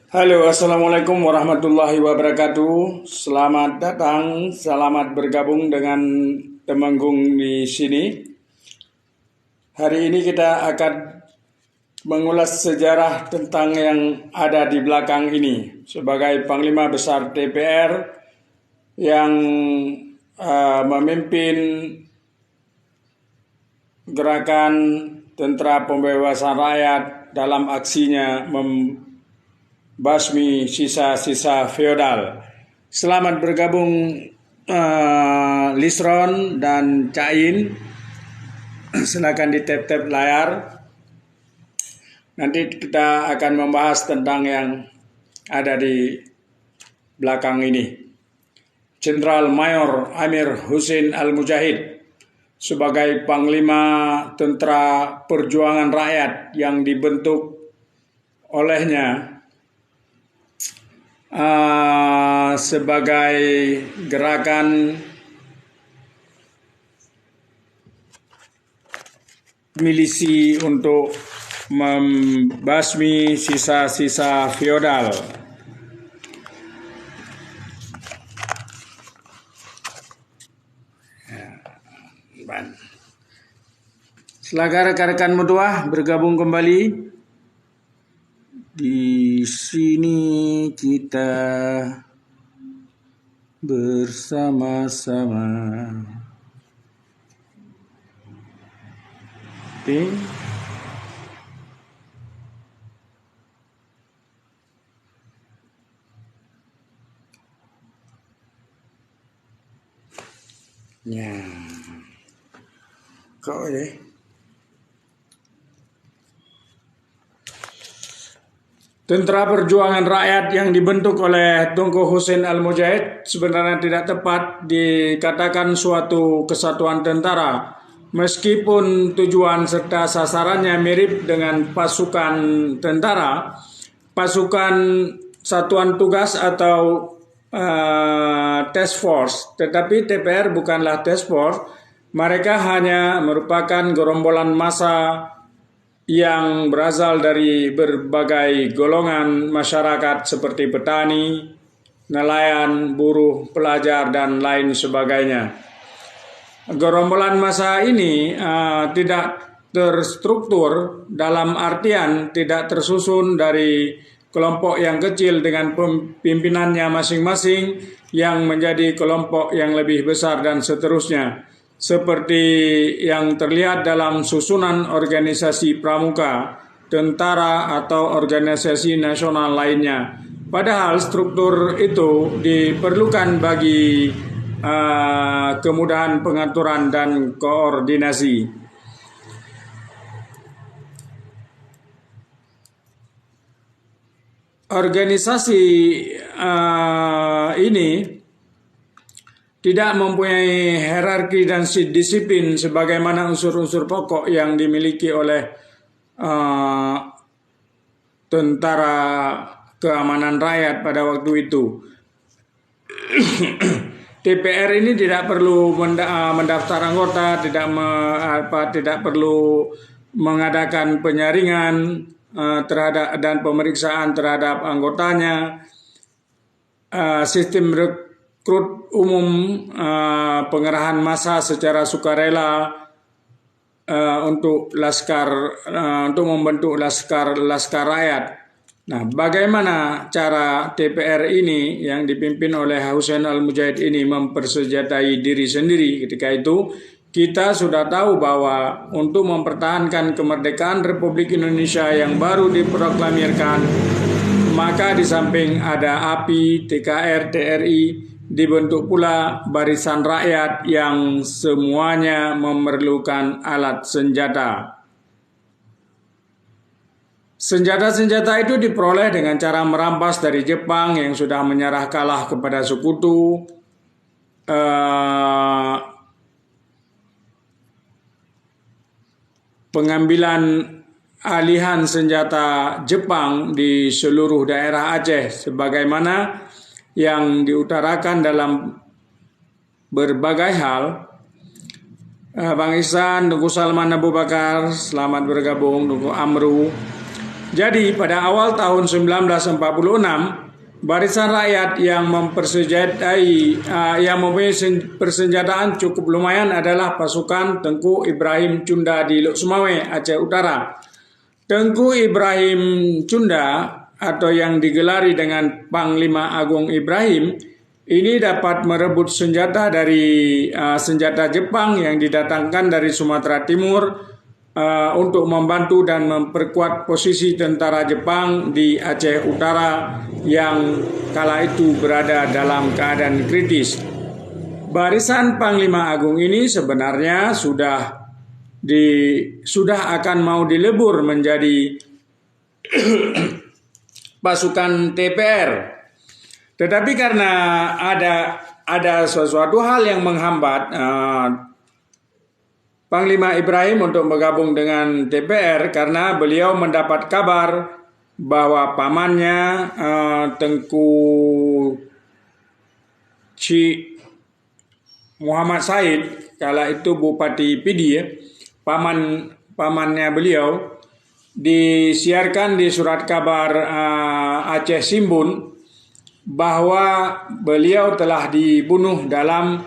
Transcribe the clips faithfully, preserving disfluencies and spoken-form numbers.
Halo, assalamualaikum warahmatullahi wabarakatuh. Selamat datang, selamat bergabung dengan Temenggung di sini. Hari ini kita akan mengulas sejarah tentang yang ada di belakang ini. Sebagai Panglima Besar T P R yang, eh, memimpin gerakan tentara pembebasan rakyat dalam aksinya membasmi sisa-sisa feodal. Selamat bergabung, eh, Lisron dan Cak In. Silakan ditap-tap layar. Nanti kita akan membahas tentang yang ada di belakang ini. Jenderal Mayor Amir Hussein Al-Mujahid sebagai Panglima Tentera Perjuangan Rakyat yang dibentuk olehnya, ah, sebagai gerakan milisi untuk membasmi sisa-sisa feodal. Ya, ban. Silakan rekan-rekan meutuah bergabung kembali. Di sini kita bersama-sama. Oke. Ya. Kok ya? Tentera Perjuangan Rakyat yang dibentuk oleh Teungku Hussein Al-Mujahid sebenarnya tidak tepat dikatakan suatu kesatuan tentara, meskipun tujuan serta sasarannya mirip dengan pasukan tentara, pasukan satuan tugas atau, eh, task force. Tetapi T P R bukanlah task force, mereka hanya merupakan gerombolan massa yang berasal dari berbagai golongan masyarakat seperti petani, nelayan, buruh, pelajar, dan lain sebagainya. Gerombolan massa ini, eh, tidak terstruktur dalam artian tidak tersusun dari kelompok yang kecil dengan pem-, pimpinannya masing-masing yang menjadi kelompok yang lebih besar dan seterusnya, seperti yang terlihat dalam susunan organisasi pramuka, tentara, atau organisasi nasional lainnya. Padahal struktur itu diperlukan bagi, eh, kemudahan pengaturan dan koordinasi. Organisasi, eh, ini tidak mempunyai hierarki dan si-, disiplin sebagaimana unsur-unsur pokok yang dimiliki oleh, eh, tentara keamanan rakyat pada waktu itu. T P R ini tidak perlu menda-, mendaftar anggota, tidak me-, apa, tidak perlu mengadakan penyaringan, eh, terhadap, dan pemeriksaan terhadap anggotanya. Eh, sistem rekrut umum, eh, pengerahan massa secara sukarela, eh, untuk laskar, eh, untuk membentuk laskar, laskar rakyat. Nah, bagaimana cara T P R ini yang dipimpin oleh Hussein Al-Mujahid ini mempersenjatai diri sendiri ketika itu? Kita sudah tahu bahwa untuk mempertahankan kemerdekaan Republik Indonesia yang baru diproklamirkan, maka di samping ada api, T K R, T R I, dibentuk pula barisan rakyat yang semuanya memerlukan alat senjata. Senjata-senjata itu diperoleh dengan cara merampas dari Jepang yang sudah menyerah kalah kepada sekutu, eh, pengambilan alihan senjata Jepang di seluruh daerah Aceh, sebagaimana yang diutarakan dalam berbagai hal. Eh, Bang Ihsan, Teungku Salman Abu Bakar, selamat bergabung, Teungku Amru. Jadi, pada awal tahun sembilan belas empat puluh enam, barisan rakyat yang mempersenjatai, ah, yang mempunyai sen-, persenjataan cukup lumayan adalah pasukan Tengku Ibrahim Cunda di Lhokseumawe, Aceh Utara. Tengku Ibrahim Cunda, atau yang digelari dengan Panglima Agung Ibrahim, ini dapat merebut senjata dari, ah, senjata Jepang yang didatangkan dari Sumatera Timur, eh, untuk membantu dan memperkuat posisi tentara Jepang di Aceh Utara yang kala itu berada dalam keadaan kritis. Barisan Panglima Agung ini sebenarnya sudah di, sudah akan mau dilebur menjadi pasukan T P R. Tetapi karena ada, ada sesuatu hal yang menghambat, eh, Panglima Ibrahim untuk bergabung dengan T P R karena beliau mendapat kabar bahwa pamannya, eh, Tengku Chik Muhammad Said, kala itu Bupati Pidie, paman, pamannya beliau, disiarkan di surat kabar, eh, Aceh Shimbun bahwa beliau telah dibunuh dalam,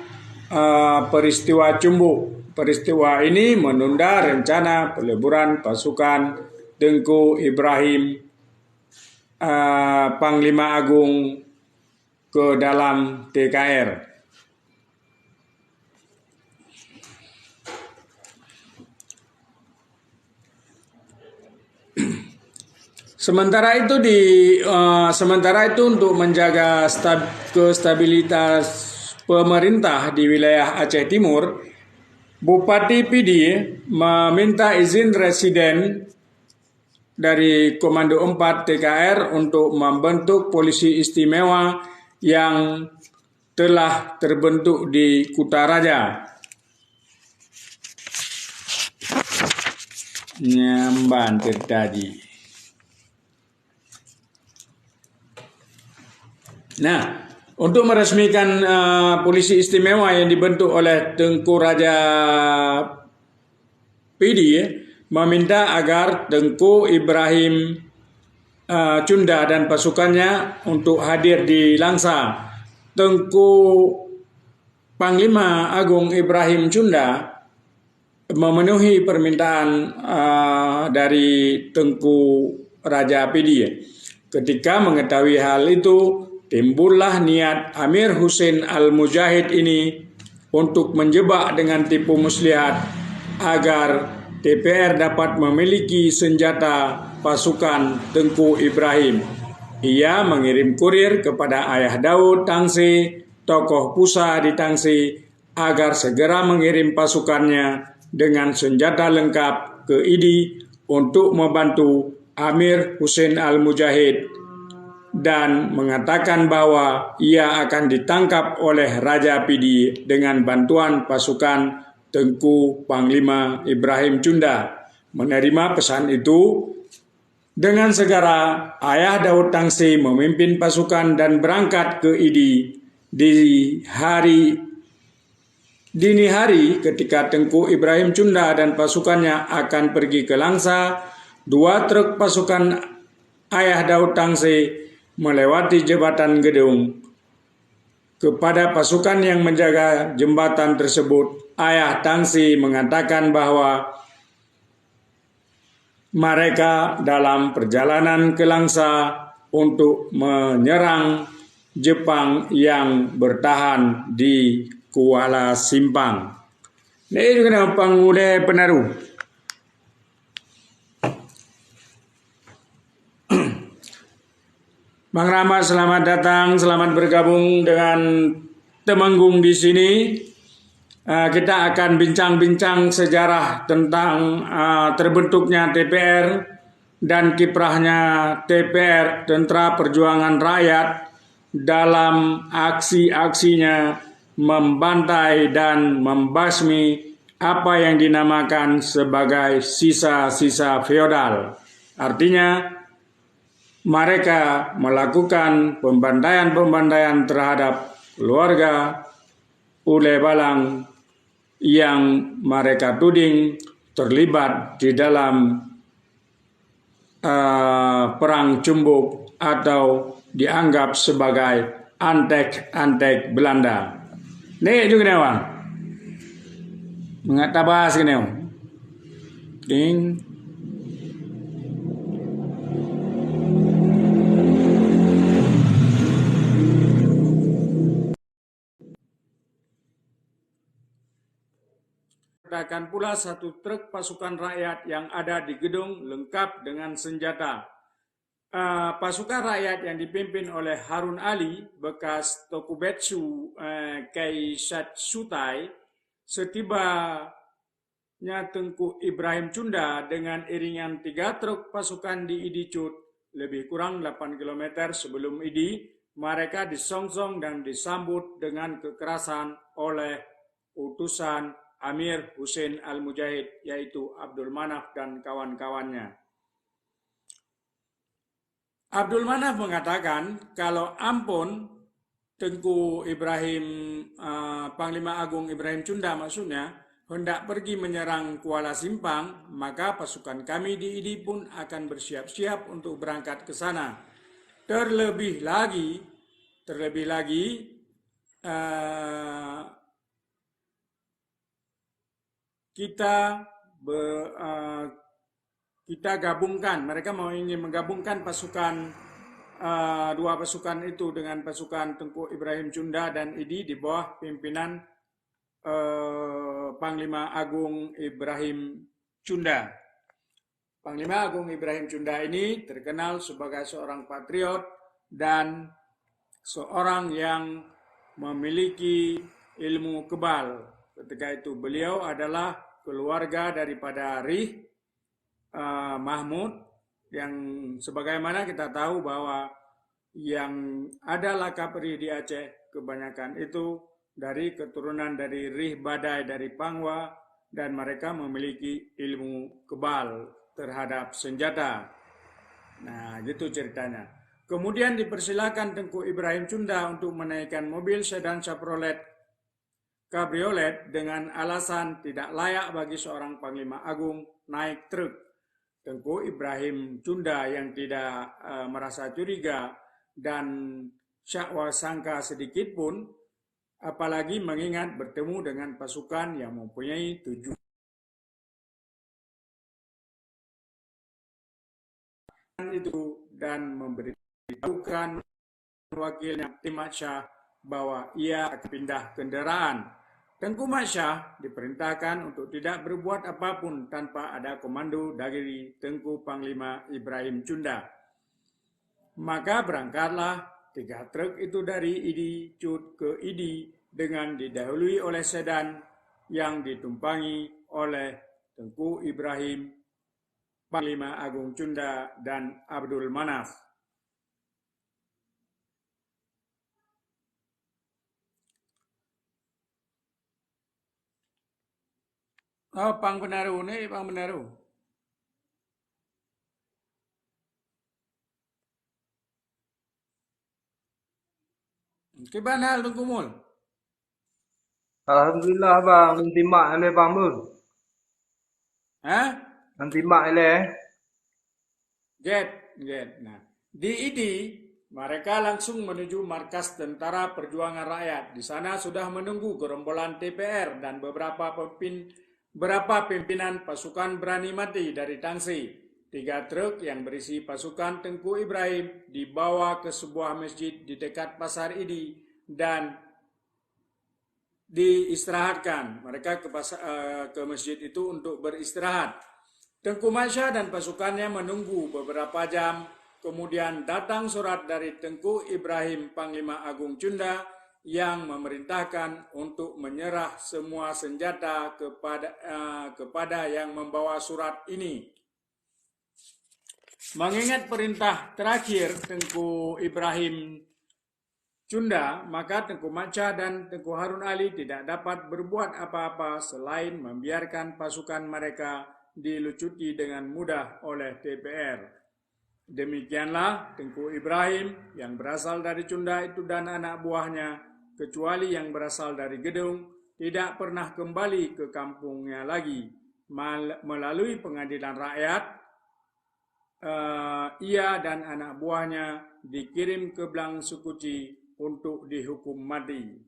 eh, peristiwa Cumbuk. Peristiwa ini menunda rencana peleburan pasukan Tengku Ibrahim, eh, Panglima Agung ke dalam T K R. Sementara itu di, eh, sementara itu untuk menjaga stab-, kestabilitas pemerintah di wilayah Aceh Timur, Bupati Pidie meminta izin residen dari Komando empat T K R untuk membentuk polisi istimewa yang telah terbentuk di Kutaraja. Nyamban terjadi. Nah, untuk meresmikan, eh, polisi istimewa yang dibentuk oleh Tengku Raja Pidie, meminta agar Tengku Ibrahim, eh, Cunda dan pasukannya untuk hadir di Langsa. Tengku Panglima Agung Ibrahim Cunda memenuhi permintaan, ah, dari Tengku Raja Pidie. Ketika mengetahui hal itu, timbullah niat Amir Husein Al-Mujahid ini untuk menjebak dengan tipu muslihat agar T P R dapat memiliki senjata pasukan Tengku Ibrahim. Ia mengirim kurir kepada Ayah Daud Tangse, tokoh Pusa di Tangse, agar segera mengirim pasukannya dengan senjata lengkap ke Idi untuk membantu Amir Husein Al-Mujahid dan mengatakan bahwa ia akan ditangkap oleh Raja Pidi dengan bantuan pasukan Tengku Panglima Ibrahim Cunda. Menerima pesan itu, dengan segera, Ayah Daud Tangse memimpin pasukan dan berangkat ke Idi. Di hari, dini hari, ketika Tengku Ibrahim Cunda dan pasukannya akan pergi ke Langsa, dua truk pasukan Ayah Daud Tangse melewati Jembatan Gedong. Kepada pasukan yang menjaga jembatan tersebut, Ayah Tangse mengatakan bahwa mereka dalam perjalanan ke Langsa untuk menyerang Jepang yang bertahan di Kuala Simpang. Ini juga pangulé penaruh. Bang Rahmat, selamat datang, selamat bergabung dengan Temenggung di sini. Ah, kita akan bincang-bincang sejarah tentang, ah, terbentuknya T P R dan kiprahnya T P R, Tentara Perjuangan Rakyat, dalam aksi-aksinya membantai dan membasmi apa yang dinamakan sebagai sisa-sisa feodal. Artinya, mereka melakukan pembantaian-pembantaian terhadap keluarga Ulée Balang yang mereka tuding terlibat di dalam eh, perang cumbuk atau dianggap sebagai antek-antek Belanda. Nèk ju keunoe, Wan. Mangat tabah sikeunoe. Ding. Ledakan pula satu truk pasukan rakyat yang ada di gedung lengkap dengan senjata. Ah, pasukan rakyat yang dipimpin oleh Harun Ali, bekas Tokubetsu, eh, Keisatsutai, setibanya Teungku Ibrahim Cunda dengan iringan tiga truk pasukan di Idi Cut, lebih kurang delapan kilometer sebelum Idi, mereka disongsong dan disambut dengan kekerasan oleh utusan Amir Hussein Al-Mujahid, yaitu Abdul Manaf dan kawan-kawannya. Abdul Manaf mengatakan, kalau Ampon, Teungku Ibrahim, eh, Panglima Agung Ibrahim Cunda maksudnya, hendak pergi menyerang Kuala Simpang, maka pasukan kami di Idi pun akan bersiap-siap untuk berangkat ke sana. Terlebih lagi, terlebih lagi, eh, kita be-, eh, kita gabungkan, mereka mau ingin menggabungkan pasukan, eh, dua pasukan itu dengan pasukan Teungku Ibrahim Cunda dan Idi di bawah pimpinan, eh, Panglima Agung Ibrahim Cunda. Panglima Agung Ibrahim Cunda ini terkenal sebagai seorang patriot dan seorang yang memiliki ilmu kebal. Ketika itu beliau adalah keluarga daripada Rih, eh, Mahmud, yang sebagaimana kita tahu bahwa yang ada lakab Rih di Aceh kebanyakan itu dari keturunan dari Rih Badai dari Pangwa, dan mereka memiliki ilmu kebal terhadap senjata. Nah, gitu ceritanya. Kemudian dipersilakan Teungku Ibrahim Cunda untuk menaikkan mobil sedan Chevrolet Cabriolet dengan alasan tidak layak bagi seorang Panglima Agung naik truk. Teungku Ibrahim Cunda yang tidak, eh, merasa curiga dan syak wa sangka sedikit pun, apalagi mengingat bertemu dengan pasukan yang mempunyai tujuan itu dan memberitahukan wakilnya Teungku Mat Syah bahwa ia akan pindah kenderaan. Teungku Mat Syah diperintahkan untuk tidak berbuat apapun tanpa ada komando dari Teungku Panglima Ibrahim Cunda. Maka berangkatlah tiga truk itu dari Idi Cut ke Idi dengan didahului oleh sedan yang ditumpangi oleh Teungku Ibrahim, Panglima Agung Cunda, dan Abdul Manaf. Oh, Pang Benaru ni, Pang Benaru. Kiban hal Teungku Mul? Alhamdulillah, Bang. Nanti mak ilée, Bang Mul. Hah? Nanti mak ilée. Get, get. Nah, di Idi, mereka langsung menuju markas Tentara Perjuangan Rakyat. Di sana sudah menunggu gerombolan T P R dan beberapa pepin-, beberapa pimpinan pasukan berani mati dari Tangsi. Tiga truk yang berisi pasukan Teungku Ibrahim dibawa ke sebuah masjid di dekat Pasar Idi dan diistirahatkan. Mereka ke pasa-, eh, ke masjid itu untuk beristirahat. Teungku Mat Syah dan pasukannya menunggu beberapa jam. Kemudian datang surat dari Teungku Ibrahim, Panglima Agung Cunda, yang memerintahkan untuk menyerah semua senjata kepada, eh, kepada yang membawa surat ini. Mengingat perintah terakhir Teungku Ibrahim Cunda, maka Teungku Mat Syah dan Teungku Harun Ali tidak dapat berbuat apa-apa selain membiarkan pasukan mereka dilucuti dengan mudah oleh T P R. Demikianlah Teungku Ibrahim yang berasal dari Cunda itu dan anak buahnya, kecuali yang berasal dari Gedong, tidak pernah kembali ke kampungnya lagi. Mal-, melalui pengadilan rakyat, eh, ia dan anak buahnya dikirim ke Blang Sekuci untuk dihukum mati.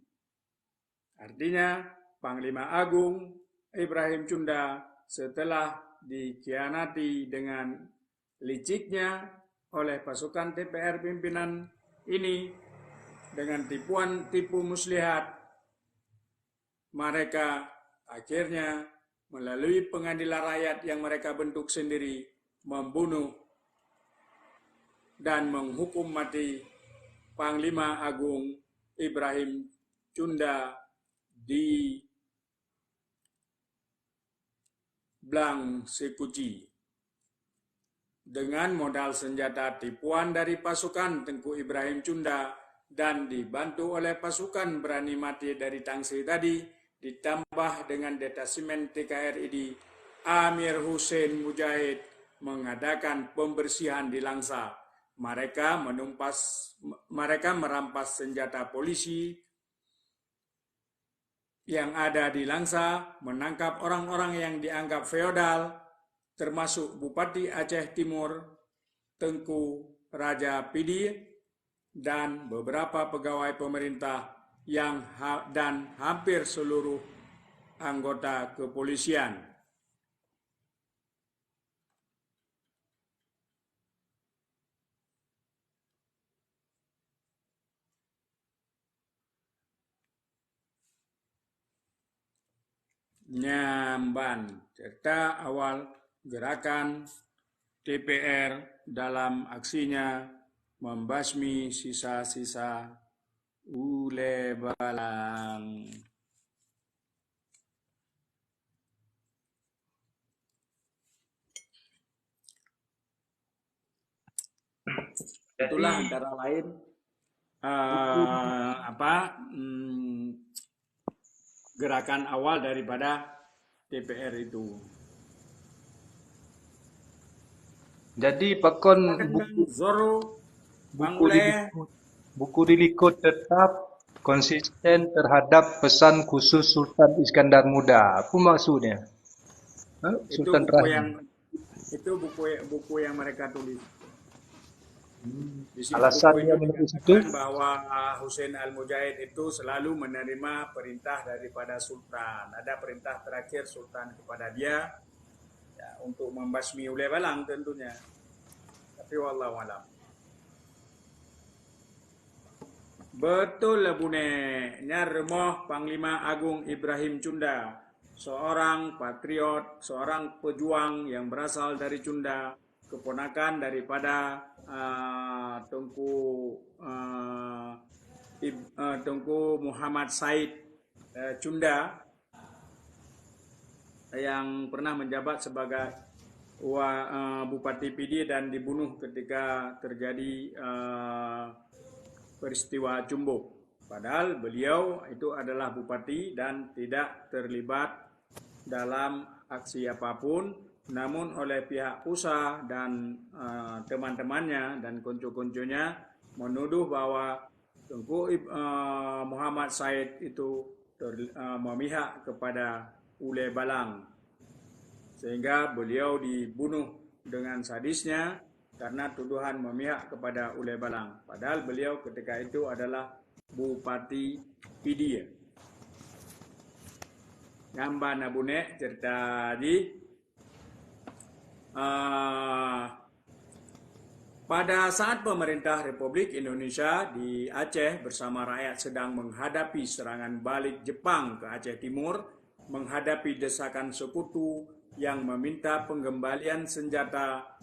Artinya, Panglima Agung Ibrahim Cunda setelah dikhianati dengan liciknya oleh pasukan T P R pimpinan ini dengan tipuan tipu muslihat, mereka akhirnya melalui pengadilan rakyat yang mereka bentuk sendiri membunuh dan menghukum mati Panglima Agung Ibrahim Cunda di Blang Sekuci. Dengan modal senjata tipuan dari pasukan Tengku Ibrahim Cunda dan dibantu oleh pasukan berani mati dari Tangse tadi, ditambah dengan detasemen T K R I di Amir Hussein Mujahid mengadakan pembersihan di Langsa. Mereka menumpas, mereka merampas senjata polisi yang ada di Langsa, menangkap orang-orang yang dianggap feodal, termasuk Bupati Aceh Timur, Tengku Raja Pidie, dan beberapa pegawai pemerintah yang ha-, dan hampir seluruh anggota kepolisian. Nyan ban cerita awal gerakan T P R dalam aksinya membasmi sisa-sisa ulée balang. Itulah antara lain, eh, apa, mm, gerakan awal daripada T P R itu. Jadi, pakon buku, Zoro, Bang buku di Uleh, buku di Likot tetap konsisten terhadap pesan khusus Sultan Iskandar Muda. Apa maksudnya? Ha? Itu Sultan buku Rahim. Yang, itu buku, buku yang mereka tulis. Hmm. Di situ alasan buku dia itu menulis itu? Menyatakan bahwa Hussein Al-Mujahid itu selalu menerima perintah daripada Sultan. Ada perintah terakhir Sultan kepada dia, ya, untuk membasmi ulée balang tentunya. Tapi wallahu alam. Betul lah, Bune. Nyan rumoh Panglima Agung Ibrahim Cunda, seorang patriot, seorang pejuang yang berasal dari Cunda, keponakan daripada, ah, Teungku, ah, Ib-, ah, Teungku Muhammad Said, eh, Cunda, yang pernah menjabat sebagai wa-, eh, Bupati Pidie dan dibunuh ketika terjadi, eh, peristiwa Cumbok. Padahal beliau itu adalah bupati dan tidak terlibat dalam aksi apapun, namun oleh pihak pusat dan, eh, teman-temannya dan konco-konconya menuduh bahwa Teungku Ib-, eh, Muhammad Said itu ter-, eh, memihak kepada ulée balang, sehingga beliau dibunuh dengan sadisnya karena tuduhan memihak kepada ulée balang. Padahal beliau ketika itu adalah Bupati Pidie. Nyan ban Abu Nek cerita jih. Ah, pada saat pemerintah Republik Indonesia di Aceh bersama rakyat sedang menghadapi serangan balik Jepang ke Aceh Timur, menghadapi desakan sekutu yang meminta pengembalian senjata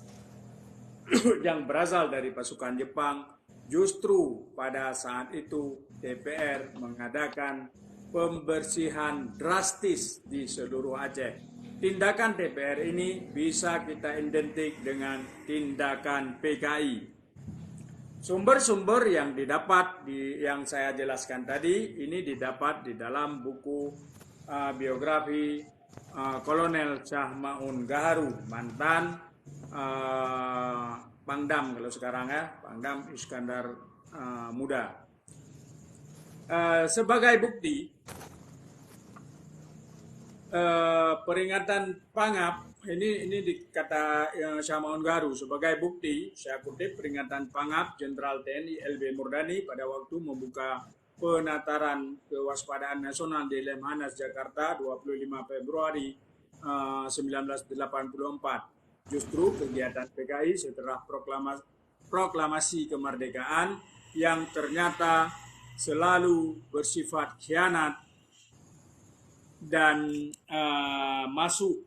yang berasal dari pasukan Jepang, justru pada saat itu T P R mengadakan pembersihan drastis di seluruh Aceh. Tindakan T P R ini bisa kita identik dengan tindakan P K I. Sumber-sumber yang didapat di, yang saya jelaskan tadi, ini didapat di dalam buku, ah, biografi, ah, Kolonel Syah Maun Gaharu, mantan, ah, Pangdam kalau sekarang ya, Pangdam Iskandar, ah, Muda. Eh, sebagai bukti, eh, peringatan Pangap Ini ini dikata eh, Syamaun Garu sebagai bukti, saya kutip peringatan pangap Jenderal T N I L B Murdani pada waktu membuka penataran kewaspadaan nasional di Lemhanas, Jakarta, dua puluh lima Februari eh, sembilan belas delapan puluh empat. Justru kegiatan P K I setelah proklama- proklamasi kemerdekaan yang ternyata selalu bersifat khianat dan uh, masuk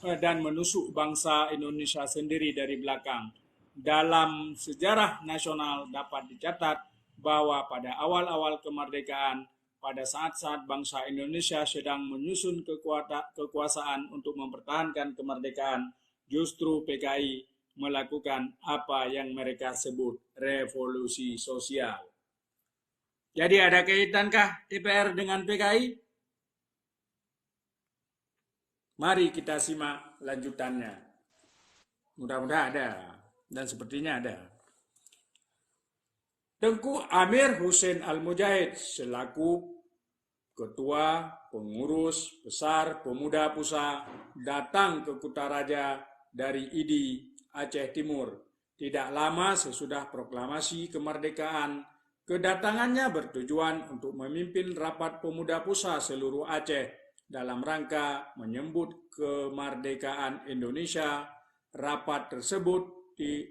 uh, dan menusuk bangsa Indonesia sendiri dari belakang. Dalam sejarah nasional dapat dicatat bahwa pada awal-awal kemerdekaan, pada saat-saat bangsa Indonesia sedang menyusun kekuata- kekuasaan untuk mempertahankan kemerdekaan, justru P K I melakukan apa yang mereka sebut revolusi sosial. Jadi ada kaitankah D P R dengan P K I? Mari kita simak lanjutannya. Mudah-mudahan ada dan sepertinya ada. Tengku Amir Hussein Al-Mujahid selaku Ketua Pengurus Besar Pemuda Pusa datang ke Kutaraja dari Idi, Aceh Timur, tidak lama sesudah proklamasi kemerdekaan. Kedatangannya bertujuan untuk memimpin rapat pemuda Pusa seluruh Aceh dalam rangka menyambut kemerdekaan Indonesia. Rapat tersebut di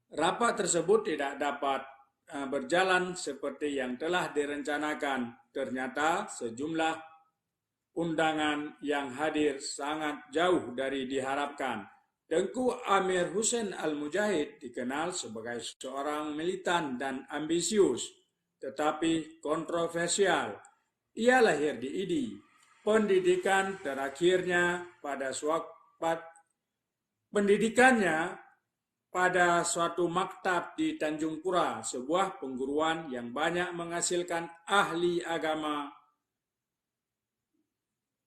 Rapat tersebut tidak dapat eh, berjalan seperti yang telah direncanakan. Ternyata sejumlah undangan yang hadir sangat jauh dari diharapkan. Tengku Amir Hussein Al-Mujahid dikenal sebagai seorang militan dan ambisius, tetapi kontroversial. Ia lahir di Idi. Pendidikan terakhirnya pada suapat pendidikannya pada suatu maktab di Tanjung Pura, sebuah pengguruan yang banyak menghasilkan ahli agama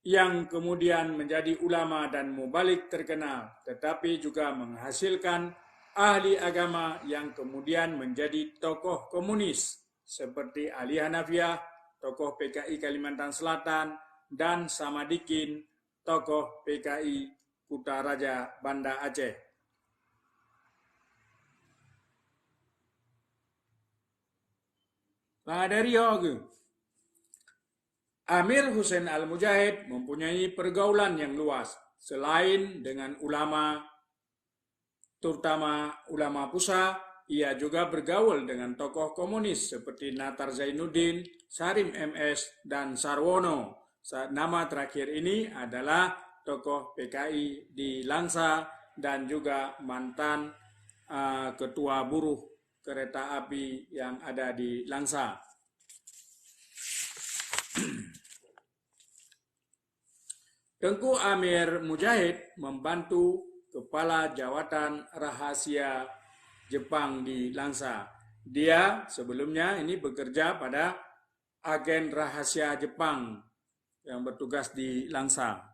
yang kemudian menjadi ulama dan mubalik terkenal, tetapi juga menghasilkan ahli agama yang kemudian menjadi tokoh komunis seperti Ali Hanafiah, tokoh P K I Kalimantan Selatan, dan Samadikin, tokoh P K I Kutaraja Banda Aceh. Padahal Amir Hussein Al-Mujahid mempunyai pergaulan yang luas. Selain dengan ulama, terutama ulama Pusa, ia juga bergaul dengan tokoh komunis seperti Natar Zainuddin, Sarim M S, dan Sarwono. Nama terakhir ini adalah tokoh P K I di Langsa dan juga mantan uh, ketua buruh kereta api yang ada di Langsa. Tengku Amir Mujahid membantu Kepala Jawatan Rahasia Jepang di Langsa. Dia sebelumnya ini bekerja pada agen rahasia Jepang yang bertugas di Langsa.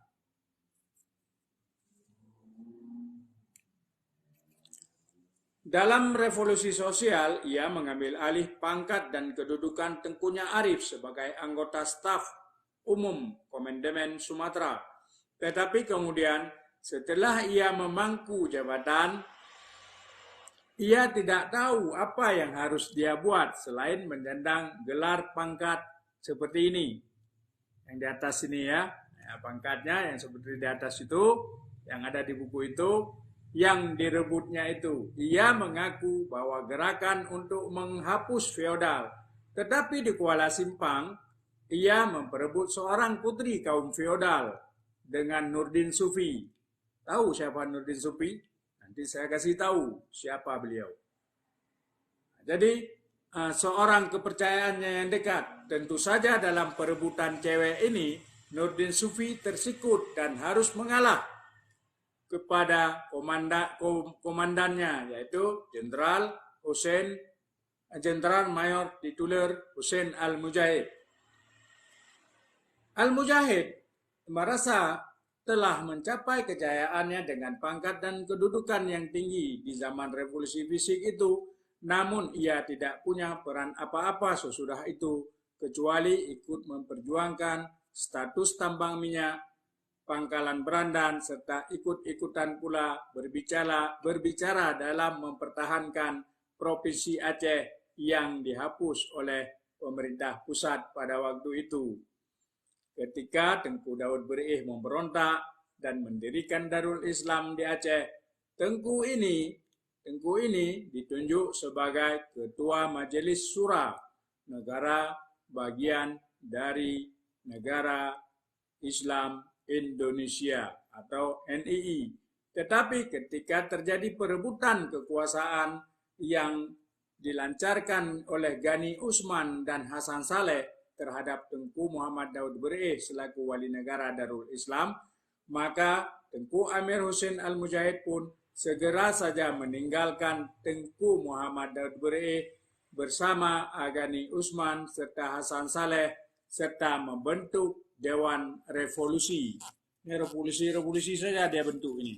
Dalam revolusi sosial, ia mengambil alih pangkat dan kedudukan Tengkunya Arif sebagai anggota staf umum Komandemen Sumatera. Tetapi kemudian, setelah ia memangku jabatan, ia tidak tahu apa yang harus dia buat selain menyandang gelar pangkat seperti ini. Yang di atas ini ya, ya pangkatnya yang seperti di atas itu, yang ada di buku itu, yang direbutnya itu. Ia mengaku bahwa gerakan untuk menghapus feodal. Tetapi di Kuala Simpang, ia memperebut seorang putri kaum feodal dengan Nurdin Sufi. Tahu siapa Nurdin Sufi? Nanti saya kasih tahu siapa beliau. Jadi, eh, seorang kepercayaannya yang dekat. Tentu saja dalam perebutan cewek ini, Nurdin Sufi tersikut dan harus mengalah kepada komanda, komandannya, yaitu Jenderal Hussein, Jenderal Mayor Tituler Hussein Al-Mujahid. Al-Mujahid merasa telah mencapai kejayaannya dengan pangkat dan kedudukan yang tinggi di zaman revolusi fisik itu, namun ia tidak punya peran apa-apa sesudah itu, kecuali ikut memperjuangkan status tambang minyak Pangkalan Berandan, serta ikut-ikutan pula berbicara, berbicara dalam mempertahankan Provinsi Aceh yang dihapus oleh pemerintah pusat pada waktu itu. Ketika Tengku Daud Beureueh memberontak dan mendirikan Darul Islam di Aceh, Tengku ini, Tengku ini ditunjuk sebagai Ketua Majelis Syura Negara bagian dari Negara Islam Indonesia atau N I I. Tetapi ketika terjadi perebutan kekuasaan yang dilancarkan oleh Gani Usman dan Hasan Saleh terhadap Tengku Muhammad Daud Beureueh selaku wali negara Darul Islam, maka Tengku Amir Hussein Al-Mujahid pun segera saja meninggalkan Tengku Muhammad Daud Beureueh bersama Gani Usman serta Hasan Saleh serta membentuk Dewan Revolusi. Ini revolusi-revolusi saja dia bentuk ini.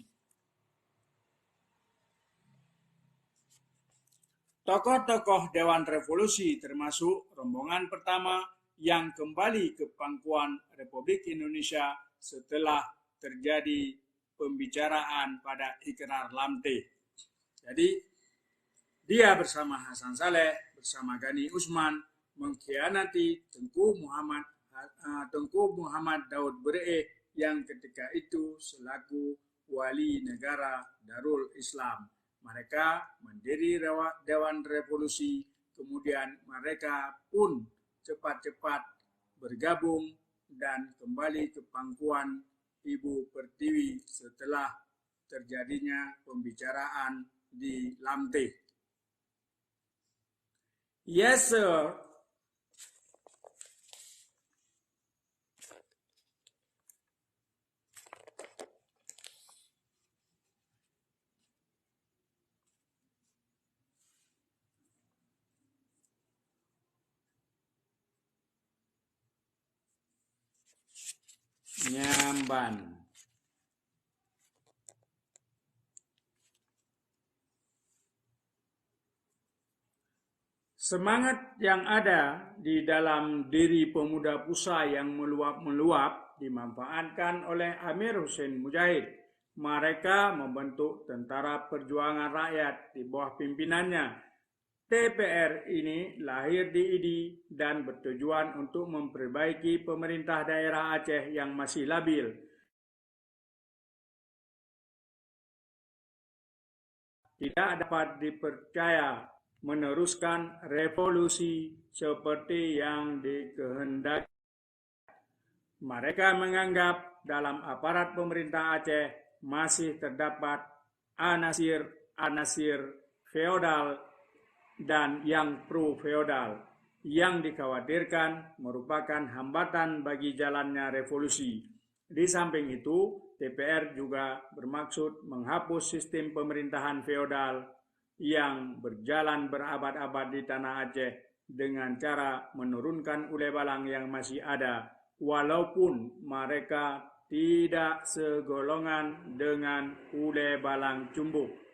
Tokoh-tokoh Dewan Revolusi termasuk rombongan pertama yang kembali ke pangkuan Republik Indonesia setelah terjadi pembicaraan pada Ikrar Lamteh. Jadi, dia bersama Hasan Saleh, bersama Gani Usman mengkhianati Tengku Muhammad, eh, Tengku Muhammad Daud Beureueh yang ketika itu selaku wali negara Darul Islam. Mereka mendiri rewa-, Dewan Revolusi, kemudian mereka pun cepat-cepat bergabung dan kembali ke pangkuan Ibu Pertiwi setelah terjadinya pembicaraan di Lamteh. Yes, sir. Nyamban. Semangat yang ada di dalam diri pemuda pusa yang meluap-meluap dimanfaatkan oleh Amir Hussein Mujahid. Mereka membentuk Tentara Perjuangan Rakyat di bawah pimpinannya. T P R ini lahir di Idi dan bertujuan untuk memperbaiki pemerintah daerah Aceh yang masih labil. Tidak dapat dipercaya meneruskan revolusi seperti yang dikehendaki. Mereka menganggap dalam aparat pemerintah Aceh masih terdapat anasir-anasir feodal dan yang pro-feodal yang dikhawatirkan merupakan hambatan bagi jalannya revolusi. Di samping itu, T P R juga bermaksud menghapus sistem pemerintahan feodal yang berjalan berabad-abad di Tanah Aceh dengan cara menurunkan ulée balang yang masih ada, walaupun mereka tidak segolongan dengan ulée balang cumbuk.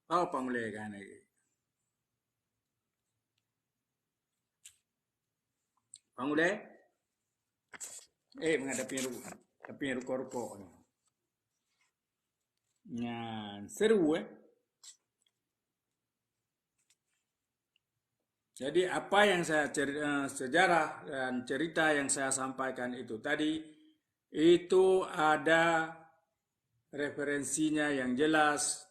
Oh, pangulée kan lagi. Pangulée? Eh, menghadapi ru-, tapi ruko-ruko. Nyan, seru, eh. Jadi, apa yang saya ceri-, eh, sejarah dan cerita yang saya sampaikan itu tadi, itu ada referensinya yang jelas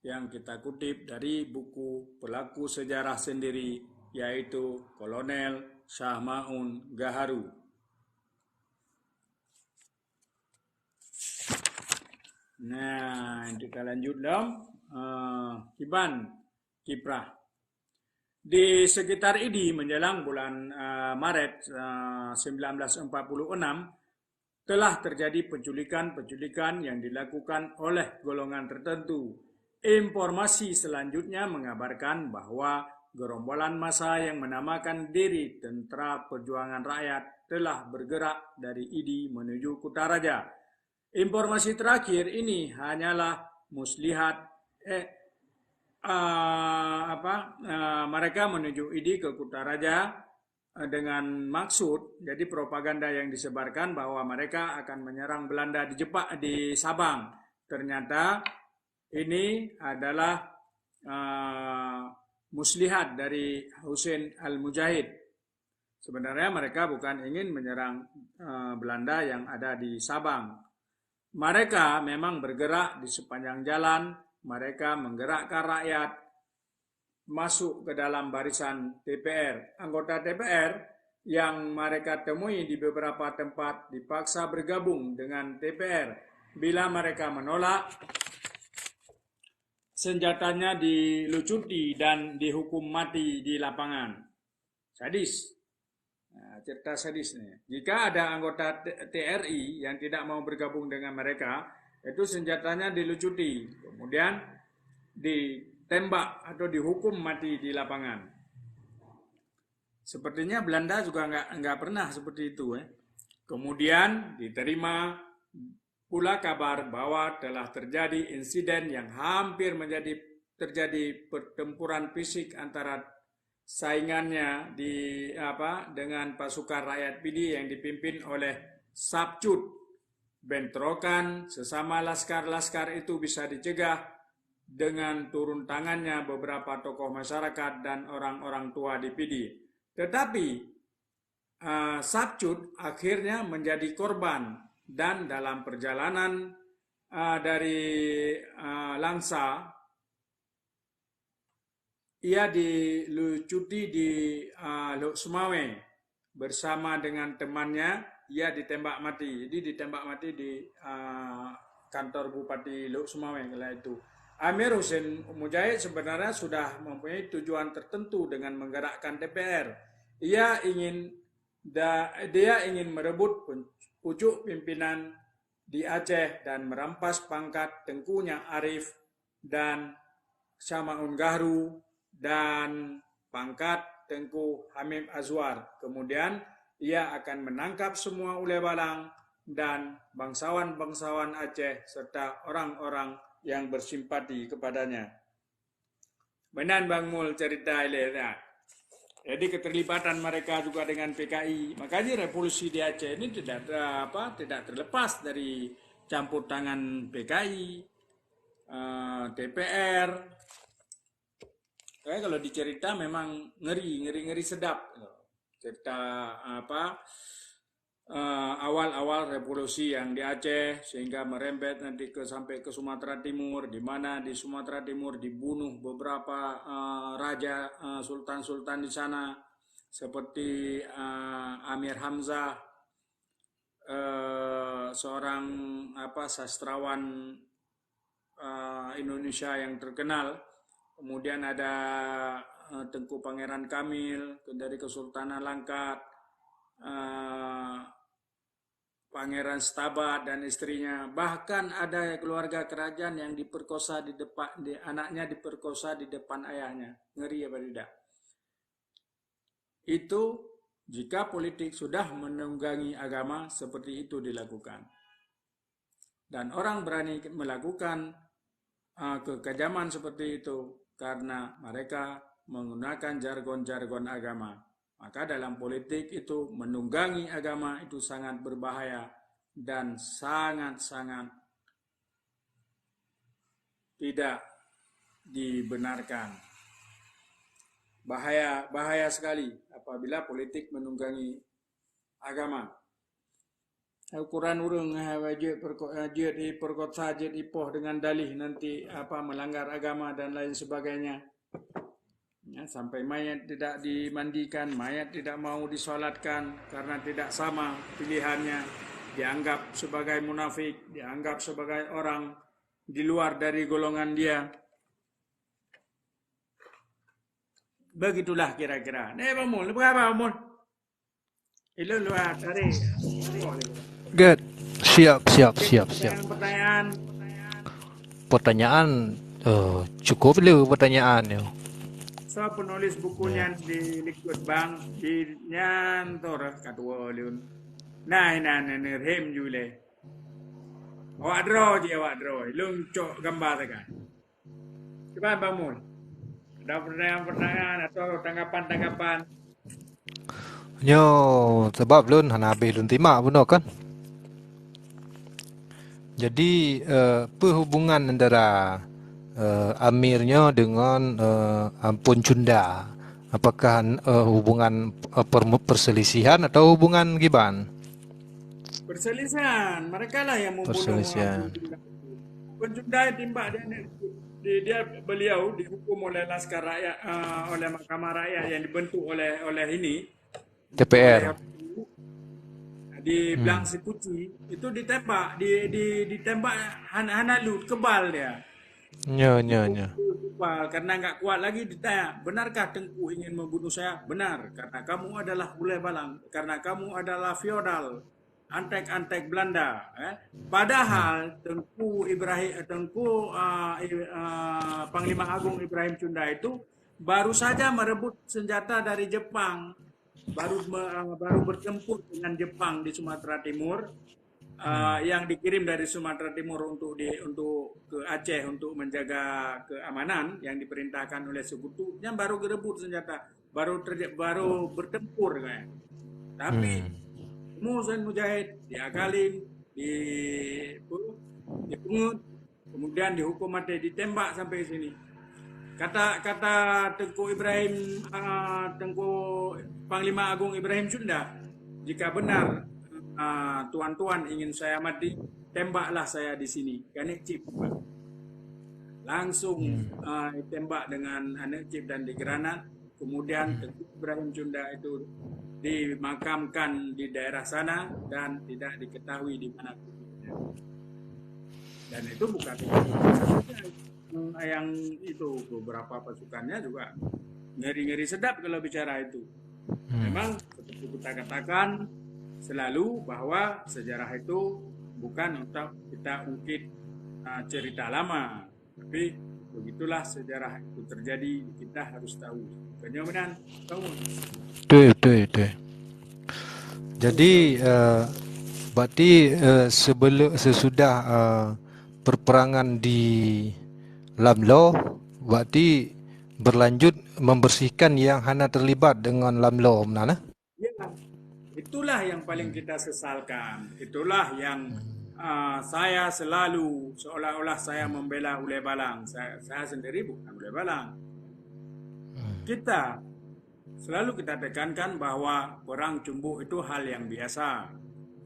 yang kita kutip dari buku pelaku sejarah sendiri, yaitu Kolonel Syah Ma'un Gaharu. Nah, kita lanjut lom, eh, kiban kiprah. Di sekitar Idi menjelang bulan, eh, Maret, eh, sembilan belas empat puluh enam, telah terjadi penculikan-penculikan yang dilakukan oleh golongan tertentu. Informasi selanjutnya mengabarkan bahwa gerombolan massa yang menamakan diri Tentara Perjuangan Rakyat telah bergerak dari Idi menuju Kutaraja. Informasi terakhir ini hanyalah muslihat, eh, ah, apa, ah, mereka menuju Idi ke Kutaraja, eh, dengan maksud, jadi propaganda yang disebarkan bahwa mereka akan menyerang Belanda di Jepang, di Sabang. Ternyata ini adalah, eh, muslihat dari Husein Al-Mujahid. Sebenarnya mereka bukan ingin menyerang, eh, Belanda yang ada di Sabang. Mereka memang bergerak di sepanjang jalan, mereka menggerakkan rakyat masuk ke dalam barisan D P R. Anggota D P R yang mereka temui di beberapa tempat dipaksa bergabung dengan D P R. Bila mereka menolak, senjatanya dilucuti dan dihukum mati di lapangan. Sadis. Nah, cerita sadis ni. Jika ada anggota T-, T R I yang tidak mau bergabung dengan mereka, itu senjatanya dilucuti, kemudian ditembak atau dihukum mati di lapangan. Sepertinya Belanda juga nggak, nggak pernah seperti itu, eh. Kemudian diterima pula kabar bahwa telah terjadi insiden yang hampir menjadi, terjadi pertempuran fisik antara saingannya di, apa, dengan pasukan rakyat Pidie yang dipimpin oleh Sap Cut. Bentrokan sesama laskar-laskar itu bisa dicegah dengan turun tangannya beberapa tokoh masyarakat dan orang-orang tua di Pidie. Tetapi, ah, Sap Cut akhirnya menjadi korban dan dalam perjalanan, ah, dari, ah, Langsa, ia dilucuti di, ah, Lhokseumawe bersama dengan temannya, ia ditembak mati. Jadi ditembak mati di, ah, kantor Bupati Lhokseumawe kala itu. Amir Husein Mujahid sebenarnya sudah mempunyai tujuan tertentu dengan menggerakkan D P R. Ia ingin da-, dia ingin merebut pen-, pucuk pimpinan di Aceh dan merampas pangkat Teuku Nyak Arif dan Syamaun Gahru dan pangkat Teuku Hamim Azwar. Kemudian, ia akan menangkap semua ulée balang dan bangsawan-bangsawan Aceh serta orang-orang yang bersimpati kepadanya. Meunan Bang Mul cerita ilée, ya. Jadi keterlibatan mereka juga dengan P K I. Makanya revolusi di Aceh ini tidak, apa, tidak terlepas dari campur tangan P K I, eh, D P R. Kayak kalau dicerita memang ngeri, ngeri, ngeri sedap. Cerita, apa, eh, awal-awal revolusi yang di Aceh sehingga merembet nanti ke, sampai ke Sumatera Timur, di mana di Sumatera Timur dibunuh beberapa, eh, raja, eh, sultan-sultan di sana seperti, eh, Amir Hamzah, eh, seorang, apa, sastrawan, eh, Indonesia yang terkenal. Kemudian ada, eh, Teuku Pangeran Kamil dari Kesultanan Langkat, eh, Pangeran Setabat dan istrinya. Bahkan ada keluarga kerajaan yang diperkosa di depan, di, anaknya diperkosa di depan ayahnya. Ngeri apa tidak? Itu jika politik sudah menunggangi agama seperti itu dilakukan. Dan orang berani melakukan, ah, kekejaman seperti itu karena mereka menggunakan jargon-jargon agama. Maka dalam politik itu menunggangi agama itu sangat berbahaya dan sangat-sangat tidak dibenarkan. Bahaya, bahaya sekali apabila politik menunggangi agama. Ukuran ureuëng, eh, jeuet perko-, eh, jeuet iperkosa, jeuet ipoh dengan dalih nanti, apa, melanggar agama dan lain sebagainya. Ya, sampai mayat tidak dimandikan, mayat tidak mau disolatkan karena tidak sama pilihannya, dianggap sebagai munafik, dianggap sebagai orang di luar dari golongan dia. Begitulah kira-kira. Nih, Bang Mul, apa kabar, Bang Mul? Ilôn luar, tarik. Good. Siap, siap, siap, siap. Pertanyaan, pertanyaan, eh, cukup le pertanyaan nyoe. Soe penulis buku nyan di likot bang, di nyan tu dah ka tuwo lôn. Nah, nah, nah, nah, Rhem ju le. Awak droe jih, awak droe. Lôn cok gambar sagai. Kiban Bang Mul? Ada pertanyaan-pertanyaan atau tanggapan-tanggapan? Nyoe sabab lôn hana habéh lôn simak bunoe kan. Jadi, eh, peue hubungan antara, eh, Amir nyoe dengan, eh, Ampon Cunda? Apakah, eh, hubungan, eh, per-, perselisihan atau hubungan kiban? Perselisihan. Mereka lah yang membunuh Perselisihan. Ampon Cunda. Ampon Cunda timbak dia, dia, dia, beliau dihukum oleh Laskar Rakyat, eh, oleh Mahkamah Rakyat yang dibentuk oleh, oleh ini, T P R. Di Blang Sikuci, itu ditembak, di, di, ditembak han-, hana lut, kebal dia. Nyo, nyo, nyo. Kebal, karena nggak kuat lagi ditanya, "Benarkah Tengku ingin membunuh saya?" "Benar, karena kamu adalah ulèe balang, karena kamu adalah feodal, antek-antek Belanda." Eh. Padahal Tengku Ibrahim, Tengku, ah, I-, ah, Panglima Agung Ibrahim Cunda itu baru saja merebut senjata dari Jepang, baru me-, baru bertempur dengan Jepang di Sumatera Timur, eh, yang dikirim dari Sumatera Timur untuk di, untuk ke Aceh untuk menjaga keamanan yang diperintahkan oleh Sekutu, yang baru gerebut senjata, baru terje-, baru bertempur kan. Tapi Muhsin Mujahid diakalin, di, apa, dipungut, kemudian dihukum mati, ditembak sampai sini. Kata, kata Tengku Ibrahim, ah, Tengku Panglima Agung Ibrahim Cunda, "Jika benar, ah, tuan-tuan ingin saya mati, tembaklah saya di sini." Kan cip. Langsung, ah, tembak dengan aneuk cip dan digranat. Kemudian Tengku Ibrahim Cunda itu dimakamkan di daerah sana dan tidak diketahui di mana kuburnya. Dan itu bukan yang itu, beberapa pasukannya juga ngeri-ngeri sedap kalau bicara itu. Memang seperti kita katakan selalu bahwa sejarah itu bukan untuk kita ungkit, uh, cerita lama. Tapi begitulah sejarah itu terjadi, kita harus tahu. Bukannya benar, tahu. Betul, betul, betul. Jadi, eh, berarti, eh, sebelum, sesudah, eh, perperangan di Lamlo, berarti berlanjut membersihkan yang hana terlibat dengan Lamlo, meunan, eh? Ya, itulah yang paling kita sesalkan. Itulah yang, ah, saya selalu seolah-olah saya membela ulèe balang. Saya, saya sendiri bukan ulèe balang. Kita selalu kita tekankan bahwa perang cumbuk itu hal yang biasa.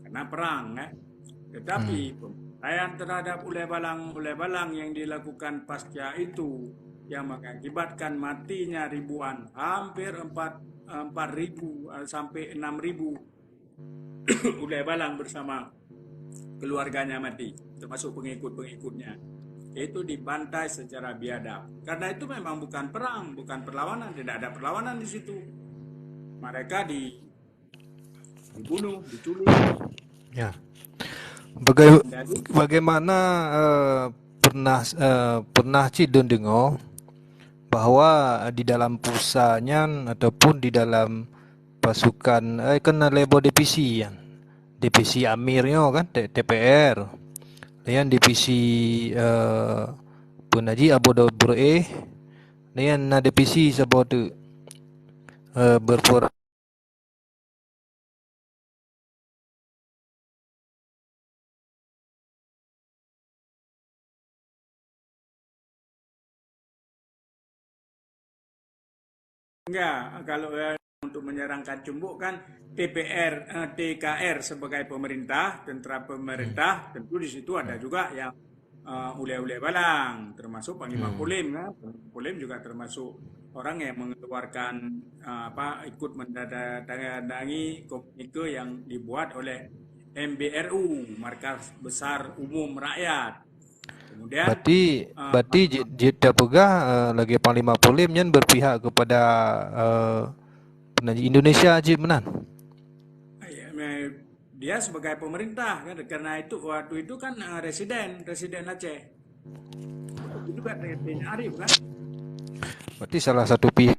Karena perang, eh. Tetapi pembantaian terhadap ulèe balang-ulèe balang yang dilakukan pasca itu yang mengakibatkan matinya ribuan, hampir empat, empat ribu, eh, sampai enam ribu ulèe balang bersama keluarganya mati, termasuk pengikut-pengikutnya. Itu dibantai secara biadab. Karena itu memang bukan perang, bukan perlawanan, tidak ada perlawanan di situ. Mereka di-, dibunuh, diculik. Ya. Baga-, bagaimana, eh, pernah, eh, pernah cit lôn deungoe bahwa di dalam pusat nyan ataupun di dalam pasukan, eh, kan na lhèe boh divisi nyan. Divisi Amir nyoe kan, T-, T P R. Nyan divisi, eh, peue nan jih, Abu Daud Bureh. Nyan na divisi saboh teuk, eh, berperang. Enggak, kalau, eh, untuk menyerang Kacumbuk kan T P R, eh, T K R sebagai pemerintah, tentara pemerintah, tentu di situ ada juga yang, eh, ulèe-ulèe balang, termasuk Panglima Polim kan. Panglima Polim juga termasuk orang yang mengeluarkan, eh, apa, ikut menandatangani komunike yang dibuat oleh M B R U, Markas Besar Umum Rakyat. Kemudian, berarti, eh, berarti jeuet, jeuet tapeugah, eh, lagèe Panglima Polim nyan berpihak kepada, eh, peue nan jih, Indonesia jih meunan? Ya, me-, dia sebagai pemerintah kan, karena itu waktu itu kan, eh, residen, residen Aceh. Itu juga T N Arif kan? Berarti salah satu pihak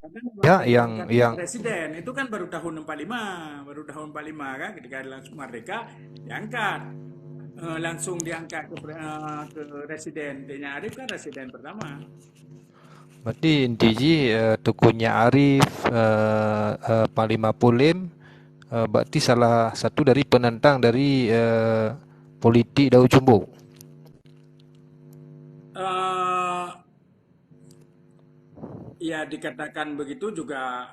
yang, yang residen itu kan baru tahun empat lima, baru tahun empat lima kan, ketika langsung merdeka diangkat. eh, langsung diangkat ke pre-, eh, ke residen. Teuknya Arif kan residen pertama. Berarti inti jih, eh, Teuku Nyak Arif, eh, eh, Panglima Polem, eh, berarti salah satu dari penentang dari, eh, politik Daud Cumbok. Eh, ya, dikatakan begitu juga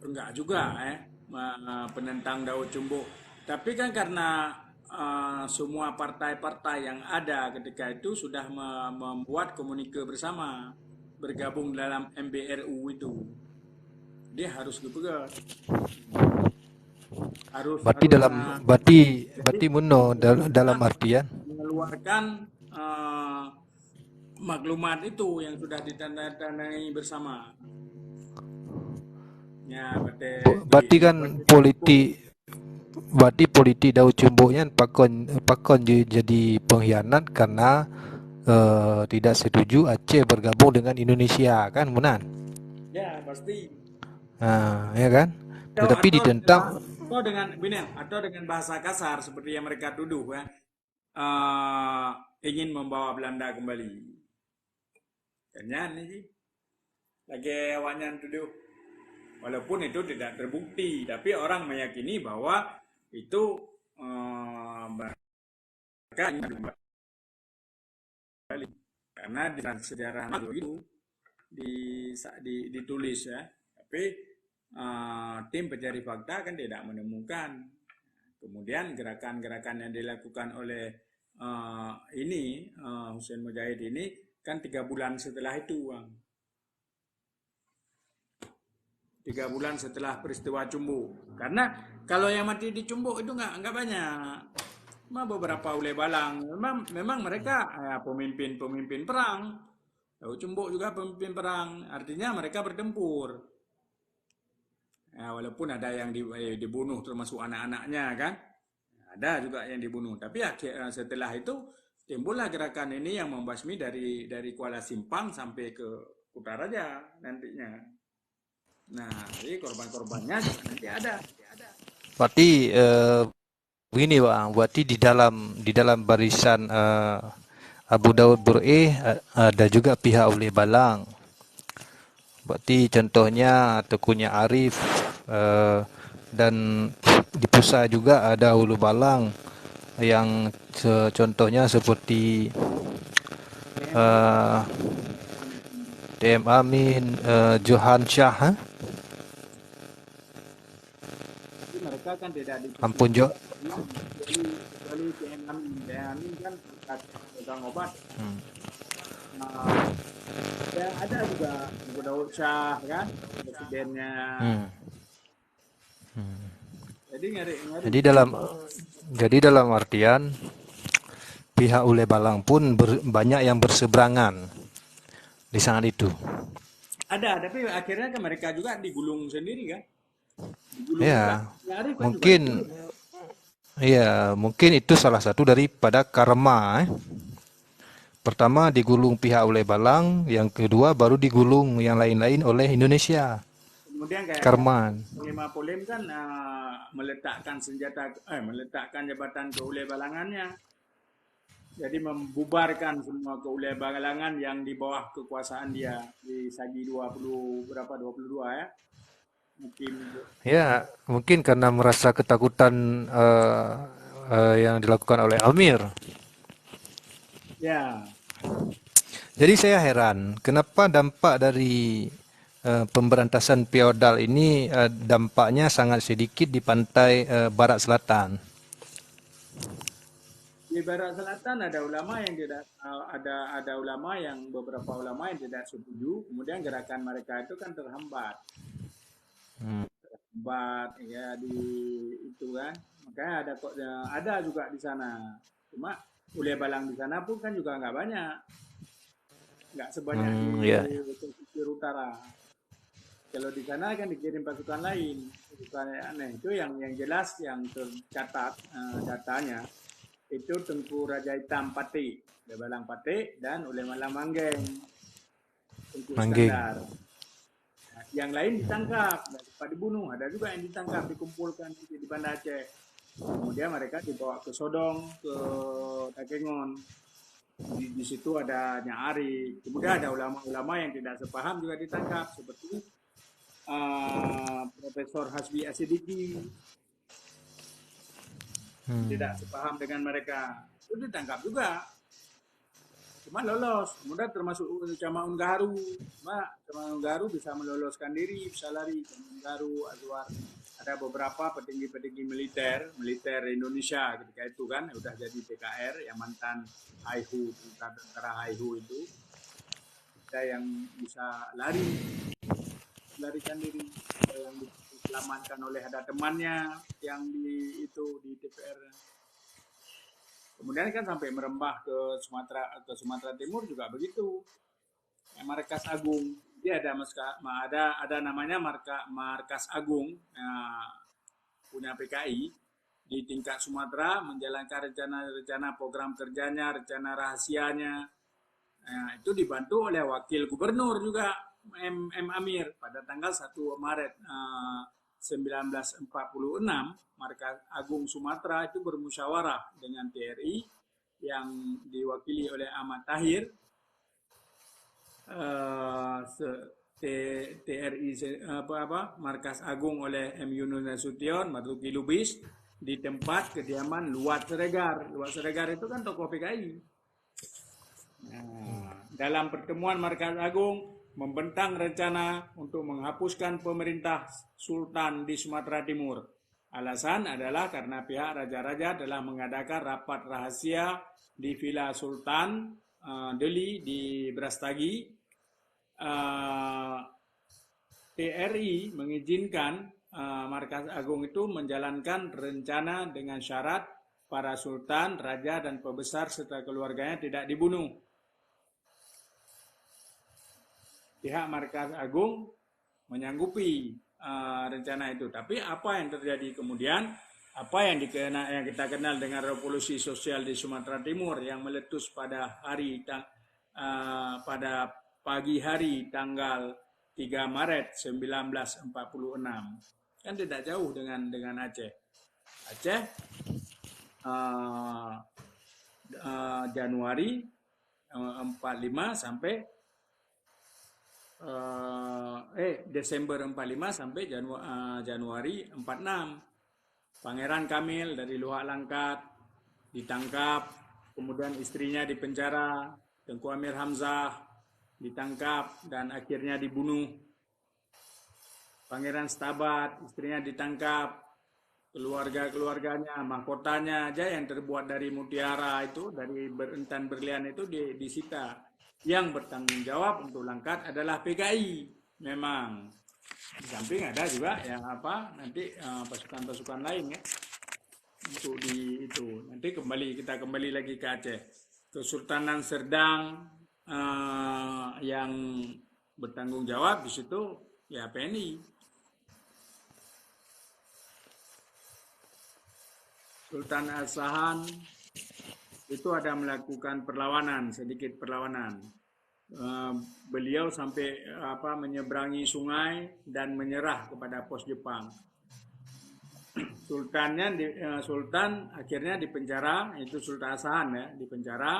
enggak juga, eh, me-, penentang Daud Cumbok. Tapi kan karena, eh, semua partai-partai yang ada ketika itu sudah me-, membuat komunike bersama, bergabung dalam M B R U itu. Dia harus dipegang. Harus, Berarti harus dalam, na-, berarti, jadi berarti meunoe dal-, dalam artian mengeluarkan, eh, maklumat itu yang sudah ditandatangani bersama. Ya, berarti Berarti di-, kan berarti politik, berarti politik Daud Cumbok nyan pakon, pakon je jadi pengkhianat karena, eh, tidak setuju Aceh bergabung dengan Indonesia, kan, meunan? Ya, pasti. Ha, ya kan? Atau, Tetapi atau, ditentang atau dengan, gini, atau dengan bahasa kasar seperti yang mereka tuduh, ya. Eh, ingin membawa Belanda kembali. Kan nyan ni ji. Lagèe awaknyan tuduh. Walaupun itu tidak terbukti, tapi orang meyakini bahwa itu, eh, mereka ingin kembali. Karena di sejarah itu di, di, ditulis, ya. Tapi, eh, tim pencari fakta kan tidak menemukan. Kemudian gerakan-gerakan yang dilakukan oleh, eh, ini, eh, Hussein Mujahid ini kan tiga bulan setelah itu, Bang. Tiga bulan setelah peristiwa Cumbok. Karena kalau yang mati di Cumbok itu nggak, nggak banyak. Cuma beberapa ulèe balang. Memang, memang mereka, eh, pemimpin-pemimpin perang. Lalu Cumbok juga pemimpin perang. Artinya mereka bertempur. Ya, walaupun ada yang di-, eh, dibunuh termasuk anak-anaknya kan. Ada juga yang dibunuh. Tapi akhir, eh, setelah itu timbullah gerakan ini yang membasmi dari, dari Kuala Simpang sampai ke Kutaraja nantinya. Nah, jadi korban-korbannya juga nanti ada. Berarti, eh, begini, Bang, berarti di dalam, di dalam barisan, eh, Abu Daud Bur'eh, eh, ada juga pihak ulèe balang. Berarti contohnya Teuku Nyak Arif, eh, dan di pusat juga ada ulèe balang yang se-, contohnya seperti, eh, T M Amin, eh, Johan Syah, eh? Tapi mereka kan tidak di Ampun, Jo. Kecuali, kecuali T M Amin. T M Amin kan bekas pegang obat. Hmm. Nah, ya ada juga Teuku Daud Syah kan, presidennya. Hmm. Hmm. Jadi ngeri, ngeri. Jadi dalam, jadi dalam artian pihak ulèe balang pun ber-, banyak yang berseberangan di saat itu. Ada, tapi akhirnya kan mereka juga digulung sendiri kan? Digulung Ya, juga. Nyak Arif kan juga mungkin, digulung. Ya, mungkin itu salah satu daripada karma, eh. Pertama digulung pihak ulèe balang, yang kedua baru digulung yang lain-lain oleh Indonesia. Kemudian kayak Karma. Panglima Polem kan, ah, meletakkan senjata, eh, meletakkan jabatan keulèe balangannya. Jadi membubarkan semua keulèe balangan yang di bawah kekuasaan dia di sagi dua puluh berapa, dua puluh dua ya. Mungkin Ya, mungkin karena merasa ketakutan, eh, eh, yang dilakukan oleh Amir. Ya. Jadi saya heran, kenapa dampak dari, eh, pemberantasan feodal ini, eh, dampaknya sangat sedikit di pantai, eh, barat selatan? Di barat selatan ada ulama yang tidak, eh, ada, ada ulama yang, beberapa ulama yang tidak setuju, kemudian gerakan mereka itu kan terhambat. Hmm. Terhambat, ya, di itu kan. Makanya ada kok, eh, ada juga di sana. Cuma ulèe balang di sana pun kan juga nggak banyak. Nggak sebanyak Hmm, di ya. Pesisir Utara. Kalau di sana kan dikirim pasukan lain. Bukan aneh. Itu yang, yang jelas yang tercatat, eh, datanya. Itu Teuku Raja Itam Paték, ulèe balang Paték dan ulèe balang Manggeng. Teuku Manggeng. Iskandar. Yang lain ditangkap, ada juga yang ditangkap, dikumpulkan di Banda Aceh. Kemudian mereka dibawa ke Sodong, ke Takengon. Di, di situ ada Nyak Ari. Kemudian ada ulama-ulama yang tidak sepaham juga ditangkap, seperti, eh, Profesor Hasbi Asidiki. Hmm. Tidak sepaham dengan mereka. Itu ditangkap juga. Cuma lolos. Kemudian termasuk Cama Un Gaharu. Cuma Cama Un Gaharu bisa meloloskan diri, bisa lari. Cama Un Gaharu, Azwar. Ada beberapa petinggi-petinggi militer, militer Indonesia ketika itu kan, udah jadi P K R, yang mantan Haihu, tentara, tentara Haihu itu. Ada yang bisa lari, melarikan diri, ada yang diselamatkan oleh ada temannya yang di itu, di D P R. Kemudian kan sampai merembah ke Sumatera, ke Sumatera Timur juga begitu. Yang Markas Agung, dia ada maska-, ma-, ada, ada namanya marka-, Markas Agung, ya, punya P K I di tingkat Sumatera, menjalankan rencana-rencana program kerjanya, rencana rahasianya. Ya, itu dibantu oleh Wakil Gubernur juga, M, M Amir, pada tanggal satu Maret, eh, sembilan belas empat puluh enam, Markas Agung Sumatera itu bermusyawarah dengan T R I yang diwakili oleh Ahmad Tahir, eh, se-, T-, T R I se-, apa, apa, Markas Agung oleh M Yunus Nasution, Marzuki Lubis, di tempat kediaman Luat Siregar. Luat Siregar itu kan tokoh P K I. Nah, dalam pertemuan Markas Agung membentang rencana untuk menghapuskan pemerintah Sultan di Sumatera Timur. Alasan adalah karena pihak raja-raja telah mengadakan rapat rahasia di Villa Sultan, eh, Deli di Brastagi. Eh, T R I mengizinkan, eh, Markas Agung itu menjalankan rencana dengan syarat para sultan, raja, dan pembesar serta keluarganya tidak dibunuh. Pihak Markas Agung menyanggupi, eh, rencana itu. Tapi apa yang terjadi kemudian? Apa yang dikena-, yang kita kenal dengan revolusi sosial di Sumatera Timur yang meletus pada hari tang-, eh, pada pagi hari tanggal tiga Maret sembilan belas empat puluh enam. Kan tidak jauh dengan, dengan Aceh. Aceh, eh, eh, Januari, eh, empat lima sampai, eh, eh, Desember empat lima sampai Janu-, eh, Januari empat enam. Pangeran Kamil dari Luhak Langkat ditangkap, kemudian istrinya dipenjara, Tengku Amir Hamzah ditangkap dan akhirnya dibunuh. Pangeran Stabat, istrinya ditangkap, keluarga-keluarganya, mahkotanya aja yang terbuat dari mutiara itu, dari ber-, intan berlian itu di-, disita. Yang bertanggung jawab untuk Langkat adalah P K I memang. Di samping ada juga yang apa, nanti, eh, pasukan-pasukan lain ya. Untuk di itu. Nanti kembali, kita kembali lagi ke Aceh. Kesultanan Serdang, eh, yang bertanggung jawab di situ ya P N I. Sultan Asahan itu ada melakukan perlawanan, sedikit perlawanan. Eh, beliau sampai, apa, menyeberangi sungai dan menyerah kepada pos Jepang. Sultannya di, eh, Sultan akhirnya dipenjara, itu Sultan Asahan ya, dipenjara,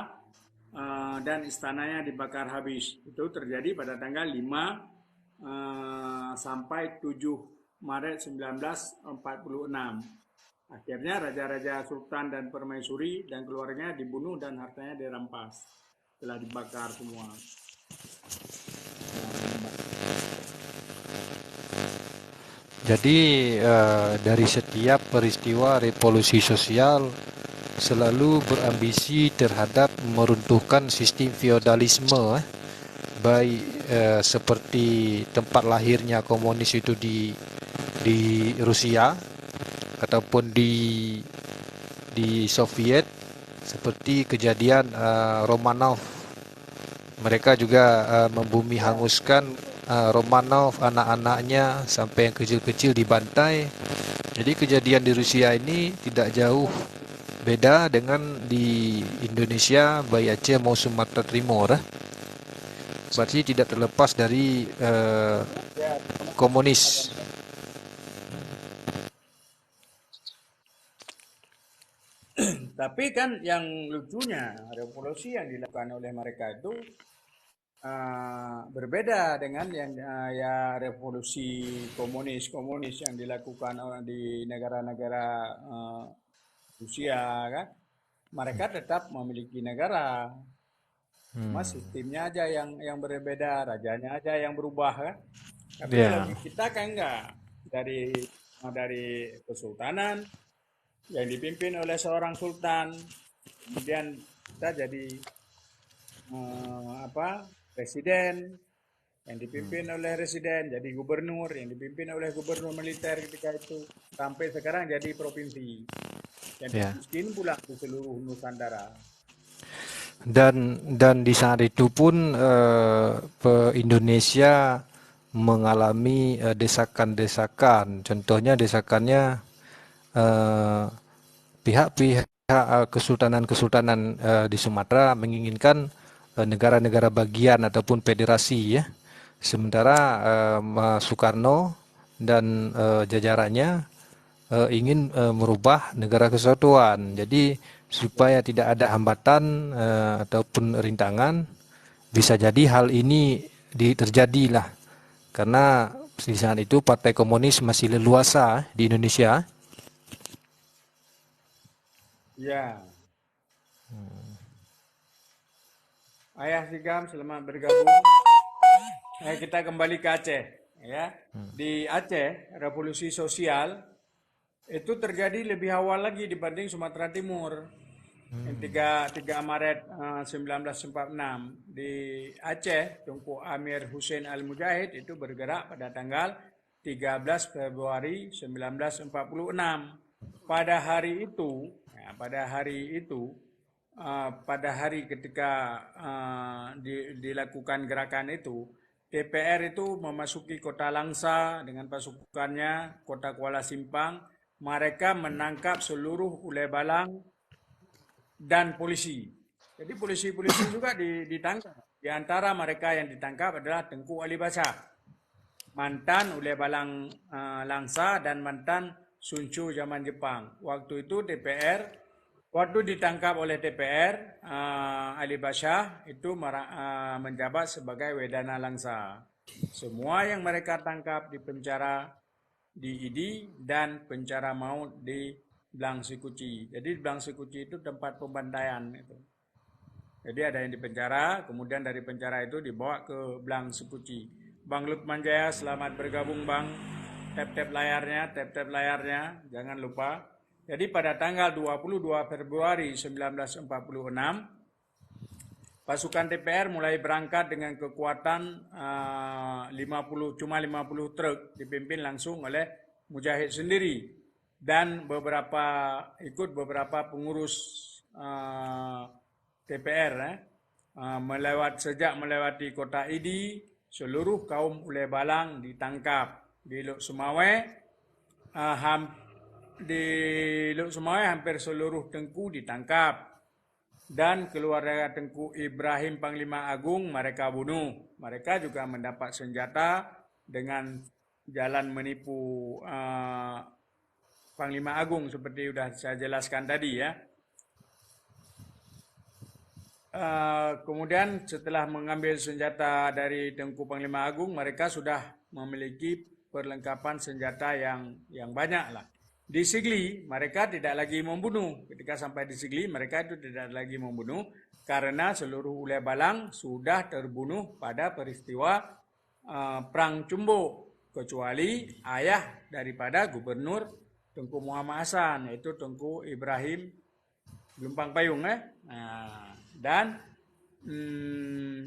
eh, dan istananya dibakar habis. Itu terjadi pada tanggal lima, eh, sampai tujuh Maret sembilan belas empat puluh enam. Akhirnya raja-raja, sultan dan permaisuri dan keluarganya dibunuh dan hartanya dirampas. Telah dibakar semua. Jadi, eh, dari setiap peristiwa revolusi sosial selalu berambisi terhadap meruntuhkan sistem feodalisme, eh. Baik, eh, seperti tempat lahirnya komunis itu di, di Rusia ataupun di, di Soviet, seperti kejadian, eh, Romanov. Mereka juga, eh, membumi hanguskan, eh, Romanov, anak-anaknya sampai yang kecil-kecil dibantai. Jadi kejadian di Rusia ini tidak jauh beda dengan di Indonesia, baik Aceh maupun Sumatera Timur, eh. Berarti tidak terlepas dari, eh, komunis. Tapi kan yang lucunya, revolusi yang dilakukan oleh mereka itu, ah, berbeda dengan yang, ah, ya, revolusi komunis-komunis yang dilakukan orang di negara-negara, ah, Rusia, kan. Mereka tetap memiliki negara. Cuma sistemnya aja yang, yang berbeda, rajanya aja yang berubah, kan. Tapi Ya. kalau di kita kan enggak. Dari, dari kesultanan yang dipimpin oleh seorang sultan, kemudian kita jadi, eh, apa, presiden, yang dipimpin oleh residen, jadi gubernur, yang dipimpin oleh gubernur militer ketika itu, sampai sekarang jadi provinsi. Dan Ya. miskin pula di seluruh Nusantara. Dan, dan di saat itu pun, eh, pe-, Indonesia mengalami, eh, desakan-desakan. Contohnya desakannya, eh, pihak-pihak, eh, kesultanan-kesultanan, eh, di Sumatera menginginkan, eh, negara-negara bagian ataupun federasi, ya. Sementara, eh, ma-, Soekarno dan, eh, jajarannya, eh, ingin, eh, merubah Negara Kesatuan. Jadi, supaya tidak ada hambatan, eh, ataupun rintangan, bisa jadi hal ini di-, terjadilah. Karena di saat itu Partai Komunis masih leluasa di Indonesia. Ya. Ayah Sigam, selamat bergabung. Eh, kita kembali ke Aceh, ya. Di Aceh, revolusi sosial itu terjadi lebih awal lagi dibanding Sumatera Timur. Yang tiga, tiga Maret, eh, sembilan belas empat enam. Di Aceh, Teungku Amir Hussein Al-Mujahid itu bergerak pada tanggal tiga belas Februari sembilan belas empat puluh enam. Pada hari itu, ya, pada hari itu, ah, pada hari ketika, ah, di-, dilakukan gerakan itu, T P R itu memasuki kota Langsa dengan pasukannya, kota Kuala Simpang. Mereka menangkap seluruh ulèe balang dan polisi. Jadi polisi-polisi juga di-, ditangkap. Di antara mereka yang ditangkap adalah Teungku Ali Basyah, mantan ulèe balang, eh, Langsa dan mantan Suncu zaman Jepang. Waktu itu T P R, waktu ditangkap oleh T P R, eh, Ali Basyah itu mera-, eh, menjabat sebagai Wedana Langsa. Semua yang mereka tangkap dipenjara di Idi dan penjara maut di Blang Sikuci. Jadi Blang Sikuci itu tempat pembantaian itu. Jadi ada yang dipenjara, kemudian dari penjara itu dibawa ke Blang Sikuci. Bang Lukman Jaya, selamat bergabung, Bang. Tap-tap layarnya, tap-tap layarnya, jangan lupa. Jadi pada tanggal dua puluh dua Februari sembilan belas empat puluh enam, pasukan T P R mulai berangkat dengan kekuatan, ah, lima puluh, cuma lima puluh truk, dipimpin langsung oleh Mujahid sendiri dan beberapa, ikut beberapa pengurus, ah, T P R, eh. Ah, melewat, sejak melewati kota Idi, seluruh kaum ulèe balang ditangkap. Di Lhokseumawe, ah, ham-, di Lhokseumawe hampir seluruh teungku ditangkap. Dan keluarga Teungku Ibrahim Panglima Agung mereka bunuh. Mereka juga mendapat senjata dengan jalan menipu, eh, Panglima Agung seperti sudah saya jelaskan tadi, ya. Eh, kemudian setelah mengambil senjata dari Teungku Panglima Agung, mereka sudah memiliki perlengkapan senjata yang, yang banyak lah. Di Sigli, mereka tidak lagi membunuh. Ketika sampai di Sigli, mereka itu tidak lagi membunuh karena seluruh ulèe balang sudah terbunuh pada peristiwa, eh, Perang Cumbok, kecuali ayah daripada Gubernur Teungku Muhammad Hasan, yaitu Teungku Ibrahim Geulumpang Payong, eh. Nah, dan, hmm,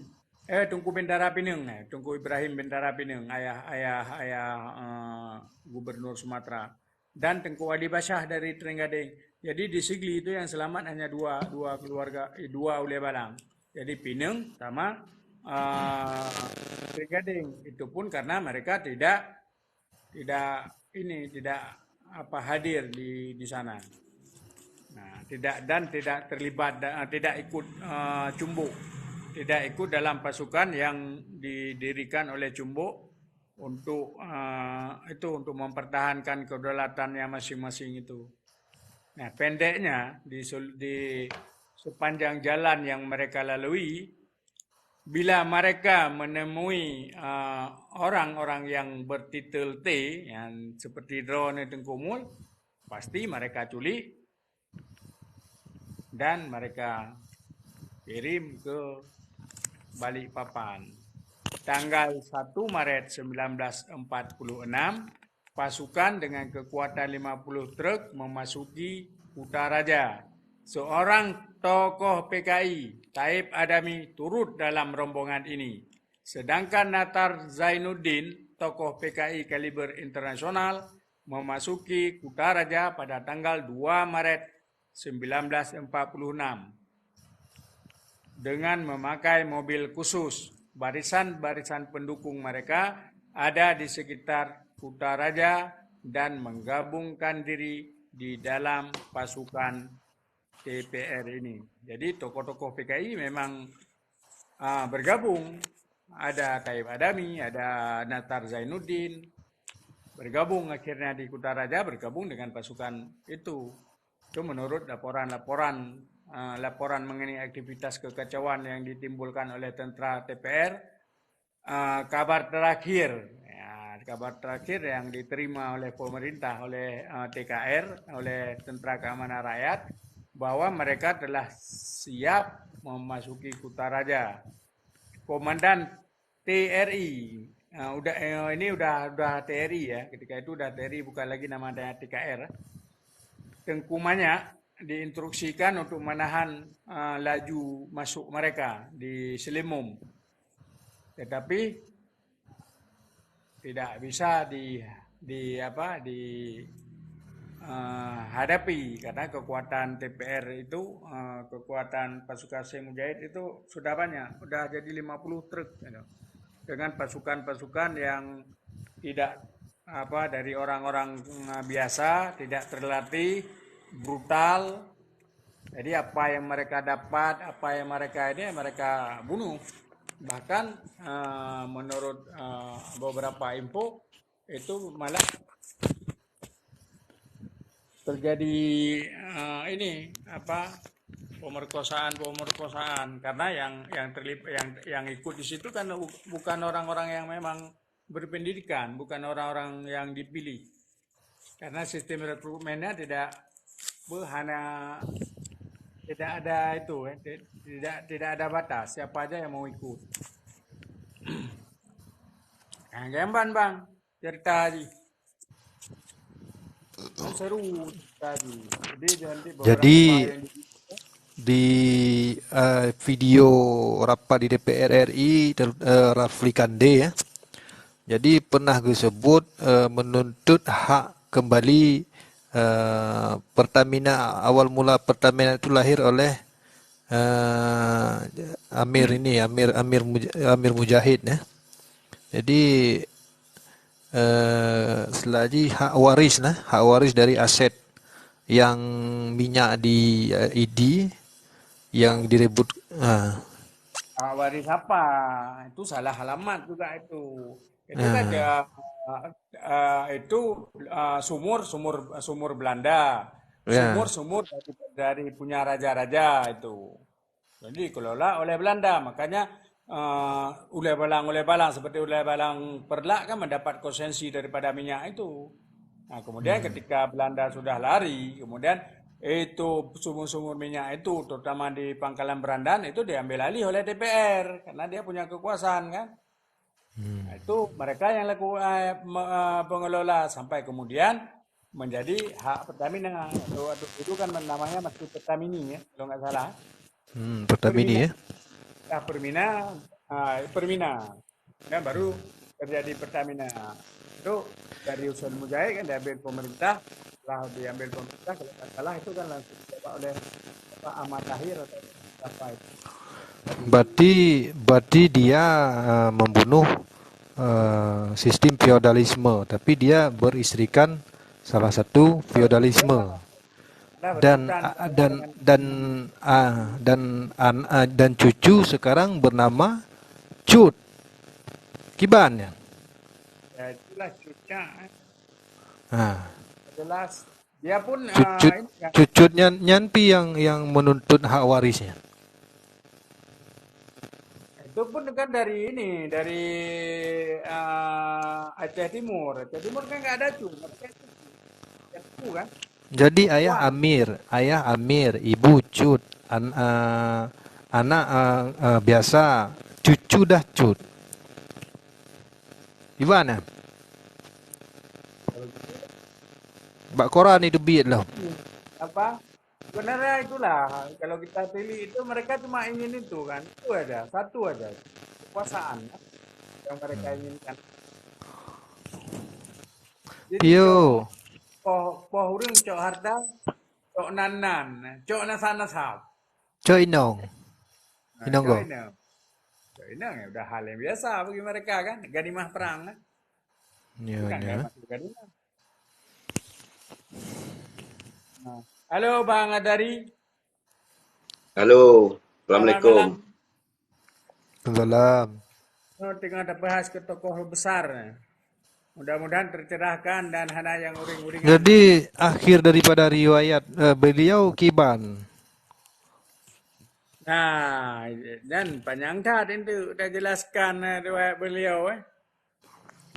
eh, Teungku Bintara Pineung, eh, Teungku Ibrahim Bintara Pineung, ayah, ayah, ayah, eh, Gubernur Sumatera. Dan Teungku Ali Basyah dari Trenggadeng. Jadi di Sigli itu yang selamat hanya dua, dua keluarga, eh, dua ulèe balang. Jadi Pineung sama, eh, Trenggadeng. Itu pun karena mereka tidak, tidak ini, tidak apa, hadir di, di sana. Nah, tidak, dan tidak terlibat, da-, tidak ikut, eh, Cumbok. Tidak ikut dalam pasukan yang didirikan oleh Cumbok untuk, eh, itu, untuk mempertahankan kedaulatannya masing-masing itu. Nah, pendeknya, di sul-, di sepanjang jalan yang mereka lalui, bila mereka menemui, eh, orang-orang yang bertitel T, yang seperti droeneuh Teungku Mul, pasti mereka culik dan mereka kirim ke Balikpapan. Tanggal satu Maret sembilan belas empat puluh enam, pasukan dengan kekuatan lima puluh truk memasuki Kutaraja. Seorang tokoh P K I, Taib Adami, turut dalam rombongan ini. Sedangkan Natar Zainuddin, tokoh P K I kaliber internasional, memasuki Kutaraja pada tanggal dua Maret sembilan belas empat puluh enam dengan memakai mobil khusus. Barisan-barisan pendukung mereka ada di sekitar Kutaraja dan menggabungkan diri di dalam pasukan T P R ini. Jadi, tokoh-tokoh P K I memang, ah, bergabung. Ada Taib Adami, ada Natar Zainuddin, bergabung akhirnya di Kutaraja, bergabung dengan pasukan itu. Itu menurut laporan-laporan, ah, laporan mengenai aktivitas kekacauan yang ditimbulkan oleh tentara T P R. Ah, kabar terakhir, ya, kabar terakhir yang diterima oleh pemerintah, oleh, ah, T K R, oleh Tentara Keamanan Rakyat, bahwa mereka telah siap memasuki Kutaraja. Komandan T R I, ah, udah, eh, ini udah, udah T R I ya, ketika itu udah T R I, bukan lagi namanya T K R. Teungku Manyak diinstruksikan untuk menahan, ah, laju masuk mereka di Selimum. Tetapi tidak bisa di, di apa, di, eh, hadapi karena kekuatan T P R itu, eh, kekuatan pasukan Syekh Mujahid itu sudah banyak, sudah jadi lima puluh truk gitu. Dengan pasukan-pasukan yang tidak apa, dari orang-orang, eh, biasa, tidak terlatih, brutal. Jadi apa yang mereka dapat, apa yang mereka ini, mereka bunuh. Bahkan, eh, menurut, eh, beberapa info, itu malah terjadi, eh, ini apa, pemerkosaan-pemerkosaan, karena yang, yang terlib-, yang, yang ikut di situ kan bu-, bukan orang-orang yang memang berpendidikan, bukan orang-orang yang dipilih. Karena sistem rekrutmennya tidak, apa, hana, tidak ada itu, eh, ti-, tidak, tidak ada batas, siapa aja yang mau ikut. Nah, gamban, Bang, cerita tadi. Kan seru tadi. Jadi, nanti beberapa Jadi, yang di- di, eh, video rapat di D P R R I ter-, eh, Rafli Kande ya. Jadi pernah disebut, eh, menuntut hak kembali, eh, Pertamina, awal mula Pertamina itu lahir oleh, eh, Amir ini, Amir, Amir Muj-, Amir Mujahid ya. Jadi, eh, selagi hak waris nah, hak waris dari aset yang minyak di, eh, I D yang direbut, ah. Hak waris apa? Itu salah alamat juga itu. Itu kan Ah. dia, eh, itu, eh, sumur, sumur, sumur Belanda. Ya. Sumur, sumur dari, dari punya raja-raja itu. Jadi dikelola oleh Belanda. Makanya, eh, ulèe balang-ulèe balang seperti ulèe balang Peureulak kan mendapat konseksi daripada minyak itu. Nah, kemudian Hmm. ketika Belanda sudah lari, kemudian itu sumur-sumur minyak itu, terutama di Pangkalan Berandan, itu diambil alih oleh D P R karena dia punya kekuasaan kan. Hmm. Nah, itu mereka yang laku, eh, me-, eh, pengelola sampai kemudian menjadi hak Pertamina. Waktu, waktu itu kan namanya masih Pertamini ya, kalau nggak salah. Hmm, Pertamini Permina. Ya. Dah Permina, ah, Permina. Dan baru terjadi Pertamina. Itu dari Husain Mujahid kan diambil pemerintah, setelah diambil pemerintah, kalau nggak salah itu kan langsung dibawa oleh, apa, Ahmad Tahir atau siapa itu. Berarti, berarti dia, eh, membunuh, eh, sistem feodalisme, tapi dia beristrikan salah satu feodalisme. Nah, dan, betul, ah, dan, dengan dan, ah, dan, an-, ah, dan cucu sekarang bernama Cut. Kiban ya? Ya, itulah Cut Nyak, eh. Ha. Jelas. Dia pun, ah, cucut, ini kan. Cucut nyan, nyan pi yang, yang menuntut hak warisnya. Itu pun kan dari ini, dari, ah, Aceh Timur. Aceh Timur kan nggak ada cut, tapi kan cut. Cut kan? Jadi ayah Amir, ayah Amir, ibu cut, an-, ah, anak, ah, ah, biasa, cucu dah cut. Iban ya? Bak koran itu biet lah. Apa? Sebenarnya itulah, kalau kita pilih itu, mereka cuma ingin itu kan, itu aja, satu aja, kekuasaan kan, yang mereka inginkan. Jadi, Yo. Cok, poh, poh ureueng cok harta, cok nan-nan, cok nasab-nasab. Cok inong. Nah, inong cok go. Inong. Cok inong ya udah hal yang biasa bagi mereka kan, ganimah perang kan. Ya, bukan ya. Ganimah, bukan ganimah. Nah. Halo Bang Adari. Halo, assalamualaikum. Selamat malam. Salam. Oh, tengah tabahas ke tokoh besar. Mudah-mudahan tercerahkan dan hana yang uring-uringan. Jadi akhir daripada riwayat, eh, beliau kiban. Nah, dan panjang that itu dah jelaskan, eh, riwayat beliau, eh.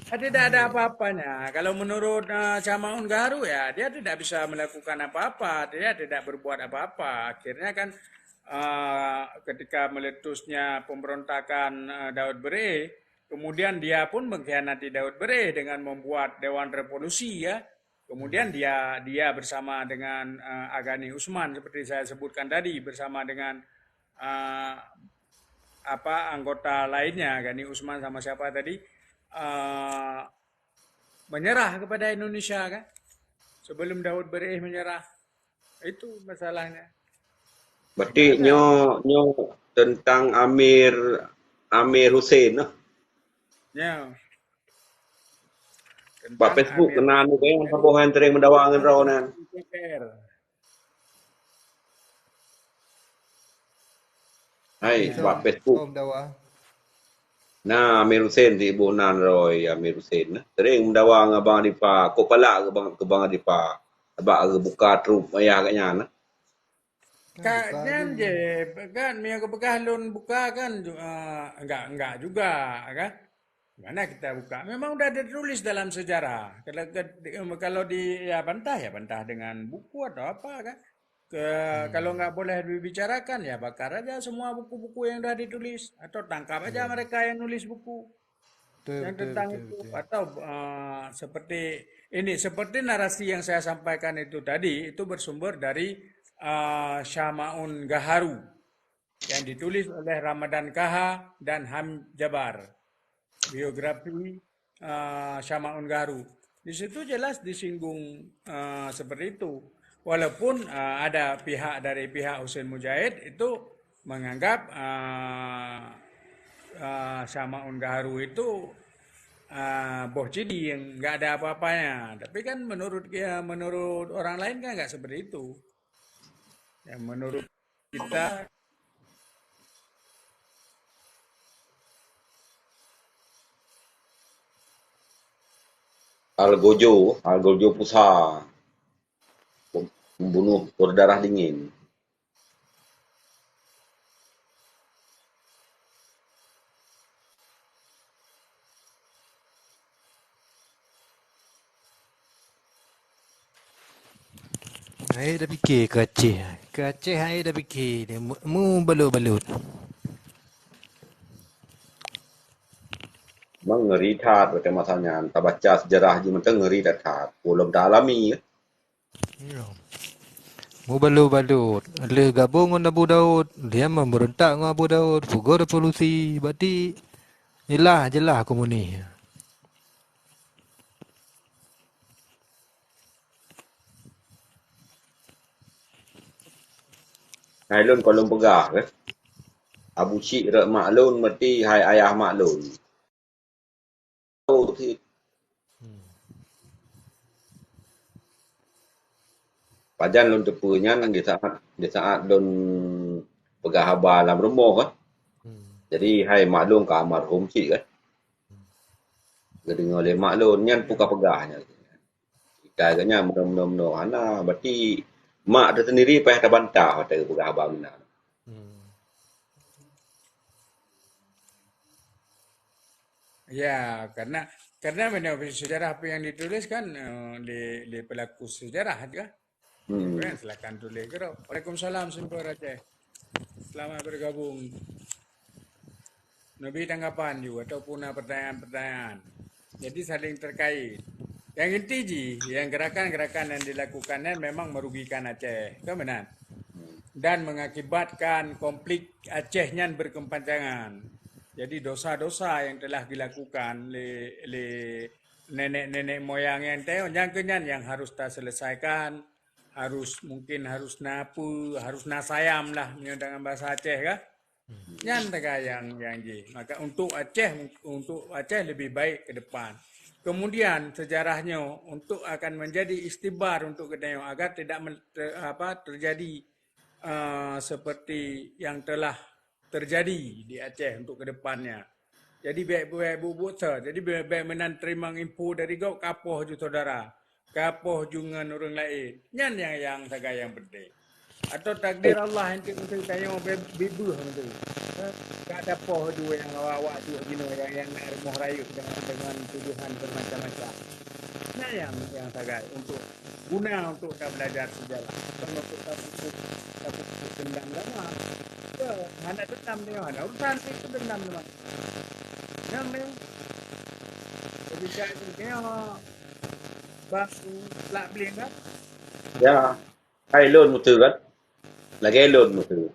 Tidak ada apa-apanya. Kalau menurut, eh, Syamaun Gaharu, ya, dia tidak bisa melakukan apa-apa, dia tidak berbuat apa-apa. Akhirnya kan, eh, ketika meletusnya pemberontakan, eh, Daud Bereh, kemudian dia pun mengkhianati Daud Bereh dengan membuat Dewan Revolusi, ya. Kemudian dia, dia bersama dengan, eh, Agani Usman seperti saya sebutkan tadi, bersama dengan, eh, apa, anggota lainnya, Agani Usman sama siapa tadi, eh, menyerah kepada Indonesia kan. Sebelum Daud Bereh menyerah. Itu masalahnya. Berarti nyoe, nyoe tentang Amir, Amir Hussein lah. Ya. Bak Facebook keunan tu kan, saboh nyang sering meudawa ngon droe nyan. Hai, bak Facebook. Nah, Amir Hussein di ibu nan roy Amir Hussein. Sering meudawa ngon Bang Adifa. Kok palak keu Bang, keu Bang Adifa. Sebab geubuka trup ayah geuh nyan. Kan nyan je, kan, meunyoe geupeugah lôn buka kan, ju-, eh, enggak, enggak juga, kan. Mana kita buka? Memang udah ditulis dalam sejarah. Kalau ke-, kalau di, ya, bantah, ya, bantah dengan buku atau apa, kan. Ke-, kalau nggak boleh dibicarakan, ya, bakar aja semua buku-buku yang udah ditulis. Atau tangkap aja mereka yang nulis buku. Betul, yang betul, tentang betul, itu, betul. Atau, eh, seperti ini, seperti narasi yang saya sampaikan itu tadi, itu bersumber dari, eh, Syamaun Gaharu yang ditulis oleh Ramadan Kaha dan Ham Jabar. Biografi, eh, Syamaun Gaharu. Di situ jelas disinggung, eh, seperti itu. Walaupun, eh, ada pihak dari pihak Hussein Mujahid itu menganggap, eh, eh, Syamaun Gaharu itu, eh, boh cidi yang nggak ada apa-apanya. Tapi kan menurut dia, menurut orang lain kan nggak seperti itu. Ya, menurut kita, Algojo, Algojo Pusa, pembunuh berdarah dingin. Hai dah fikir keu Aceh. Keu Aceh hai dah fikir dia mu-, mubalut-balut. Memang ngeri that watèe masa nyan. Tabaca sejarah jih mantong ngeri that-that. Ulôn ta alami. Ya. Mubalut-balut. Lheueh gabong ngon Abu Daud, dia memberontak ngon Abu Daud, pugoe revolusi, berarti jelas-jelas komunis. Hai lôn kon lôn peugah, eh. Abu Syik rot mak lôn, meuti hai ayah mak lôn. Oh, cit. Hmm. Pajan lôn teupeue nyan di saat, di saat lôn peugah haba lam rumoh, kan. Hmm. Jadi, hai mak lôn ka almarhum cit, kan. Hmm. Geudeungoe lé mak lôn, nyan peue ka peugah nyan. Kata geuh nyan meunoe-meunoe-meunoe hana, berarti mak teusendiri payah tabantah watèe geupeugah haba meunan. Hmm. Ya, karena, karena memang sejarah apa yang ditulis kan, eh, di, di pelaku sejarah aja. Hmm. Kan, silakan tulis keudroe. Waalaikumsalam, Sumber Aceh. Selamat bergabung. Neubi tanggapan ju ataupun na pertanyaan-pertanyaan. Jadi saling terkait. Yang inti jih, yang gerakan-gerakan yang dilakukan nyan memang merugikan Aceh. Kan benar? Dan mengakibatkan konflik Aceh nyan berkepanjangan. Jadi dosa-dosa yang telah dilakukan lé, lé nenek-nenek moyang nyan teuh, nyan keuh nyan yang harus taselesaikan, harus, mungkin harus na peue, harus na sayam lah, meunyoe dengan bahasa Aceh kah. Nyan taga nyang, nyang jih. Maka untuk Aceh, untuk Aceh lebih baik ke depan. Kemudian sejarah nyoe untuk akan menjadi istibar untuk geutanyoe agar tidak men-, te-, apa, terjadi, eh, seperti yang telah terjadi di Aceh untuk ke depannya. Jadi bèk, bèk buet-buet sa. Jadi bèk, bèk meunan teurimong info dari gob kapoh ju saudara. Kapoh ju ngon ureueng laén. Nyan nyang, nyang sagai nyang penting. Atau takdir Allah enteuk, enteuk tanyoe be-, bibeuh enteuk. Eh, ka tapoh ju nyang awak-awak ju jinoe nyang, nyang na rumoh rayeuk dengan, dengan tuduhan bermacam-macam. Nyan nyang, nyang sagai untuk guna untuk tabelajar sejarah. Bukan untuk tapupuk, tapupuk dendam lama. Ya, hana dendam tanyoe, hana urusan itu dendam lama. Nyan, nyan. Jadi, cak ni, tanyoe. Bang, lak bling kan? Ya. Hai lôn beutôi kan? Lagèe lôn beutôi.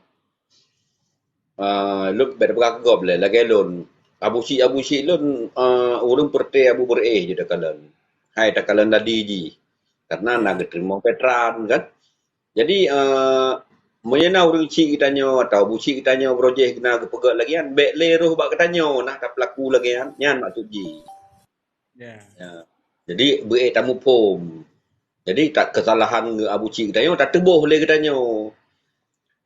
Ah, lôn bèk peugah keu gob lé, lagèe lôn. Abu Syik, Abu Syik lôn, ah, ureueng peureuté Abu Beureu'éh jih takalon. Hai takalon ladi jih. Karena na geuteurimong veteran kan. Jadi, ah, meunyoe na ureueng chik geutanyoe atau Abu Syik geutanyoe beurojéh na geupeugöt lagèe nyan, bèk lé roh bak geutanyoe nah tapeulaku lagèe nyan, nyan maksud jih. Ya. Ya. Jadi, beuék tamuphom. Jadi, ta-, keusalahan geu-, Abu Syik geutanyoe tateuboh lé geutanyoe.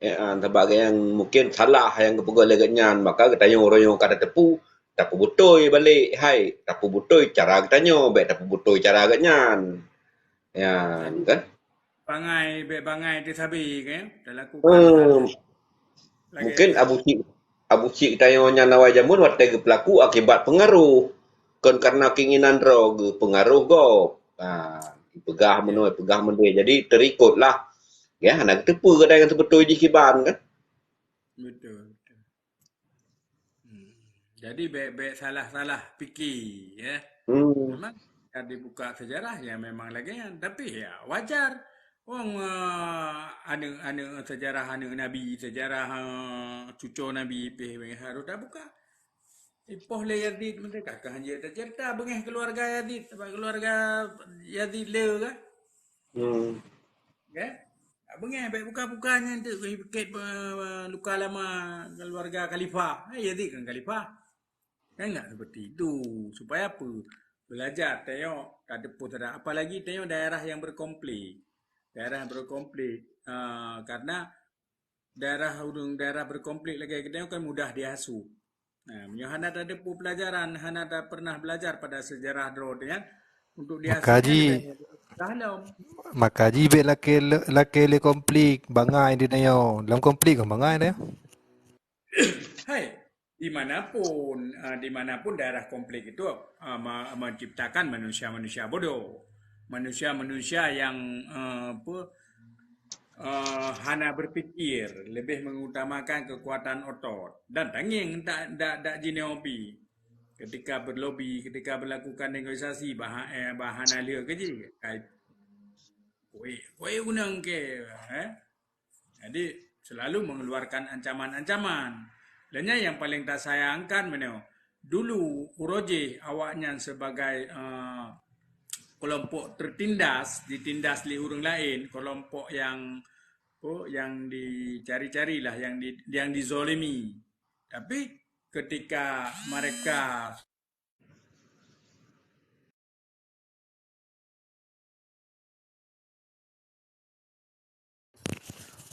Ya, sabab nyang mungkin salah nyang geupeugöt lé geuhnyan, maka geutanyoe uroe nyoe ka tateupeue, tapeubeutôi balek, hai, tapeubeutôi cara geutanyoe, bèk tapeubeutôi cara geuhnyan. Ya, kan? Bangai, bèk bangai teusabe, kan? Talakukan. Hmm. Lagèe mungkin Abu Syik, Abu Syik tanyoe nyan awai jameun watèe geupeulaku akibat peungaroh. Kon karena keinginan droe geupeungaroh gob. Ha, peugah meunoe, peugah meudeh. Jadi, terikutlah. Ya, hana geuteupeue kadang nyang seubeutôi jih kiban, kan? Betul, betul. Hmm. Jadi, bèk, bèk salah-salah pike, ya. Hmm. Memang, ka dibuka sejarah, ya memang lagèe nyan. Tapi, ya, wajar. Wong, eh, aneuk, aneuk sejarah aneuk Nabi, sejarah, eh, cuco Nabi pih harôh tabuka. Ipoh lé Yazid meuteukah ka hanjeuet taceurita beungèh keuluwarga Yazid, sabab keuluwarga Yazid le kan? Hmm. Kan? Beungèh bèk buka-buka nyan teuk bèk, eh, luka lama keuluwarga khalifah. Eh, Yazid kan khalifah. Kan enggak seperti itu. Supaya apa? Belajar tanyoe, ka teupeu tada. Apalagi tanyoe daerah yang berkonflik. Daerah yang berkonflik. Ah, karena daerah ureueng, daerah berkonflik lagèe geutanyoe kan mudah dihasut. Nah, meunyoe hana tateupeu pelajaran, hana ta pernah belajar pada sejarah droe nyan, untuk dihasut maka ji, kan lagèe mudah lom. Maka ji bèk lakèe le-, lakèe lé konflik, bangai di tanyoe. Lam konflik kan bangai tanyoe. Hai, di mana pun, ah, di mana pun daerah konflik itu, ah, me-, menciptakan manusia-manusia bodoh. Manusia-manusia yang, eh, apa, eh, hana berpikir, lebih mengutamakan kekuatan otot. Dan tangieng dak, dak, dak jineopi. Ketika berlobi, ketika berlakukan negosiasi, bah-, eh, bah hana lheueh keu jih. Kai, kue, kue unang ke, eh? Jadi, selalu mengeluarkan ancaman-ancaman. Dan nyan nyang paleng tasayangkan meunyoe dulu uroe jih awaknyan sebagai, eh, kelompok tertindas, ditindas lé ureueng laén, kelompok yang, oh, yang dicari-cari lah, yang di, yang dizolimi. Tapi ketika mereka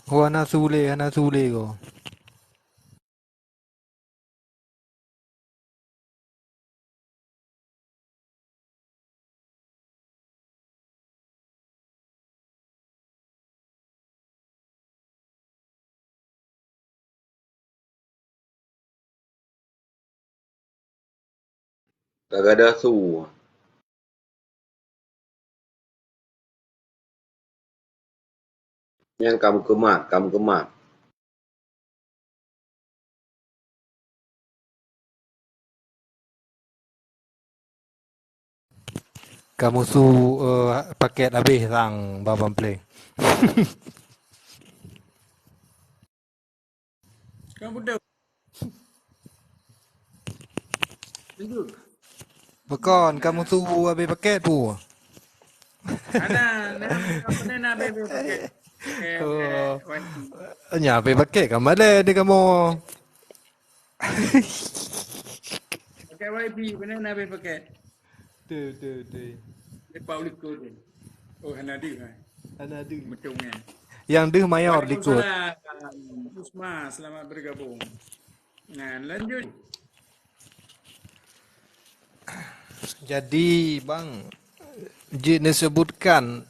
Oh, hana su lé, hana su lé ko. Ka gadôh su. Nyan ka meukeumah, ka meukeumah. Ka musu, eh, paket habéh sang Bang Pampleng. Kan beutôi. Lanjut. Bukon, ka musu habéh paket pu. Ada, nah, apa ni nak habéh paket? Eh, Oh. eh, Wan. Nya habéh paket ka malèe di kamoe. Pakai wifi, mana nak habéh paket? Tu, tu, tu. Lepak uliku tu. Oh, hana deuh, eh. Hana deuh. Meutung, eh. Yang deuh mayor likot. Waalaikumsalam. Usma, selamat bergabung. Nah, lanjut. Jadi, Bang, jeuet neusebutkan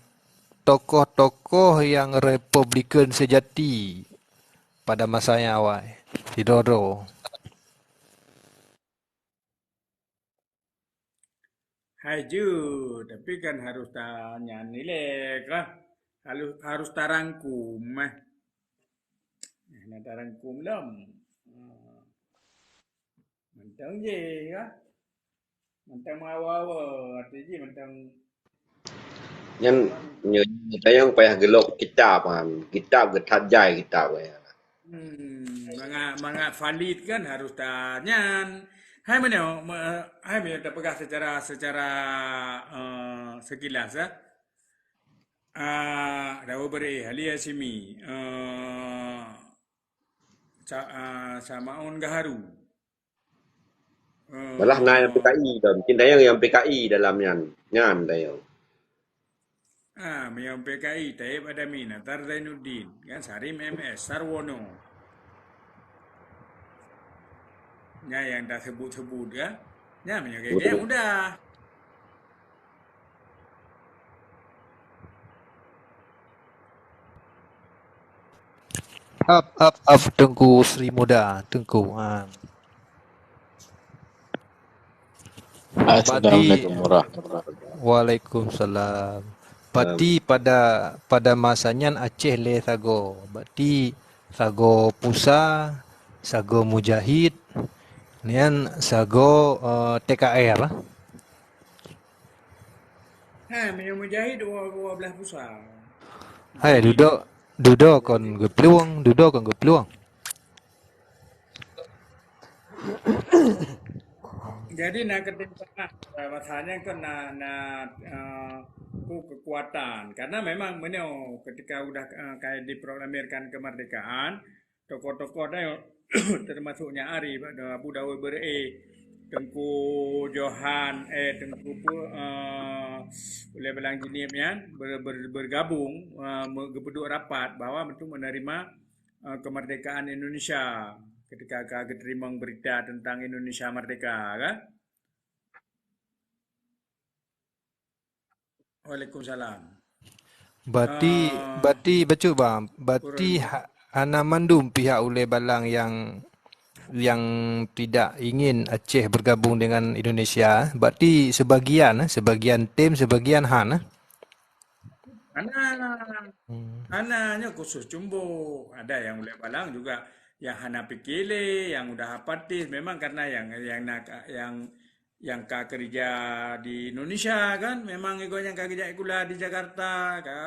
tokoh-tokoh yang Republikan sejati pada masanya awai. Sidroe-droe. Hai ju, tapi kan harus ta-, nyan ilèe kah? Harus, harus tarangkum, eh. Nah, tarangkum lom. Hmm. Mantong je, ya. Mantong meuawa-awa, arti jih mantong Nyan, nyoe, nyoe tayong payah geulok kitab, kan. Kitab geuthat jai kitab, ya. Hmm, mangat, mangat valid kan harus ta-, nyan. Hai meunyoe, me-, hai meunyoe tapeugah secara, secara, eh, sekilas, ya. Ah, Dawe Bere, Ali Hasimi, eh, Sa-, ah, Samaun Gaharu. Eh, Malah na nyang P K I tau. Mungkin tayong nyang P K I dalam nyan. Nyan tayong. Ah, meunyoe P K I, Taib Adami, Natar Zainuddin, kan, Sarim M S, Sarwono. Nyan nyang tasebut-sebut, kan? Nyan meunyoe gaya-gaya Betul. mudah. Ap, ap, ap, Teungku Sri Muda, Teungku. Ha. Assalamualaikum warahmatullahi wabarakatuh. Waalaikumsalam. Berarti pada, pada masa nyan Aceh lé sagoe. Berarti sagoe Pusa, sagoe Mujahid, nyan sagoe, eh, T K R. Ha, meunyoe Mujahid dua, dua belah Pusa. Hai, dudoe, dudoe kon geuplueng, dudoe kon geuplueng. Jadi na ketimpangan, eh, masalahnya kan na, na, eh, ku kekuatan. Karena memang meunyoe ketika udah, eh, ka diproklamirkan kemerdekaan, tokoh-tokoh tayong, termasuknya Ari, Abu Dawe Bere, Teungku Johan, eh, Teungku pu-, eh, Ulèe Balang Jeunieb nyan ber-, ber-, bergabung, eh, me-, geupeuduek rapat bahwa untuk menerima, eh, kemerdekaan Indonesia ketika ka geuteurimong berita tentang Indonesia merdeka, kan? Waalaikumsalam. Berarti, Ah, berarti bacut, Bang. Berarti kurang. Ha-, hana mandum pihak Ulèe Balang yang, yang tidak ingin Aceh bergabung dengan Indonesia. Berarti sebagian, eh, sebagian tim, sebagian han, eh? Hana, Hmm. hana nyoe khusus Cumbok. Ada yang Ulèe Balang juga yang hana pike lé, yang udah apatis. Memang karena yang, yang nak, yang yang ka keurija di Indonesia kan, memang igoe nyang ka geujak sikula di Jakarta, ka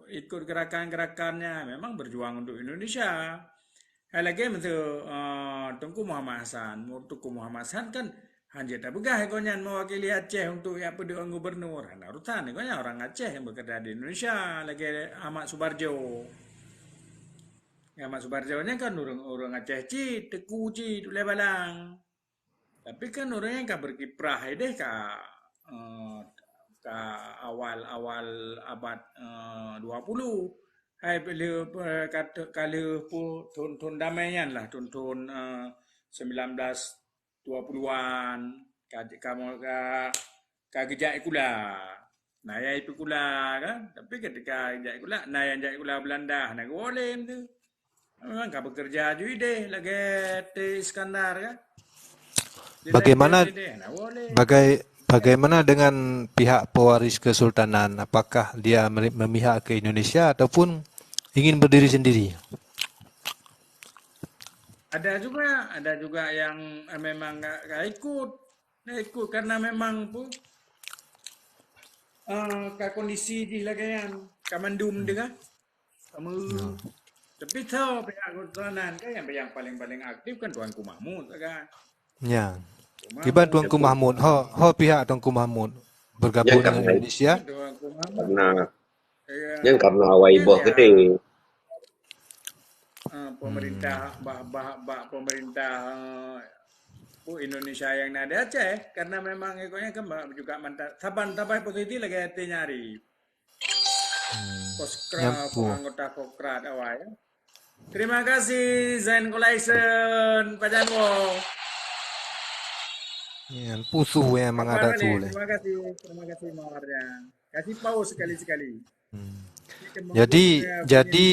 ikut gerakan-gerakannya, memang berjuang untuk Indonesia. Hai lagèe meusu, eh, Teungku Muhammad Hasan. Mu-, Teungku Muhammad Hasan kan hanjeuet tapeugah igoe nyan mewakili Aceh untuk jak peuduek ngon gubernur. Hana urusan, igoe nyan orang Aceh yang bekerja di Indonesia, lagèe Ahmad Subarjo. Ahmad Subarjo nyan kan ureueng, ureueng Aceh cit, Teungku cit, Ulèe Balang. Tapi kan ureueng nyan ka berkiprah idéh ka, eh, ka awal-awal abad, eh, dua puluh. Hai lheueh, eh, ka te-, ka lheueh pu-, thon, thon damai nyan lah, thon, thon, eh, sembilan belas dua puluhan, ka, ka, ka, ka geujak sikula. Na nyang sikula kan, tapi ketika jak sikula, na nyang jak sikula Belanda, hana geuwoe lé tu. Memang ka bekerja ju idéh lagèe T Iskandar kan. Bagaimana, bagai-, bagaimana dengan pihak pewaris kesultanan? Apakah dia meri-, memihak ke Indonesia ataupun ingin berdiri sendiri? Ada juga, ada juga yang, eh, memang nggak, nggak ikut. Nggak ikut karena memang apa, eh, ka kondisi jih lagèe nyan, ka mandum teuh kan. Sama. Ya. Tapi tho pihak kesultanan kan yang, yang paling-paling aktif kan Tuanku Mahmud kan. Ya. Kiban Tuanku Mahmud, ho, ho pihak Tuanku Mahmud bergabung dengan Indonesia? Tuanku Mahmud. Karena, ya, nyan karena awai boh gede. Ah, pemerintah, bah, bah, bah, pemerintah, eh, Indonesia yang na di Aceh, karena memang ikutnya kan juga mantap. Saban, saban posisi lagi hati nyari. Hmm, Koskra, nyampu. Anggota Kokrat awai, ya. Terima kasih, Zain Kolaisen, Pajan Wo. Ya, pusuh ya, memang ada tu leh. Terima kasih, terima kasih mawarnya. Kasih paus sekali-sekali. Hmm. Jadi, jadi,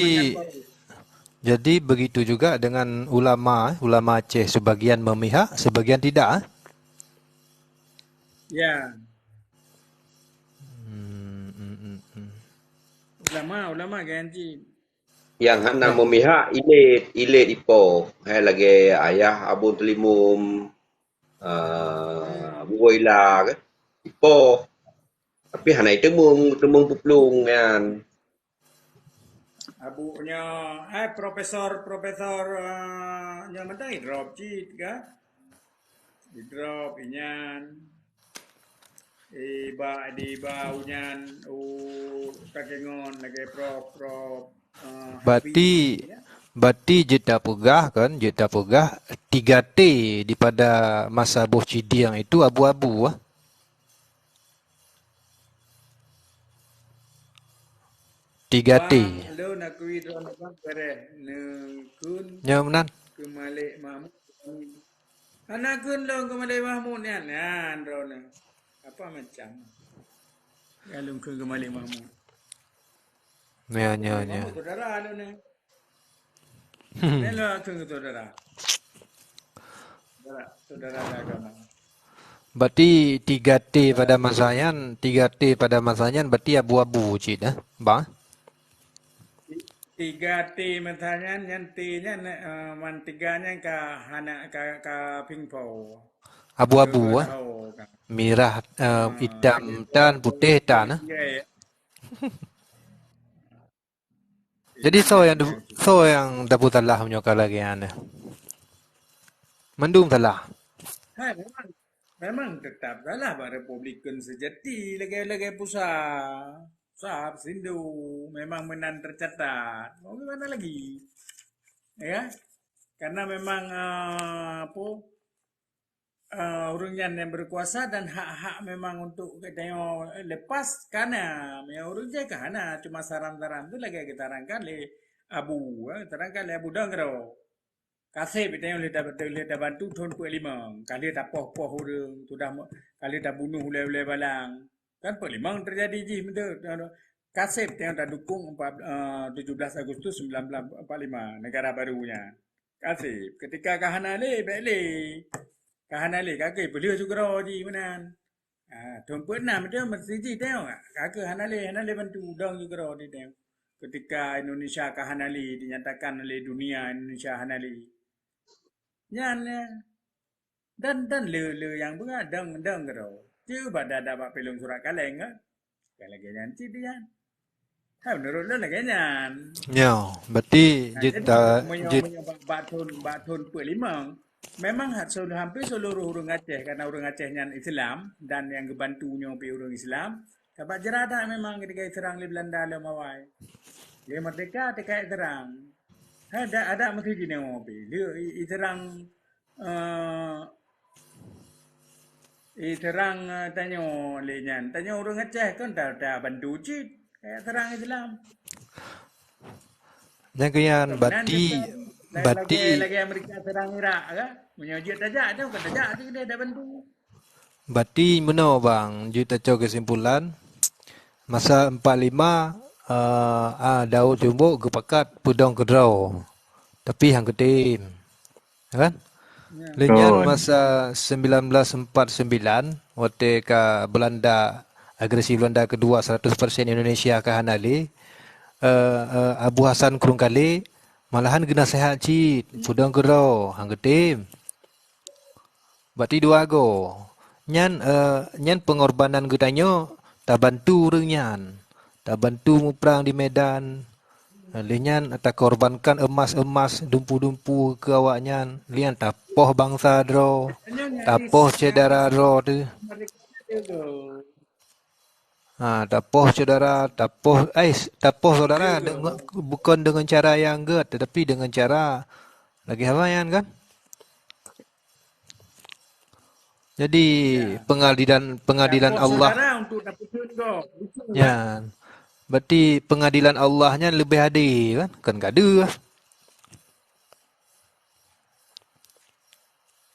jadi begitu juga dengan ulama, eh, ulama Aceh, sebagian memihak, sebagian tidak, eh? Ya. Hmm, hmm, hmm, hmm. Ulama, ulama ganti. Yang hana memihak, ilet, ilet ipoh. Eh, lagèe ayah Abu Telimum, ah, Abu Waila, kan? Ipoh. Tapi hana iteumong, teumong peuplueng nyan. Abu nyoe, eh, profesor, profesor, eh, nyoe mantong idrop cit, kan? Idrop, inyan. Iba, di iba unyan, u, takengon lagèe prof, prof, eh, Hafiz, berarti, ya. Berarti jeuet tapeugah kan, jeuet tapeugah tiga T di pada masa boh Cidieng itu abu-abu, ah. Tiga T. Bang, lôn akui droeneuh bang bareh neukheun. Nyoe meunan. Keu Malik Mahmud. Hana kheun lôn keu Malik Mahmud nyan, nyan droeneuh. Apa macam? Ya lôn kheun keu Malik Mahmud. Ya, ya, ya. Malik Mahmud saudara lôn ni. Nyan lôn kheun keu saudara. Saudara, saudara agama. Berarti tiga T pada masa nyan, tiga T pada masa nyan berarti abu-abu cit, eh, bang? Tiga T masa nyan, nyan T nyan, eh, man tiga nyan ka hana, ka, ka pingpong. Abu-abu, eh? Mirah, eh, hitam tan, putih tan, eh? Ya, ya. Jadi soe nyang, soe nyang tapeusalah meunyoe ka lagèe nyan? Mandum salah. Hai, memang, memang tetap salah bak Republikan sejati lagèe-lagèe Pusa. Pusa, Sindu, memang meunan tercatat. Mau gimana lagi? Ya. Karena memang, eh, apa, eh, ureueng nyan nyang berkuasa dan hak-hak memang untuk geutanyoe lepas ka na. Meunyoe ureueng jai ka hana, cuma saran-saran tu lagèe geutarangkan lé Abu, eh, geutarangkan lé Abu Dang keudroe. Ka sép geutanyoe lheueh ta-, lheueh tabantu thôn peuet limong, ka lheueh tapoh-poh ureueng, sudah mo-, ka lheueh tabunoh ulèe-ulèe balang. Kan peuet limong teujadi jih meuteuk. Ka sép geutanyoe tadukong empat, eh, tujuh belas Agustus sembilan belas empat lima, negara baru nyan. Ka sép. Ketika ka hana lé, bèk lé. Ka hana lé, ka keuh peulheueh siuroe jih meunan. Ah, thôn peuet nam tu meusti jih tengok. Ka keuh hana lé, hana lé bantu dong siuroe di tengok. Ketika Indonesia ka hana lé, dinyatakan oleh dunia Indonesia hana lé. Nyan, ya. Dan, dan le, le nyang beungat dang, dang keudroe. Cit bak dak, dak bak pilông surat kaleng kan? Kan lagèe nyan cit nyan. Hai, menurut lôn lagèe nyan. Nyoe, berarti jeuet ta-, meunyoe, jeuet meunyoe bak, bak thôn, bak thôn peuet limong, memang ha-, seluruh, hampir seluruh ureueng Aceh, karena ureueng Aceh nyan Islam dan nyang geubantu nyoe pih ureueng Islam, sabab jeuet that memang ketika iseurang lé Belanda lom awai. Lé merdeka teuka iseurang. Hai, dak, dak meusti jinoe pih. Lé i-, iseurang Eh, eh, seurang, eh, tanyoe lé nyan. Tanyoe ureueng Aceh kan ta, tabantu cit. Kayak seurang Islam. Nyang keuyan berarti, berarti lagèe, lagèe Amerika seurang Irak kan? Meunyoe jeuet tajak tu, kan tajak tu dia dah bantu. Berarti meunoe bang, jeuet tacoe keusimpulan, masa empat lima, eh, ah, Daud Jumbok geupakat peudong keudroe, tapi han geutem, kan? Lheueh nyan, masa sembilan belas empat sembilan, watèe ka Belanda, agresi Belanda kedua seratus persen Indonesia ka hana lé, eh, eh, Abu Hasan Krueng Kalé malahan geunasehat cit, peudong keudroe, han geutem. Bak ti dua go. Nyan, eh, nyan pengorbanan geutanyoe tabantu ureueng nyan. Tabantu muprang di Medan. Lheueh nyan takorbankan emas-emas, dumpu-dumpu keu awaknyan. Lheueh nyan tapoh bansa droe, tapoh syedara droe teuh. Ha, tapoh syedara, tapoh, ai, tapoh syedara deungon, bukon deungon cara nyang gèt, tetapi deungon cara lagèe haba nyan kan. Jadi, pengadilan, pengadilan Allah nyan, berarti pengadilan Allah nyan leubeh adé kan? Kan gadoh.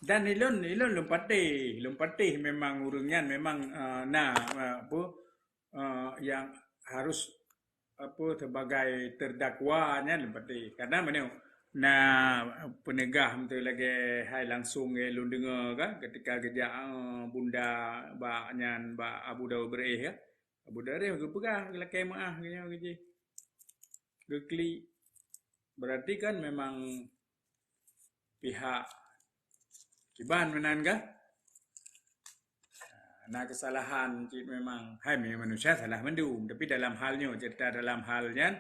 Dan ilôn, ilôn lôn patéh, lôn patéh memang ureueng nyan memang, eh, na, eh, apa, eh, yang harus, apa, sebagai terdakwa nyan lôn patéh. Karena meunyoe na peuneugah meuteu lagèe hai langsung lôn deungö kan, ketika geujak, eh, bunda bak nyan, bak Abu Daud Beureu'éh kan. Abu Daud Beureu'éh geupeugah lakèe meu'ah geuh nyoe geuh jih. Geuklik. Berarti kan memang pihak kiban meunan kah? Na kesalahan cit memang. Hai, memang manusia salah mandum. Tapi dalam hal nyoe, cerita dalam hal nyan,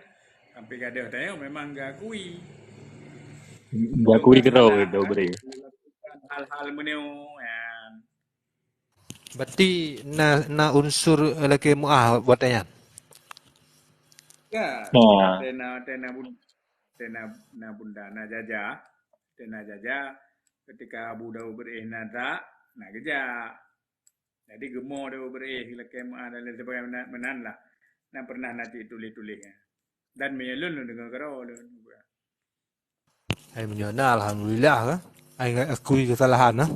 sampai gadoh tanyoe memang geuakui. Geuakui keudroe, Daud Beureu'éh. Hal-hal meunyoe, ya. Berarti na, na unsur lakèe meu'ah watèe nyan? Ya, watèe na, watèe na bun-, watèe na, na bunda, na jaja, watèe na jaja, ketika Abu Daud Beureu'éh na dak, na geujak. Jadi geumo Daud Beureu'éh lakèe meu'ah dan lain sebagainya meunan, meunan lah. Na pernah na cit tuléh-tuléh. Dan meunyoe lôn, lôn deungö keudroe lôn. Hai, meunyoe na, alhamdulillah, kan? Hai, akui kesalahan, kan?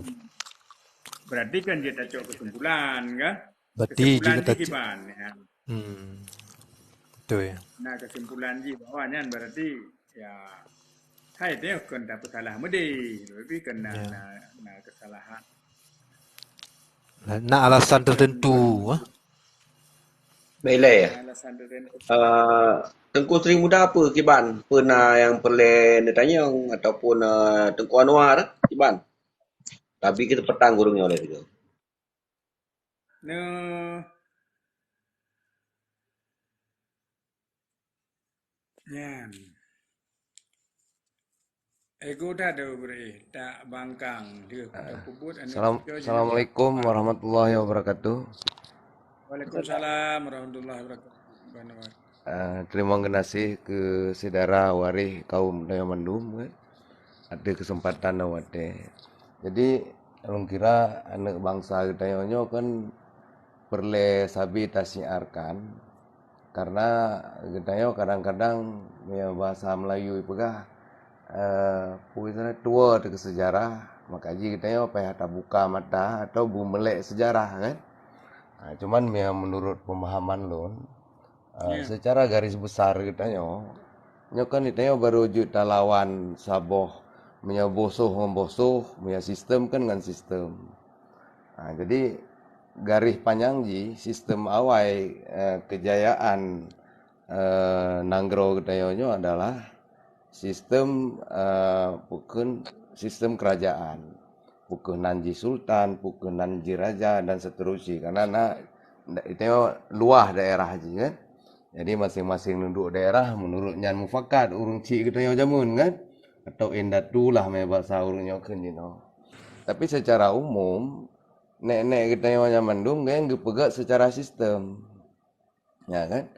Berarti kan jeuet tacok kesimpulan, kan? Berarti kesimpulan jeuet tacok kiban, ya. Hmm. Betul, ya. Nah, kesimpulan jih bahwa nyan berarti, ya, hai, teuh kon tapeusalah meudeh, tapi kan na, ya, na, na kesalahan. Na, na alasan tertentu, eh? Baiklah, ya. Na alasan tertentu. Eh, Teungku Sri Muda, peue kiban? Peue na nyang peureulèe neutanyong ataupun, eh, Teungku Anwar, kiban? Tapi kita petang gurung nyoe lé sigoe. Nyan. Ego dah ada beri tak bangkang dia. Ah, kita pebut anak salam-, cucu je. Assalamualaikum warahmatullahi wabarakatuh. Waalaikumsalam warahmatullahi wabarakatuh. Bang Anwar. Ah, terima kasih ke saudara waréh kaum Dayak Mandum, eh. Ada kesempatan dan watèe. Jadi, lôn kira aneuk bansa geutanyoe nyoe kan peureulèe sabe tasiarkan, karena geutanyoe kadang-kadang, ya, bahasa Melayu ipeugah, eh, peue istilahnya, tuwo teuh keu sejarah, maka jih geutanyoe payah tabuka mata atau beumeulek sejarah, kan? Ah, cuman, ya, menurut pemahaman lôn, ah, ya, secara garis besar geutanyoe, nyoe kan geutanyoe baru jeuet talawan saboh, meunyoe boh soh ngon boh soh, meunyoe sistem kan ngon sistem. Ah, jadi, garis panjang jih, sistem awai, eh, kejayaan, eh, nanggroe geutanyoe nyoe adalah sistem, eh, peue kheun, sistem kerajaan. Peue kheun nan jih sultan, peue kheun nan jih raja, dan seterusnya. Karena na, na, geutanyoe luah daerah jih, kan. Jadi, masing-masing nunduk daerah menurut nyan mufakat ureueng chik geutanyoe jameun, kan. Atau indatu lah, meubaca ureueng nyoe kheun jinoe. Tapi secara umum, nèk-nèk geutanyoe nyan mandum geupeugah secara sistem. Ya kan?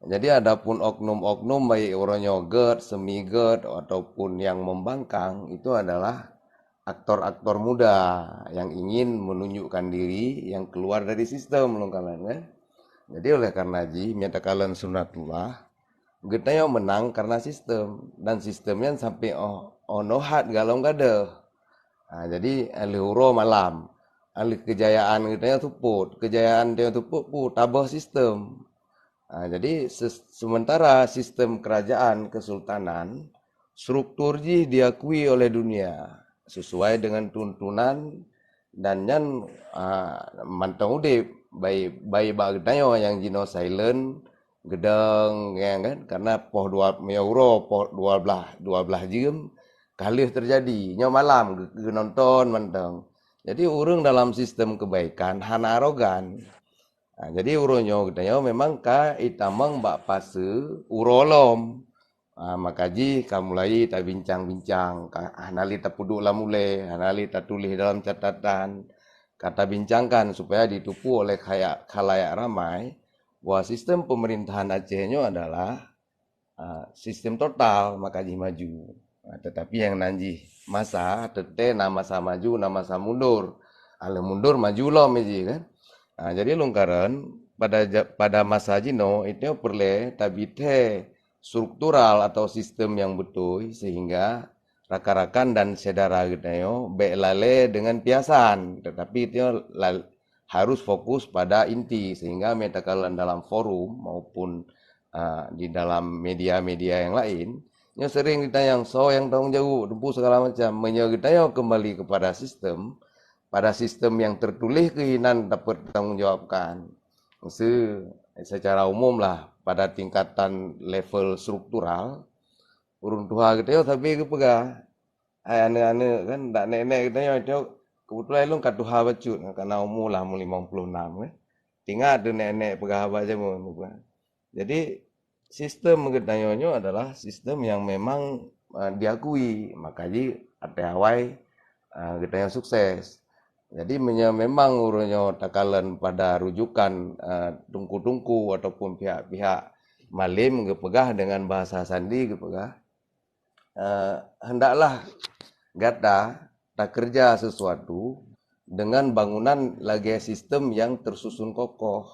Jadi, adapun oknum-oknum, baik uroe nyoe gèt, semi gèt, ataupun yang membangkang, itu adalah aktor-aktor muda yang ingin menunjukkan diri yang keluar dari sistem, lôn kalon, kan? Jadi, oleh karena jih, meunyoe takalon sunatullah, geutanyoe menang karena sistem, dan sistem nyan sampai 'oh, 'oh noe hat golom gadôh. Ha, jadi, lheueh uroe malam, lheueh kejayaan geutanyoe seupôt, kejayaan tanyoe seupôt peue, tabôh sistem. Ha, jadi, se-, sementara sistem kerajaan kesultanan, struktur jih diakui oleh dunia, sesuai dengan tuntunan dan nyan, ah, mantong udeb. Baik, baik bak geutanyoe nyang jinoe silent, geudong, ya kan? Karena poh dua, meunyoe uroe poh dua belas, dua belas jeuem, ka lheueh teujadi. Nyoe malam geu-, geunonton mantong. Jadi, ureuëng dalam sistem kebaikan hana arogan. Ha, jadi, uroe nyoe geutanyoe memang ka itamong bak fase uroe lom. Ha, maka jih ka mulai tabincang-bincang, ka hana lé tapeuduek lam ulée, hana lé tatuléh dalam catatan, ka tabincangkan supaya jiteupeue oleh khaya-, khalayak ramai bahwa sistem pemerintahan Aceh nyoe adalah, ah, sistem total, maka jih maju. Ah, tetapi nyang nan jih masa, teuntée na masa maju, na masa mundur. Ah, lheueh mundur maju lom jih kan. Ah, jadi lôn kalon pada ja-, pada masa jinoe itu peureulée tabi thée struktural atau sistem nyang beutôi sehingga rakan-rakan dan syedara geutanyoe bék lalée dengan piasan, tetapi itu la-, harus fokus pada inti, sehingga meunyoe takalon dalam forum maupun, ah, di dalam media-media yang lain, nyoe sering ditanyong soe nyang tanggung jaweueb, teupeu segala macam. Meunyoe geutanyoe kembali kepada sistem, pada sistem yang tertuléh keuh inan dapet tanggung jawabkan. Se-, secara umum lah, pada tingkatan level struktural, ureuëng tuha geutanyoe sabe geupeugah, hai aneuëk-aneuëk kan, dak nek-nek geutanyoe, nyoe keubeutulan lôn ka tuha bacut, ka na umu lah mu limong ploh nam kan. Tingat tu nek-nek peugah haba jameun, bukan? Jadi, sistem geutanyoe nyoe adalah sistem yang memang, ah, diakui, maka jih até awai, ah, geutanyoe sukses. Jadi, meunyoe memang uroe nyoe takalon pada rujukan, ah, tungku-tungku ataupun pihak-pihak malem geupeugah dengan bahasa sandi geupeugah, eh, hendaklah gata takeureuja sesuatu dengan bangunan lagée sistem nyang teususun kokoh.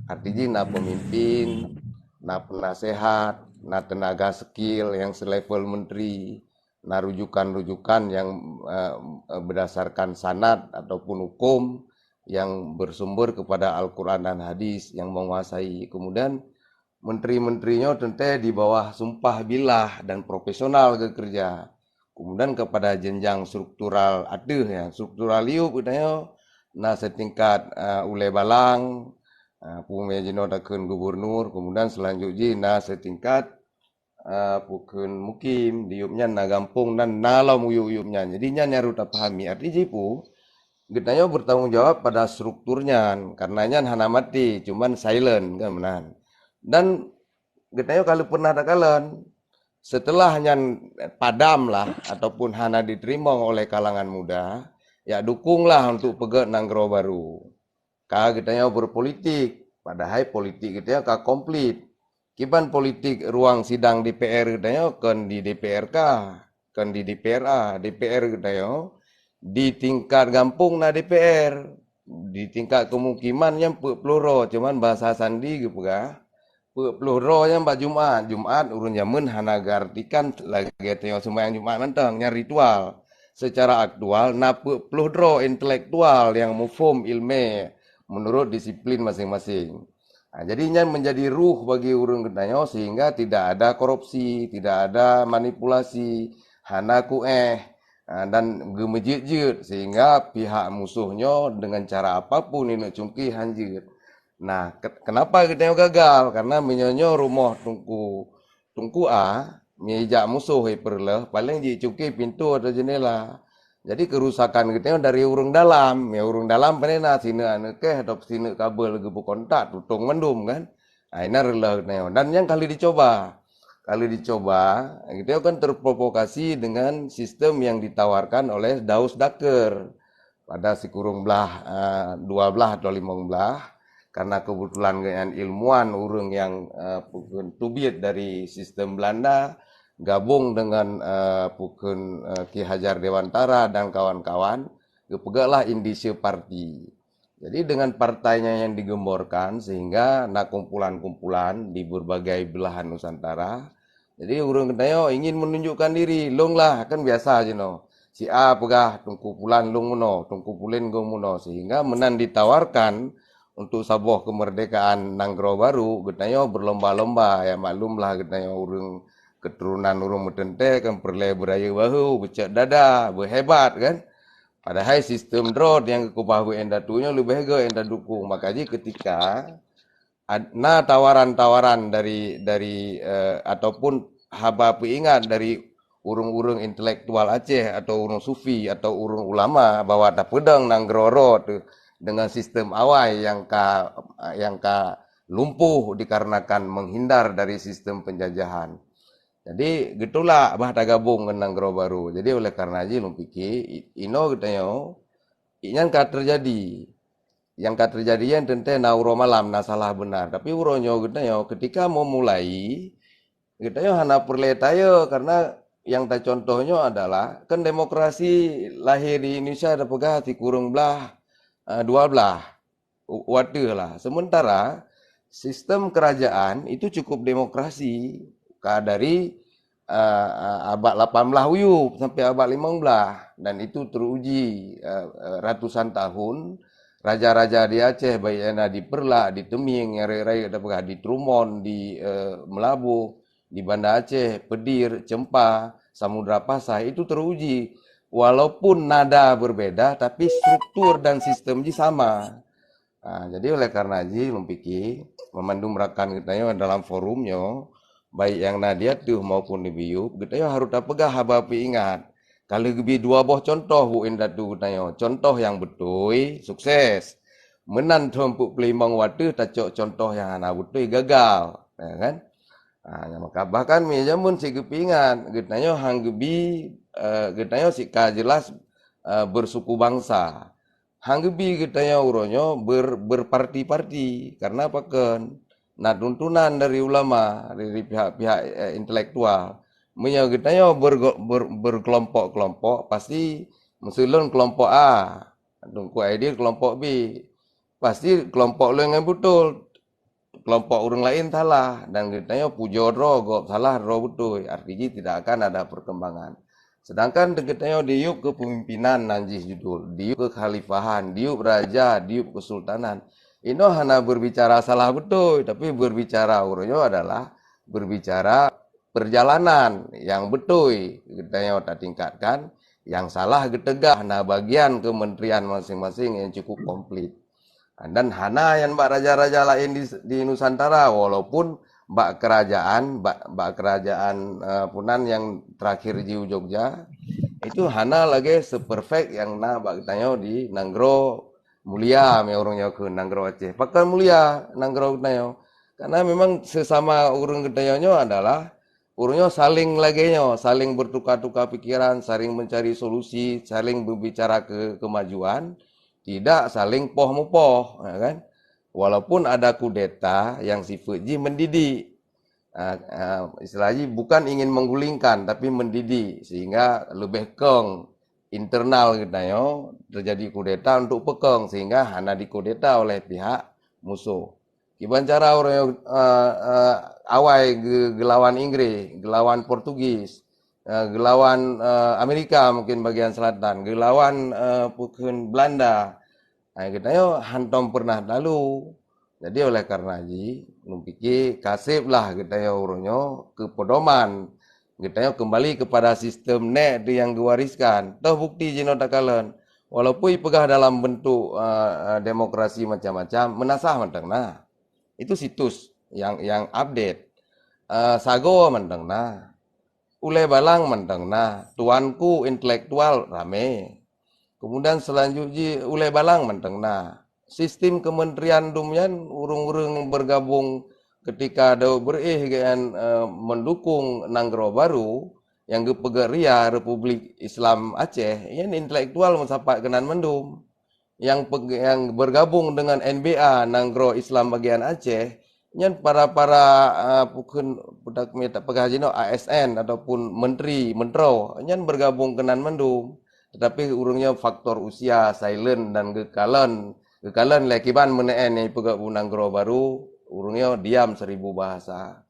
Arti jih na peumimpin, na peunasehat, na teunaga skill nyang selevel menteri, na rujukan-rujukan nyang, eh, eh, berdasarkan sanad ataupun hukum yang bersumber kepada Al-Quran dan Hadis yang menguasai. Kemudian menteri-menteri nyoe teuntée di bawah sumpah billah dan profesional geukeureuja. Kemudian kepada jenjang struktural ateueh, ya, struktural yub geutanyoe na setingkat, eh, ulée balang, eh, peue jinoe takheun gubernur, kemudian selanjut jih na setingkat, eh, peue kheun mukim, di yub nyan na gampông dan na lom u yub-yub nyan. Jadi nyan nyang harôh tapahami. Arti jih peue? Geutanyoe bertanggung jawab pada struktur nyan, karena nyan hana maté, cuman silent kan meunan. Dan geutanyoe ka lheueh pernah takalon, setelah nyan padam lah ataupun hana diterima oleh kalangan muda, ya dukunglah untuk peugét nanggroe baru. Ka geutanyoe berpolitik, padahai politik geutanyoe ka komplit. Kiban politik ruang sidang D P R geutanyoe kon di D P R K, kon di D P R A, D P R geutanyoe di tingkat gampông na D P R, di tingkat kemukiman nyang peuet ploh droe, cuman bahasa sandi geupeugah, peuet ploh droe nyang bak Jumat. Jumat ureuëng jameun hana geuartikan lagée tanyoe seumayang Jumat mantong, nyan ritual. Secara aktual, na peuet ploh droe intelektual nyang muphom iéleumé meunurot disiplin maséng-maséng. Ha, jadi nyan menjadi ruh bagi ureuëng geutanyoe sehingga tidak ada korupsi, tidak ada manipulasi, hana kuéh, ha, dan geumeujeuet-jeuet sehingga pihak musoh nyoe dengan cara apapun ineuk cungké han jeuet. Nah, ke-, kenapa geutanyoe gagal? Karena meunyoe nyoe rumoh Teungku, Teungku A, meujak musoh i peureuleueh, paleng jicungké pintoe atau jeundela. Jadi, kerusakan geutanyoe dari ureuëng dalam. Ya, ureuëng dalam pane na sineuk aneuk keuh atau sineuk kabel geupeukontak, tutong mandum kan. Ha, inan reuloh geutanyoe. Dan nyang ka lheueh dicoba. Ka lheueh dicoba, geutanyoe kan terprovokasi dengan sistem yang ditawarkan oleh Daus Daker pada sikureueng blah, eh, dua blah atau limong blah. Karena kebetulan gobnyan ilmuwan ureuëng nyang, eh, peue kheun teubiet dari sistem Belanda, gabung dengan, eh, peue kheun, eh, Ki Hajar Dewantara dan kawan-kawan, geupeugahlah Indische Party. Jadi dengan partainya yang digemborkan sehingga na kumpulan-kumpulan di berbagai belahan Nusantara. Jadi ureuëng geutanyoe ingin menunjukkan diri, lôn lah, kan biasa jinoe. Si A peugah Teungku Pulan lôn meunoe, Teungku Pulan lôn meunoe, sehingga meunan ditawarkan untuk saboh kemerdekaan nanggroe baru, geutanyoe berlomba-lomba, ya maklumlah geutanyoe ureuëng Keturunan ureuëng meuteuntée kan peureulée beurayeuk bahu, beucok dada, beuhebat kan. Padahai sistem droe nyang geukeubah beu indatu nyoe leubeh gét indatu dukung. Maka jih ketika na tawaran-tawaran dari dari uh, ataupun haba peuingat dari ureuëng-ureuëng intelektual Aceh atau ureuëng sufi atau ureuëng ulama bahwa tapeudong nanggroe teuh dengan sistem awai yang ka yang ka lumpuh dikarenakan menghindar dari sistem penjajahan. Jadi geutulak bah tagabong ngon nanggroe baru. Jadi oleh karena jih lôn pike inoe geutanyoe nyan ka terjadi. Yang ka terjadi nyan teuntée na uroe malam na salah benar. Tapi uroe nyoe geutanyoe ketika memulai geutanyoe hana peureulée tayo karena yang tacontoh nyoe adalah kan demokrasi lahir di Indonesia ada peugah sikureueng blah uh, dua blah wateuh lah. Sementara sistem kerajaan itu cukup demokrasi ka dari uh, abad lapan belas uyup sampai abad lima belas dan itu teruji uh, ratusan tahun raja-raja di Aceh baik yang di Perlak, di Teming, yang raya-raya ada peugah di Trumon, di uh, Melabuh, di Banda Aceh, Pedir, Cempa, Samudra Pasai itu teruji walaupun nada berbeda tapi struktur dan sistem ji sama. Ha, jadi oleh karena jih lôn pike memandum rakan geutanyoe dalam forum nyoe baik yang na di ateuh maupun di biyup geutanyoe harus tapeugah haba peuingat. Kalau geubi dua boh contoh bu indatu geutanyoe, contoh yang beutôi sukses. Meunan thon peuet puluh limong wateuh tacok contoh yang hana beutôi gagal, ya kan? Ha, maka bahkan mi jameun si geupeuingat geutanyoe hang geubi uh, geutanyoe si ka jelas uh, bersuku bangsa. Hang geubi geutanyoe uroe nyoe ber, berparti-parti karena pakon na tuntunan dari ulama dari pihak-pihak uh, intelektual. Meunyoe geutanyoe ber, ber, berkelompok-kelompok pasti meusulon kelompok A, Teungku Aidil kelompok B. Pasti kelompok lain yang betul. Kelompok ureuëng lain salah dan geutanyoe pujoe droe gob salah droe beutôi, arti jih tidak akan ada perkembangan. Sedangkan geutanyoe diyup kepemimpinan nan jih judul, diyup kekhalifahan, diyup raja, diyup kesultanan. Inoe hana berbicara salah beutôi, tapi berbicara uroe nyoe adalah berbicara perjalanan yang beutôi geutanyoe tatingkatkan, yang salah geuteugah na bagian kementerian masing-masing yang cukup komplit. Dan hana nyan bak raja-raja lain di, di Nusantara walaupun bak kerajaan bak, bak kerajaan uh, punan yang terakhir di Jogja itu hana lagi seperfect yang na bak geutanyoe di nanggroe mulia mi ureuëng nyoe keu nanggroe Aceh. Pakon mulia nanggroe geutanyoe? Karena memang sesama ureuëng geutanyoe nyoe adalah ureuëng nyoe saling lagée nyoe, saling bertukar-tukar pikiran, saling mencari solusi, saling berbicara ke kemajuan, tidak saling poh mupoh, ya kan? Walaupun ada kudeta yang sifat jih mendidik. Uh, uh, istilah jih bukan ingin menggulingkan tapi mendidik sehingga lebih kong internal geutanyoe terjadi kudeta untuk pekong sehingga hana dikudeta oleh pihak musuh. Kiban cara ureuëng uh, uh, awai ge, gelawan Inggris, gelawan Portugis, uh, gelawan uh, Amerika mungkin bagian selatan, gelawan uh, bukan Belanda. Nah, geutanyoe hantom pernah lalu. Jadi oleh karena ji, lôn pike kaseb lah geutanyoe uroe nyoe keu pedoman. Geutanyoe kembali kepada sistem nek tu yang diwariskan. Toh bukti jinoe takalon. Walaupun ipeugah dalam bentuk uh, demokrasi macam-macam, meunasah mantong na. Itu situs yang yang update. Uh, sagoe mantong na. Ulée balang mantong na. Tuanku intelektual ramé. Kemudian selanjut ji ulée balang mantong na. Sistem kementerian dum nyan ureuëng-ureuëng bergabung ketika Daud Beureueh geuan uh, mendukung nanggroe baru yang geupeugah ria Republik Islam Aceh, nyan intelektual meusapat keunan mandum. Yang, yang bergabung dengan N B A, Nanggroe Islam Bagian Aceh, nyan para-para uh, pukun peugah jinoe A S N ataupun menteri, mentro, nyan bergabung keunan mandum. Tetapi ureuëng nyoe faktor usia, silent dan geukalon, geukalon lé kiban meuneen nyang peugah bu nanggroe baru, ureuëng nyoe diam seribu bahasa.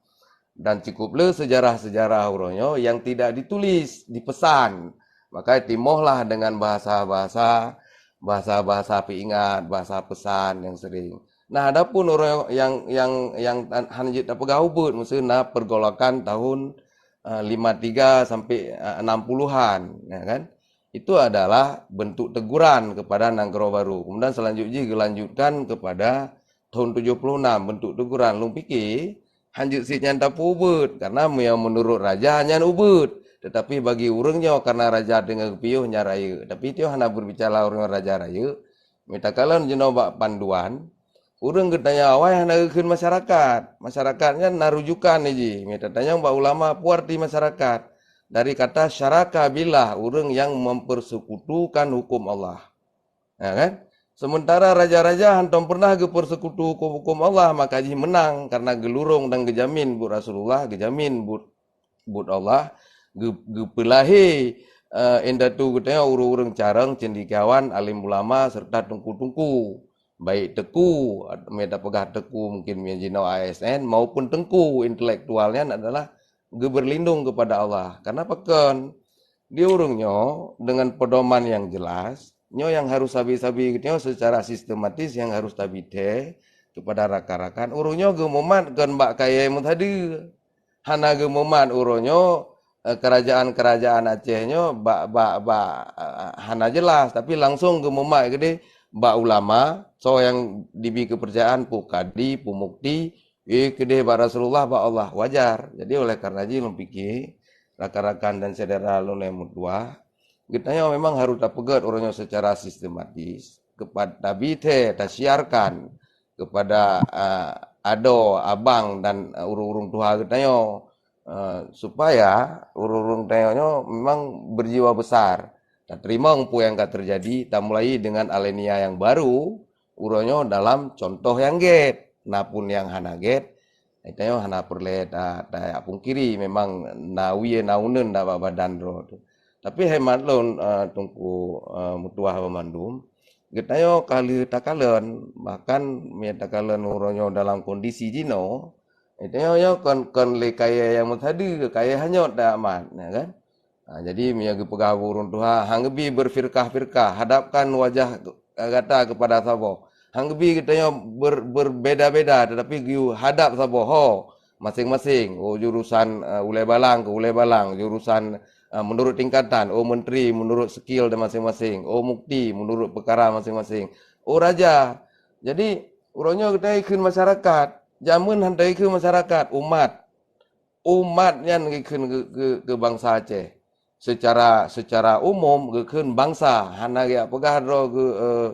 Dan cukup le sejarah-sejarah uroe nyoe yang tidak ditulis, dipesan. Maka timohlah dengan bahasa-bahasa, bahasa-bahasa peuingat, bahasa pesan yang sering. Nah, adapun uroe yang yang yang hana jeuet tapeugah ubeut, meuseu na pergolakan tahun eh, lima tiga sampai, eh, enam puluhan, ya kan? Itu adalah bentuk teguran kepada nanggroe baru. Kemudian selanjut jih gelanjutkan kepada tahun tujuh puluh enam, bentuk teguran. Lôn pike, hanjeuet sit nyan tapeuubeuet, karena meunyoe menurut raja nyan ubeuet. Tetapi bagi ureuëng nyoe, karena raja teungoh geupiôh nyan rayeuk. Tapi tiôh hana berbicara ureuëng raja rayeuk, mita kalon jinoe bak panduan, ureuëng geutanyoe awai hana geukheun masyarakat. Masyarakat nyan na rujukan jih. Mita tanyong bak ulama, peue arti masyarakat? Dari kata syaraka billah, ureuëng yang mempersekutukan hukum Allah. Ya kan? Sementara raja-raja hántom pernah geupersekutu hukum-hukum Allah, maka jih menang karena geulurong dan geujamin buet Rasulullah, geujamin buet, buet Allah, geu-, geupeulahé, eh, indatu geutanyoe ureuëng-ureuëng carông, cendekiawan, alim ulama serta teungku-teungku. Baik teungku, mita peugah teungku mungkin meunyoe jinoe A S N, maupun teungku intelektual nyan adalah geuberlindung kepada Allah. Karena pakon? Di ureuëng nyoe dengan pedoman yang jelas, nyoe yang harus sabe-sabe geutanyoe secara sistematis yang harus tabithée kepada rakan-rakan. Ureuëng nyoe geumumat kon bak kayée meusadeue. Hana geumumat uroe nyoe, eh, kerajaan-kerajaan Aceh nyoe bak, bak, bak, eh, hana jelas, tapi langsung geumumat keudeh bak ulama, soe nyang dibi keupeurcayaan, peue kadi, peue mufti, eh, keudeh bak Rasulullah, bak Allah, wajar. Jadi oleh karena jih lôn pike, rakan-rakan dan syedara lôn nyang meutuah, geutanyoe memang harôh tapeugét uroe nyoe secara sistematis, kepada tabithée, tasiarkan kepada, ah, adoe, abang dan, ah, ureuëng-ureuëng tuha geutanyoe, eh, supaya ureuëng-ureuëng tanyoe nyoe memang berjiwa besar. Tateurimong peue nyang ka teujadi, tamulai dengan alenia nyang baru, uroe nyoe dalam contoh nyang gét. Na pun nyang hana gét, tanyoe hana peureulée ta-, tajak pungkiri, memang na wie na uneuen na bak badan droe teuh. Tapi hemat lôn, eh, Teungku, eh, meutuah banmandum, geutanyoe ka lheueh takalon, bahkan meunyoe takalon uroe nyoe dalam kondisi jinoe, geutanyoe nyoe kon, kon lé kayée nyang meusadeue, kayée hanyot dak mat, ya kan? Ha, jadi meunyoe geupeugah bak ureuëng tuha, "Han geubi berfirkah-firkah, hadapkan wajah gata kepada saboh." Han geubi geutanyoe ber-, berbeda-beda, tetapi geuyue hadap saboh, ho, masing-masing. Oh, jurusan, eh, ulée balang keu ulée balang, jurusan, eh, menurut tingkatan, oh, menteri menurut skill dan masing-masing, oh, mufti menurut peukara masing-masing, oh, raja. Jadi, uroe nyoe geutanyoe geukheun masyarakat, jameun han geukheun masyarakat, umat. Umat nyan geukheun keu, keu, keu bansa Aceh. Secara, secara umum geukheun bansa, hana geujak peugah droe geu, eh,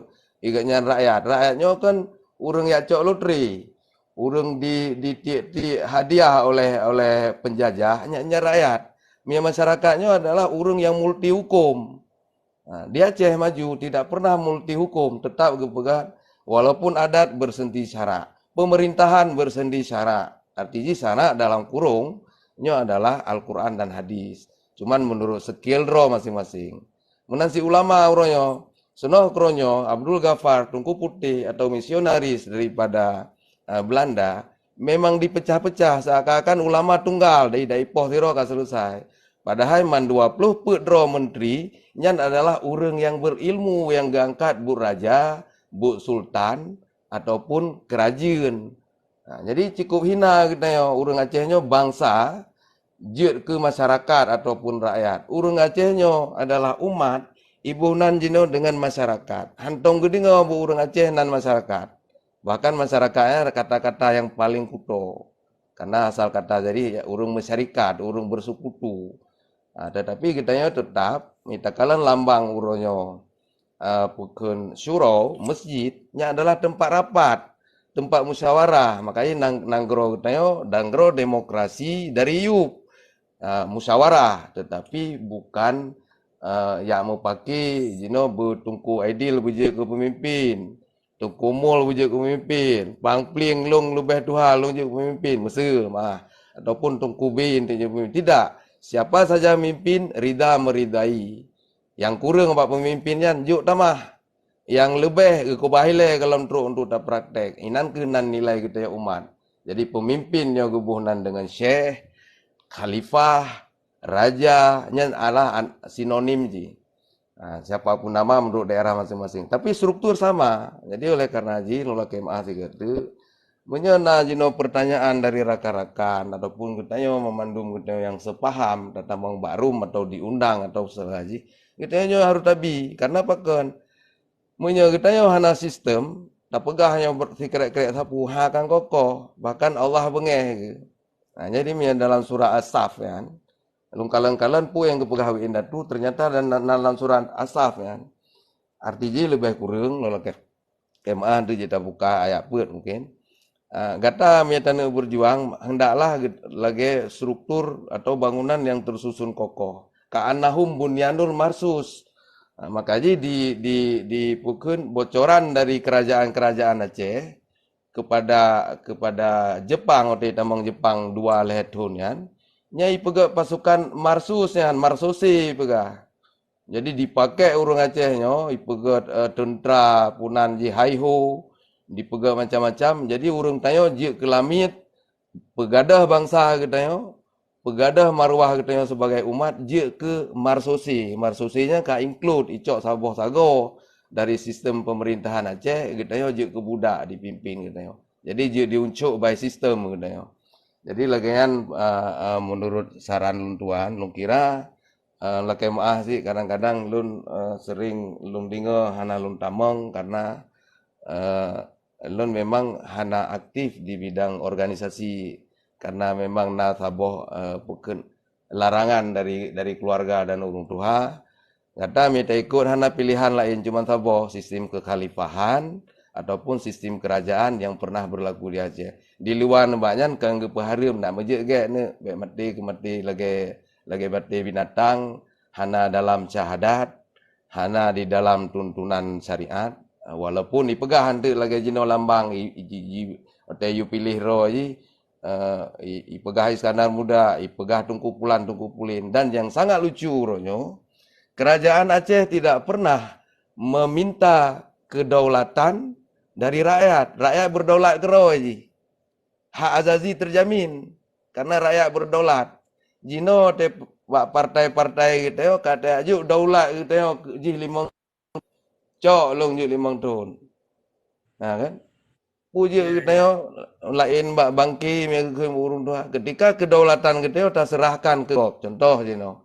gobnyan rakyat. Rakyat nyoe kan ureuëng jak cok loteri, ureuëng di, ditiek-tiek hadiah oleh, oleh penjajah, nyan, nyan rakyat. Meunyoe masyarakat nyoe adalah ureuëng nyang multi hukum. Ha, di Aceh maju tidak pernah multi hukum, tetap geupeugah walaupun adat bersenti syarak, pemerintahan bersenti syarak. Arti jih syarak dalam kurung nyoe adalah Al-Quran dan hadis. Cuman menurut skill droe masing-masing. Meunan si ulama uroe nyoe, seunoh keudroe nyoe Abdul Ghaffar, Teungku Putéh atau misionaris daripada, eh, Belanda, memang dipecah-pecah seakan-akan ulama tunggal dari, dari poh sidroe ka selesai. Padahai mandua ploh peuet droe menteri nyan adalah ureuëng nyang berilmu nyang geuangkat buet raja, buet sultan ataupun keurajeuen. Ha, jadi cukup hina geutanyoe ureuëng Aceh nyoe bansa jeuet keu masyarakat ataupun rakyat. Ureuëng Aceh nyoe adalah umat, iboh nan jinoe deungon masyarakat. Hántom geudeungoe bak ureuëng Aceh nan masyarakat. Bahkan masyarakat nyan kata-kata nyang paleng kuto. Karena asal kata jadi, ya, ureuëng masyarakat, ureuëng bersekutu. Ha, tetapi geutanyoe tetap mita kalon lambang uroe nyoe, eh, peukheun syuro, masjid, nyan adalah tempat rapat, tempat musyawarah. Makanya nang-, nanggroe geutanyoe, nanggroe demokrasi dari yup, eh, musyawarah, tetapi bukan, eh, jak meupaké jinoe beuteungku Aidil beujeuet keu peumimpin, Teungku Mul beujeuet keu peumimpin, Pang Pling lôn leubeh tuha lôn jeuet keu peumimpin, meuseu mah, ataupun Teungku Bin jeuet keu peumimpin. Tidak, siapa saja mimpin rida meridai. Nyang kureueng bak peumimpin nyan jok tamah. Nyang leubeh geukeubah ilée gohlom trok untuk tapraktek. Inan keuh nan nilai geutanyoe umat. Jadi peumimpin nyoe geuboh nan deungon syekh, khalifah, raja, nyan adalah an-, sinonim jih. Ha, siapa pun nama menurut daerah masing-masing. Tapi struktur sama. Jadi oleh karena jih, lôn lakée meu'ah sigoe teuk, Meunyoe na jinoe pertanyaan dari rakan-rakan ataupun geutanyoe meumandum geutanyoe nyang seupaham, tatamong bak room atau diundang atau sahaji, geutanyoe harôh tabi. Karena pakon? Meunyoe geutanyoe hana sistem, tapeugah nyoe ber-, sikrek-krek sapeue, ha kan kokoh, bahkan Allah beungéh geuh. Nah, jadi meunyoe dalam surah As-Saff nyan, lôn kalon-kalon peue nyang geupeugah wék indatu, ternyata dan na, na lam surah As-Saff nyan. Arti jih leubeh kureueng, lôn lakée keumaah tu jeuet tabuka ayat peuet mungkin. Ah, gata meunyoe taneuk berjuang, hendaklah ge-, lagée struktur atau bangunan yang tersusun kokoh. Ka'annahum bunyanul marsus. Ah, maka jih di, di, di pukon bocoran dari kerajaan-kerajaan Aceh kepada, kepada Jepang, watée tamong Jepang dua lhée thon nyan, nyan ipeugét pasukan marsus nyan, marsose peugah. Jadi dipaké ureuëng Aceh nyoe, ipeugét, eh, teuntra, punan jih haiho, dipeugét macam-macam. Jadi ureuëng tanyoe jeuet keu lamiet, peugadôh bansa geutanyoe, peugadôh marwah geutanyoe sibagai umat, jeuet keu marsose. Marsose nyan ka include icok saboh sagoe dari sistem pemerintahan Aceh, geutanyoe jeuet keu budak dipimpin geutanyoe. Jadi jeuet diuncok by system geutanyoe. Jadi lagée nyan, eh, eh, menurut saran lôn tuan, lôn kira, eh, lakée meuáh sih kadang-kadang lôn, eh, sering lôn deungoe hana lôn tamong karena, eh, lôn memang hana aktif di bidang organisasi karena memang na saboh, eh, peukeun-, larangan dari, dari keluarga dan ureuëng tuha. Gata mita ikot hana pilihan laén cuma saboh, sistem kekhalifahan ataupun sistem kerajaan yang pernah berlaku di Aceh. Di luwa nibak nyan kan geupeuhareuem nak meujeuet gét neuk, bék maté keu maté lagée, lagée maté binatang, hana dalam syahadat, hana di dalam tuntunan syariat. Walaupun ipeugah hanteuk lagée jinoe lambang, i, i, ji, ji, watée yue piléh droe jih, eh, i, ipeugah Iskandar Muda, ipeugah Teungku Pulan, Teungku Pulin. Dan yang sangat lucu uroe nyoe, kerajaan Aceh tidak pernah meminta kedaulatan dari rakyat. Rakyat berdaulat keudroe jih. Hak azazi terjamin karena rakyat berdaulat. Jinoe teuh bak partai-partai geutanyoe ka tajok daulat geutanyoe jih limong, cok lôn jeuet limong thon. Nah kan? Peue jeuet geutanyoe laén bak bangke meukheun ureuëng tuha. Ketika kedaulatan geutanyoe taserahkan keu gob, contoh jinoe.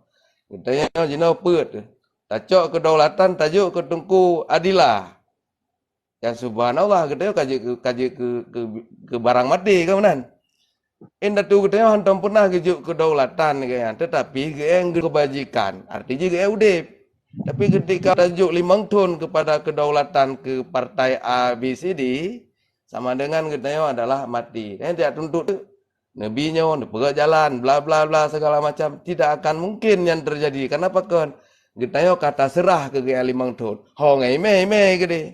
Geutanyoe jinoe peuet, tacok kedaulatan tajok keu Teungku Adila. Dan subhanallah geutanyoe ka jeuet keu, ka jeuet keu, keu, keu barang maté ka meunan. Indatu geutanyoe hántom peunah geujok kedaulatan geutanyoe, tetapi geuék kebajikan, arti jih geuék udeb. Tapi ketika tajok limong thon kepada kedaulatan keu partai A, B, C, D, sama dengan geutanyoe adalah mati. Nyan jak tuntot neubi nyoe, neupeugét jalan, bla bla bla segala macam. Tidak akan mungkin nyan terjadi. Kenapa kon? Geutanyoe ka taseurah keu geuék limong thon. Ho ngon imé-imé keudeh.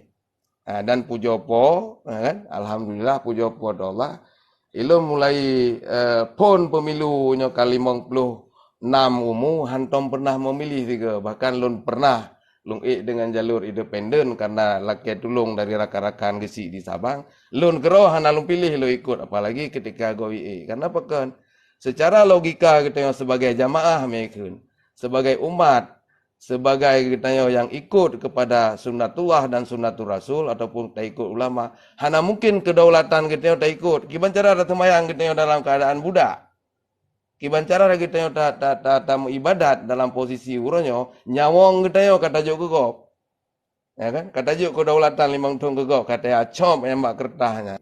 Ha, dan pujoe Po, ha, kan? Alhamdulillah, pujoe Po Allah. Ilôn mulai, eh, phon pemilu nyoe ka limong ploh nam umu, hántom pernah memilih sigoe. Bahkan lôn pernah lôn ék dengan jalur independen karena lakée tulông dari rakan-rakan geusyik di Sabang. Lôn keudroe hana lôn piléh lôn ikot, apalagi ketika gob ék. Kenapa kon? Secara logika geutanyoe sebagai jamaah meukheun, sebagai umat, sebagai geutanyoe nyang ikot kepada sunnatullah dan sunnatur rasul ataupun taikot ulama, hana mungkin kedaulatan geutanyoe taikot. Kiban cara taseumayang geutanyoe dalam keadaan budak? Kiban cara geutanyoe ta, ta, ta, tameuibadat dalam posisi uroe nyoe, nyawöng geutanyoe ka tajok keu gob? Ya kan? Ka tajok kedaulatan limong thon keu gob, ka tacok nyang bak keureutah nyan.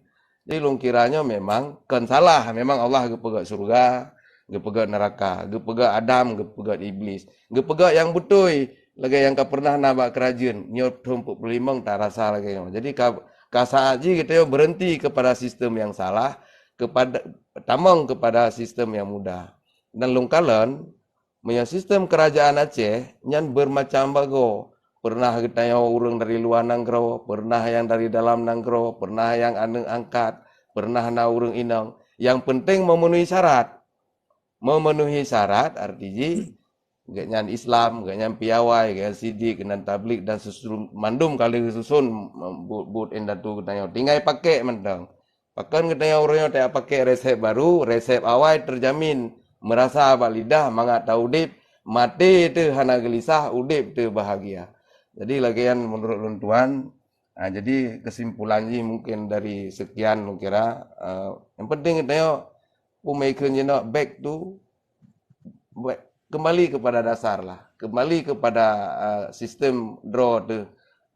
Jadi lôn kira nyoe memang kon salah, memang Allah geupeugét syeuruga, geupeugét neuraka, geupeugét Adam, geupeugét Iblis, geupeugét nyang beutôi lagée nyang ka pernah na bak keurajeuen. Nyoe thon peuet ploh limong tarasa lagée nyoe. Jadi ka, ka saát jih geutanyoe berhenti kepada sistem yang salah, kepada, tamong kepada sistem yang mudah. Dan lôn kalon, meunyoe sistem keurajeuen Aceh nyan bermacam bagoe. Pernah geutanyoe ureuëng dari luwa nanggroe, pernah nyang dari dalam nanggroe, pernah nyang aneuëk angkat, pernah na ureuëng inong. Nyang penting memenuhi syarat. Memenuhi syarat arti jih, geuhnyan Islam, geuhnyan piawai, geuhnyan sidik, geuhnyan tablig dan susun, mandum ka lheueh geususun buet-buet indatu geutanyoe. Tinggai pakék mantong. Pakon geutanyoe uroe nyoe tajak pakék resep baru, resep awai terjamin meurasa bak lidah mangat taudeb, maté teuh hana geulisah, udeb teuh bahagia. Jadi lagée nyan meunurot lôn tuan, Ha, jadi kesimpulan jih mungkin dari sekian, kira, eh, yang penting tanyoe peumikir jinoe back to, back, kembali kepada dasar lah, kembali kepada, eh, sistem droe teuh,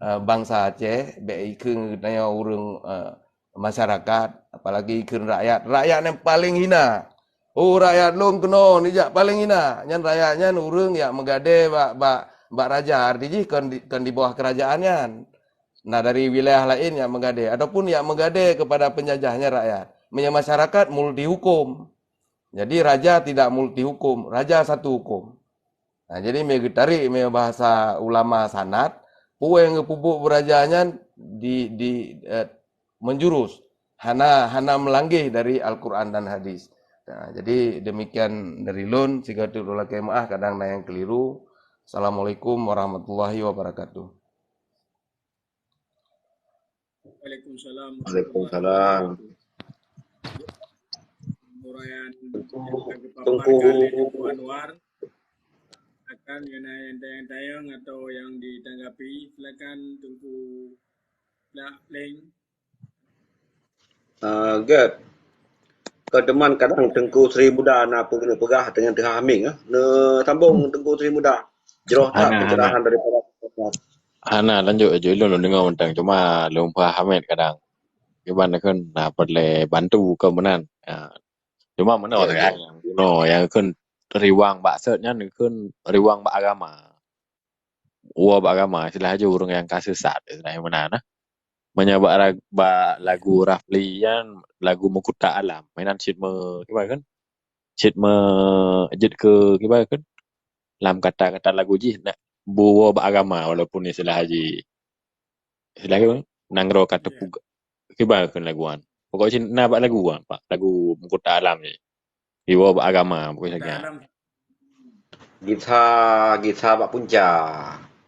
eh, bansa Aceh, baik ikheun tanyoe ureuëng, eh, masyarakat, apalagi ikheun rakyat. Rakyat yang paling hina. Oh, rakyat lôn keunoe nijak paling hina. Nyan rakyat nyan ureuëng yak meugadée bak, bak, bak raja, arti jih kon di, kon di bawah kerajaan nyan. Nah, dari wilayah lain yak meugadée ataupun yak meugadée kepada penjajahnya rakyat. Meunyoe masyarakat multi hukum. Jadi raja tidak multi hukum, raja satu hukum. Nah, jadi mé geutarék mé bahasa ulama sanad, peue nyang geupeubuet bak raja nyan di, di, eh, menjurus, hana, hana meulanggeh dari Al-Quran dan hadis. Nah, jadi demikian dari lôn, sigoe teuk lôn lakée meuáh kadang na nyang keliru. Assalamualaikum warahmatullahi wabarakatuh. Waalaikumsalam. Waalaikumsalam. Uraian yang dipaparkan oleh Teungku Anwar. Silakan, yang ada yang tayang atau yang ditanggapi, silakan Teungku Lah Leng. Ah, gét. Keu teuma kadang Teungku Sri Muda na peue keuneuk peugah teungoh teuhah hameng, ah. Neusambong Teungku Sri Muda. Jroh that pencerahan daripada Hana, lanjut aju lôn, lôn deungoe mantong, cuma lôn paham kadang. Kiban kheun na peureulée bantu keu meunan. Ha. Cuma meunoe teuka nyang bunoe nyang kheun riwang bak sot nyan kheun riwang bak agama. Woe bak agama, istilah aju ureuëng nyang ka sesat, istilah meunan nah. Meunyoe bak, bak lagu Rafli nyan, lagu Meukutak Alam, meunan cit me, kiban kheun? Cit me, jeuet keu kiban kheun? Lam kata-kata lagu jih nak buwoe bak agama walaupun istilah jih, istilah kiban, nanggroe ka teupeugah, kiban kheun lagu nyan. Pokok cit na bak lagu nyan, bak lagu Meukutak Alam jih. Iwoe bak agama pokok lagée nyan. Gisa, gisa bak punca.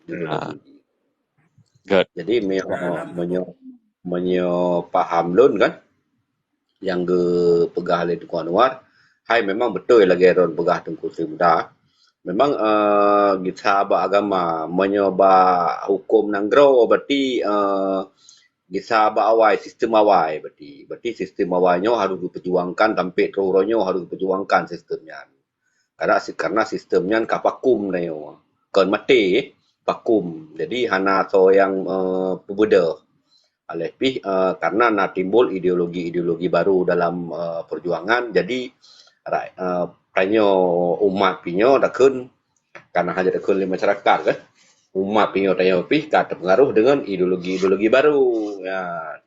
Ha. Good. Jadi meunyoe, meunyoe, meunyoe paham lôn kan, nyang geupeugah lé Teungku Anwar, hai memang beutôi lagée droen peugah Teungku Sri Muda. Memang, eh, gisa bak agama, meunyoe bak huköm nanggroe berarti, eh, gisa bak awai, sistem awai berarti. Berarti sistem awai nyoe harôh geupeujuangkan sampai troh uroe nyoe harôh geupeujuangkan sistem nyan. Karena si-, karena sistem nyan ka vakum tanyoe. Kon maté, vakum. Jadi hana soe nyang, eh, peubeudôh. Aléh pih, eh, karena na timbul ideologi-ideologi baru dalam, eh, perjuangan. Jadi ra-, eh, tanyoe umat pih nyoe takheun, kana hana takheun lé masyarakat kan. Umat pih nyoe tanyoe pih ka teupeungaruh dengan ideologi-ideologi baru. Ya,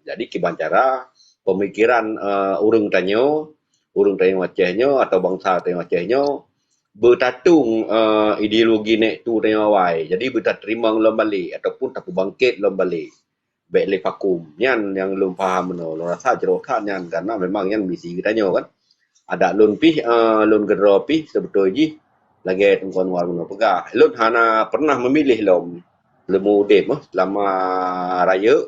jadi kiban cara pemikiran, eh, ureuëng tanyoe, ureuëng tanyoe Aceh nyoe atau bansa tanyoe Aceh nyoe beutatung, eh, ideologi nek tu tanyoe awai. Jadi beutateurimong lom balek ataupun tapeubangkét lom balek. Bék lé vakum. Nyan nyang lôn paham meunoe. Lôn rasa jroh that nyan karena memang nyan misi geutanyoe kan. Adak lôn pih, eh, lôn keudroe pih seubeutôi jih lagée Teungku Anwar meunoe peugah. Lôn hana pernah meumiléh lom. Leumo udeb, eh, seulama rayeuk,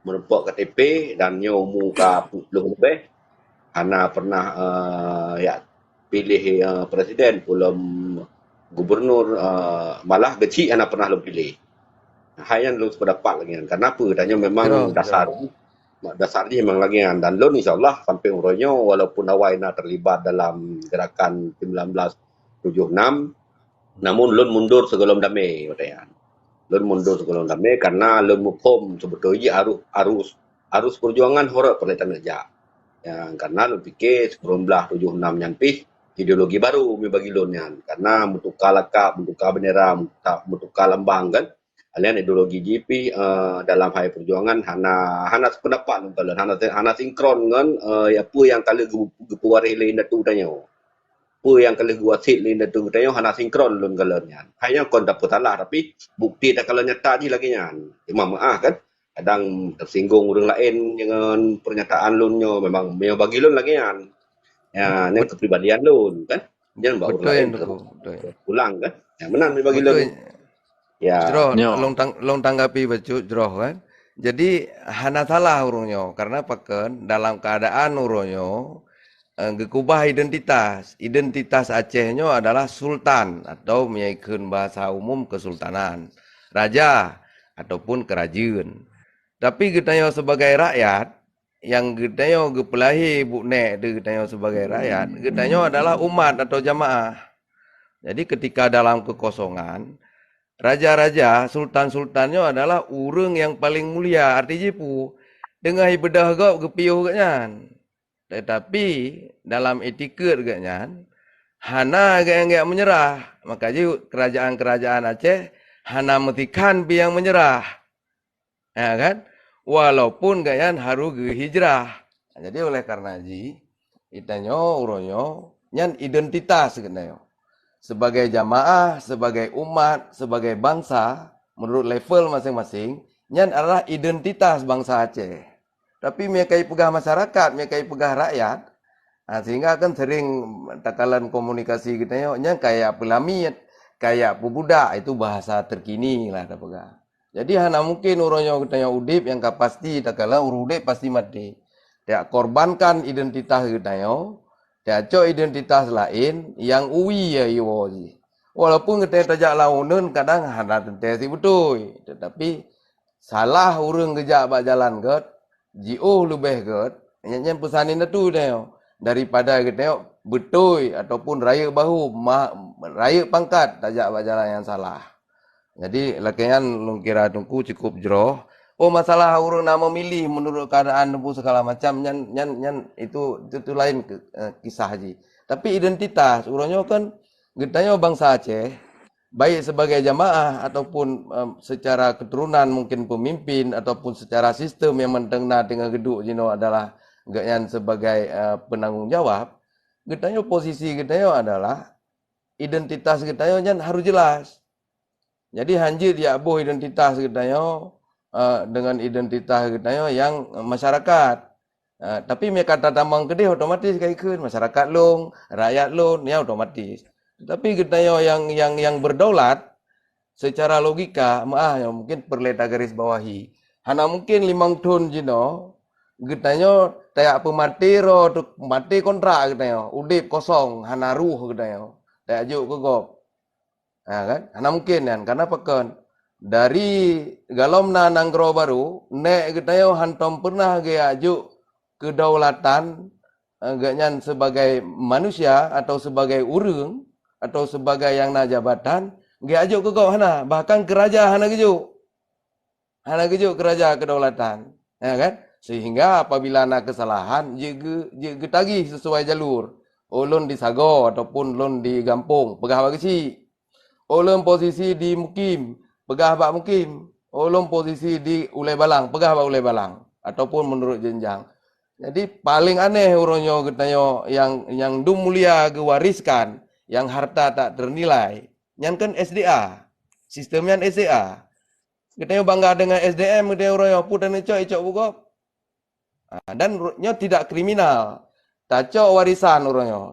meurumpok K T P dan nyoe umu ka peuet ploh leubeh, hana pernah, eh, yak piléh, eh, presiden, ulôn gubernur, eh, malah geuchik hana pernah lôn piléh. Hai nyan lôn sependapat lagée nyan. Karena apa? Tanyoe memang dasar, dasar jih memang lagée nyan. Dan lôn insya Allah sampai uroe nyoe, walaupun awai na terlibat dalam gerakan sembilan belas tujuh enam, namun lôn mundur sigohlom damé, watée nyan. Lôn mundur sigohlom damé karena lôn muphom seubeutôi jih arus, arus, arus perjuangan horot peureulée taneuk jak. Ya, karena lôn pike sigohlom tujuh enam nyan pih ideologi baru mi bagi lôn nyan. Karena meutuka lakab, meutuka bendera, meutuka, meutuka lambang kan. Alian ideologi jih pih, eh, dalam hai perjuangan hana, hana sependapat lôn kalon, hana, hana sinkron ngon, eh, apa nyang ka lheueh geu-, geupeuwaréh lé indatu tanyoe. Peue nyang ka lheueh geuwasiet lé indatu tanyoe hana sinkron lôn kalon nyan. Hai nyan kon tapeusalah, tapi bukti takalon nyata jih lagée nyan. Cuma meuáh kan, kadang tersinggung ureuëng laén ngon pernyataan lôn nyoe, memang meunyoe bagi lôn lagée nyan. Ya, nyan kepribadian lôn kan. Nyan bak ureuëng laén pulang kan. Ya, meunan bagi lôn. Ya. Jroh, lôn tang-, lôn tanggapi bacut jroh kan. Jadi hana salah ureuëng nyoe karena pakon dalam keadaan ureuëng nyoe, eh, geukubah identitas. Identitas Aceh nyoe adalah sultan atau meunyoe ikheun bahasa umum kesultanan, raja ataupun kerajeuen. Tapi geutanyoe sebagai rakyat, nyang geutanyoe geupeulahé buet nèk teuh geutanyoe sebagai rakyat, geutanyoe adalah umat atau jamaah. Jadi ketika dalam kekosongan, raja-raja, sultan-sultan nyoe adalah ureuëng nyang paleng mulia, arti jih peue? Teungoh ibeudôh gob geupiôh gobnyan. Tetapi dalam itikeuet gobnyan, hana gobnyan meunyeurah. Maka jih keurajaan-keurajaan Aceh hana meusikhan pih nyang meunyeurah. Ya kan? Walaupun gobnyan harôh geuhijrah. Jadi oleh karena jih, geutanyoe uroe nyoe nyan identitas geutanyoe. Sebagai jamaah, sebagai umat, sebagai bangsa, menurut level masing-masing, nyan adalah identitas bangsa Aceh. Tapi meunyo ka ipeugah masyarakat, meunyo ka ipeugah rakyat, ha, sehingga kan sering takalon komunikasi geutanyoe nyan kaya peulamiet, kaya peubudak, itu bahasa terkini lah tapeugah. Jadi hana mungkin uroe nyoe geutanyoe udeb nyang ka pasti takalon ureuëng udeb pasti maté. Takorbankan identitas geutanyoe, tacok identitas laén nyang uwi ya iwoe jih. Walaupun geutanyoe tajak lam uneuen kadang hana teuntèe sibeutôi, tetapi salah ureuëng geujak bak jalan gèt, jiôh leubeh gèt, nyan, nyan peusan indatu tanyoe, daripada geutanyoe beutôi ataupun rayeuk bahu, ma-, rayeuk pangkat tajak bak jalan nyang salah. Jadi, lakèe nyan lôn kira Teungku cukup jroh. Oh, masalah ureuëng na meumiléh meunurot keuadaan Teungku segala macam, nyan, nyan, nyan itu, itu, itu laén ke-, eh, kisah jih. Tapi identitas, uroe nyoe kan geutanyoe bansa Aceh, baik sebagai jamaah ataupun, em, secara keturunan mungkin pemimpin ataupun secara sistem nyang mantong na teungoh geuduek jinoe adalah gobnyan sebagai, eh, penanggung jawab, geutanyoe posisi geutanyoe adalah identitas geutanyoe nyan harôh jelas. Jadi hanjeuet jak boh identitas geutanyoe, eh, dengan identitas geutanyoe nyang masyarakat. Ah, tapi meunyo ka tatamong keudeh, otomatis ka ikheun masyarakat lôn, rakyat lôn, nyan otomatis. Tetapi geutanyoe nyang, nyang, nyang berdaulat, secara logika, meu'ah nyoe mungkin peureulèe tagaris bawahi. Hana mungkin limong thon jinoe geutanyoe tajak peumaté droe teuh, maté kontrak geutanyoe, udeb kosong, hana roh geutanyoe, tajak jok keu gob. Ha, kan? Hana mungkin nyan. Karena pakon? Dari galom na nanggroe barô, nèk geutanyoe hantom peureunah geujak jok keudaulatan, eh, gobnyan sebagai manusia atau sebagai ureuëng atau sebagai nyang na jabatan, geujak jok keu gob hana, bahkan keu raja hana geujok. Hana geujok keu raja keudaulatan, ya kan? Sehingga apabila na keusalahan, jeuet geu-, jeuet geutagih sesuai jalur. Oh, lôn di sagoe ataupun lôn di gampông, peugah bak geuchik. Oh, lôn posisi di mukim, peugah bak mukim. Oh, lôn posisi di ulèe balang, peugah bak ulèe balang. Ataupun menurut jenjang. Jadi, paléng aneh uroe nyoe geutanyoe nyang, nyang dum mulia geuwariskan, nyang harta tak ternilai. Nyan kan S D A. Sistem nyan S D A. Geutanyoe bangga dengan S D M geutanyoe uroe nyoe, peue tanyoe cok, icok bak gob. Ah, dan ru-, nyoe tidak kriminal. Tacok warisan uroe nyoe.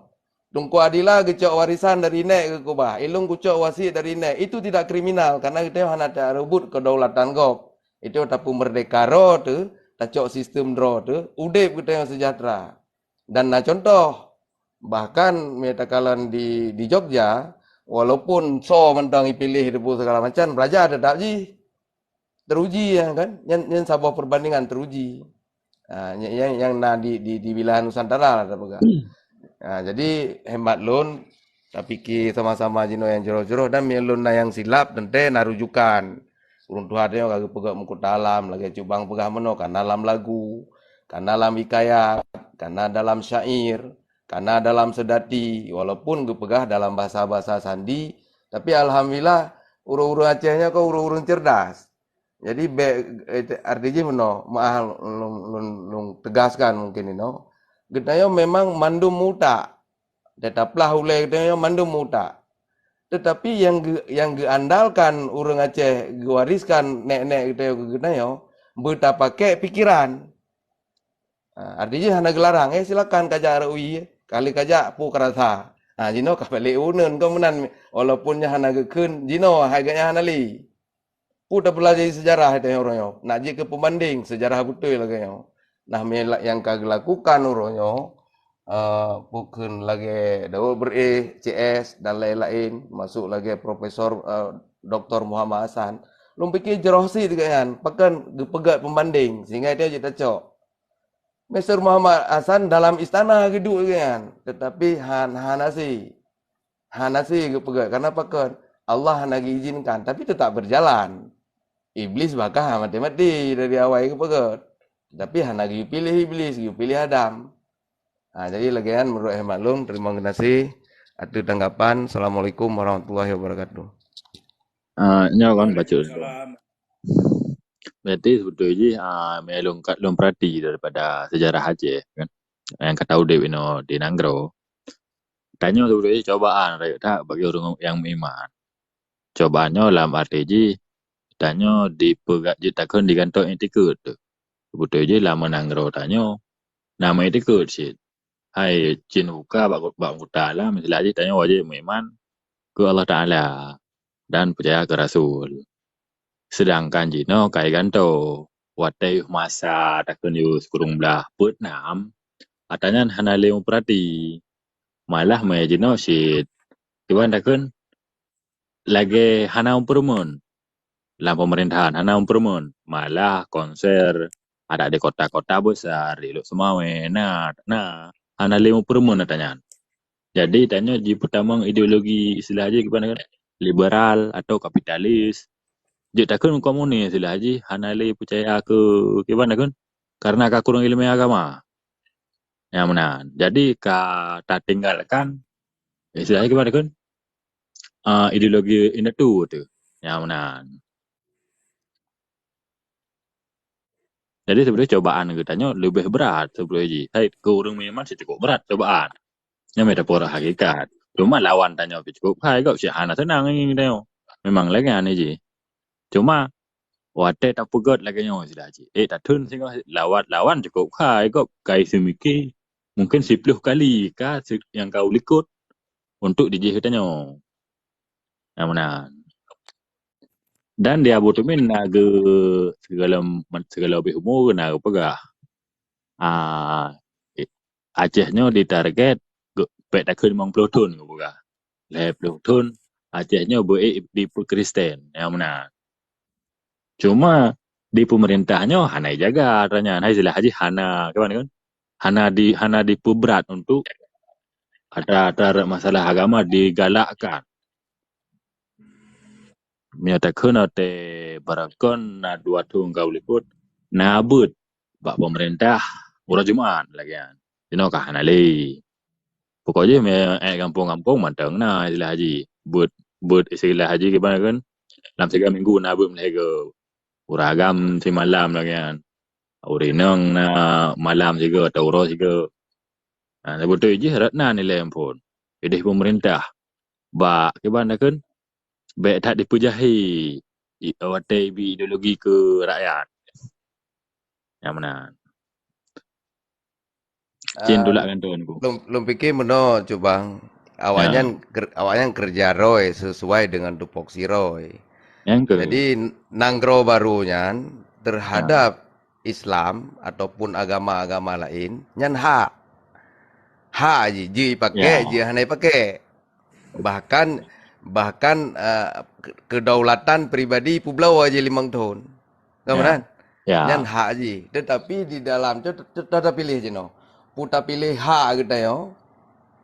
Teungku Adila geucok warisan dari nèk geukeubah, ilôn kucok wasiet dari nèk. Itu tidak kriminal, karena geutanyoe hana tarebut kedaulatan gob. Itu tapeumerdeka droe teuh, tacok sistem droe teuh, udeb geutanyoe sejahtera. Dan na contoh, bahkan meunyo takalon di, di Jogja, walaupun soe mantong ipiléh, debu segala macam, raja tetap jih. Teruji, ya kan? Nyan, nyan saboh perbandingan teruji. Ha, nyan, nyan, nyang na di, di, di wilayah Nusantara lah tapeugah. Ha, jadi hemat lôn, tapike sama-sama jinoe nyang jroh-jroh, dan meunyo lôn na nyang silap, teuntèe na rujukan. Ureuëng tuha tanyoe ka geupeugah meukuta alam, lagèe cubang peugah meunoe, kana lam lagu, kana lam hikayat, kana dalam syair, kana dalam seudati, walaupun geupeugah dalam bahasa-bahasa sandi, tapi alhamdulillah, ureuëng-ureuëng Aceh nyoe kan ureuëng-ureuëng cerdas. Jadi, bèk, eh, arti jih meunoe, meu'ah lôn, lôn, lôn tegaskan mungkin inoe. Geutanyoe memang mandum meu-utak. Tataplah ulèe geutanyoe mandum meu-utak. Tetapi nyang geu-, nyang geuandalkan ureuëng Aceh geuwariskan nèk-nèk geutanyoe keu geutanyoe, beutapakèk pikeran. Ha, arti jih hana geularang, eh, silakan kajak R U I, kali kajak peue ka rasa. Ha, jinoe ka balek uneuen kon meunan, walaupun nyan hana geukheun, jinoe hai geuhnyan hana lé. Peue tapeulajari seujarah tanyoe uroe nyoe, nak jeuet keu peubandeng seujarah beutôi lagèe nyoe. Nah, meunyo nyang ka geulakukan uroe nyoe, eh, peue kheun lagèe Daud Beureueh, C S, dan laén-laén, masôk lagèe Profesor, eh, Doktor Muhammad Hasan, Lôn pike jroh sit geuh nyan, pakon geupeugét peumbandeng, sehingga dia jeuet tacok. Mister Muhammad Hasan dalam istana geuduek geuh nyan, tetapi han-, hana si. Hana si geupeugét, karena pakon Allah hana geuizinkan, tapi tetap berjalan. Iblis bakah mati-mati dari awai geupeugét. Tapi hana geupiléh Iblis, geupiléh Adam. Ha, jadi lagée nyan menurut hemat lôn, terima kasih. Ateueh tanggapan. Assalamualaikum warahmatullahi wabarakatuh. Ah, nyoe kan bacut. Berarti sebetulnya jih, ah, meunyo lôn ka-, lôn perhati daripada sejarah Aceh kan. Nyang ka taudép inoe di nanggroe. Tanyoe sebetulnya cobaan rayeuk that bagi ureuëng nyang meuiman. Cobaan nyoe lam arti jih, tanyoe dipeugah jeuet takheun digantoe iktikeuet teuh. Beutôi jih lam nanggroe tanyoe na meuiktikeuet cit. Hai cit buka bak, bak meuta alam, istilah jih tanyoe wajéb meuiman keu Allah Taala dan peucaya keu Rasul. Seudangkan jinoe ka igantoe, watée yoh masa takheun yoh sikureueng blaih peuet nam, ata nyan hana lé meupeurati. Malah meué jinoe cit, kiban takheun lagée hana meupeureumeun. Lam pemerintahan hana meupeureumeun, malah konser adak di kota-kota besar, di Lhokseumawe, na, na, hana lé meupeureumeun ata nyan. Jadi, tanyoe jipeutamong ideologi istilah jih kiban kan, liberal atau kapitalis. Jeuet takheun komunis istilah jih, hana lé peucaya keu kiban takheun, karena ka kureueng ileumé agama. Nyang meunan. Jadi, ka tatinggalkan istilah jih kiban takheun, ah, ideologi indatu tu. Nyang meunan. Jadi, sebenarnya cobaan geutanyoe leubeh brat sebenarnya jih. Hai, keu ureuëng meuiman sih cukup brat cobaan. Nyan meutabur hakikat. Cuma lawan tanyoe pih cukup hai gob, cit hana seunang ngieng tanyoe. Memang lagée nyan jih. Cuma watée tapeugét lagée nyoe sida cit, eh, tatheun singoh lawat lawan cukup hai gob, kai seumike mungkin siploh kali ka se-, nyang ka u likot untuk dijih geutanyoe. Nyang meunan. Dan di Abu Tumin na geu-, segala, segala ubeh umu na geupeugah, ah, Aceh nyoe ditarget geu-, bèk takheun limong ploh thon geupeugah. Lhèe ploh thon Aceh nyoe beu-ék dipeukristen, nyang meunan. Cuma di peumeurintah nyoe hana ijaga atra nyan, hai istilah jih hana, kiban kan? Hana di, hana dipeubrat untuk atra-atra masalah agama digalakkan. Meunyoe takheun watèe barakon na dua thon ka u likot, na beuet bak peumeurintah uroe Jumat lagèe nyan. Jinoe ka hana lé. Pokok jih meu'èk gampông-gampông mantong na istilah jih. Beuet, beuet istilah jih kiban kan, lam siga minggu na beuet meulhèe goe. Ureueng agam simalam lagèe nyan. Ureueng inong na malam sigoe atau uroe sigoe. Ha, beutôi jih rot na nilai amphon. Idéh peumeurintah bak kiban takheun, bèk that dipeujahe i-, watèe ibi ideologi keu rakyat. Nyang meunan. Cen Ah, tulak ngon tuan ku. Lôn, lôn pike meunoe, Cubang. Awaknyan Ya. ker-, awaknyan keureuja roe sesuai dengan tupoksi roe. Nyang keu. Jadi, n-, nanggroe barô nyan Ya. terhadap Islam ataupun agama-agama laén, nyan hak. Hak jih, jeuet ipaké, Ya. jeuet hana ipaké. Bahkan, bahkan, eh, ke-, kedaulatan pribadi peubloe jih limong thon. Kan Ya. meunan? Ya. Nyan hak jih. Tetapi di dalam tu, tu, tu, tu piléh jinoe. Peue tapiléh hak geutanyoe,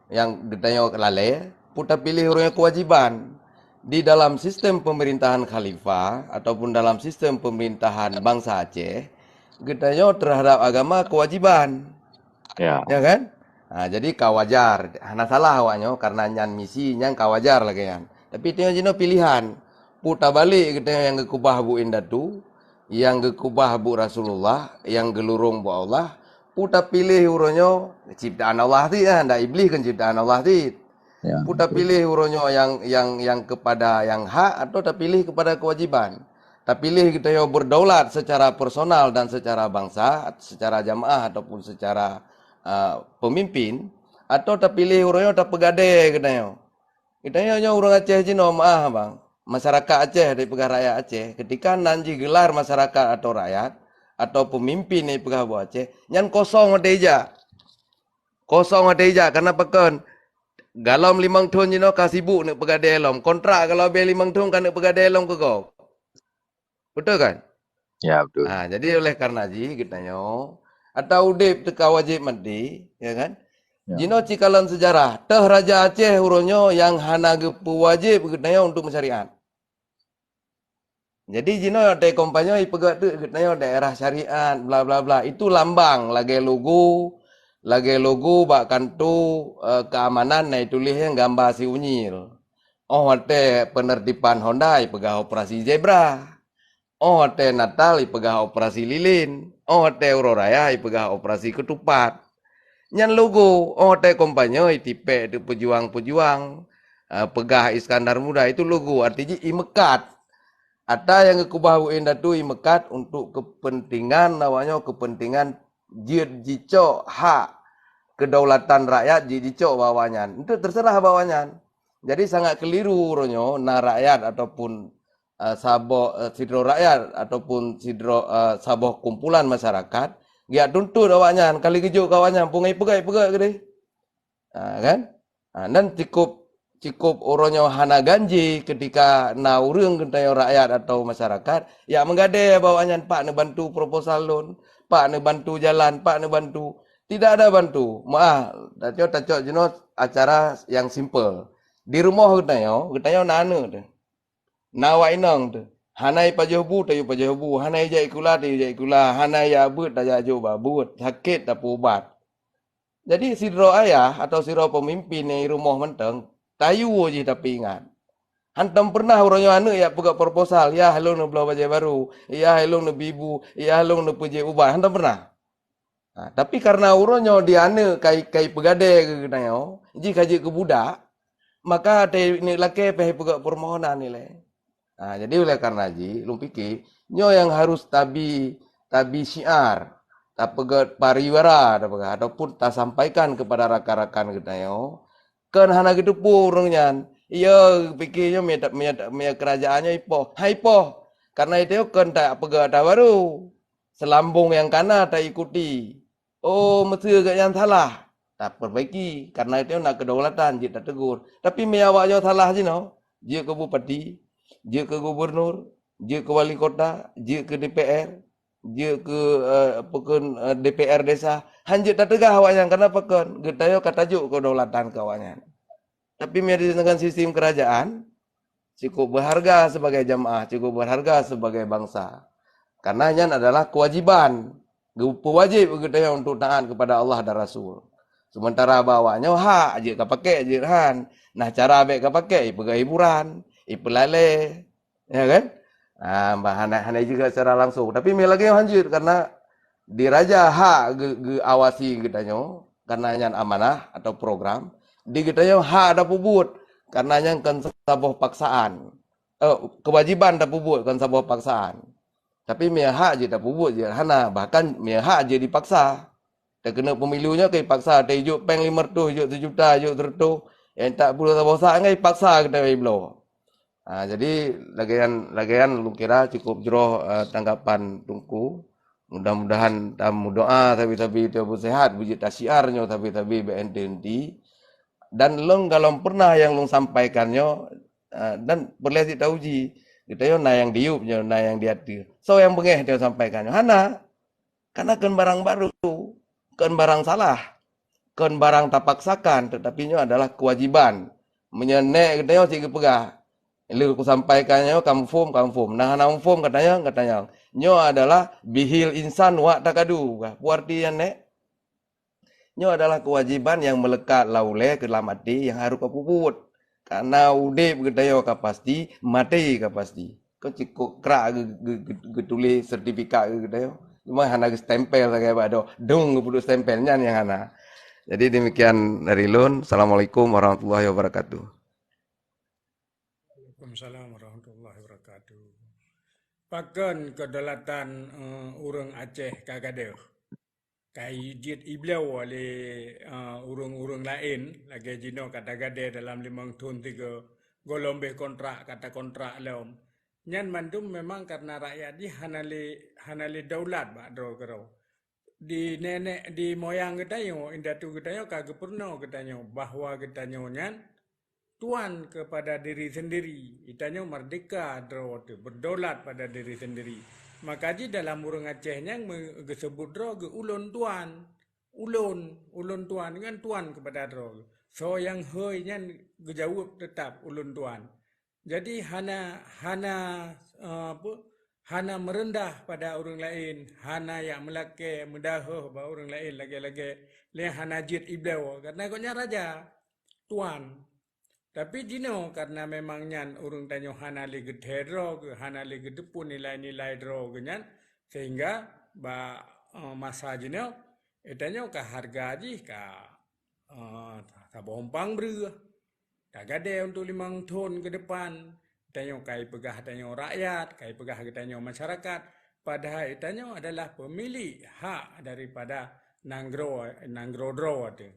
nyang geutanyoe lalée, peue tapiléh ureueng nyang kewajiban. Di dalam sistem pemerintahan khalifah ataupun dalam sistem pemerintahan bansa Aceh, geutanyoe terhadap agama kewajiban. Ya. Ya kan? Ha, jadi ka wajar, hana salah awaknyoe karena nyan misi nyang ka wajar lagèe nyan. Tapi tanyoe jinoe pilihan. Peue tabalek geutanyoe nyang geukeubah buet indatu, nyang geukeubah buet Rasulullah, nyang geulurông buet Allah, peue tapiléh uroe nyoe ciptaan Allah cit, ha, ndak Iblih kan ciptaan Allah cit. Ya, Peue betul. tapiléh uroe nyoe nyang, nyang, nyang kepada nyang hak atau tapiléh kepada kewajiban? Tapiléh geutanyoe berdaulat secara personal dan secara bansa, secara jamaah ataupun secara, ah, pemimpin, atau tapiléh uroe nyoe tapeugadée geutanyoe? Geutanyoe nyoe ureueng Aceh jinoe, meu'ah bang. Masyarakat Aceh dipeugah rakyat Aceh, ketika nan jigelar masyarakat atau rakyat, atau pemimpin dipeugah buet Aceh, nyan kosong watèe ijak. Kosong watèe ijak, karena pakon? Galom limong thon jinoe ka sibuk neuk peugadée lom. Kontrak ka leubeh limong thon ka neuk peugadée lom keu gob. Betul kan? Ya, betul. Ha, jadi oleh karena jih geutanyoe, atau udeb teuka wajib mati, ya kan? Ya. Jinoe cikalon sejarah, teuh Raja Aceh uroe nyoe nyang hana geupeuwajib geutanyoe untuk meusyariat. Jadi jinoe watée kampanye ipeugah teuk geutanyoe daerah syariat, bla bla bla. Itu lambang lagée logo, lagée logo bak kanto, eh, keamanan na ituléh nyang gamba si unyil. Oh watée penertiban Honda ipeugah operasi zebra. Oh watée Natal ipeugah operasi lilin. Oh watée uroe raya ipeugah operasi ketupat. Nyan logo, oh watée kampanye itipek teuk peujuang-peujuang, eh, peugah Iskandar Muda, itu logo, arti jih imeukat. Ata nyang geukeubah buet indatu imeukat untuk kepentingan awaknyoe, kepentingan jeuet jicok hak kedaulatan rakyat jeuet jicok bak awaknyan. Itu terserah bak awaknyan. Jadi sangat keliru uroe nyoe na rakyat ataupun, eh, saboh, eh, sidroe rakyat ataupun sidroe, eh, saboh kumpulan masyarakat geujak tuntut awaknyan, ka lheueh geujok keu awaknyan, peungai peugah-peugah keudeh. Ha, kan? Ha, dan cukup, cukup uroe nyoe hana ganji ketika na ureuëng geutanyoe rakyat atau masyarakat yak meugadée bak awaknyan, "Pak neubantu proposal lôn, Pak neubantu jalan, Pak neubantu." Tidak ada bantu. Maah, tacok-tacok jinoe acara yang simple. Di rumoh geutanyoe, geutanyoe na aneuëk teuh. Na awak inong teuh. Hana ipajoh bu, tayue pajoh bu. Hana ijak sikula, tayue jak sikula. Hana ijak beuet, tajak jok bak beuet. Sakét, tapeuubat. Jadi sidroe ayah atau sidroe peumimpin nyang i rumoh mantong, tayue jih tapeuingat. Hantom peureunah uroe nyoe aneuëk yak peugah proposal, "Yah, lôn neubloe bajée barô, yah, lôn neubi bu, yah, lôn neupeujeuet ubat." Hantom peureunah. Ha, tapi karena uroe nyoe di aneuëk kai, kai peugadée keu geutanyoe, jih ka jeuet keu budak, maka teuneuk lakée pih peugah permohonan ilée. Ha, jadi oleh karena jih, lôn pike, nyoe nyang harus tabi, tabi syiar, tapeugét pariwara, tapeugah, ataupun tasampaikan kepada rakan-rakan geutanyoe, kon hana geuteupeue ureuëng nyan. Iya, pike nyoe mia, mia, mia keurajaannyoe ipoh. Hai poh, karena itu kon tapeugét ata barô. Seulambong nyang kana taikuti. Oh, meuseu geuhnyan salah, tapeurbaiki, karena itu na kedaulatan jeuet tategur. Tapi meunyoe awaknyoe salah jinoe, jeuet keu bupati, jeuet keu gubunur, jeuet keu wali kota, jeuet keu D P R, jeuet keu, eh, peukon, eh, D P R desa, han jeuet tateugah awaknyan, karena pakon? Geutanyoe ka tajok kedaulatan keu awaknyan. Tapi meunyoe di tengah sistem kerajaan, cukup berharga sebagai jamaah, cukup berharga sebagai bangsa. Karena nyan adalah kewajiban, geupeuwajib geutanyoe untuk taat kepada Allah dan Rasul. Sementara bak awaknyoe hak jeuet ka pakai, jeuet han. Nah, cara bék ka pakai, ipeugah hiburan, ipeulalé, ya kan? Ah, bah, hana, hana juga secara langsung. Tapi mé lagée nyoe hanjeuet karena diraja hak ge-, geuawasi geutanyoe, karena nyan amanah atau program. Di geutanyoe hak tapeubuet, karena nyan kon saboh paksaan. Eh, kewajiban tapeubuet, kon saboh paksaan. Tapi mé hak jeuet tapeubuet jeuet hana, bahkan mé hak jeuet dipaksa. Takeuneuk pemilu nyoe ka ipaksa, teuijok péng lima ratus, ijok seujuta, ijok seureutôh. Nyang tak puluh saboh sa ngai ipaksa geutanyoe ibloe. Ha, jadi lagée nyan, lagée nyan lôn kira cukup jroh, eh, tanggapan Teungku. Mudah-mudahan tameudoa sabe-sabe teuh beuseuhat, beujeuet tasyiar nyoe sabe-sabe bék henti-henti. Dan lôn galom pernah nyang lôn sampaikan nyoe, eh, dan peureulée cit tauji. Geutanyoe na nyang diyueb nyoe, na nyang di ateueh. Soe nyang beungéh teuh sampaikan nyoe? Hana. Karena kon barang barô, kon barang salah, kon barang tapaksakan, tetapi nyoe adalah kewajiban. Meunyoe nék geutanyoe cit geupeugah, lheueh kusampaikan nyoe ka muphom, ka muphom. Nah, hana muphom geutanyoe, geutanyoe. Nyoe adalah bihil insan wak takadu. Peue arti nyan nék? Nyoe adalah kewajiban nyang meulekat lam ulée keu lam até nyang harôh kapeubuet. Karena udeb geutanyoe ka pasti, maté ka pasti. Kon cukôp krak geu-, geu-, geu-, geutuléh sertifikat geu-, geutanyoe. Cuma hana geustempel sagai bak doh. Dong geupeuduek stempel nyan nyang hana. Jadi demikian dari lôn. Assalamualaikum warahmatullahi wabarakatuh. Waalaikumsalam warahmatullahi wabarakatuh. Pakon kedaulatan, eh, ureuëng Aceh ka gadôh? Ka jeuet ibloe lé, eh, ureuëng-ureuëng laén, lagée jinoe ka tagadée dalam limong thon tiga, goh lom béh kontrak ka takontrak lom. Nyan mandum memang karena rakyat jih hana lé, hana lé daulat bak droe keudroe. Di nenek, di moyang geutanyoe, indatu geutanyoe ka geupeurunoe geutanyoe bahwa geutanyoe nyan tuan kepada diri sendiri. Geutanyoe merdeka droe teuh, berdaulat pada diri sendiri. Maka jih dalam ureuëng Aceh nyang me-, geuseubut droe geuh ulôn tuan. Ulôn, ulôn tuan, ngon tuan kepada droe. Soe nyang hôi nyan geujaweueb teutap ulôn tuan. Jadi hana, hana, eh, apa, hana meureundah pada ureuëng laén, hana jak meulakée, meudahôh bak ureuëng laén lagée-lagée, lé hana jeuet ibloe, karena gobnyan raja, tuan. Tapi jinoe karena memang nyan ureuëng tanyoe hana lé geuthée droe geuh, hana lé geuteupeue nilai-nilai droe geuh nyan, sehingga bak, eh, masa jinoe, eh, tanyoe ka hareuga jih ka, eh, saboh umpang breueh. Ka gadée untuk limong thon ke depan. Tanyoe ka ipeugah tanyoe rakyat, ka ipeugah geutanyoe masyarakat, padahai tanyoe adalah pemilik hak daripada nanggroe, nanggroe droe teuh.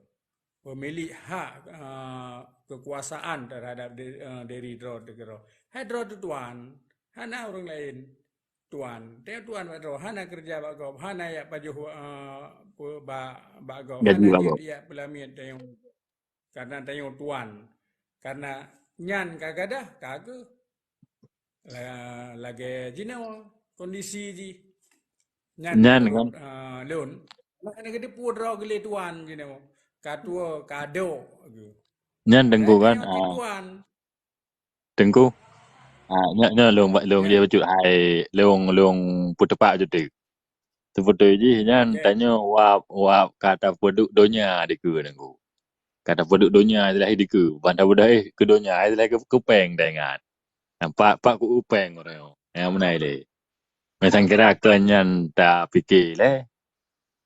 Pemilik hak, eh, kekuasaan terhadap di-, eh, diri droe teuh keudroe. Hai droe teuh tuan, hana ureuëng laén tuan. Tanyoe tuan bak droe, hana keureuja bak gob, hana jak pajoh, eh, pe-, bak, bak gob, Gaji hana bak jeuet gob. Jak peulamiet tanyoe. Karena tanyoe tuan. Karena nyan ka gadah, ka geuh. La-, lagée jinoe kondisi jih. Nyan Nyan menurut, kan. eh, lôn. Nah, hana geuteupeue droe geuh lé tuan jinoe. Ka tuwoe, ka dok geuh. Nyan Teungku kan, Jadi ah. tuan. Teungku. Ah, nyoe, nyoe lôn, lôn Nyan. jih bacut hai, lôn, lôn peuteupat bacut teuk. Seubeutôi jih nyan Oke. tanyoe wab, wab ka tapeuduek donya dikeue Teungku. Ka tapeuduek donya istilah dikeue, ban tabeudôh eh keu donya istilah keu, keu péng taingat. Nampak, pak keu péng uroe nyoe. Nyang meunan lé. Meusan kira kon nyan tapike lé.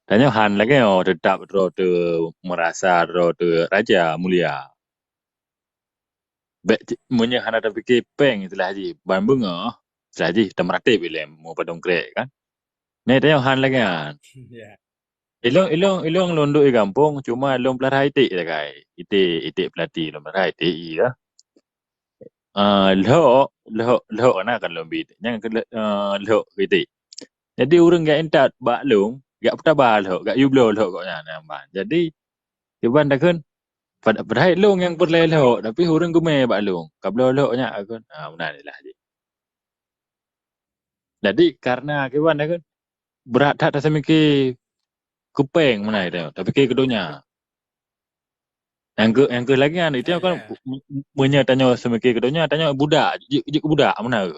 Tanyoe han lagée nyoe teutap droe teuh meurasa droe teuh raja mulia. Bék ci-, meunyoe hana tapike péng istilah jih, ban beungoh istilah jih tameuratéb ilée meupadong krek kan. Nyan tanyoe han lagée nyan. Ya. Ilong, ilong, ilong lôn duek di gampông, cuma lôn peulara iték sagai. Iték, iték peulati lôn peulara iték, iya. Ah, lhok, lhok, lhok na kan lôn bi. Nyang keu lhok, ah, lhok iték. Jadi ureuëng gak intat bak lôn, gak peutaba lhok, gak yue bloe lhok gobnyan nyang ban. Jadi, kiban takheun, pad-, padahai lôn nyang peureulée lhok, tapi ureuëng geumé bak lôn, ka bloe lhok nyak takheun. Ah, meunan lah jih. Jadi, karena kiban takheun, brat that taseumike keu péng meunan itu, tapike keu donya. Nyang keu, nyang keu lagée nyan, itu kan Ya. me-, me-, meunyoe tanyoe seumike keu donya, tanyoe budak, jeuet, jeuet keu budak meunan.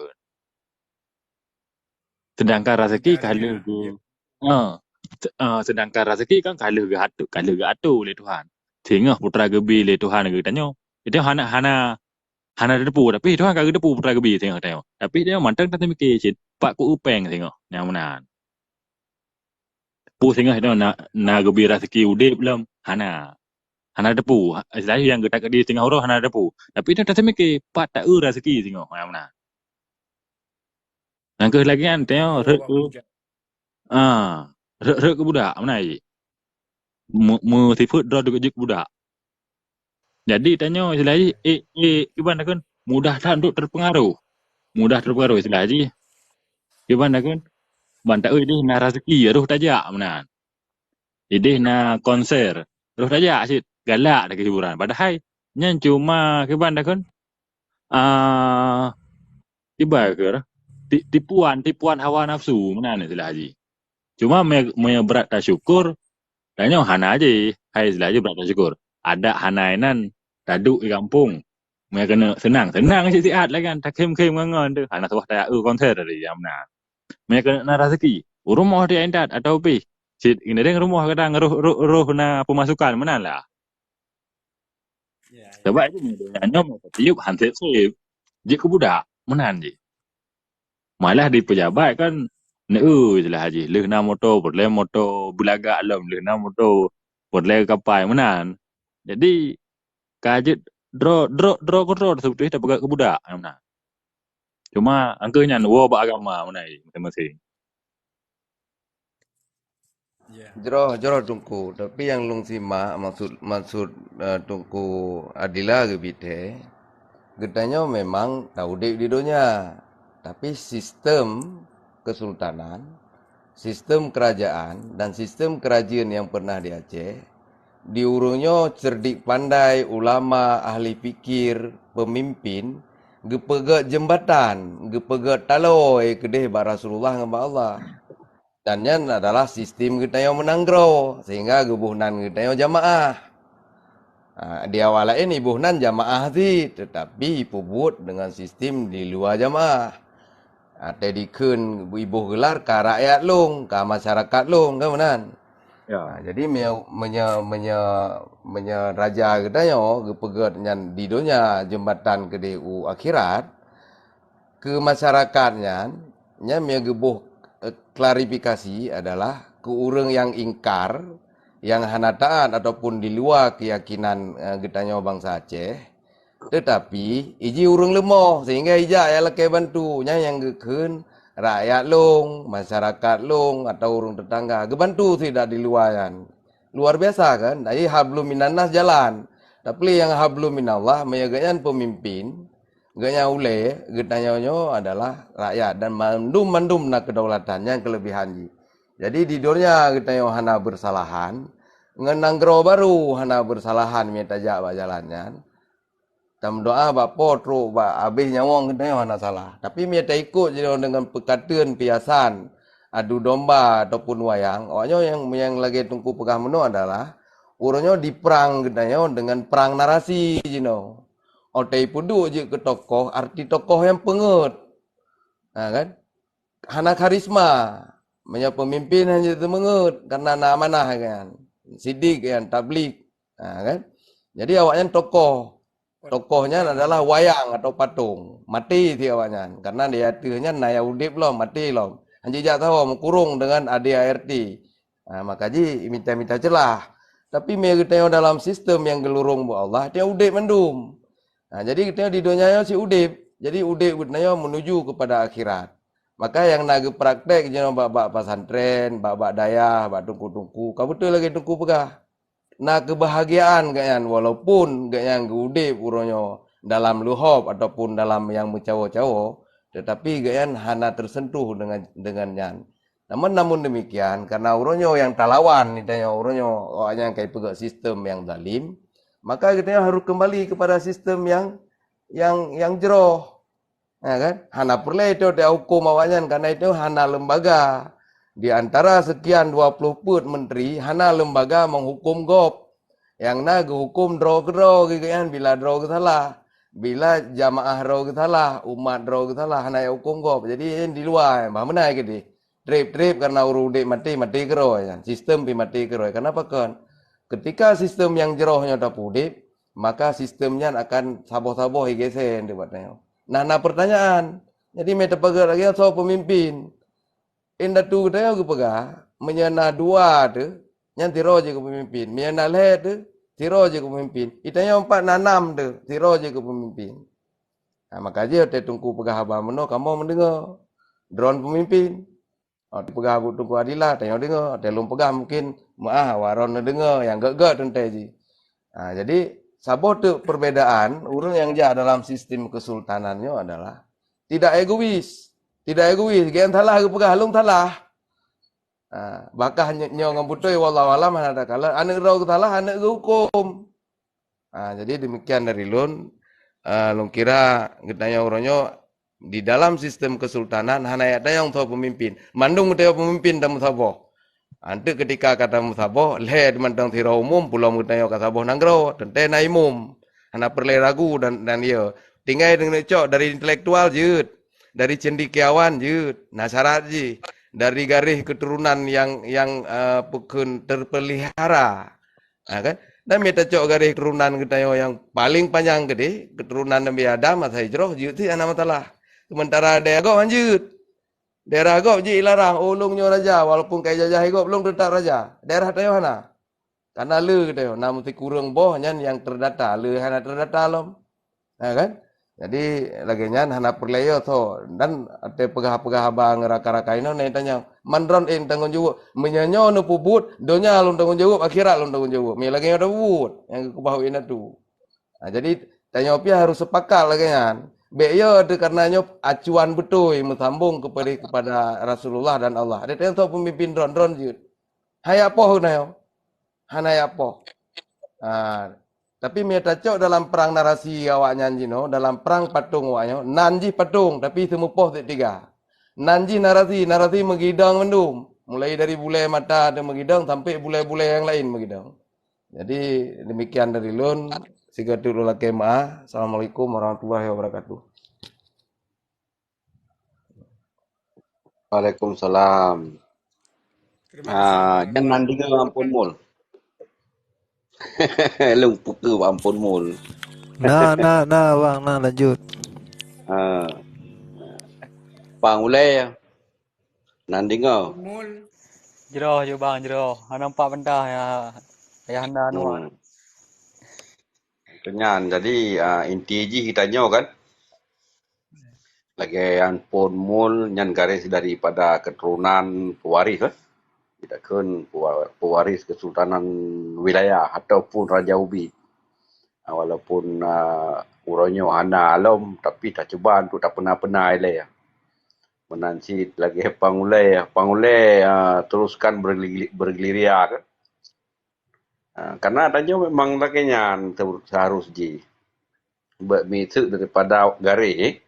Sedangkan raseuki Budak ka lheueh dunia. geu-, ha, se-, ha, sedangkan raseuki kan ka lheueh geuato, ka lheueh geuato lé Tuhan. Singoh putra geubi lé Tuhan geutanyoe. Itu hana, hana, hana tateupeue, tapi Tuhan ka geuteupeue putra geubi singoh tanyoe. Tapi tanyoe mantong taseumike cit, pat keu péng singoh, nyang meunan. Peue singoh tanyoe na, na geubi raseuki udeb lom? Hana. Hana tateupeue. Istilah nyang geutakdir singoh uroe hana tateupeue. Tapi tanyoe taseumike, pat ta-eu raseuki singoh, nyang meunan. Nyang keuh lagée nyan, tanyoe rhot keu, ah, rhot, rhot keu budak, meunan jih. Me-, meusifeuet droe jeuet keu budak. Jadi, tanyoe istilah jih, eh, eh, kiban takheun, mudah that untuk terpengaruh. Mudah terpengaruh istilah jih. Kiban takheun, ban ta-eu ideh na raseuki, roh tajak meunan. Ideh na konser, roh tajak cit, galak dikeue hiburan. Padahai nyan cuma kiban takheun, ah, kiban keu ti-, tipuan, tipuan hawa nafsu meunan istilah jih. Cuma me-, meunyoe brat tasyukur, tanyoe hana jih, hai istilah jih brat tasyukur. Adak hana inan taduek di gampông. Meunyoe keuneuk seunang, seunang cit siat lagée nyan, takhém-khém ngon-ngon teuh. Hana saboh ta-eu konser tadi, ya meunan. Meunyoe keuneuk na raseuki, u rumoh teuh intat atawa pih. Cit, inadeng rumoh kadang roh, roh, roh na peumasukan meunan lah. Ya, ya. Sabab itu, nyoe, nyoe, tiup han sép-sép. Jeuet keu budak, meunan jih. Malah di peujabat kan, neu-eu istilah jih. Lheueh na moto, peureulée moto beulagak lom. Lheueh na moto, peureulée kapai meunan. Jadi, ka jeuet droe, droe, droe keudroe teuh beutôi tapeugah keu budak, meunan. Cuma, angkeuh nyan, woe bak agama meunan jih, maséng-maséng. Ya. Jroh, jroh Teungku. Tapi nyang lôn simak maksud, maksud, eh, Teungku Adila geubit he, geutanyoe memang taudeb di donya. Tapi sistem kesultanan, sistem kerajaan, dan sistem kerajeuen yang pernah di Aceh, Di ureuëng nyoe cerdik pandai, ulama, ahli pikir, pemimpin, geupeugét jeumbatan, geupeugét taloe keudeh bak Rasulullah ngon bak Allah. Dan nyan adalah sistem geutanyoe meunanggroe, sehingga geuboh nan geutanyoe jamaah. Ha, di awak laén iboh nan jamaah cit, tetapi ipeubuet dengan sistem di luar jamaah. Watée dikheun iboh geular ka rakyat lôn, ka masyarakat lôn, kan meunan? Ya. Ha, jadi meunyoe, meunyoe, meunyoe, meunyoe raja geutanyoe geupeugét nyan di donya jeumbatan keudeh u akhirat, keu masyarakat nyan, nyan meunyoe geuboh, eh, klarifikasi adalah keu ureuëng nyang ingkar, nyang hana taat ataupun di luwa keuyakinan, eh, geutanyoe bansa Aceh, teutapi iji ureuëng leumoh sehingga ijak nyang lakée bantu, nyan nyang geukheun rakyat lôn, masyarakat lôn atau ureuëng teutangga geubantu sidak di luwa nyan. Luar biasa kan? Jadi hablum minannas jalan. Tapi nyang hablum minallah meunyoe geuhnyan pemimpin, geuhnyan ulée, geutanyoe nyoe adalah rakyat dan mandum-mandum na kedaulatan, nyan keulebihan jih. Jadi di donya geutanyoe hana beusalahan, ngon nanggroe barô hana beusalahan meunyoe tajak bak jalan nyan. Tameudoá bak Po trok bak abéh nyawöng geutanyoe hana salah. Tapi meunyoe taikot jinoe deungon peukateuen piasan, adu domba ataupun wayang, awaknyoe nyang, nyang lagée Teungku peugah meunoe adalah uroe nyoe diprang geutanyoe deungon prang narasi jinoe. Watée ipeuduek jeuet keu tokoh, arti tokoh nyang peungeuet. Ha, kan? Hana karisma. Meunyoe peumimpin hana jeuet teumeungeuet, karena na amanah kan. Sidik kan, tablig. Ha, kan? Jadi awaknyan tokoh. Tokoh nyan adalah wayang atau patong. Maté cit awaknyan. Karena di ateueh nyan na nyang udeb lom, maté lom. Hana jijak sahoe, meukurong deungon A D A R T. Ha, maka jih mita-mita ceulah. Tapi meunyoe geutanyoe dalam sistem nyang geulurong bak Allah, tanyoe udeb mandum. Ha, jadi geutanyoe di donya nyoe cit udeb. Jadi udeb geutanyoe menuju kepada akhirat. Maka nyang na geupraktek jinoe bak-bak pesantren, bak-bak dayah, bak teungku-teungku, ka beutôi lagée teungku peugah. Na keubahgiaan geuhnyan walaupun geuhnyan geuudeb uroe nyoe dalam leuhob ataupun dalam nyang meucawo-cawo, teutapi geuhnyan hana teuseuntuh deungon, deungon nyan. Namun, namun demikian, karena uroe nyoe nyang talawan, geutanyoe uroe nyoe awaknyan ka ipeugét sistem nyang zalim, maka geutanyoe harôh keumbali keupada sistem nyang, nyang, nyang jroh. Ya kan? Hana peureulée itu tahuköm awaknyan karena itu hana lembaga. Di antara sekian dua puluh peuet menteri, hana lembaga meuhuköm gob. Nyang na geuhuköm droe keudroe geuhnyan bila droe geusalah, bila jamaah droe geusalah, umat droe geusalah, hana huköm gob. Jadi nyan di luwa, bah meunan keudeh. Treb-treb karena ureuëng udeb maté, maté keudroe nyan. Sistem pih maté keudroe. Kenapa kon? Ketika sistem nyang jroh nyoe tapeuudeb, maka sistem nyan akan saboh-saboh igese nibak tanyoe. Nah, na pertanyaan. Jadi, meunyoe tapeugah lagée nyoe, soe peumimpin? Indatu geutanyoe geupeugah, meunyoe na dua teuh, nyan sidroe jeuet keu peumimpin. Meunyoe na lhée teuh, sidroe jeuet keu peumimpin. Geutanyoe empat na nam teuh, sidroe jeuet keu peumimpin. Nah, maka jih watée teungku peugah haba meunoe, kamoe meudeungoe. Droen peumimpin. Watée peugah buet teungku Adila, tanyoe deungoe. Watée lôn peugah mungkin meuáh, awak droen neudeungoe, nyang gét-gét teuntée jih. Ha, jadi, saboh teuk perbedaan ureuëng nyang jak dalam sistem kesultanan nyoe adalah tidak egois. Tidak egois, geuhnyan salah geupeugah, lôn salah. Ha, bahkan ny-, nyoe ngon beutôi, wallahu alam, hana takalon, aneuëk droe geusalah, aneuëk geuhuköm. Ha, jadi demikian dari lôn, eh, lôn kira geutanyoe uroe nyoe di dalam sistem kesultanan hana jak tanyong soe peumimpin. Mandum geutanyoe peumimpin tameusaboh. Anteuk keutika ka tameusaboh, lhée mantong sidroe umum, peulom geutanyoe ka saboh nanggroe, teuntée na imum. Hana peureulée ragu dan, dan ya. Tinggai deungon cok dari intelektual jeuet, dari cendekiawan jeuet, na syarat jih. Dari garéh keuturonan nyang, nyang, eh, peukheun terpelihara. Ha, kan? Dan meunyoe tacok garéh keuturonan geutanyoe nyang paleng panyang keudeh, keuturonan Nabi Adam, asai jroh, jeuet cit hana masalah. Sementara daerah gob han jeuet. Daerah gob jih ilarang, "Oh, lôn nyoe raja, walaupun ka ijajah gob, lôn teutap raja." Daerah tanyoe hana. Karena le geutanyoe, na meusikureueng boh nyan nyang terdata, le hana terdata lom. Ha, kan? Jadi, lagée nyan hana peureulée yo soe. Dan watée peugah-peugah haba ngon raka-raka inoe, na itanyong, "Man droen tanggong jaweueb? Meunyoe nyoe neupeubuet, donya lôn tanggong jaweueb, akhirat lôn tanggong jaweueb." Meunyoe lagée nyoe tapeubuet, nyang geukeubah indatu. Ha, jadi, tanyoe pih harôh seupakat lagée nyan. Bék yo teuh karena nyoe acuan beutôi meusambong kepada, kepada Rasulullah dan Allah. Ada tanyoe soe peumimpin droen, droen jeuet. Hana jak poh geutanyoe. Hana jak poh. Ah, tapi meunyoe tacok dalam prang narasi awaknyan jinoe, dalam prang patong awaknyan, nan jih patong, tapi seumupoh tiga. Nan jih narasi, narasi meugidong mandum. Mulai dari bulée mata teuh meugidong sampai bulée-bulée nyang laén meugidong. Jadi, demikian dari lôn, sigoe teuk lôn lakée meu'ah. Assalamualaikum warahmatullahi wabarakatuh. Waalaikumsalam. Terima kasih. Ah, nyan nan deungoe ampôn mul. Lôn puke ampôn mul. Na, na, na, bang, na lanjut. Ah. Pang ulée. Nan deungoe. Jroh ju bang, jroh. Hana nampak benda ya, ya hana nuan. Hmm. Nyan, jadi, ah, inti jih geutanyoe kan, lagée ampôn mul nyan garis daripada keturunan pewaris, eh. Kita kan pewa-, pewaris kesultanan wilayah ataupun raja ubit. Ah, walaupun, ah, uroe nyoe hana lom, tapi tacuba untuk tapeuna-peuna ilée. Meunan cit lagée pang ulée, pang ulée, ah, teruskan bergeli-, bergeliria kan. Ah, karena tanyoe memang lagée nyan seur-, seharus jih. Bak miseuk daripada garéh,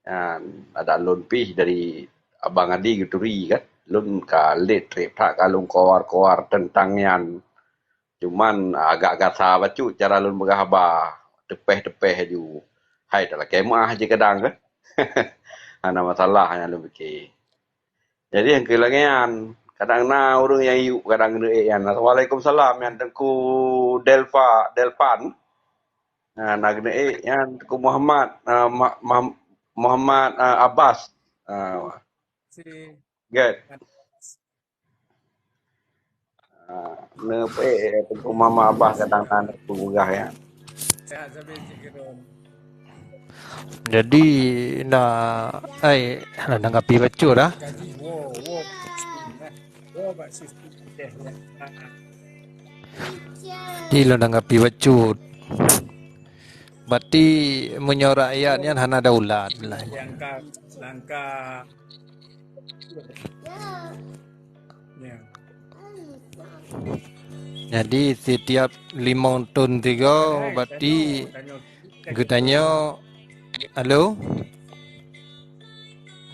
ah, adak lôn pih dari Abang Adi geuturi kan. Lôn ka lét trép that ka lôn kowar-kowar teuntang nyan. Cuman agak gasa bacut cara lôn peugah haba, teupeh-teupeh aju. Hai talakée meu'ah jih kadang kan. Hana masalah nyang lôn pike. Jadi nyang keu lagée nyan, kadang na ureuëng nyang yuk kadang geuneuk ék nyan. Waalaikumsalam nyan Teungku Delfa, Delfan. Ha, na geuneuk ék nyan Teungku Muhammad, ah, Ma-, Ma-, Muhammad, ah, Abbas. Ah, Terima kasih. Gét. Ah, neupeuék Teungku Muhammad Abbas kadang na peugah ya. Sehat sampai cik gerun. Jadi na ai na nanggapi bacut dah. Gaji wo wo. Wo bak sistem teh ya. Jadi lôn nanggapi bacut. Berarti meunyoe rakyat nyan hana daulat lah. Langkah langkah Ya. Jadi setiap limong thon tiga berarti geutanyoe, halo?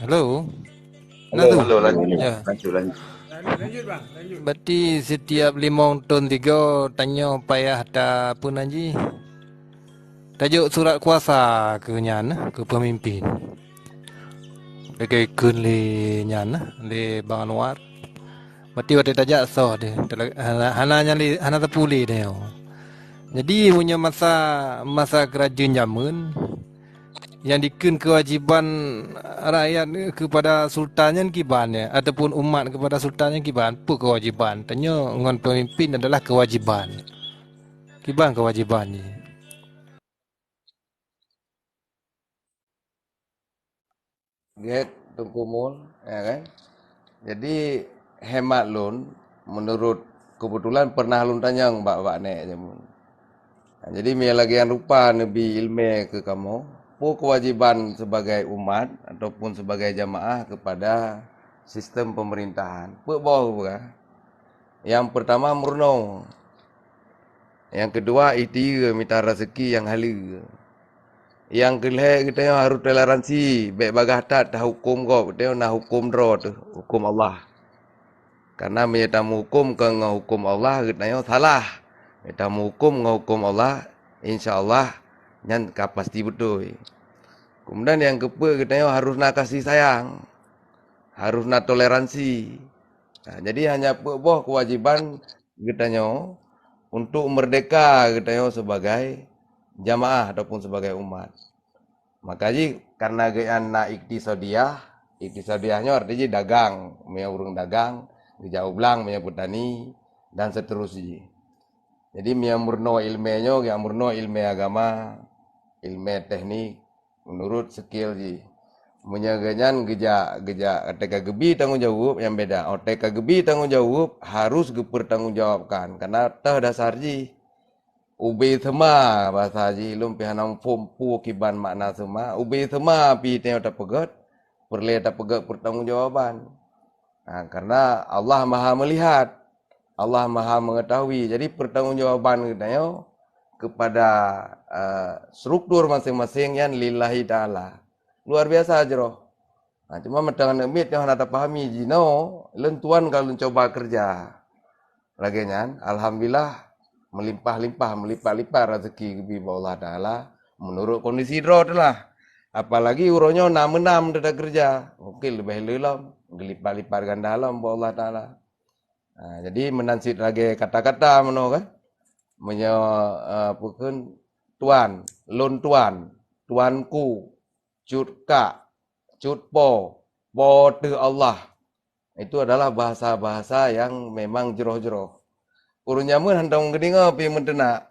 Halo? Halo, halo, lanjut. Ya. Lanjut, lanjut. Lanjut, lanjut, bang, lanjut. Berarti setiap limong thon tiga tanyoe payah ta peue nan jih? Tajok surat kuasa keu nyan, keu peumimpin. Lagée kheun lé nyan, lé Bang Anwar. Berarti watée tajak soh deh, hana, hana nyang lé, hana teupeu lé nyoe. Jadi meunyoe masa, masa keurajeuen jameun, nyang dikheun keuwajéban rakyat keupada sultan nyan kiban nyan, ataupun umat keupada sultan nyan kiban, peue keuwajéban? Tanyoe ngon peumimpin adalah keuwajéban. Kiban keuwajéban jih. Gét, Teungku Mul, ya kan? Jadi, hemat lôn, menurut kebetulan pernah lôn tanyong bak, bak nek jameun. Nah, jadi, meunyo lagée nyan rupa neubi iéleumé keu kamoe, peue keuwajéban sebagai umat ataupun sebagai jamaah kepada sistem pemerintahan? Peue boh geupeugah? Nyang peurtama meurunoe. Nyang keudua ikhtiyeue mita raseuki nyang haleue. Nyang keulhée geutanyoe harôh toleransi, bék bagaih that tahuköm gob, geutanyoe na huköm droe teuh, huköm Allah. Karena meunyoe tameuhuköm kon ngon huköm Allah, geutanyoe salah. Meunyoe tameuhuköm ngon huköm Allah, insya Allah nyan ka pasti beutôi. Keumudian nyang keupeuet geutanyoe harôh na kasih sayang, harôh na toleransi. Nah, jadi hanya peuet boh keuwajéban geutanyoe untuk meurdeka geutanyoe sebagai jamaah ataupun sebagai umat. Maka jih karena geuhnyan na iktisadiah, iktisadiah nyoe arti jih dagang, meunyoe ureuëng dagang, geujak u blang meunyoe peutani, dan seterus jih. Jadi meunyoe meurunoe iéleumé nyoe, geujak meurunoe iéleumé agama, iéleumé teknik, menurut skill jih. Meunyoe geuhnyan geujak, geujak watée ka geubi tanggong jaweueb nyang beda. Watée ka geubi tanggong jaweueb harôh geupeutanggong jawabkan, karena teuh dasar jih. Ubé seuma bahasa jih, lôn pih hana muphom peue kiban makna seuma. Ubé seuma pih tanyoe tapeugét, peureulée tapeugét peutanggong jawaban. Ha, karena Allah Maha Meulihat. Allah Maha Mengetahui. Jadi pertanggungjawaban geutanyoe kepada uh, struktur masing-masing nyan lillahi taala. Luar biasa jroh. Ha, cuma mantong aneuk miet nyang hana tapahami jinoe, lôn tuan ka lôn cuba kerja. Lagée nyan, alhamdulillah, melimpah-limpah, melipat-lipat rezeki geubi bak Allah Taala menurut kondisi droe teulah. Apalagi uroe nyoe na meunam teuta kerja, mungkin leubeh le lom, geulipat-lipat ganda lom bak Allah Taala. Ha, jadi meunan cit lagée kata-kata meunoe kan. Meunyoe uh, peukheun tuan, lôn tuan, tuanku, cut kak, cut po, po teuh Allah. Itu adalah bahasa-bahasa yang memang jroh-jroh. Ureuëng jameun hana meudeungoe pi meuteunak.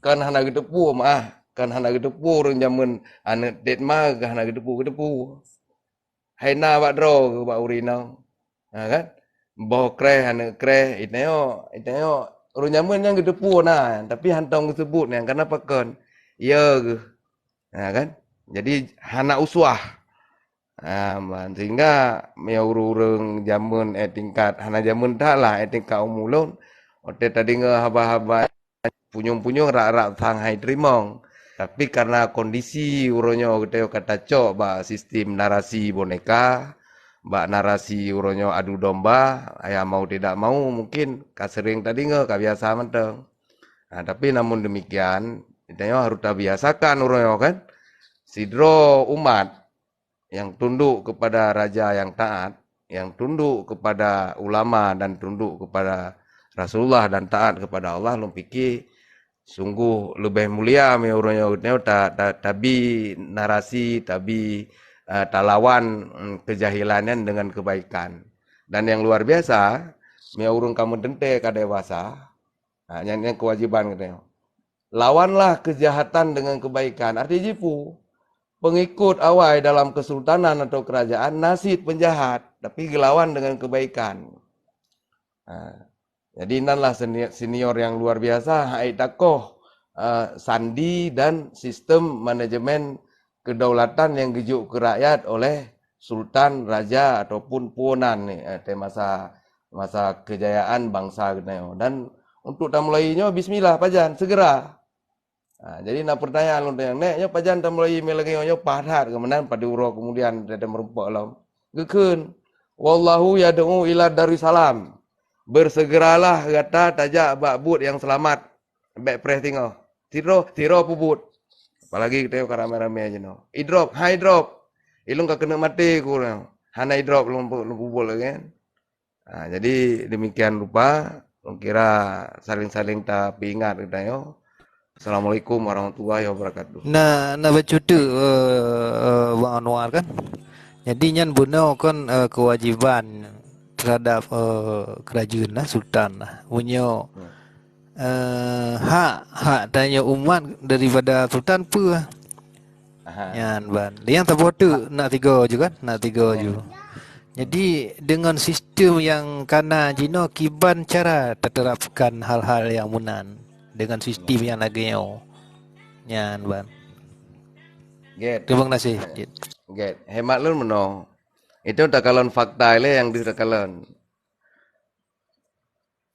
Kan hana geuteupeue maah, kan hana geuteupeue ureuëng jameun aneuk tet ma hana geuteupeue-geuteupeue. Hai na bak droe keuh bak ureuëng inong. Ha kan? Boh kreh aneuk kreh, itanyoe, itanyoe ureuëng jameun nyang geuteupeue na, tapi hana meuseubut nyang kana pakon. Ya geuh. Ha kan? Jadi hana uswah. Ha, sehingga meunyoe ureuëng-ureuëng jameun eh tingkat hana jameun that lah eh tingkat umu lôn, watée tadeungoe haba-haba punyueng-punyueng rak-rak sang hai teurimong. Tapi karena kondisi uroe nyoe geutanyoe ka tacok bak sistem narasi boneka, bak narasi uroe nyoe adu domba, ya mau tidak mau mungkin ka sering tadeungoe, ka biasa mantong. Nah, tapi namun demikian, geutanyoe harus tabiasakan uroe nyoe kan. Sidroe umat yang tunduk kepada raja yang taat, yang tunduk kepada ulama dan tunduk kepada Rasulullah dan taat kepada Allah, lôn pikir sungguh leubeh mulia meunyoe ureuëng nyoe ta, ta, tabi narasi, tabi uh, talawan mm, kejahilan nyan dengan kebaikan. Dan yang luar biasa, meunyoe ureuëng ka meuteuntée ka dewasa, ha, nyan, nyan kewajiban geutanyoe. Lawanlah kejahatan dengan kebaikan. Arti jipu, pengikut awai dalam kesultanan atau kerajaan na cit penjahat, tapi gelawan dengan kebaikan. Ha. Jadi nanlah senior, senior yang luar biasa hai takoh uh, sandi dan sistem manajemen kedaulatan yang gejuk ke rakyat oleh sultan, raja ataupun puonan ni eh, masa masa kejayaan bangsa geutanyoe. Dan untuk tamulai nyoe bismillah pajan segera. Ha, jadi na pertanyaan lôn tanyong, "Nek, nyoe pajan tamulai mé lagée nyoe, nyoe paih that keumanan pada uroe kemudian teuh meurumpok lom?" Geukheun, "Wallahu yad'u ila Darussalam." Bersegeralah gata tajak bak buet yang selamat. Bék preh tingoh. Sidroe, sidroe peubuet. Apalagi geutanyoe ka ramé-ramé jinoe. Idrop, hai drop. Ilong ka keuneuk maté ku urang. Hana idrop lom peubuet lagée nyan. Ha, jadi demikian rupa, kira saling-saling tapeuingat geutanyoe. Assalamualaikum warahmatullahi wabarakatuh. Na na bacut teuk uh, Bang Anwar kan. Jadi nyan bunoe kan uh, kewajiban terhadap uh, kerajeuen lah, sultan lah. Bunyo uh, hak hak tanyoe umat daripada sultan peue? Nyan ban. Yang saboh tu nak tiga ju kan? Nak tiga ju. Jadi dengan sistem yang kana jinoe kiban cara terterapkan hal-hal yang munan dengan sistem yang lagée nyoe. Nyan ban. Get. Terima kasih. Get. Hemat lun meno. Itu takalon fakta ile yang ditakalon.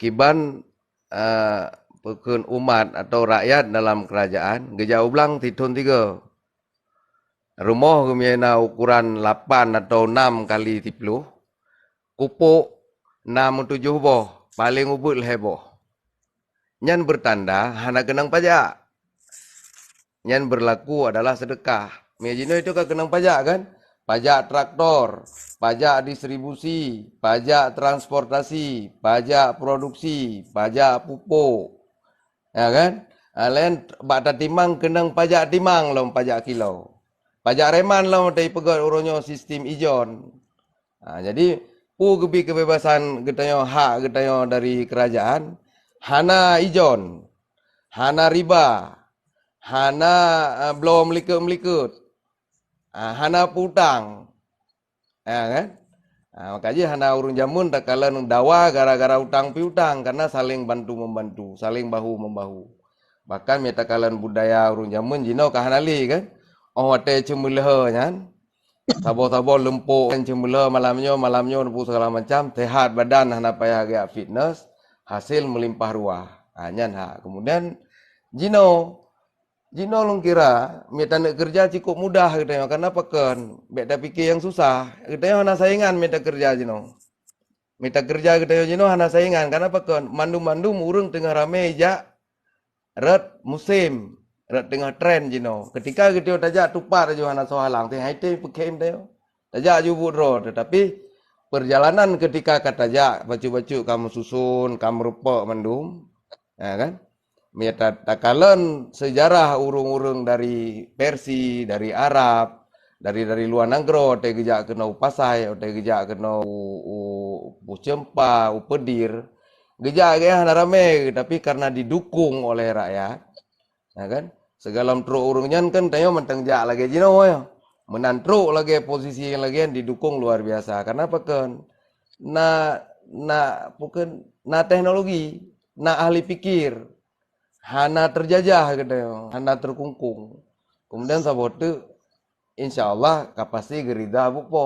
Kiban uh, pekun umat atau rakyat dalam kerajaan geujak ublang tithon tiga. Rumoh geumiyena ukuran lapan atau enam kali siploh, kupok enam tujuh boh, paling ubit lhée boh. Nyan bertanda hana keunong pajak. Nyan berlaku adalah sedekah. Mejinoe itu ka keunong pajak kan? Pajak traktor, pajak distribusi, pajak transportasi, pajak produksi, pajak pupuk. Ya kan? Lain bak tatimang keunong pajak timang lom pajak kilo. Pajak reman lom teupeugét uroe nyoe sistem ijon. Ha, jadi peue geubi kebebasan geutanyoe, hak geutanyoe dari kerajaan, hana ijon, hana riba, hana uh, bloe meulikot-meulikot, uh, hana peutang. Ya kan? Ha, maka jih hana ureuëng jameun takalon dawa gara-gara utang piutang, karena saling bantu membantu, saling bahu membahu. Bahkan mita kalon budaya ureuëng jameun jinoe ka hana lé kan. Oh watée ceumeuleuhe nyan, saboh-saboh leumpok kan ceumeuleuhe malam nyoe, malam nyoe neupeu segala macam, sehat badan hana payah geujak fitness, hasil meulimpah ruah. Ha, nyan ha. Kemudian jinoe, jinoe lôn kira, mita neuk keureuja cukôp mudah geutanyoe. Karena pakon? Bék tapike nyang susah. Geutanyoe hana saingan mita keureuja jinoe. Mita keureuja geutanyoe jinoe hana saingan. Karena pakon? Mandum-mandum ureuëng teungoh ramé jak rot musém, rot teungoh tren jinoe. Ketika geutanyoe tajak tupat laju hana soe halang, teuh hai teuh peukhém tanyoe. Tajak ju buet droe, tetapi perjalanan ketika ka tajak, bacut-bacut ka meususon, ka meurumpok mandum, ya kan? Mita takalon sejarah ureuëng-ureuëng dari Persia, dari Arab, dari, dari luwa nanggroe, watée geujak keunoe u Pasai, watée geujak keunoe u, u Pucempa, u Pedir, geujak geuh hana ramé, tapi karena didukung oleh rakyat, ya kan? Sigohlom trok ureuëng nyan kan tanyoe mantong jak lagée jinoe, ya. Meunan trok lagée posisi nyang lagée nyan didukung luar biasa. Karena pakon? Na, na, pakon? Na teknologi, na ahli pikir, hana teujajah geutanyoe, hana teukungkung. Kemudian saboh teuk, insya Allah ka pasti geurida buet Po.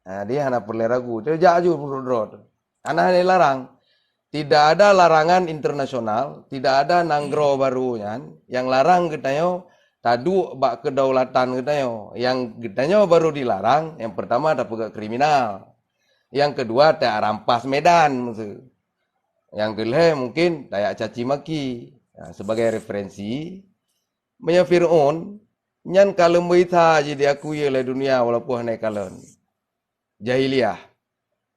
Ha, dia hana peureulée ragu. Tajak aju meunurot droe. Hana, hana larang. Tidak ada larangan internasional, tidak ada nanggroe barô nyan nyang larang geutanyoe taduek bak kedaulatan geutanyoe. Nyang geutanyoe barô dilarang, nyang pertama tapeugét kriminal. Nyang keudua tarampas Medan, maksud. Nyang keulhée mungkin tajak caci maki. Ha, sebagai referensi, meunyoe Fir'aun, nyan ka leumboi that jih diakui oleh dunia walaupun hana kalon. Jahiliyah.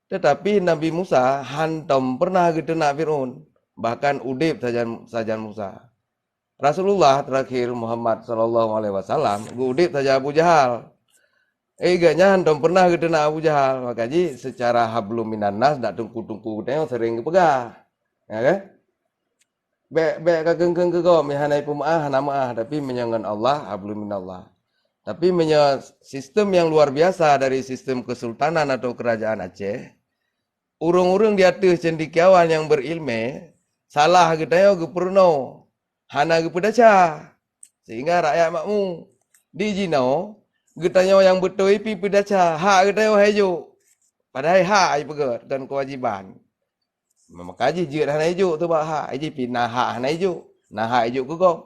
Tetapi Nabi Musa hantom pernah geuteunak Fir'aun, bahkan udeb sajan, sajan Musa. Rasulullah terakhir Muhammad sallallahu alaihi wasallam geuudeb sajan Abu Jahal. Eh, geuh nyan hantom pernah geuteunak Abu Jahal. Maka jih secara hablum minan nas dak teungku-teungku geutanyoe sering geupeugah. Ya kan? Bék, bék ka keung-keung keu gob, meuhana ipeumaáh, hana maáh, tapi meunyoe ngon Allah, hablum minallah. Tapi meunyoe sistem nyang luar biasa dari sistem kesultanan atau kerajaan Aceh, ureuëng-ureuëng di ateueh cendekiawan nyang berilmé, salah geutanyoe geupeurunoe, hana geupeudaca, sehingga rakyat makmu. Di jinoe, geutanyoe nyang beutôi pih peudaca, hak geutanyoe hai jok. Padahai hak ai peugét dan kewajiban. Maka jih jeuet hana ijok teuh bak hak, jih pih na hak hana ijok, na hak ijok keu gob.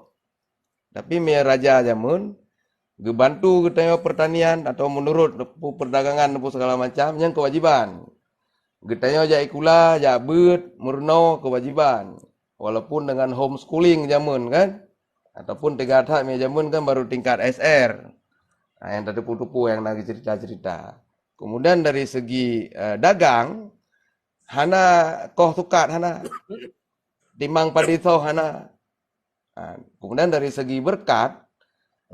Tapi meunyoe raja jameun geubantu geutanyoe pertanian atau meunurot perdagangan peue segala macam, nyan kewajiban. Geutanyoe jak sikula, jak beuet, meurunoe kewajiban. Walaupun dengan homeschooling jameun kan, ataupun teuga that meunyoe jameun kan baru tingkat S R. Ha, nyang teutupu-tupu nyang na cerita-cerita. Kemudian dari segi, eh, dagang, hana koh sukat hana. Timang padé soh hana. Ha, kemudian dari segi beureukat,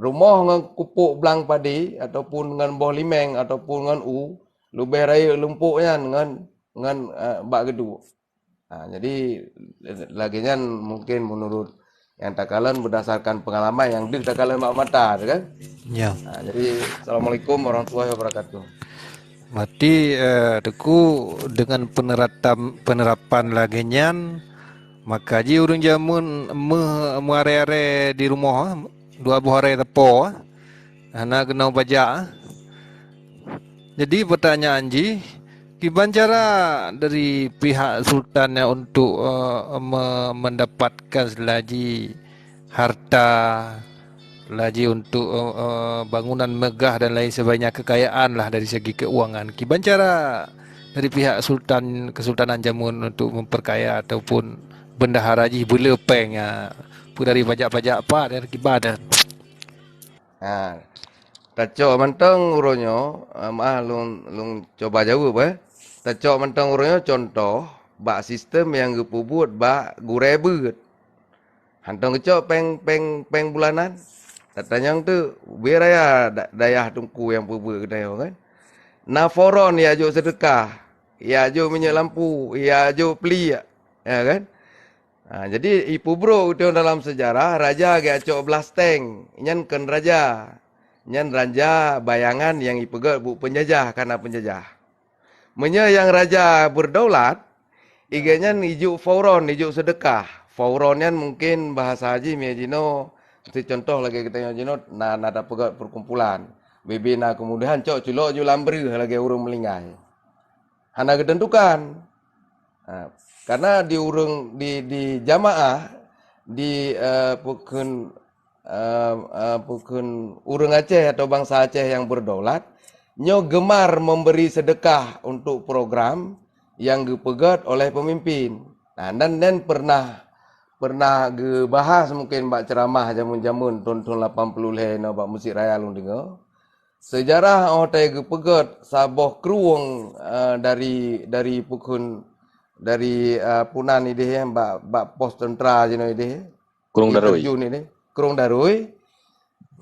rumoh ngon kupok blang padé ataupun ngon boh limeng ataupun ngon u, leubeh rayeuk lumpok nyan ngon, ngon, eh, bak geuduek. Ha, jadi lagée nyan mungkin meunurot nyang takalon berdasarkan pengalaman nyang deuh takalon bak mata tu kan. Ya. Ha, jadi assalamualaikum warahmatullahi wabarakatuh. Berarti, eh, Teungku, dengan peneratan, penerapan lagée nyan, maka jih ureuëng jameun meuh meuarée-arée di rumoh, dua boh arée teupô, hana keunoe bajak. Jadi pertanyaan jih, kiban cara dari pihak sultan nyan untuk, eh, me-, mendapatkan selagi harta, lagi untuk, eh, eh, bangunan megah dan lain sebagainya, kekayaan lah dari segi keuangan. Kiban cara dari pihak sultan, kesultanan jameun untuk memperkaya ataupun bendahara jih beule péng, ah, peue dari pajak-pajak apa dan kiban? Ha, tacok mantong uroe nyoe, ah, maah lôn, lôn cuba jaweueb, eh. Tacok mantong uroe nyoe contoh bak sistem nyang geupeubuet bak gurée beuet. Hantong geucok péng, péng, péng bulanan. Tatanyong teuk, ubé raya da-, dayah teungku nyang peubeuet geutanyoe kan. Na foron ya jok seudeukah, ya jok minyeuk lampu, ya jok pliek, ya kan. Ha, jadi ipeubrok geutanyoe dalam seujarah, raja geucok blah steng, nyan kon raja. Nyan raja bayangan nyang ipeugét buet peunjajah, kana peunjajah. Meunyoe nyang raja beudaulat, igeuh nyan ijok fauron, ijok seudeukah. Fauron nyan mungken bahasa jih meunyoe jinoe, miseu contoh lagée geutanyoe jinoe na, na tapeugét perkumpulan. Bebe na keumudahan cok culok ju lam breueh lagée ureuëng meulinggai. Hana geuteuntukan. Ha, Karena di ureuëng di di jamaah di uh, pukun uh, uh, pukun ureuëng Aceh atau bangsa Aceh yang berdaulat nyoe gemar memberi sedekah untuk program yang geupeugét oleh pemimpin. Nah, dan dan pernah pernah geubahas mungkin bak ceramah jameun-jameun thon-thon lapan puluh lhée na bak Meuseujid Raya lôn deungoe. Sejarah oh tai geupeugét saboh krueng uh, dari dari pukun dari uh, punan ideh ya, bak bak pos tentara jinoe ideh. Krueng Darui. Terjun ideh. Krueng Darui.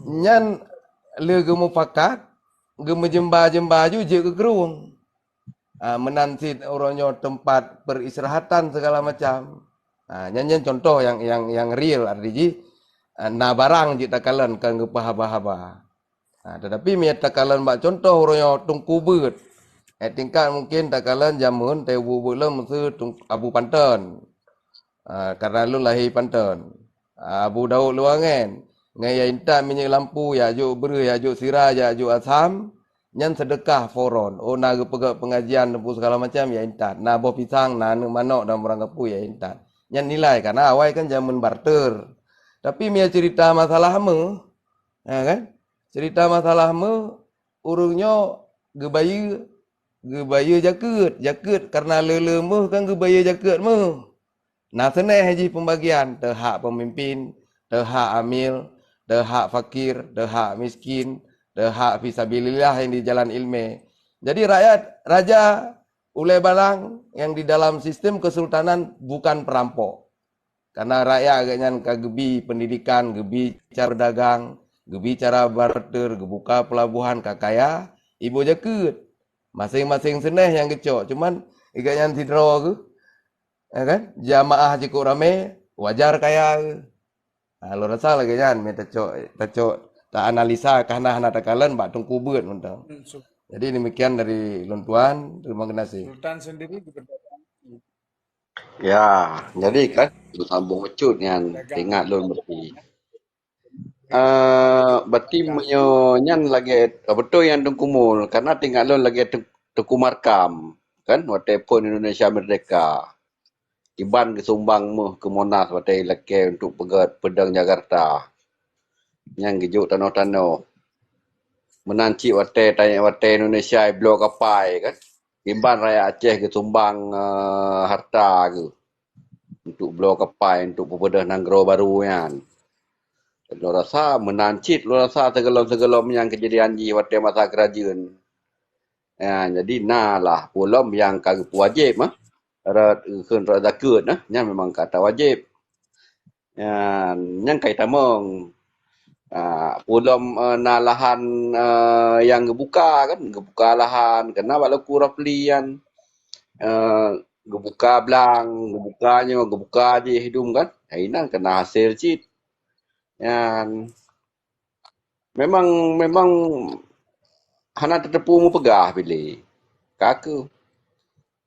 Nyan le geumufakat geumeujemba-jemba ju jeuet keu krueng. Ha, meunan cit uroe nyoe teumpat peristirahatan segala macam. Ha, nyan nyan contoh yang yang yang real arti jih ha, na barang jeuet takalon kan geupeuhaba-haba. Ha, tetapi meunyoe takalon bak contoh uroe nyoe Teungku Beuet. Eh, tingkat mungkin takalon jameun teuh buet-buet lom meusu Abu Panton. Ha, karena lôn lahé Panton. Ha, Abu Daud Luwangen. Ngai ya intat minyeuk lampu ya juk breuh ya juk sira ya juk asam. Nyan sedekah foron. Oh na geupeugét pengajian dan segala macam ya intat. Na boh pisang, na aneuk manok dan barang gapu ya intat. Nyan nilai karena awai kan jameun barter. Tapi meunyoe cerita masalah meuh, ha kan? Cerita masalah meuh ureuëng nyoe geubayeue geubayeue jakeuet. Jakeuet karena le-le meuh kan geubayeue jakeuet meuh. Na seuneh jih pembagian teuhak pemimpin, teuhak amil, teuhak fakir, teuhak miskin, teuhak fisabilillah yang di jalan ilmu. Jadi rakyat raja ulai balang yang di dalam sistem kesultanan bukan perampok. Karena rakyat agaknyan ka geubi pendidikan, geubi cara berdagang, geubi cara barter, geubuka pelabuhan ka kaya, ibu jakeuet. Masing-masing seuneh yang geucok. Cuman agaknyan sidroe geuh Ya kan? Jamaah jikuk ramé, wajar kaya ke? Ha, lôn rasa lagée nyan meunan tacok tacok ta analisa ka hana hana takalon bak Teungku Beuet mantong. Jadi demikian dari lôn tuan, terima kasih. Sultan sendiri juga Ya, jadi kan sambung bacut nyan ingat lôn mesti. Uh, berarti meunyoe nyan lagée beutôi nyang Teungku Mul, karena teuingat lôn lagée Teungku Markam kan watée phon Indonesia merdeka. Kiban geusumbang méuh keu Monas watée lakée untuk peugét peudong Jakarta. Nyang geujok tanoh-tanoh. Meunan cit watée watée Indonesia ibloe kapai kan. Kiban rakyat Aceh geusumbang uh, harta geuh untuk bloe kapai untuk peubeudôh nanggroe barô nyan. Lôn rasa meunan cit lôn rasa sigohlom-sigohlom nyang keujadian jih watée masa keurajeuen. Ya, jadi na lah peue lom nyang ka geupeuwajéb mah. Rot kheun rot zakeuet nah, nyan memang ka tawajéb. Ya, nyan kai tamong. Ha, peue lom uh, na lahan uh, nyang geubuka kan, geubuka lahan kena bak Teungku Rapli nyan. Uh, geubuka blang, geubuka nyoe, geubuka jih dum kan. Hai nyan kena hasil cit. Nyan memang memang hana teuteupu meupeugah pilih. Ka keuh.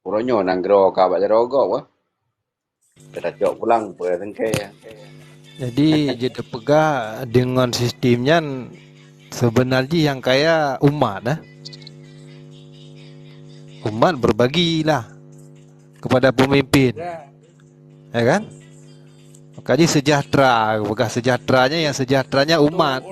Uroe nyoe nanggroe ka bak jaroe gob wah. Kita cok pulang peue sengke. Jadi jeuet teupeugah deungon sistem nyan sebenar jih nyang kaya umat eh. Umat berbagilah kepada pemimpin. Ya kan? Maka jih sejahtera, peugah sejahteranya yang sejahteranya umat.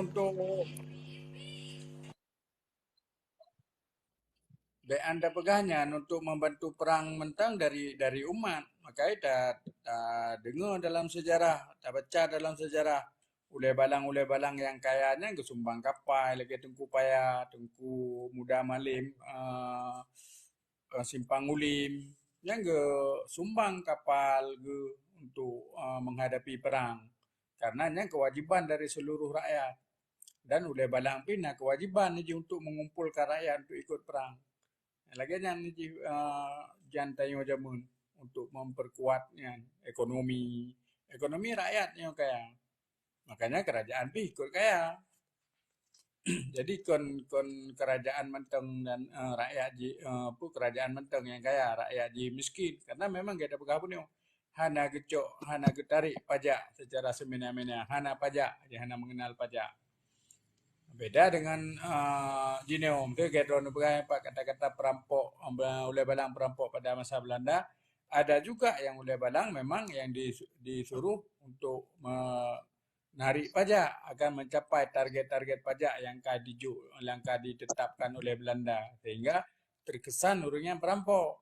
Dek anda peugah nyan untuk membantu perang mentang dari dari umat. Makai ta, ta dengar dalam sejarah, ta baca dalam sejarah ulai balang-ulai balang yang kaya nyan geusumbang kapai lagée Teungku Paya, Teungku Muda Malim, uh, Simpang Ulim, nyang geusumbang kapal geuh untuk uh, menghadapi perang. Karena nyan kewajiban dari seluruh rakyat. Dan ulai balang pih na kewajiban jih untuk mengumpulkan rakyat untuk ikut perang. Lagée nyan jih uh, jan tanyoe jameun untuk memperkuat nyan ekonomi. Ekonomi rakyat nyang kaya. Makanya kerajaan pih ikut kaya. Jadi kon kon kerajaan mantong dan uh, rakyat ji uh, apa kerajaan mantong yang kaya, rakyat ji miskin. Karena memang kita peugah punya hana geucok, hana geutarik pajak secara semena-mena, hana pajak, dia hana mengenal pajak. Beda dengan uh, Genome tu, Gedron peugah apa kata-kata perampok, ulai balang perampok pada masa Belanda, Ada juga yang ulée balang memang yang dis-, disuruh untuk me-, narik pajak, akan mencapai target-target pajak yang ka dijok, yang ka ditetapkan oleh Belanda, sehingga terkesan ureuëng nyan perampok.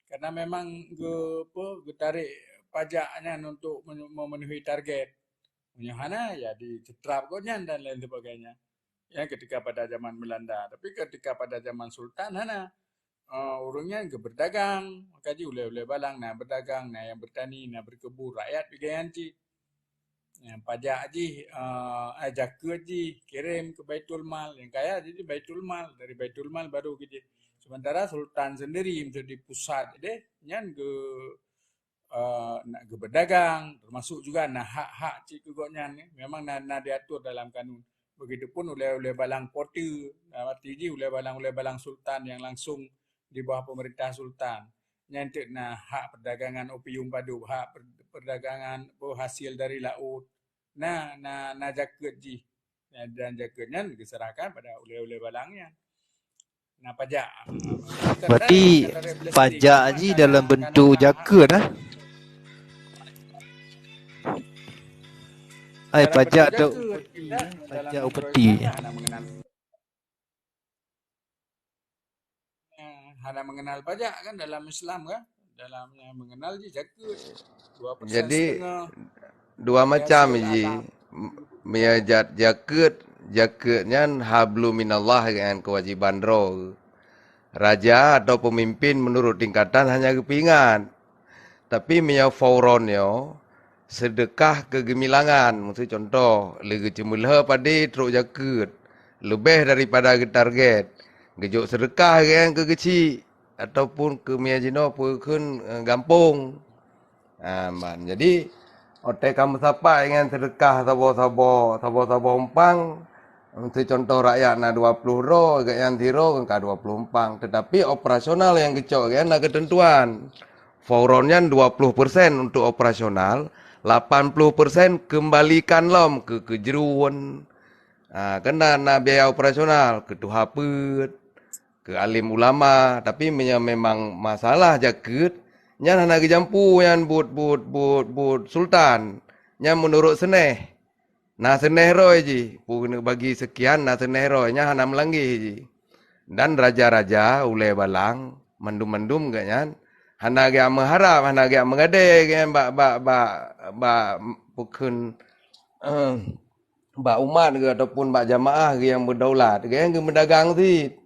Karena memang ge-, apa, geutarek pajak nyan untuk men-, memenuhi target. Meunyoe hana, ya diceutrap gobnyan dan lain sebagainya. Ya, ketika pada zaman Belanda. Tapi ketika pada zaman Sultan, hana. Eh, ureuëng nyan geuberdagang, maka jih ulée-ulée balang, na berdagang, na yang bertani, na berkebun, rakyat pih geuyanci. Nyang pajak jih, eh, eh, jakeuet jih kirém keu Baitul Mal. Nyang kaya jadi Baitul Mal, dari Baitul Mal baru keujih. Sementara sultan sendiri meusti di pusat deh, nyan geu-, eh, nak geubeudagang, termasuk juga na hak-hak cit keu gobnyan, eh. Memang na, na diatur dalam kanun. Begitupun ulée-ulée balang pote, dalam arti jih ulée balang, ulée balang sultan yang langsung di bawah pemerintah sultan. Nyan teuk na hak perdagangan opium padub, hak per-, perdagangan, apa, hasil dari laut. Na, na, na jakeuet jih. Dan jakeuet nyan geuserahkan pada ulée-ulée balang nyan. Na pajak. Berarti pajak jih dalam bentuk jakeuet, ah? Ai, pajak tu, pajak upeti. Hana mengenal pajak kan dalam Islam kan? Dalam yang mengenal je jakeuet. Dua persen. Jadi, setengah. Dua macam ji. Meunyoe jakeuet, jakeuet nyan hablum minallah, nyan kewajiban droe. Raja atau pemimpin menurut tingkatan hanya geupeuingat. Tapi meunyoe fauron nyoe, seudeukah keu geumilangan, miseu contoh, lé geuceumeulhö padé trok jakeuet, leubeh daripada geutarget, geujok seudeukah geuh keu geuchik, ataupun keu meunyoe jinoe peue kheun, eh, gampông. Ha, man. Jadi, watée ka meusapat ngon seudeukah saboh-saboh, saboh-saboh umpang, miseu contoh rakyat na dua ploh droe, gobnyan sidroe ka dua ploh umpang. Tetapi operasional nyang geucok gobnyan na keuteuntuan. Fauron nyan dua ploh persen untuk operasional, lapan ploh persen kembalikan lom keu keujruen. Ha, kan na, na biaya operasional, keu tuha peuet, keu alim ulama, tapi meunyoe memang masalah jakeuet, nyan hana geujampu nyan buet, buet, buet, buet sultan. Nyan meunurot seuneh. Na seuneh roe jih, peue keuneuk bagi seukian, na seuneh roe, nyan hana meulanggeh jih. Dan raja-raja ulée balang, mandum-mandum gobnyan, hana geujak meuharab, hana geujak meugadée gobnyan bak, bak, bak, bak, peue kheun, bak umat geuh ataupun bak jamaah geuh nyang meudaulat, gobnyan geuh meudagang cit.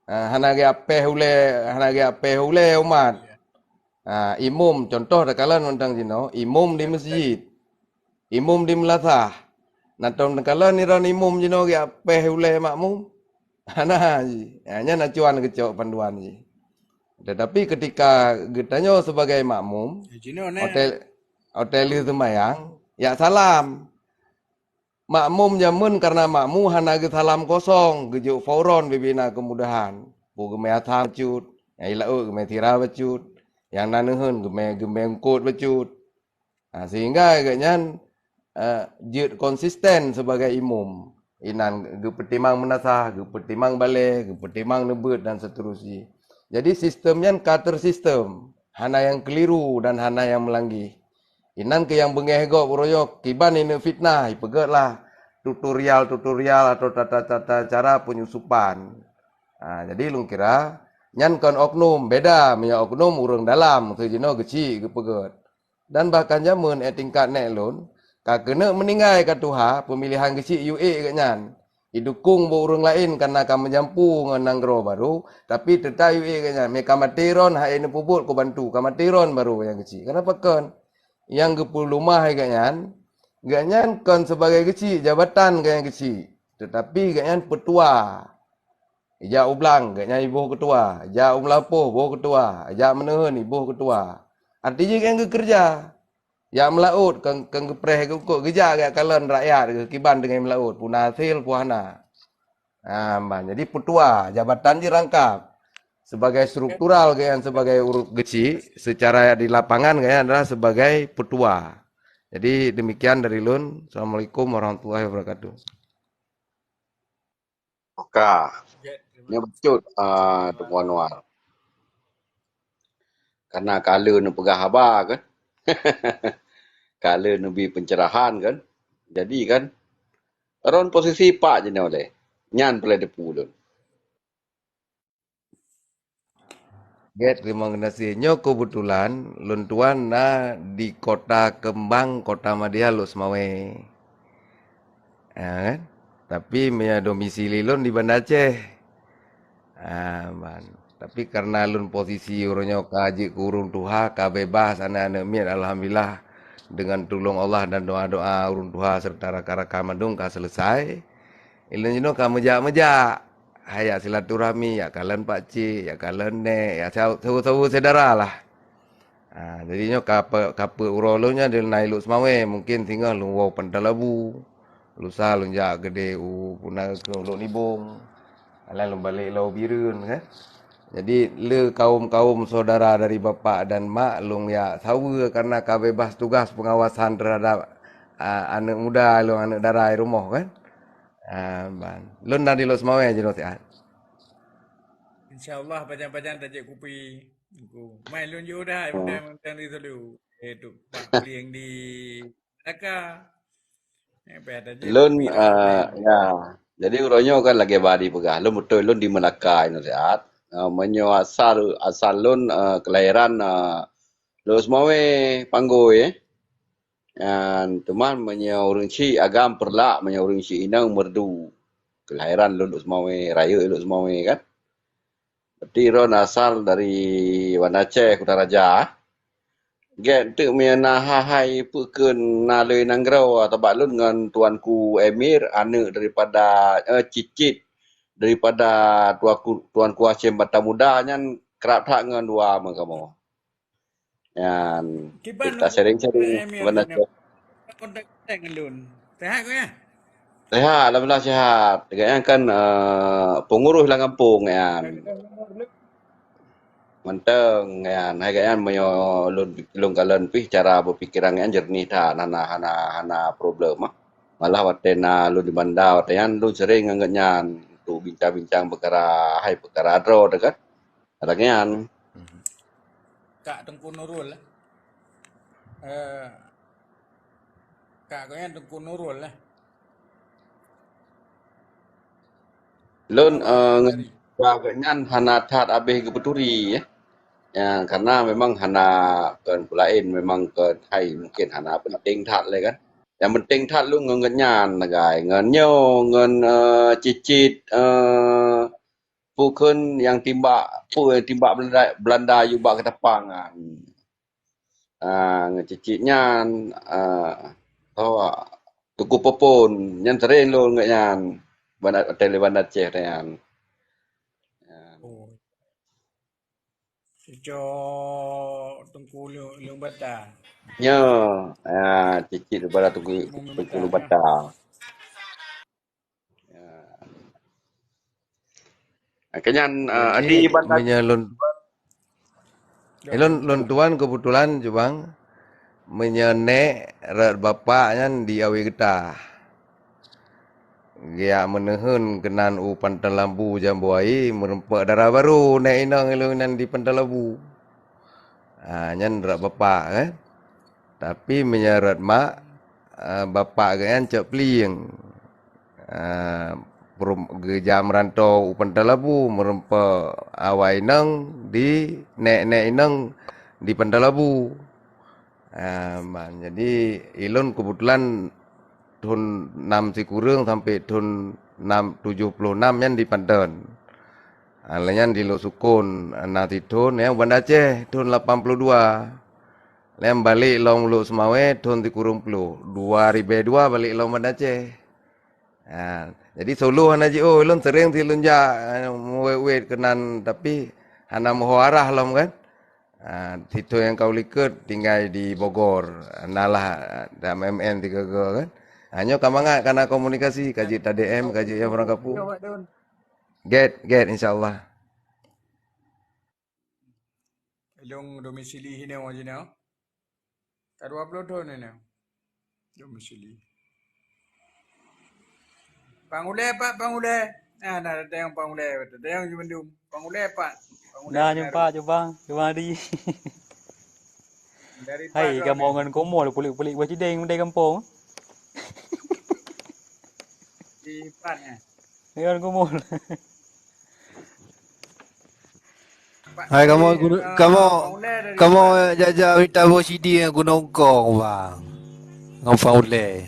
Ha, hana geujak péh ulée, hana geujak péh ulée umat. Ha, imum, contoh takalon mantong jinoe, imum di meuseujid, imum di meulasah. Na tom takalon droen imum jinoe geujak péh ulée makmum? Hana ji. Ha, nyan acuan geucok panduan ji. Tetapi ketika geutanyoe sebagai makmum, jinoe na. Watée, watée lheueh seumayang, jak salam. Makmum jameun karena makmum hana geusalam kosong, geujok fauron bibina keumudahan. Peue geumé asam bacut, nyang i laôt geumé sira bacut, nyang na neuheun geumé, geumé eungkot bacut. Ha, sehingga gobnyan, eh, jeuet konsisten sebagai imum. Inan geupeutimang meunasah, geupeutimang balée, geupeutimang neubeuet dan seterusnya. Jadi sistem nyan ka tersistem, hana nyang keliru dan hana nyang meulanggeh. Inan keuh nyang beungéh gob uroe nyoe kiban ineuk fitnah, ipeugét lah tutorial-tutorial atau tata-tata cara penyusupan. Ha, jadi lôn kira, nyan kon oknum, beda meunyoe oknum ureuëng dalam, miseu jinoe geuchik geupeugét. Dan bahkan jameun ék tingkat nék lôn, ka keuneuk meuninggai ka tuha, peumilihan geuchik yue ék gobnyan. Idukong bak ureuëng laén kareuna ka meujampu ngon nanggroe barô, tapi teutab yue ék gobnyan. Mé ka maté droen, hai neupeubuet kubantu, ka maté droen barô nyang geuchik. Kenapa kon? Nyang geupeulumah gobnyan, gobnyan kon sebagai geuchik, jabatan gobnyan geuchik. Tetapi gobnyan peutua. Ijak u blang, gobnyan iboh keutua. Ijak u meulapoh, boh keutua. Ijak meuneuheun, iboh keutua. Arti jih gobnyan geukeureuja. Jak meulaôt, keu, keu geupreh geuh kok geujak gak kalon rakyat geuh kiban teungoh meulaôt, peue na hasé, peue hana. Ah, ban. Jadi peutua, jabatan jih rangkap. Sebagai struktural gobnyan sebagai ureuëng geuchik, secara di lapangan gobnyan adalah sebagai peutua. Jadi demikian dari lôn. Assalamualaikum warahmatullahi wabarakatuh. Oke. Nyoe bacut, ah, Teungku Anwar. Karena ka lheueh neupeugah haba kan. Ka lheueh neubi pencerahan kan. Jadi kan, ron posisi pak jinoe lé. Nyan peureulée teupeu lôn. Gét, terima kasih. Nyoe kebetulan lôn tuan na di Kota Kembang, Kota Madya, Lhokseumawe. Ha, kan? Tapi meunyoe domisili lôn di Banda Aceh. Ha, ban. Tapi karena lôn posisi uroe nyoe ka jeuet keu ureuëng tuha, ka bebas aneuëk-aneuëk miet, alhamdulillah, dengan tulông Allah dan doa-doa ureuëng tuha serta rakan-rakan mandum ka selesai. Ilôn jinoe ka meujak-meujak. Hai jak silaturahmi, jak kalon pakcik, jak kalon nek, jak sa-, saweue-saweue syedara lah. Ha, jadi nyoe ka pe-, ka peuet uroe lôn nyan di na i Lhokseumawe, mungkin singoh lôn woe Pantai Labu. Lusa lôn jak keudeh u puna keu Lhokseumawe Nibong. Alah lôn balek lom Bireuen kan. Jadi le kaum-kaum saudara dari bapak dan mak lôn jak saweue karena ka bebas tugas pengawasan terhadap, a, aneuëk muda lôn, aneuëk dara i rumoh kan. Ah, ban. Lôn na di Lhokseumawe jinoe siat. Insya Allah pajan-pajan tajak kupi. Ku. Mai lôn jeuet dah, oh, mantong, mantong di Sulu. Eh, tu, Pak Kulieng di Melaka. Eh, payah tajak lôn, kupi dah, ah, ya. Jadi uroe nyoe kan lagée badi peugah. Lôn beutôi lôn di Melaka jinoe siat. Ah, meunyoe asal, asal lôn, ah, kelahiran, ah, Lhokseumawe Panggoi, eh. Nyan, teuma meunyoe ureuëng chik agam Peureulak, meunyoe ureuëng chik inong Meureudu. Keulahiran lôn Lhokseumawe, rayeuk Lhokseumawe kan. Berarti droen asal dari Banda Aceh, Kutaraja. Gét teuk meunyoe na hai-hai peue kheun na lé nanggroe, sabab lôn ngon Tuanku Emir, aneuëk daripada, eh, cicit daripada Tuanku, Tuanku Hasyim Bata Muda nyan krab that ngon dua meukamoe. Nyan, kiban kita sharing-sharing, eh, Mian, sebenarnya. Kontak-kontak ngon lôn. Sehat ko ya? Sehat, alhamdulillah sehat. Gobnyan kan, eh, pengurus lam kampung nyan. Mantong nyan. Hai gobnyan meunyoe lôn, lôn kalon pih cara berpikiran nyan jernih that, hana, hana, hana problem ah. Malah watée na lôn di Banda, watée nyan lôn sering ngon gobnyan untuk bincang-bincang perkara, hai perkara droe tu kan. Lagée nyan. Mhm. Kak Teungku Nurul, eh. Eh, Kak, kau nyan Teungku Nurul, eh. Lôn, eh, ngon gobnyan hana that habéh geupeuturi, eh. Ya, karena memang hana, kon peue laén, memang kon hai mungkin hana penting that lé kan. Yang penting that lôn ngon gobnyan, Nagai. Ngon nyoe, ngon, eh, cicit, eh, peue kheun nyang timbak, peue nyang timbak Belanda, Belanda yue bak keutapang nyan. Ah, ngon cicit nyan, ah, ho, Teungku Popon, nyan sering lôn ngon nyan. Banda, hotel di Banda Aceh nyan. Nyan. Oh. Cucok Teungku Lu-, Lôn Bata. Nyo, ah, cicit daripada Teungku, Teungku Lôn Bata. Ya. Keu nyan, eh, jadi, di Banda, meunyoe lôn, eh, lôn, lôn tuan keubeutulan, Jubang, meunyoe nek rot bapak nyan di Awe Geutah. Geujak meuneuheun keunan u Panton Lambu Jambuai, meurumpok dara barô nek inong ilôn nyan di Panton Lambu. Ha, nyan rot bapak, kan. Tapi meunyoe rot mak, eh, bapak geuhnyan cok Plieng. Eh, perum-, geujak meuranto u Panton Lambu, meurumpok awai inong di nek-nek inong di Panton Lambu. Ah, man. Jadi, ilôn keubeutulan thon nam sikureueng sampai thon nam, tujoh ploh nam nyan di Panton. Ah, lheueh nyan di Lhoksukon, na sithon, nyang Banda Aceh thon lapan ploh dua. Lheueh nyan balek lom Lhokseumawe thon sikureueng ploh. Dua ribèe dua balek lom Banda Aceh. Ha, jadi Solo hana jiôh, lôn sering sit lôn jak, eh, meuwét-wét keunan, tapi hana meuho arah lom kan. Ha, sithon nyang ka u likot tinggai di Bogor. Nalah, eh, lam M N tiga go kan. Ha, nyoe ka mangat ka na komunikasi, ka jeuet ta D M, ka jeuet nyang barangkapeue. Gét, gét, insya Allah. Ilôn domisili hinoe jinoe. Ka dua ploh thon hinoe. Domisili. Pangulèe pat, pangulèe. Ah, na datang pangulèe, datang ju bandum. Pangulèe pat. Pangulèe. Nah, jumpa, Jubang, Jubang Adi. Hai, kamoe ngon Komol pulik-pulik buah cideng di gampông. Di Pat, eh? Ngon Komol. Hai, kamoe, eh, kamoe, kamoe jak-jak mita boh sidi ngon Gunong Kong, bang. Ngon Paulé.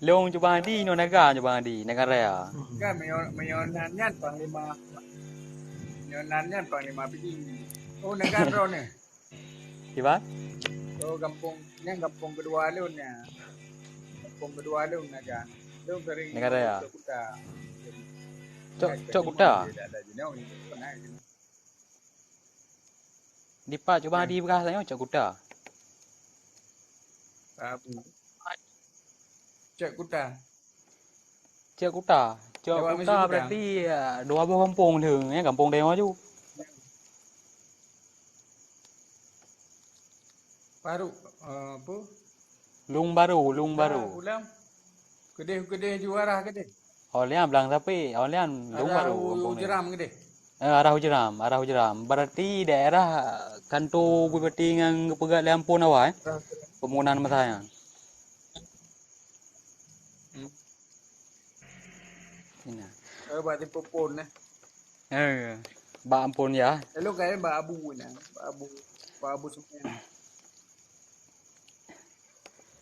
Lôn cuba di nyoe naga, cuba di naga raya. Kan meunyoe, meunyoe nan nyan panglima, meunyoe nan nyan panglima Pidie. Oh, naga droeneuh. Kiban? Oh, gampông, nyan gampông keudua lôn nyan. Gampông keudua lôn naga. Lôn sering Naga Raya. Cok Kuta. Cok, Cok Kuta. Dipat cuba di beurah nyoe Cok Kuta. Cok Kuta. Cok Kuta. Cok Kuta berarti, ah, dua boh gampông lheueh, ya, gampông Dewa ju. Baru, eh, apa? Lung Baru, Lung Baru. Ulang. Keudeh, keudeh ju arah keudeh. Olian Blang Sapi, Olian Lung Baru gampông Dewa. Jeram keudeh. Eh, arah Ujeram, arah Ujeram. Berarti daerah kanto bupati nyang geupeugah lé Ampon awai, eh? Pembangunan masa nyan. Hmm. Ina. Eh, bak Ampon, eh. Eh, bak Ampon ya. Lalu kan bak Abu na, bak Abu, bak Abu Sufyan.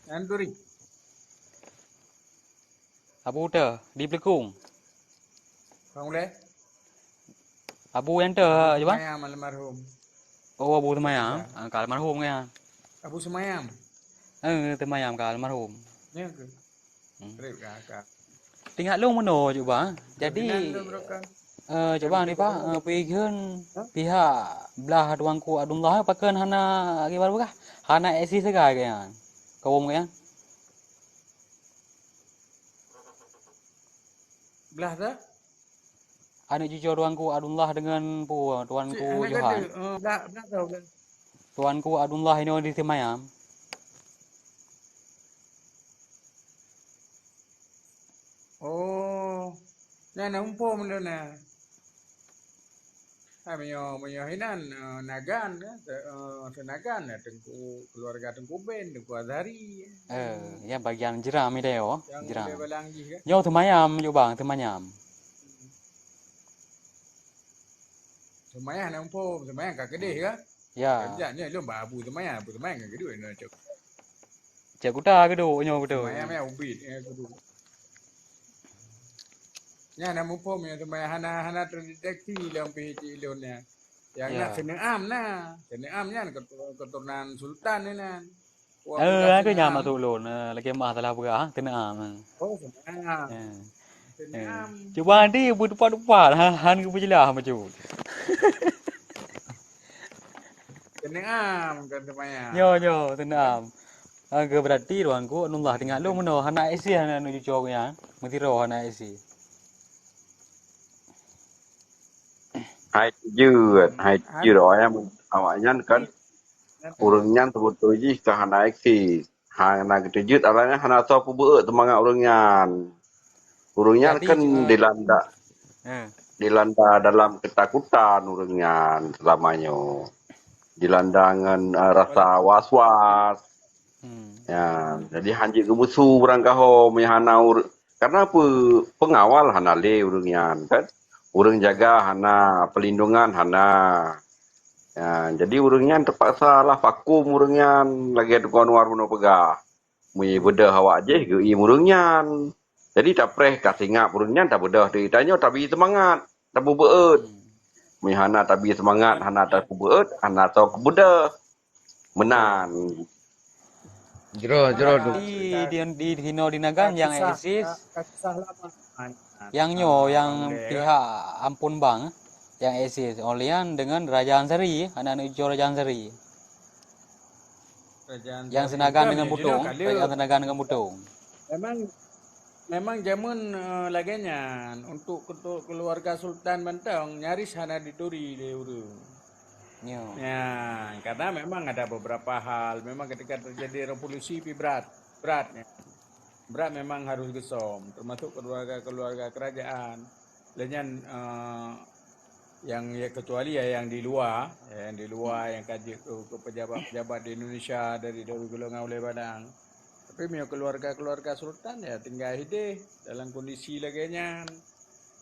Nyan turi. Abu Ute di Pelekong. Bang Uleh? Abu nyang teu, Abu Jeban? Semayam almarhum. Oh, Abu Semayam. Ya. Ah, ka almarhum kan? Abu Semayam. Eh, Semayam ka almarhum. Ya ke? Hmm. Trip ka, ka. Tingkat lôn meunoe cuba. Jadi, eh, cuba ni Pak, eh, peue kheun pihak blah Tuanku Abdullah pakon hana kiban peugah? Hana eksis sagai kan? Kawom kan? Blah tu? Aneuk cucoe Tuanku Abdullah dengan pu, Tuanku Johan. Blah, blah tu, blah. Tuanku Abdullah inoe di Semayam. Oh, nyan na muphom lôn na. Ah, meunyoe, meunyoe inan, eh, Nagan, eh, se-, eh, Senagan, eh, Teungku, keluarga Teungku Ben, Teungku Azhari, eh. Eh, ya, bagian Jeram itu, ya, Jeram. Nyoe Semayam, yuk bang, Semayam. Semayam na muphom, Semayam ka keudeh ka? Ya. Kan jak nyoe lôn bak Abu Semayam, Abu Semayam ka keudeh na cok. Cok Kuta keudeh nyoe beutôi. Semayam ya ubit, ya keudeh. Nyan na muphom nyan, teuma hana, hana teudeteksi lom pih cit lôn nyan. Nyang na Seuneuam na. Seuneuam nyan ketu-, keturunan sultan nyan. Eh, aku nyang masuk lôn, eh, lagi mah salah peugah, Seuneuam. Oh, Seuneuam. Eh. Seuneuam. Eh. Cuba nanti beutupat-tupat, ha, han geupeujeulaih bacut. Seuneuam, bukan Seuneuam. Nyo, nyo, Seuneuam. Ha, ke berarti Tuanku Abdullah tingkat lôn meunoe, hana eksis aneuk cucoe nyan. Meusiro hana eksis. Hai jeuet, hai jeuet awaknyan, awaknyan kan ureueng nyan seubeutôi jih ka hana eksis. Hana geuteujeuet, awaknyan hana soe peubeuet seumangat ureueng nyan. Ureueng nyan kan dilanda, dilanda dalam keutakutan ureueng nyan seulama nyoe. Dilanda ngon, eh, rasa was-was. Ya, jadi hanjeuet geumeusu barangkaho meuhana ur-, karena peue, peungawal hana lé ureueng nyan kan. Ureueng jaga hana, perlindungan hana. Ya, jadi ureueng nyan teupaksa lah vakum ureueng nyan lagèe Teungku Anwar bunoe peugah. Meubeudôh awak jih geuiem ureueng nyan. Jadi tapreh ka singap ureueng nyan tabeudôh teuh. Tanyoe tabi seumangat, tapeubeuet. Meuhana tabi seumangat, hana tapeubeuet, hana soe keubeudoh. Meunan. Jroh, jroh tu. Di, di, di, di sinoe di Nagan nyang eksis. Nyang nyoe, nyang pihak Ampon Bang, nyang eksis. Olian dengan Raja Ansari, aneuk-aneuk cucoe Raja Ansari. Nyang Senagan dengan Butong, Raja Senagan dengan Butong. Memang, memang jameun, eh, lagèe nyan, untuk, untuk keluarga sultan mantong nyaris hana dituri lé ureueng. Ya, karena memang ada beberapa hal, memang ketika terjadi revolusi pi brat, brat, ya. Brat memang harus geusom, termasuk keluarga-keluarga kerajaan. Lé nyan, eh, Yang, ya, kecuali ya yang di luar, ya, yang di luar yang ka jeuet keu, keu pejabat-pejabat di Indonesia dari, dari golongan ulèe Padang. Tapi meunyoe keluarga-keluarga sultan ya tinggai hideh dalam kondisi lagèe nyan.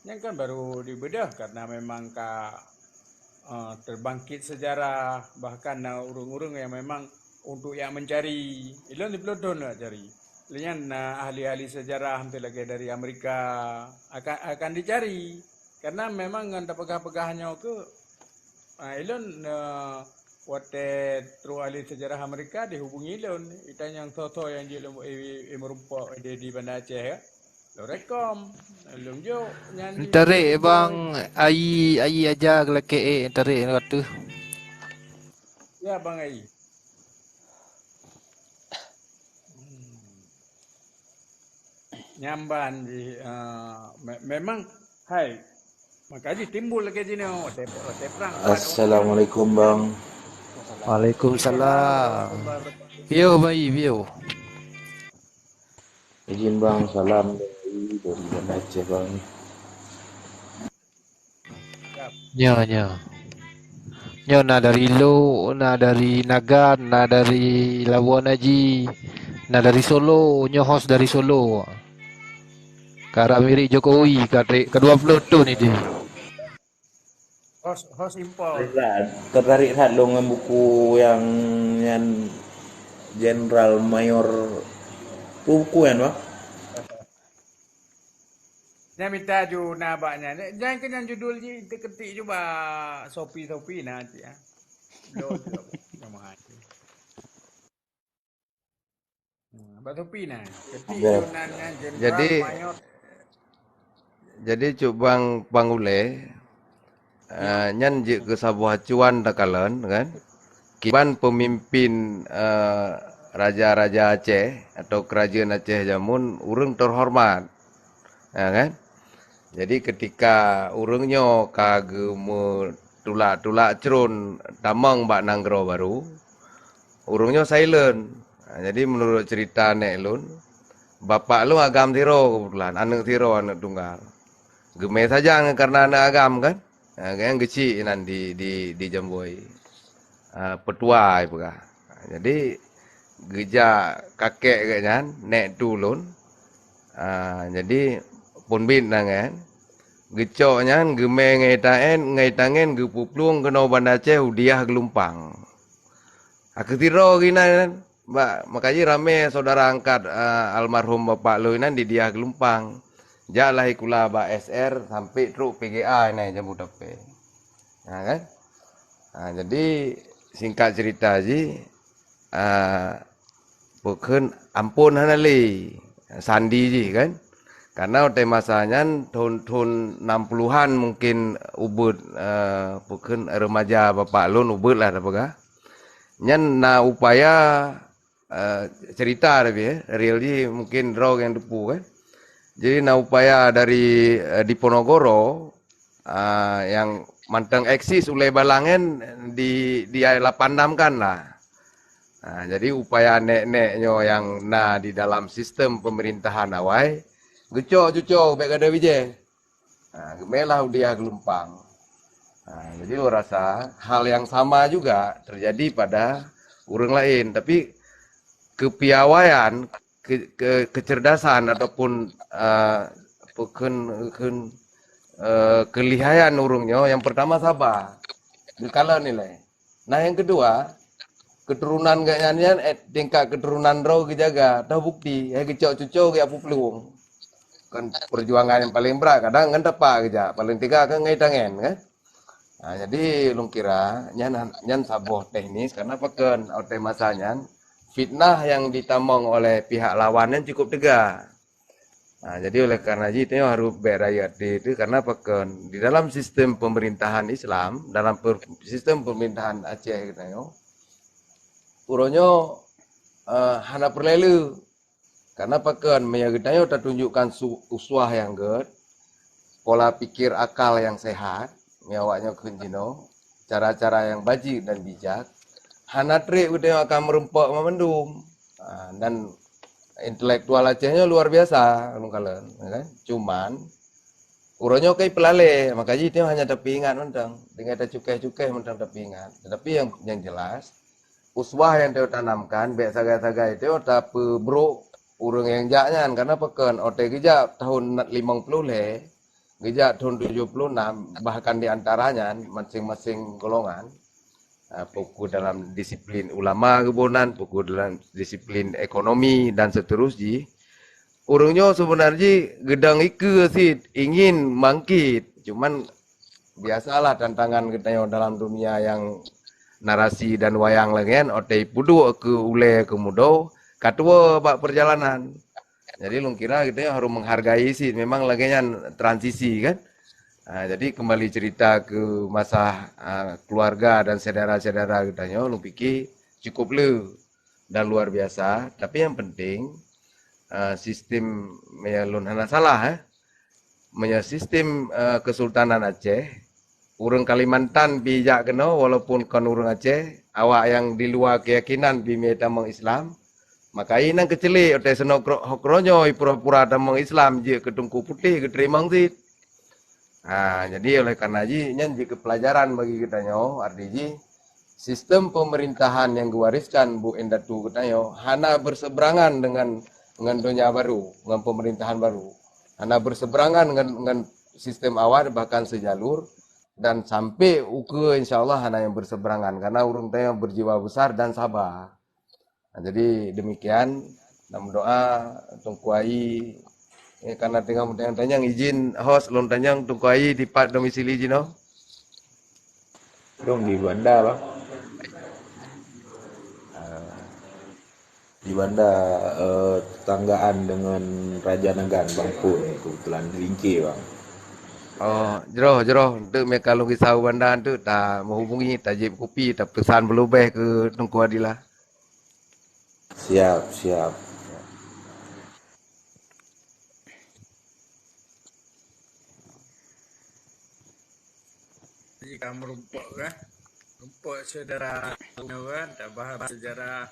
Nyan kan baru dibeudôh karena memang ka, eh, terbangkit sejarah, bahkan na ureueng-ureueng yang memang untuk yang mencari. Ilôn siplôh thôn nak cari. Lheueh nyan na ahli-ahli sejarah meuteulagèe dari Amerika akan, akan dicari. Karena memang ngon tapeugah-peugah nyoe keuh, ah, ilôn, eh, watèe trok ahli sejarah Amerika dihubungi lôn, itanyong soe-soe nyang jeuet lôn, eh, eh, meurumpok di, di Banda Aceh, ya. Lôn rekom, lôn jok nyan di. Tarék, Bang, Ai, Ai Aja geulakèe, eh, tarék ateueh. Ya, Bang Ai. Hmm. Nyan ban jih, eh, me-, memang, hai, maka jih timbul lagèe jinoe, watèe, watèe prang. Assalamualaikum, Bang. Waalaikumsalam. Piôh, Bang Ai, piôh. Izin, Bang, salam dari, dari Banda Aceh, Bang. Nyoe, nyoe. Nyoe na dari Lhok, na dari Nagan, na dari Labuan Aji, na dari Solo. Nyoe host dari Solo. Karab mirip Jokowi, ka, ka dua ploh thôn idéh. Host, host impor. Tertarik that lôn ngon buku nyang nyan Jenderal Mayor. Peue buku nyan, Bang? Nyan mita ju na bak nyan. Nyan keuh nyan judul jih, teuketik ju bak Shopee, Shopee na cit, ah. Bloe ju bak Shopee. Hmm, bak Shopee na. Ketik ju nan nyan Jenderal Mayor. Jadi, jadi cut bang pangulèe, eh, nyan jeuet keu saboh acuan takalon, kan? Kiban peumimpin, eh, raja-raja Aceh atau keurajeuen Aceh jameun ureueng teuhoreumat, ya kan? Jadi, keutika ureueng nyoe ka geumeutulak-tulak cron tamong bak nanggroe barô, ureueng nyoe silent. Ha, jadi, meunurot ceurita nèk lôn, bapak lôn agam sidroe keubeutulan, aneuk sidroe, aneuk tunggal. Geumè sajan kareuna aneuk agam kan? Ha, gobnyan geuchik inan di, di, di Jamboi. Ha, peutua jipeugah. Ha, jadi, geujak kakek gobnyan, nèk tu lôn. Ha, jadi, phôn biet na nyan. Geucok nyan, geumè ngon tangen, ngon tangen, geupeuplueng keunoe Banda Aceh u Diah Geulumpang. Ha, keu sidroe geuh inan, bak, maka jih ramè saudara angkat, eh, almarhum bapak lôn inan di Diah Geulumpang. Jak lahé kula bak S R sampai trok P G A inan Jambu Tapè. Ha, kan? Ha, jadi singkat cerita jih, ah, peukheun amphon hana lé, sandi jih kan. Karena watèe masa nyan thôn-thôn enam puluhan mungkin ubeut, eh, peukheun remaja bapak lôn ubeut lah tapeugah. Nyan na upaya, eh, cerita tapi, eh, real jih mungkin droe nyang teupeu kan. Jadi na upaya dari, eh, Diponegoro, ah, nyang mantong eksis ulèe balang nyan di, di lapan enam kan lah. Ah, jadi upaya nèk-nèk nyoe nyang na di dalam sistem pemerintahan awai, geucok cuco bèk gadôh bijèh. Ha, geumè lah u Diah Geulumpang. Ha, jadi lôn rasa hal yang sama juga terjadi pada ureueng laén, tapi keupiawaian, ke-, ke-, kecerdasan ataupun, eh, peukheun-, kheun, eh, keulihaian ureueng nyoe yang pertama saba. Geukalon ilèe. Nah, nyang keudua, keuturonan gobnyan nyan, eh, tingkat keuturonan droe geujaga, toh bukti, eh, geucok cuco geupeuplueng. Kan perjuangan nyang paleng brat, kadang ngon tapa geujak, paleng teuga kan ngon tangen, kan? Nah, jadi lôn kira nyan, nyan saboh teknis, karena pakon, watèe masa nyan fitnah nyang ditamong oleh pihak lawan nyan cukup teuga. Nah, jadi oleh karena jih, tanyoe harôh bèk rayeuk até teuh, karena pakon, di dalam sistem pemerintahan Islam, dalam per-, sistem pemerintahan Aceh geutanyoe, uroe nyoe, eh, hana peureulèe le. Karena pakon, meunyoe geutanyoe tatunjukkan su-, uswah nyang gèt, pola pikir akal nyang sehat, meunyoe awaknyoe kheun jinoe, cara-cara nyang bajeut dan bijak, hana trép geutanyoe akan meurumpok mandum. Ah, dan intelektual Aceh nyoe luar biasa, lôn kalon, ya kan? Cuman, Uroe nyoe ka ipeulalé, maka jih tanyoe hanya tapeuingat mantong, tinggai tacukéh-cukéh mantong tapeuingat. Tetapi nyang, nyang jelas, uswah nyang tanyoe tanamkan, bék sagai-sagai tanyoe tapeubrôk ureuëng nyang jak nyan. Karena pakon, watée geujak tahun limong ploh lhée, geujak thon tujoh ploh nam, bahkan di antara nyan maséng-maséng golongan, ah, peue dalam disiplin ulama geuboh nan, peue dalam disiplin ekonomi dan seterus jih. Ureuëng nyoe seubeuna jih geudong ikeue cit, ingin bangkit. Cuman biasalah tantangan geutanyoe dalam dunia nyang narasi dan wayang lagée nyan, watée peuduek keu ulée keu mudo, ka tuwoe bak peurjalanan. Jadi lôn kira geutanyoe harôh menghargai cit, memang lagée nyan transisi kan. Ha, jadi kembali cerita ke masa, ha, keluarga dan saudara-saudara geutanyoe, lôn pikir cukup le dan luar biasa. Tapi yang penting, ha, sistem, ya, lôn hana salah, eh. Meunyoe sistem, eh, Kesultanan Aceh, ureuëng Kalimantan pi jak keunoe walaupun kon ureuëng Aceh, awak nyang di luwa keuyakinan pi mita mong Islam, maka inan keucélék watée sinoe kro-, hok roh nyoe pura-pura tamong Islam jeuet keu Teungku Putéh geuteurimong cit. Ha, jadi oleh karena jih nyan jeuet keu pelajaran bagi geutanyoe, arti jih sistem pemerintahan nyang geuwariskan bu indatu geutanyoe hana berseberangan dengan, ngon donya baru, ngon pemerintahan baru. Hana berseberangan ngon, ngon sistem awai, bahkan sejalur, dan sampai ukeue insya Allah hana nyang berseberangan karena ureuëng tanyoe berjiwa besar dan sabar. Nah, jadi demikian, dan berdoa Teungku Ayi, eh, karena tengah tanyang izin host lôn tanyong Teungku Ayi dipat domisili jinoe. Dong di Banda, Bang. Ah, di Banda, eh, tetanggaan dengan Raja Nagan, Bang Pun, kebetulan di Ringke, Bang. Oh, jroh, jroh. Untuk mereka lagi sahu Banda tu, ta menghubungi, ta jib kopi, ta pesan belubeh ke Teungku Adilah. Siap, siap. Jadi ka meurumpok kan? Rumpok syedara kan? Tabahas sejarah.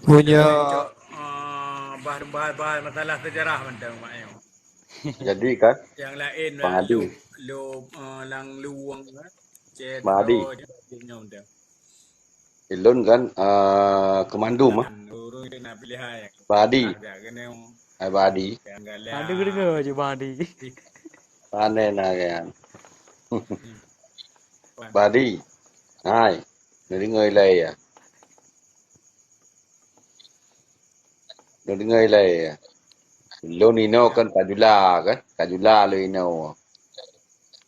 Punya. Cok, ah, bahas, bahas, bahas masalah sejarah mantong mak nyoe. Jadi kan? Yang lain Bang Adi. Lu, lu, ah, lang luwang kan? Bang Adi. Cetro, nyoe mantong. Ilôn kan, eh, keumandum, ah. Badi. Hai, Badi. Badi keudeuh je Badi. Pandai na kan. Badi. Hai. Neudeungoe ilée ya. Neudeungoe ilée ya. Lôn inoe kan kajula kan. Kajula lôn inoe.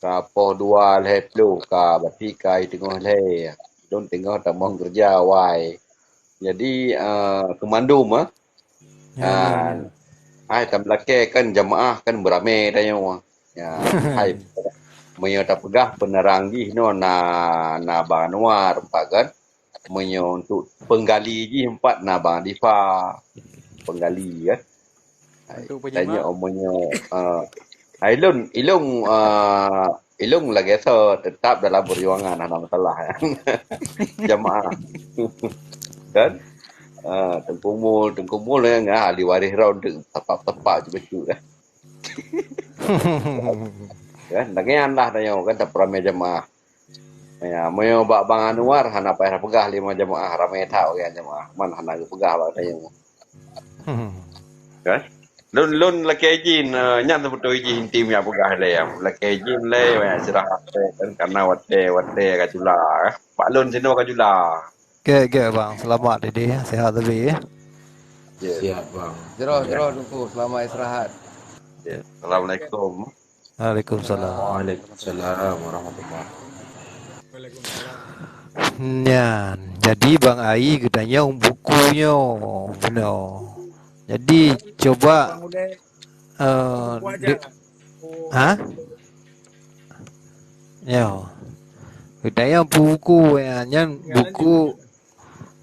Ka poh dua lhée ploh ka, berarti ka teungoh lhée. Lôn teungoh tamong keureuja awai. Jadi, eh, keumandum, eh. Ya, ya, ya. Hai, tameulakée kan jamaah kan beuramé tanyoe. Ya, hai, meunyoe tapeugah peuneurang jih nyoe na, na Bang Anwar, empat kan. Meunyoe untuk penggali jih empat na Bang Difa. Penggali kan. Hai, untuk penyima. Tanyoe meunyoe, eh, hai, ilôn, ilôn, eh, ilôn lagée soe tetap dalam perjuangan, hana masalah. Jamaah. Kan? Eh, Teungku Mul, Teungku Mul, eh, ngah ahli waréh droe untuk tepak-tepak je betul, eh. Kan? Tangian lah tanyoe kan, tapeuramé jamaah. Ya, meunyoe bak Bang Anwar hana payah peugah lima jamaah, ramé that ureuëng jamaah. Man hana geupeugah bak tanyoe. Kan? Lôn, lôn lakée izin, eh, nyan seubeutôi jih inti meunyo peugah lé. Lakée izin lé, banyak istirahat lé, kan, karena watée, watée ka jula, eh. Bak lôn sinoe ka jula. Gét, gét, Bang. Selamat, Dede. Sehat sabe, ya. Ya. Siap, Bang. Jroh, ya. Jroh, Teungku. Selamat istirahat. Ya. Assalamualaikum. Waalaikumsalam. Waalaikumsalam warahmatullahi. Nyan, jadi Bang Ai geutanyong buku nyoe, bunoe. Jadi, cuba, eh, de-, ha? Nyoe. Geutanyong buku, ya, nyan buku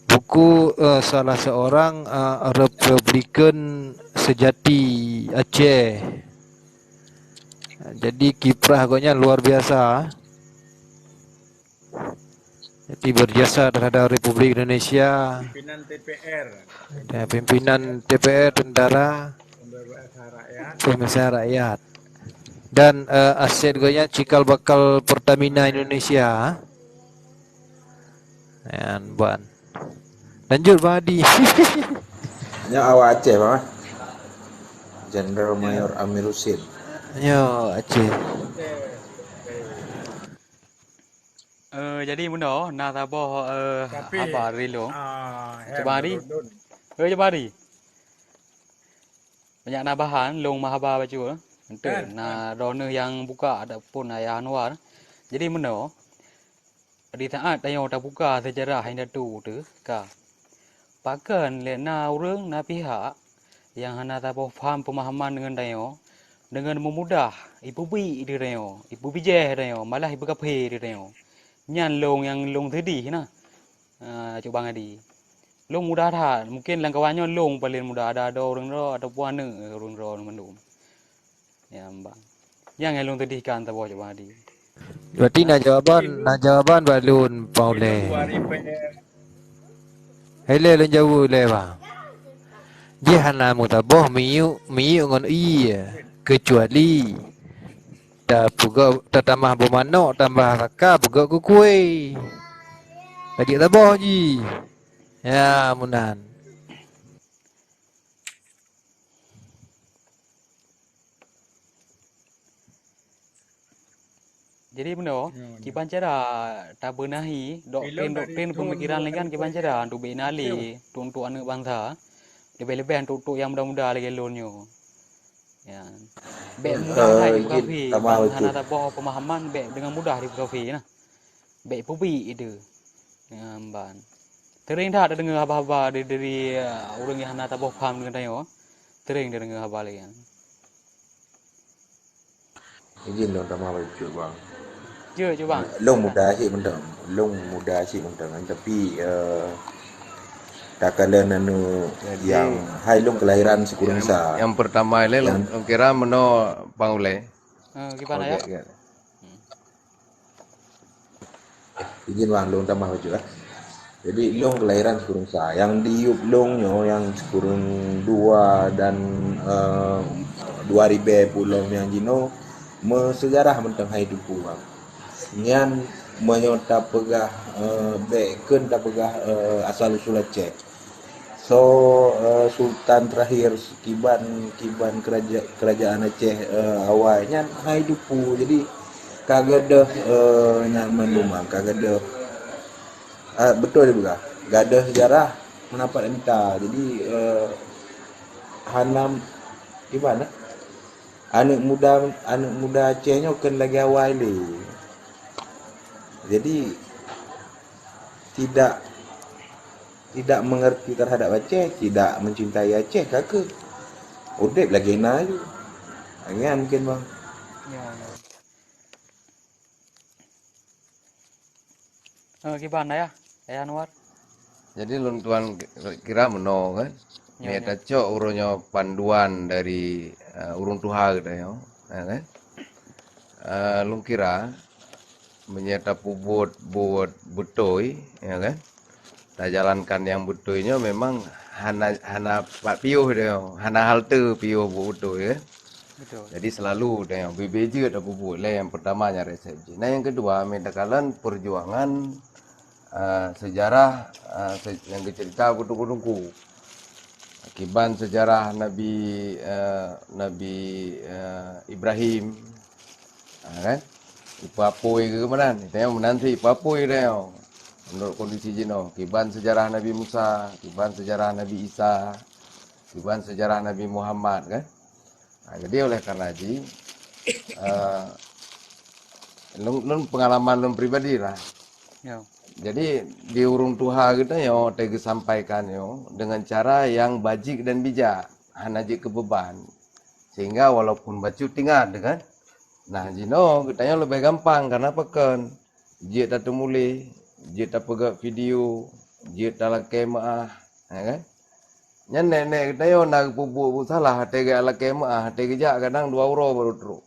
Buku, eh, salah seorang, eh, republikan sejati Aceh. Jadi kiprah gobnyan luar biasa. Jadi berjasa terhadap Republik Indonesia. Pimpinan T P R. Ya, pimpinan T P R, tentara. Pembebasan rakyat. Pembebasan rakyat. Dan, eh, aset geuh nyan cikal bakal Pertamina Indonesia. Nyan ban. Lanjut, Bang Adi. Nyoe awak Aceh, Bang, eh? Jenderal Mayor Amir Husin. Nyoe Aceh. Eh, jadi meunoe na saboh, eh, Tapi, haba dari lôn. Ah, Cuba Ari. Eh, cuba Ari. Banyak na bahan lôn meuhaba bacut. Enteuk na droeneuh nyang buka ataupun Ayah Anwar. Jadi meunoe, di saat tanyoe tabuka seujarah indatu teuh ka. Pakon lé na ureuëng, na pihak nyang hana saboh pham peumahaman deungon tanyoe, deungon meumudah ipeubiek di tanyoe, ipeubijéh tanyoe, malah ipeukafé di tanyoe. Nyan lôn nyang lôn seudeh na, ah, Cuk Bang Adi. Lôn mudah that, mungken lam kawan nyoe lôn paleng mudah, ada, ada ureuëng droe ataupun aneuëk ureuëng droe mandum. Ya, Bang. Nyang lôn seudehkan saboh Cuk Bang Adi. Berarti na jawaban, na jawaban bak lôn, Paulus. Ilée lôn jaweueb lé, Bang. Jih hana meusaboh minyeuk, minyeuk ngon ie, keucuali tapeugöt, tatamah boh manök, tambah saka, peugöt keu kué. Ka jeuet saboh jih. Ya, meunan. Jadi meunoe, kiban cara tabeunahi doktrin-doktrin peumikiran lé nyan kiban cara untuk bina lé untuk aneuëk bansa, leubeh-leubeh untuk-untuk nyang muda-muda lagée lôn nyoe. Ya. Bék mudah that jipeukafi, hana saboh peumahaman, bék deungon mudah jipeukafi nah. Bék peubiek itu. Ya, ban. Sering that tadeungoe haba-haba dari, dari, eh, ureuëng nyang hana saboh paham deungon tanyoe. Sering tadeungoe haba lagée nyan. Izin lôn tamah bacut, Bang. Ya, cuba. Lôn muda cit mantong. Lôn muda cit mantong, tapi, eh, takalon anu nyang hai lôn kelahiran sikureueng sa. Yang pertama ilée lôn kira meunoe Bang Ulée. Eh, gimana ya? Izin Bang, lôn tamah bacut, eh. Jadi lôn kelahiran sikureueng sa. Yang di yup lôn nyoe yang sikureueng dua dan, eh, dua ribée pulom yang jinoe meusejarah mantong hai Teungku, Bang. Nyan meunyoe tapeugah, eh, bék kheun tapeugah, eh, asal usul Aceh. So, eh, sultan terakhir kiban, kiban keraja-, kerajaan Aceh, eh, awai nyan hai Teungku. Jadi ka gadôh, eh, nyan mandum, ka gadôh. Ah, beutôi dia peugah. Gadôh sejarah meunapat mita. Jadi, eh, hana kiban, eh? Aneuëk muda, aneuëk muda Aceh nyoe kheun lagée awai lé. Jadi tidak, tidak mengerti terhadap Aceh, tidak mencintai Aceh, ka keuh udeb lagée na ju. Lagée nyan mungkin, Bang. Ya, ya. Eh, kiban, Ayah? Ayah Anwar? Jadi lôn tuan kira meunoe kan. Ya, meunyoe tacok uroe nyoe panduan dari, eh, ureuëng tuha geutanyoe, ya kan? Eh, lôn kira meunyoe tapeubuet buet beutôi, ya kan? Tajalankan nyang beutôi nyoe memang hana, hana pat piôh dia, hana halte piôh buet beutôi, ya. Betul. Jadi selalu dia B B J tapeubuet lé yang pertama nyang resep jih. Nah, yang kedua, mita kalon perjuangan, eh, sejarah, eh, se-, yang geucerita Teungku-teungku. Kiban sejarah Nabi, eh, Nabi, eh, Ibrahim, ha, kan? Ipeuapui ke meunan? Tanyong meunan cit ipeuapui tanyong. Menurut kondisi jinoe, kiban sejarah Nabi Musa, kiban sejarah Nabi Isa, kiban sejarah Nabi Muhammad, kan? Ha, jadi oleh karena jih, eh, lôn, lôn pengalaman lôn pribadi lah. Ya. Jadi di ureuëng tuha geutanyoe watée geusampaikan nyoe dengan cara yang bajik dan bijak, hana jeuet keu beuban. Sehingga walaupun bacut teuingat, kan? Nah, jinoe geutanyoe leubeh gampang, karena pakon? Jeuet tateumuléh, jeuet tapeugét video, jeuet talakée meuáh, ya kan? Nyan nèk-nèk geutanyoe na geupeubuet buet salah, watée geulakée meuáh, watée geujak kadang dua uroe baru trok.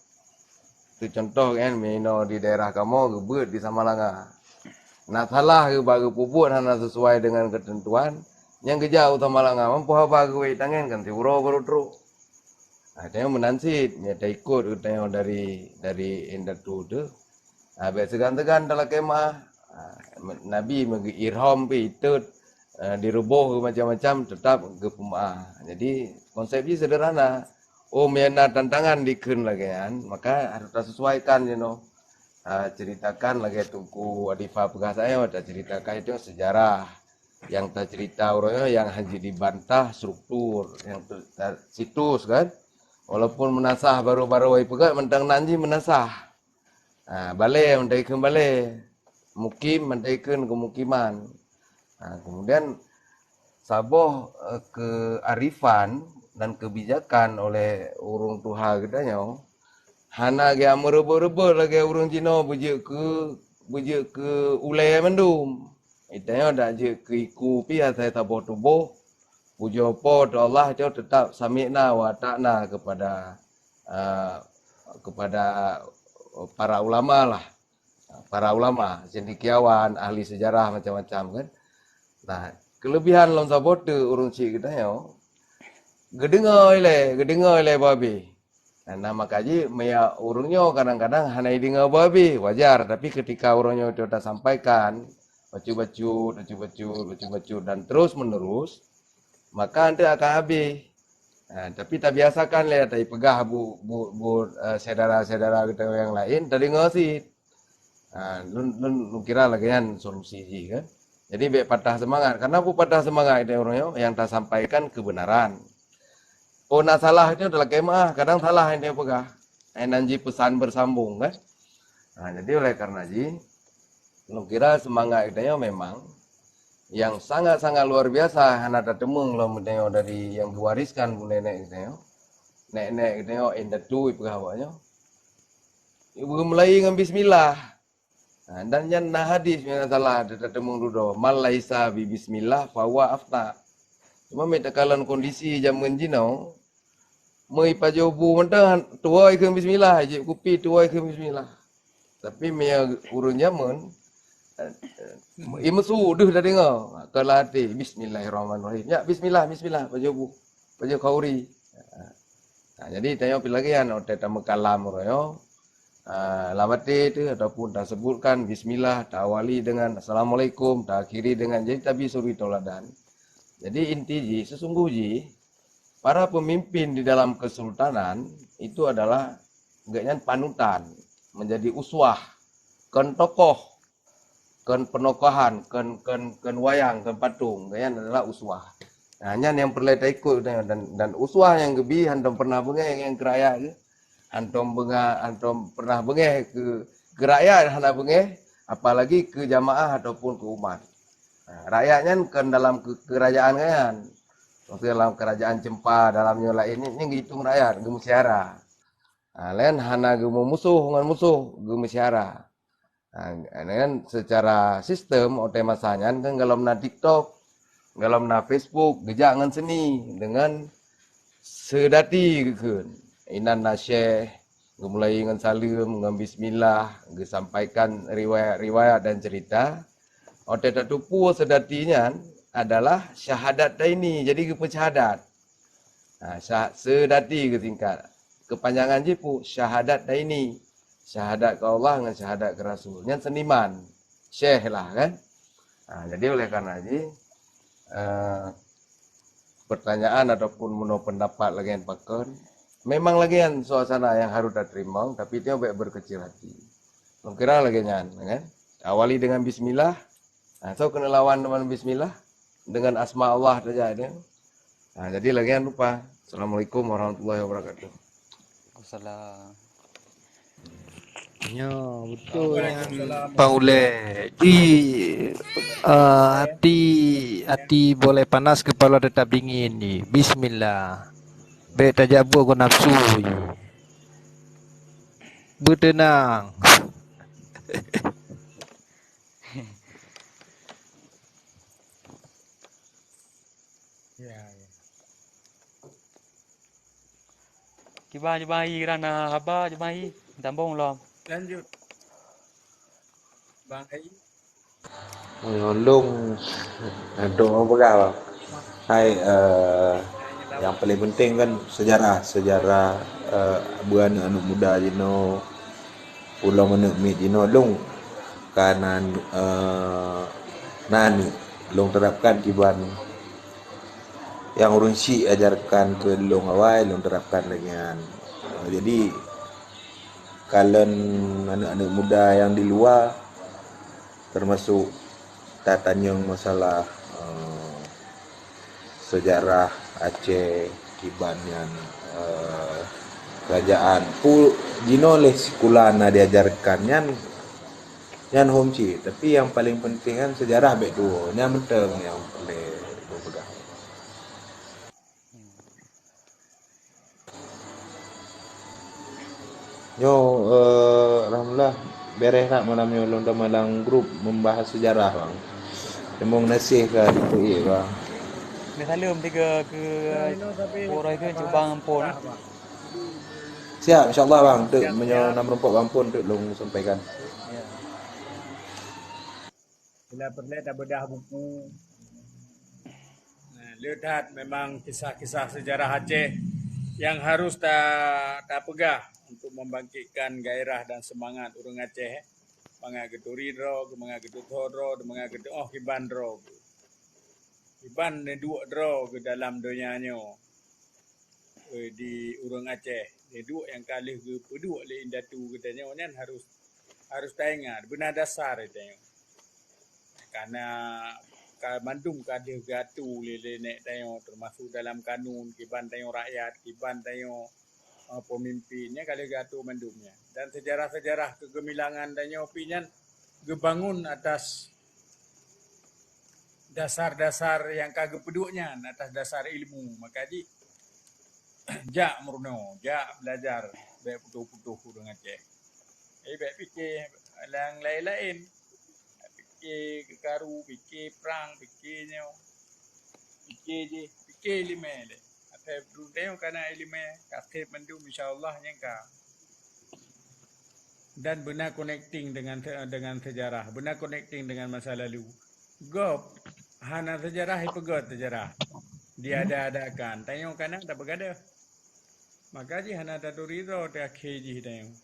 Teucontoh kan, meunoe di daerah kamoe geubeuet di Samalanga. Na salah geuba geupeubuet hana sesuai dengan ketentuan, nyang geujak u Samalanga, mampu haba geuwék tangen kan siuroe baru trok. Tanyoe meunan cit, nyoe taikot geutanyoe dari, dari indatu teuh. Ah, bék seugan-seugan talakée meu'ah. Ah, Nabi meugeu irham pih itot, eh, diruboh macam-macam, tetap geupeumeu'ah. Jadi, konsep jih sederhana. Oh, meunyo na tantangan dikheun lagée nyan, maka harus tasesuaikan jinoe. Ah, ceritakan lagée Teungku Adifa peugah sayoe, taceritakan itu sejarah. Nyang tacerita uroe nyoe nyang hana jeuet dibantah struktur, nyang tu, ta-, situs kan. Walaupun meunasah baru-baru ipeugah, mantong nan jih meunasah. Ha, balée mantong ikheun balée. Mukim mantong ikheun keumukiman. Ha, kemudian saboh, eh, kearifan dan kebijakan oleh ureuëng tuha geutanyoe hana geumeureubot-reubot lagée ureuëng jinoe beujeuet keu, beujeuet keu ulée mandum. Geutanyoe dak jeuet keu iku pih asai saboh tuboh. Pujoe Po teu Allah nyoe teutap sami'na wa ata'na kepada, eh, kepada para ulama lah. Para ulama, cendekiawan, ahli sejarah macam-macam kan. Nah, kelebihan lom saboh teuk ureuëng chik geutanyoe, geudeungoe ilée, geudeungoe ilée babeh. Nah, maka jih meunyo ureuëng nyoe kadang-kadang hana ideungoe babeh, wajar. Tapi ketika ureuëng nyoe itu tasampaikan, bacut-bacut, bacut-bacut, bacut-bacut dan terus menerus, maka nanti akan habis. Nah, tapi tabiasakan lé taipeugah bu, bu, bu, eh, syedara-syedara geutanyoe nyang laén, tadeungoe cit. Ha, lôn, lôn, lôn kira lagée nyan solusi jih kan. Jadi bék patah seumangat. Karena peue patah seumangat itu ureuëng nyoe nyang tasampaikan keubeunaran. Oh na salah itu talakée meu'ah, kadang salah nyang tapeugah. Hai nan jih peusan beusambong kan. Ha, jadi oleh karena jih, lôn kira seumangat geutanyoe memang nyang sangat-sangat luar biasa hana tateumeung lom geutanyoe dari nyang geuwariskan bu nenek geutanyoe. Nenek geutanyoe indatu ipeugah awaknyoe. Ibu mulai ngon bismillah. Ha, dan nyan na hadis nyang salah tateumeung dudoe, "Man laisa bi bismillah fahuwa afta." Cuma mita kalon kondisi jameun jinoe, meu ipajoh bu mantong tuwoe ikheun bismillah, jép kupi tuwoe ikheun bismillah. Tapi meunyo ureuëng jameun, eh, eh, imeusu deuh tadeungoe, ka lam até, "Bismillahirrahmanirrahim." Nyak, "Bismillah, bismillah," pajoh bu, pajoh khauri. Nah, jadi tanyoe pih lagée nyan, watée tameukalam uroe nyoe, ah, lam até teuh ataupun tasebutkan bismillah, taawali dengan assalamualaikum, taakhiri dengan, jadi tabi suri tauladan. Jadi inti jih, sesungguh jih, para pemimpin di dalam kesultanan itu adalah geuhnyan panutan, menjadi uswah, kon tokoh, kon peunokohan, kon, kon, kon wayang, kon patong, geuhnyan adalah uswah. Nah, nyan nyang peureulée taikot dan, dan uswah nyang geubi hantom pernah beungéh nyang keu rakyat geuh. Hantom beunga-, hantom pernah beungéh keu, keu rakyat hana beungéh, apalagi keu jamaah ataupun keu umat. Nah, rakyat nyan kon dalam keu-, keurajeuen nyan. Maksudnya dalam keurajeuen Cempa, dalam nyoe laén, nyan geuitong rakyat, geumeusyara. Ha, laén hana geumumusoh ngon musoh, geumeusyara. Ha, dengan secara sistem, watée masa nyan kan golom na TikTok, golom na Facebook, geujak ngon seuni, dengan seudati geukheun. Inan na syeh, geumulai ngon saleuem, ngon bismillah, geusampaikan riwayat-riwayat dan cerita. Watée tateupeue seudati nyan adalah syahadat daini, jadi geupeusyhadat. Ha, syah-, seudati geusingkat. Keupanjangan jih pu-, syahadat daini. Syahadat keu Allah ngon syahadat keu Rasul. Nyan seniman. Syeh lah kan. Ha, jadi oleh karena jih, eh, pertanyaan ataupun meunoe pendapat lagée nyan pakon, memang lagée nyan suasana nyang harus tateurimong, tapi tanyoe bék berkecil hati. Lôn kira lagée nyan, kan? Awali dengan bismillah. Ha, so keuneuk lawan dengan bismillah, dengan asma Allah saja ada. Ha, jadi lagée nyan rupa. Assalamualaikum warahmatullahi wabarakatuh. Waalaikumsalam. Nyo, betul nyan. Paulek. Di, eh, hati, hati boleh panas, kepala tetap dingin ni. Bismillah. Bék tajak buet ngon nafsu je. Beuteunang. Ya, ya. Kiban Jumahi, rana haba Jumahi, sambong lom. Lanjut. Bang Hai. Oi, ulôn, aduh, peugah, Bang. Hai, eh, Nyang paléng peunteng kan seujarah, seujarah, eh, beu aneuk-aneuk muda jinoe, ulôn aneuk miet jinoe lôn ka nan, eh, nan lôn terapkan kiban nyang ureuëng syiek ajarkan keu lôn awai lôn terapkan lagée nyan. Eh, jadi kalon aneuk-aneuk muda nyang di luwa, termasuk tatanyong masalah, eh, seujarah Aceh kiban nyan, eh, kerajaan pu jinoe lé sikula na diajarkan nyan, nyan hom cit. Tapi nyang paléng peunteng kan seujarah bék tuwoe, nyan mantong nyang paléng beupeugah. Nyoe, eh, alhamdulillah, bereh that malam nyoe lôn tamong lam grup membahas sejarah, bang. Teumeung gaséh ka Teungku Yik, bang. Ni saleuem tiga ke orang itu cubang pun. Siap, insyaallah, bang. Tu meunyoe na meureumpok bang pun tu lôn sampaikan. Bila peureulée tabeudah buku. Nah, le that memang kisah-kisah sejarah Aceh yang harus ta tapeugah untuk membangkitkan gairah dan semangat ureuëng Aceh. Mangat geuturi droe, mangat geututho droe, mangat geutuoh kiban droe. Kiban neuduek droe keu dalam donya nyoe. Eh, di ureuëng Aceh, di duek nyang ka lheueh geupeuduek lé indatu geutanyoe nyan harus, harus taingat, beuna dasar geutanyoe. Karena ka mandum ka lheueh geuatu lé, lé nek tanyoe, termasuk dalam kanun, kiban tanyoe rakyat, kiban tanyoe, eh, pemimpin, nyan ka lheueh geuatu mandum nyan. Dan sejarah-sejarah kegemilangan tanyoe pi nyan geubangun atas dasar-dasar nyang ka geupeuduek nyan, atas dasar ilmu. Maka jih, jak meurunoe, jak belajar, bék putôh-putôh ureuëng Aceh. Eh, bék pike nyang laén-laén. Pike keu karu, pike prang, pike nyoe. Pike jih, pike iéleumé lé. Asai duek tanyoe ka na iéleumé, ka sép mandum, insya Allah nyan ka. Dan beuna connecting dengan se-, dengan sejarah, beuna connecting dengan masa lalu. Gob hana sejarah, ipeugét sejarah. Diada-adakan. Tanyoe ka na tapeugadôh. Maka jih hana taturi droe teuakhé jih tanyoe.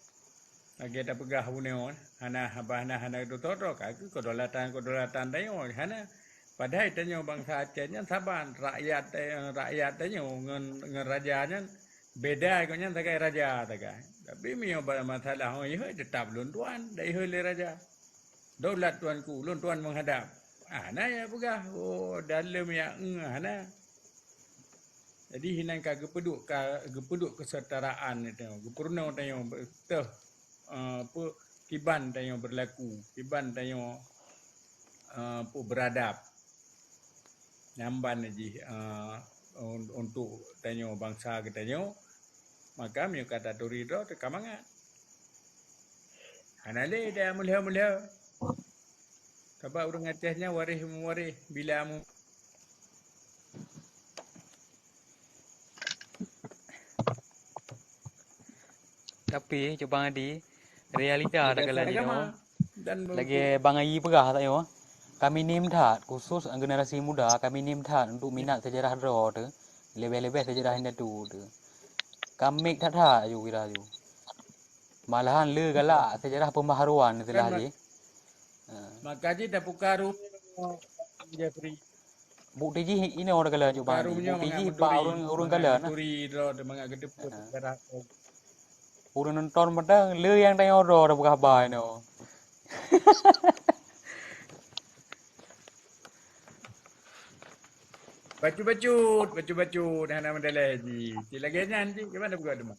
Lagée tapeugah bunoe, hana haba hana, hana tutho droe, ka keuh kedaulatan-kedaulatan tanyoe, hana. Padahai tanyoe bansa Aceh nyan saban, rakyat, eh, rakyat tanyoe ngon, ngon raja nyan beda, gobnyan sagai raja sagai. Tapi meunyoe ba masalah, oh, yeh, teutap lôn tuan, dak yeh lé raja. Daulat tuanku, lôn tuan meuhadab. Ah, hana ya peugah, oh, dalem ya, eh, hana. Jadi hinan ka geupeuduek ka, geupeuduek kesetaraan itu, geupeurunoe tanyoe teuh, eh, apa, kiban tanyoe berlaku, kiban tanyoe, eh, apa, beradab. Nyamban jih, eh, un-, untuk tanyoe bansa geutanyoe, maka meunyoe ka taturi droe teuka mangat. Hana lé daya mulia-mulia. Sabab ureuëng Aceh nyan waréh meuwaréh bila mu- Tapi, Cubang Adi, realita dah kala jinoe. Dan lagi Bang Ayi peugah tak yo. Kami nim that, khusus generasi muda, kami nim that untuk minat sejarah droe tu. Lebih-lebih sejarah indatu tu. Kami that-that aju kira aju. Malahan le galak sejarah pembaharuan istilah jih. Ha. Maka jih dah buka rumah Jeffrey. Bukti jih inoe dah galak Cubang Adi. Bukti jih bak ureuëng, ureuëng galak nah. Turi droe mangat geuteupeue sejarah. Ureuëng nonton mantong le nyang tanyoe droe dah buka haba inoe. Bacut-bacut, bacut-bacut, hana meudaleh jih. Cit lagée nyan jih, gimana buka teuma?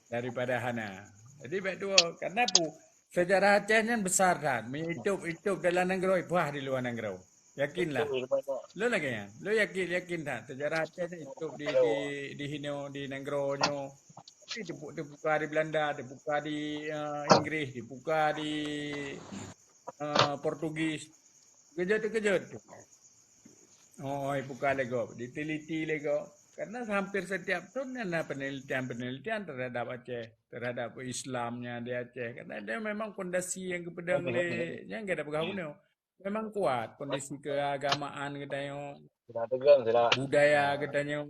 Daripada hana. Jadi, bék tuwoe. Karena pu, sejarah Aceh nyan besar that. Meunyoe itôb, itôb dalam nanggroe, ipuah di luwa nanggroe. Yakinlah. Betul, betul. Lôn lagée nyan. Lôn yakin, yakin that. Sejarah Aceh nyan itôb di, di, di hinoe, di nanggroe nyoe. Tapi dipu-, dipuka di Belanda, dipuka di, eh, Inggris, dipuka di, eh, Portugis. Keujot-keujot. Oh, ipuka lé gob, diteliti lé gob. Karena hampir setiap tahun ada penelitian-penelitian terhadap Aceh, terhadap Islamnya di Aceh. Karena dia memang fondasi nyang geupeudong lé, nyang ka tapeugah bunoe. Memang kuat fondasi keagamaan geutanyoe, budaya geutanyoe.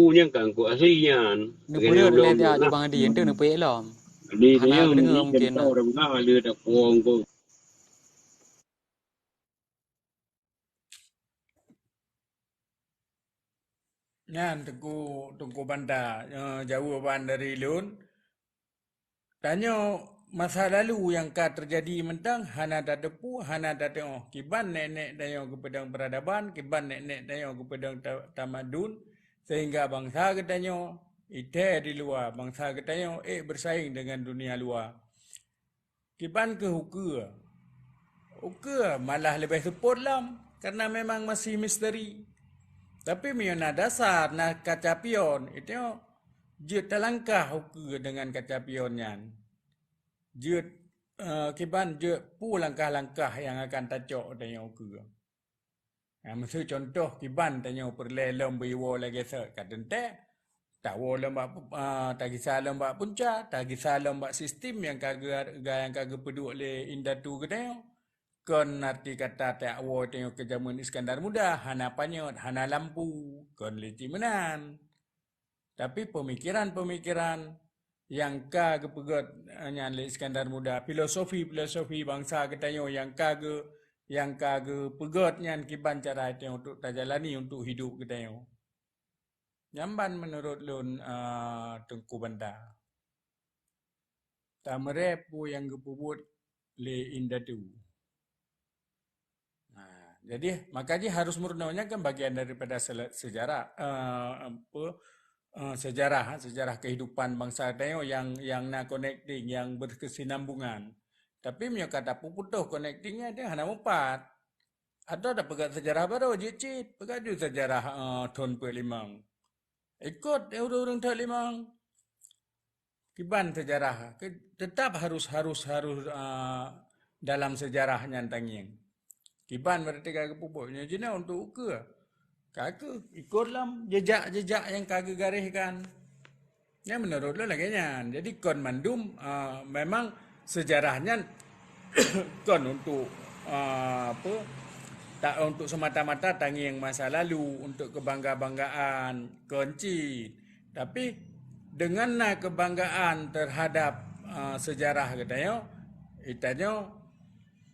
Teungku nyan kan Teungku asli nyan. Neupeureuet lé tiap Bang Adi, enteuk neupeuék lom. Jadi hana nyan meudeungoe mungkin. Contoh dah beuna le dak puang ko. Nyan Teungku, Teungku Banda, eh, jawaban dari lôn. Tanyoe masa lalu nyang ka teujadi mantong hana tateupeue, hana tateungoh. Kiban nèk-nèk tanyoe geupeudong peuradaban, kiban nèk-nèk tanyoe geupeudong ta-, tamadun, sehingga bansa geutanyoe ithèe di luwa, bansa geutanyoe ék beusaing deungon dunia luwa. Kiban keuh ukeue. Ukeue malah leubeh seupôt lom, karena memang masih misteri. Tapi meunyoe na dasar, na kaca pion, itu jeuet talangkah ukeue deungon kaca pion nyan. Jeuet, eh, kiban jeuet peue langkah-langkah nyang akan tacok tanyoe ukeue. Nah, miseu contoh kiban tanyoe peureulèe lom beuiwoe lagèe sot ka teuntèe, tawoe lom bak, ah, tagisa lom bak punca, tagisa lom bak sistem nyang ka geu-, nyang ka geupeuduek lé indatu geutanyoe. Kon arti kata tawoe tanyoe keu jameun Iskandar Muda, hana panyöt, hana lampu, kon lé cit meunan. Tapi peumikiran-peumikiran nyang ka geupeugöt, eh, nyan lé Iskandar Muda, filosofi-filosofi bansa geutanyoe nyang ka geu-, nyang ka geupeugöt nyan kiban cara tanyoe untuk tajalani untuk hidup geutanyoe. Nyan ban meunurot lôn, eh, Teungku Banda. Tameurée peue nyang geupeubuet lé indatu. Nah, jadi maka jih harus meurunoe nyan kan bagian daripada sele-, sejarah, eh, apa, eh, sejarah, sejarah kehidupan bansa tanyoe nyang, nyang na connecting, nyang berkesinambungan. Tapi meunyoe ka tapeuputoh connecting nyan, dia hana mupat. Atawa tapeugah sejarah baru, jeuet cit, peugah ju sejarah, eh, thon peuet limong. Ikot ureuëng-ureuëng thon limong. Kiban sejarah, ke-, tetap harus, harus, harus, ah, dalam sejarah nyan tangieng. Kiban berarti ka geupeubuet. Nyoe jinoe untuk ukeue. Ka keuh ikot lam jejak-jejak nyang ka geugaréhkan. Nyan meunurot lôn lagée nyan. Jadi kon mandum, ah, memang sejarah nyan kon untuk, ah, apa, tak untuk semata-mata tangieng masa lalu, untuk kebangga-banggaan, kon cit. Tapi, deungon na keubanggaan teuhadab, eh, seujarah geutanyoe, geutanyoe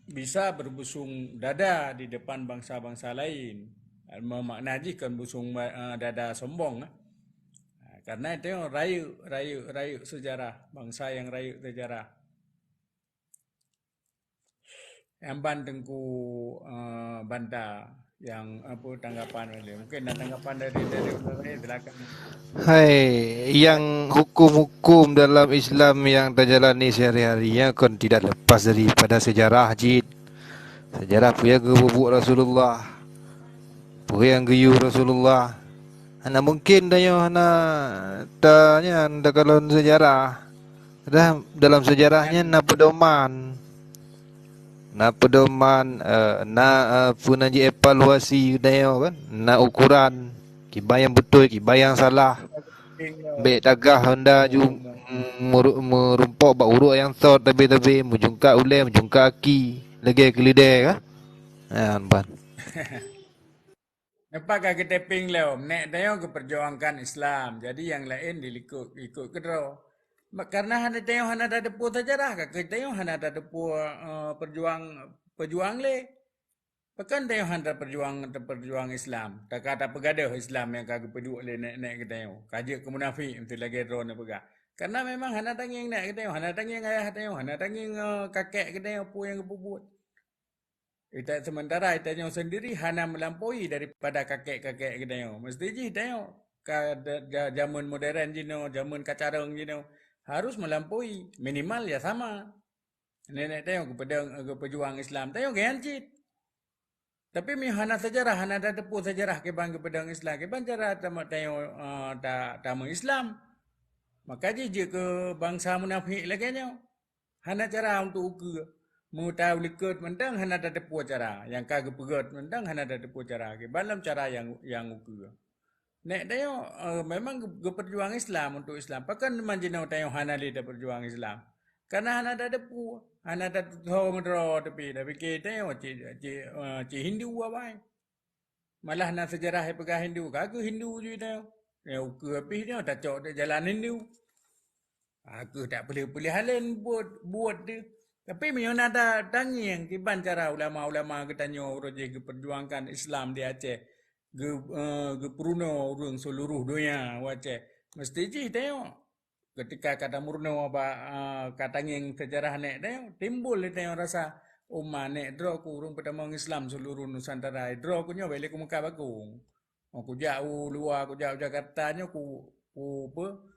bisa beubusong dada di depan bansa-bansa laén. Meumakna jih kon busong, eh, dada sombong, eh. Karena geutanyoe rayeuk, rayeuk, rayeuk seujarah, bansa nyang rayeuk seujarah. Nyang ban Teungku, eh, Banda, nyang, apa, tanggapan beliau. Mungkin ada tanggapan dari, dari orang lain, silakan. Hai, yang hukum-hukum dalam Islam yang terjalani sehari-hari, ya, kan tidak lepas daripada sejarah jid. Sejarah peue nyang geupeubuet Rasulullah, peue nyang geuyue Rasulullah. Hana mungken tanyoe hana tanyan takalon sejarah. Dah dalam sejarah nyan na pedoman. Na pedoman, eh, na, eh, peue na jievaluasi tanyoe kan? Na ukuran, kiban nyang beutôi, kiban nyang salah. Bèk tagah honda ju meuru-, meurumpok bak uruek nyang sot, tabe-tabe meujungkat ulèe, meujungkat aki, lagèe keuleudèe ka. Nyan ban. Napa ka geutapéng lom, nèk tanyoe geupeurjuangkan Islam, jadi nyang laén dilikot, ikot keudroe. Ma-, kareuna hana tanyoe hana tateupeue sejarah, ka keuh tanyoe hana tateupeue, eh, peujuang, peujuang lé. Pakon tanyoe hana tapeujuang, tapeujuang Islam? Taka tapeugadôh Islam nyang ka geupeuduek lé nèk-nèk geutanyoe. Ka jeuet keu munafék, meusé lagèe droeneuh peugah. Karena memang hana tangieng nèk geutanyoe, hana tangieng ayah tanyoe, hana tangieng, eh, kakek geutanyoe peue nyang geupeubuet. Ita-, sementara geutanyoe sendiri hana melampaui daripada kakek-kakek geutanyoe. Mesti jih tanyoe ka da-, ja-, jameun modern jinoe, jameun ka carông jinoe, harus melampaui, minimal ya sama. Nèk-nèk tanyoe geupeudong, geupeujuang Islam, tanyoe geuyan cit. Tapi meunyoe hana sejarah, hana tateupeue sejarah kiban geupeudong Islam, kiban cara tama-, tanyoe, eh, ta-, tameu Islam. Maka jih jeuet keu bansa munafék lagèe nyoe. Hana cara untuk ukeue. Meutaulikot mantong hana tateupeue cara, nyang ka geupeugöt mantong hana tateupeue cara, kiban lom cara nyang, nyang ukeue. Nèk tanyoe, eh, memang geu-, geupeujuang Islam untuk Islam. Pakon teuma jinoe tanyoe hana lé tapeujuang Islam? Karena hana tateupeue, hana tateupeue meudroe tapi, tapi keu tanyoe cit, cit, eh, cit Hindu awai. Malah na sejarah nyang peugah Hindu, ka keuh Hindu ju tanyoe. Nyang ukeue pih nyoe tacok di jalan Hindu. Ka keuh tak peuleueh-peuleueh halen buet, buet tu. Tapi meunyoe na ta-, tangieng kiban cara ulama-ulama geutanyoe uroe jih geupeujuangkan Islam di Aceh, geu-, eh, geupeurunoe ureueng seuluruh donya u Aceh, meusti jih tanyoe. Keutika ka tameurunoe bak, eh, ka tangieng sejarah nèk tanyoe, timbul lé tanyoe rasa, "Oh ma nèk droe ku ureueng peutamong Islam seuluruh Nusantara, droe ku nyoe bèk lé kumeukat bakong." Oh, kujak u luwa, kujak u Jakarta nyoe ku, ku peue,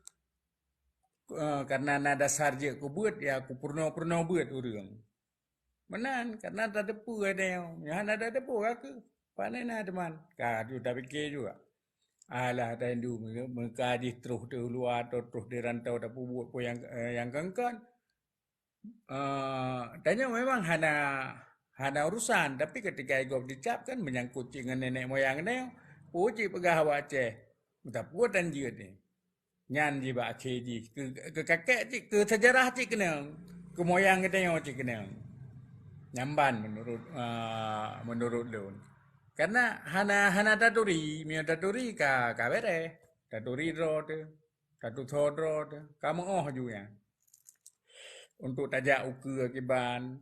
eh, karena na dasar jeuet keu beuet, ya kupeurunoe-peurunoe beuet ureueng. Meunan, karena tateupeue tanyoe. Nyang hana tateupeue ka keuh. Pane na teuma. Ka ju tapike juga. Alah, tanyoe meu-, meuka jih troh di luwa atau troh di rantau tapeubuet peue nyang, eh, nyang kon-kon. Eh, tanyoe memang hana, hana urusan, tapi ketika gob dicap kan menyangkut cit ngon nenek moyang tanyoe. Peue cit peugah awak Aceh, meusapeue tan jeuet ni. Nyan jih bak akhé jih, keu, keu kakek cit, keu sejarah cit keunong, keu moyang geutanyoe cit keunong. Nyan ban menurut, eh, menurut lôn. Karena hana, hana taturi, meunyoe taturi ka, ka bereh. Taturi droe teuh, tatusoe droe teuh, ka meu'oh ju nyan. Untuk tajak ukeue kiban.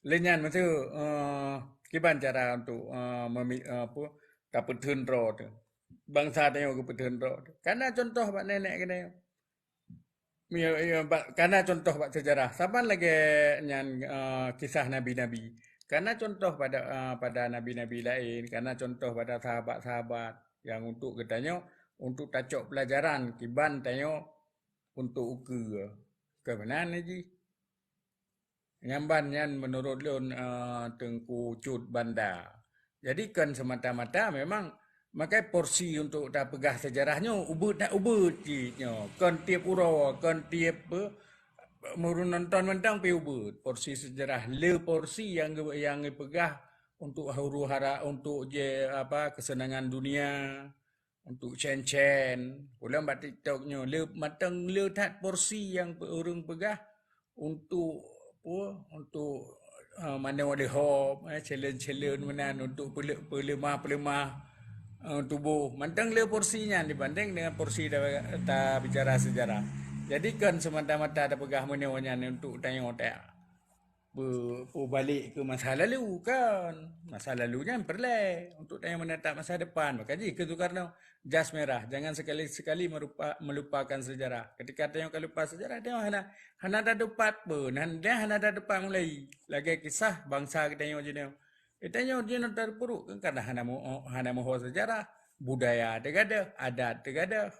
Lé nyan meuteue, eh, kiban cara untuk, eh, memi-, eh, apa, tapeutheun droe teuh. Bansa tanyoe geupeutheun droe teuh. Kana contoh bak nenek geutanyoe. Ya, ya, bak, kana contoh bak sejarah. Saban lagèe nyan, eh, kisah nabi-nabi. Kana contoh pada, eh, pada nabi-nabi laén, kana contoh pada sahabat-sahabat nyang untuk geutanyoe, untuk tacok peulajaran kiban tanyoe untuk ukeue. Keu meunan jih. Nyan ban nyan menurut lôn, eh, Teungku Cut Banda. Jadi kon semata-mata memang makai porsi untuk tapeugah sejarah nyoe ubeuet that ubeuet cit nyoe. Kon tiep uroe, kon tiep, eh, meureunoe nonton mantong pih ubeuet. Porsi sejarah le porsi nyang ge-, nyang geupeugah untuk huru-hara, untuk je, apa, kesenangan dunia. Untuk cen-cen, ulôn bak TikTok nyoe, le mantong le that porsi nyang pe-, ureueng peugah untuk, apa, untuk, eh, manoe leuhob, eh, challenge-challenge meunan, untuk peule-, peuleumah-peuleumah, eh, tuboh. Mantong le porsi nyan dibanding dengan porsi ta-, tabicara sejarah. Jadi kon semata-mata tapeugah meunoe nyan untuk tanyoe ta-, Pe-, peubalek keu masa lalu, kan? Masa lalu nyan peureulèe untuk tanyoe menatap masa depan. Maka jih keu Soekarno, jas merah, jangan sekali-sekali merupa-, melupakan sejarah. Ketika tanyoe ka lupa sejarah, tanyoe hana, hana tatupat pun, han-, dan hana tatupat mulai. Lagèe kisah bansa geutanyoe jinoe. Eh, tanyoe jinoe teupeuruk, kan, karena hana meu-, hana meuho sejarah, budaya teugadôh, adat teugadôh.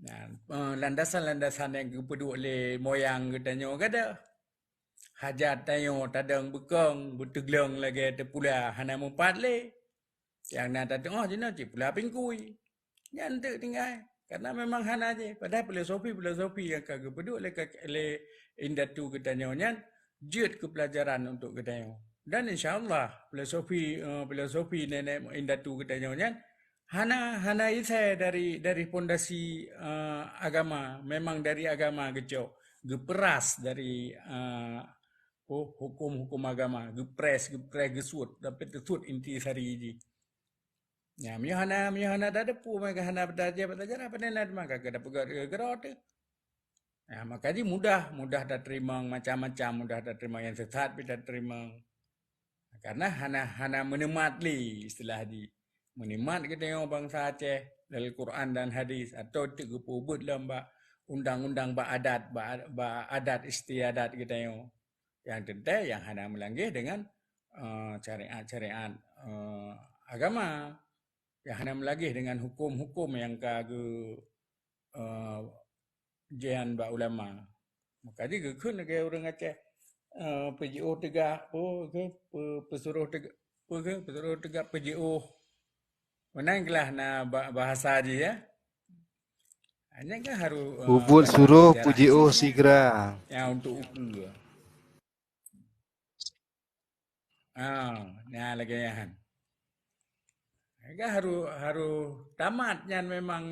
Nah, eh, landasan-landasan nyang geupeuduek lé moyang geutanyoe gadôh. hajat tanyoe tadong beukong, beuteuglong lagée teupula hana mupat lé. Nyang na tateu'oh jinoe cit pula pingkui. Nyan teuk tinggai. Karena memang hana jih. Padahai filosofi-filosofi nyang ka geupeuduek lé, lé indatu geutanyoe nyan jeuet keu pelajaran untuk geutanyoe. Dan insya Allah, filosofi, eh, filosofi nenek indatu geutanyoe nyan hana, hana isai dari, dari fondasi, eh, agama. Memang dari agama geucok, geuperas dari, eh, oh, hukum-hukum agama, geupress, geupress, geusuet, sampai teusuet inti sari jih. Ya, meunyoe hana, meunyoe hana tateupeue, maka hana tajak bak sejarah, pane na maka ka tapeugah keudroe teuh. Ya, maka jih mudah, mudah tateurimong macam-macam, mudah tateurimong nyang sesat pih tateurimong. Karena hana, hana meuneumat lé istilah jih. Meuneumat geutanyoe bansa Aceh dalam Quran dan hadis, atau teuk geupeubuet lom bak undang-undang bak adat, bak, bak adat istiadat geutanyoe. Nyang teuntée nyang hana meulangeh dengan, eh, syariat-syariat, eh, agama. Nyang hana meulangeh dengan hukum-hukum nyang ka geu, eh, jian bak ulama. Maka jih geukheun lagée ureuëng Aceh, eh, peujiôh teugak, peue keuh, peu-, peusuroh teugak, peue keuh, peusuroh teugak peujiôh. Meunan keulah na ba-, bahasa jih, ya. Hanya kan harus, eh, Peubuet suroh peujiôh sigra. Ya, untuk ukeue. Ah, nah lagée nyan. Kan harus, harus tamat nyan memang.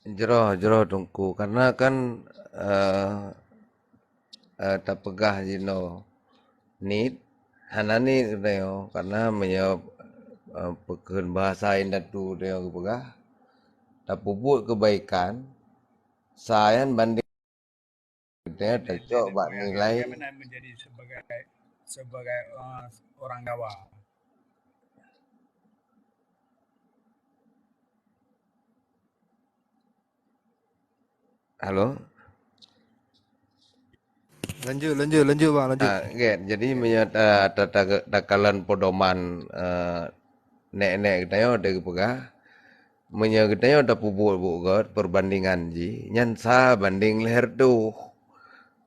Jroh, jroh Teungku, karena kan, eh, eh, tapeugah jinoe niet, hana niet geutanyoe, karena meunyoe, eh, peukheun bahasa indatu tanyoe geupeugah, tapeubuet keubaikan, sa nyan banding Geutanyoe tacok bak nilai. Bagaimana menjadi sebagai, sebagai, eh, orang dawa? Halo? Lanjut, lanjut, lanjut, bang, lanjut. Ah, gét. Jadi, meunyoe ta-, ta-, ta-, takalon pedoman, eh, nek-nek geutanyoe, watée geupeugah, meunyoe geutanyoe tapeubuet buet gét, perbandingan jih, nyan sa banding lhée reutôh.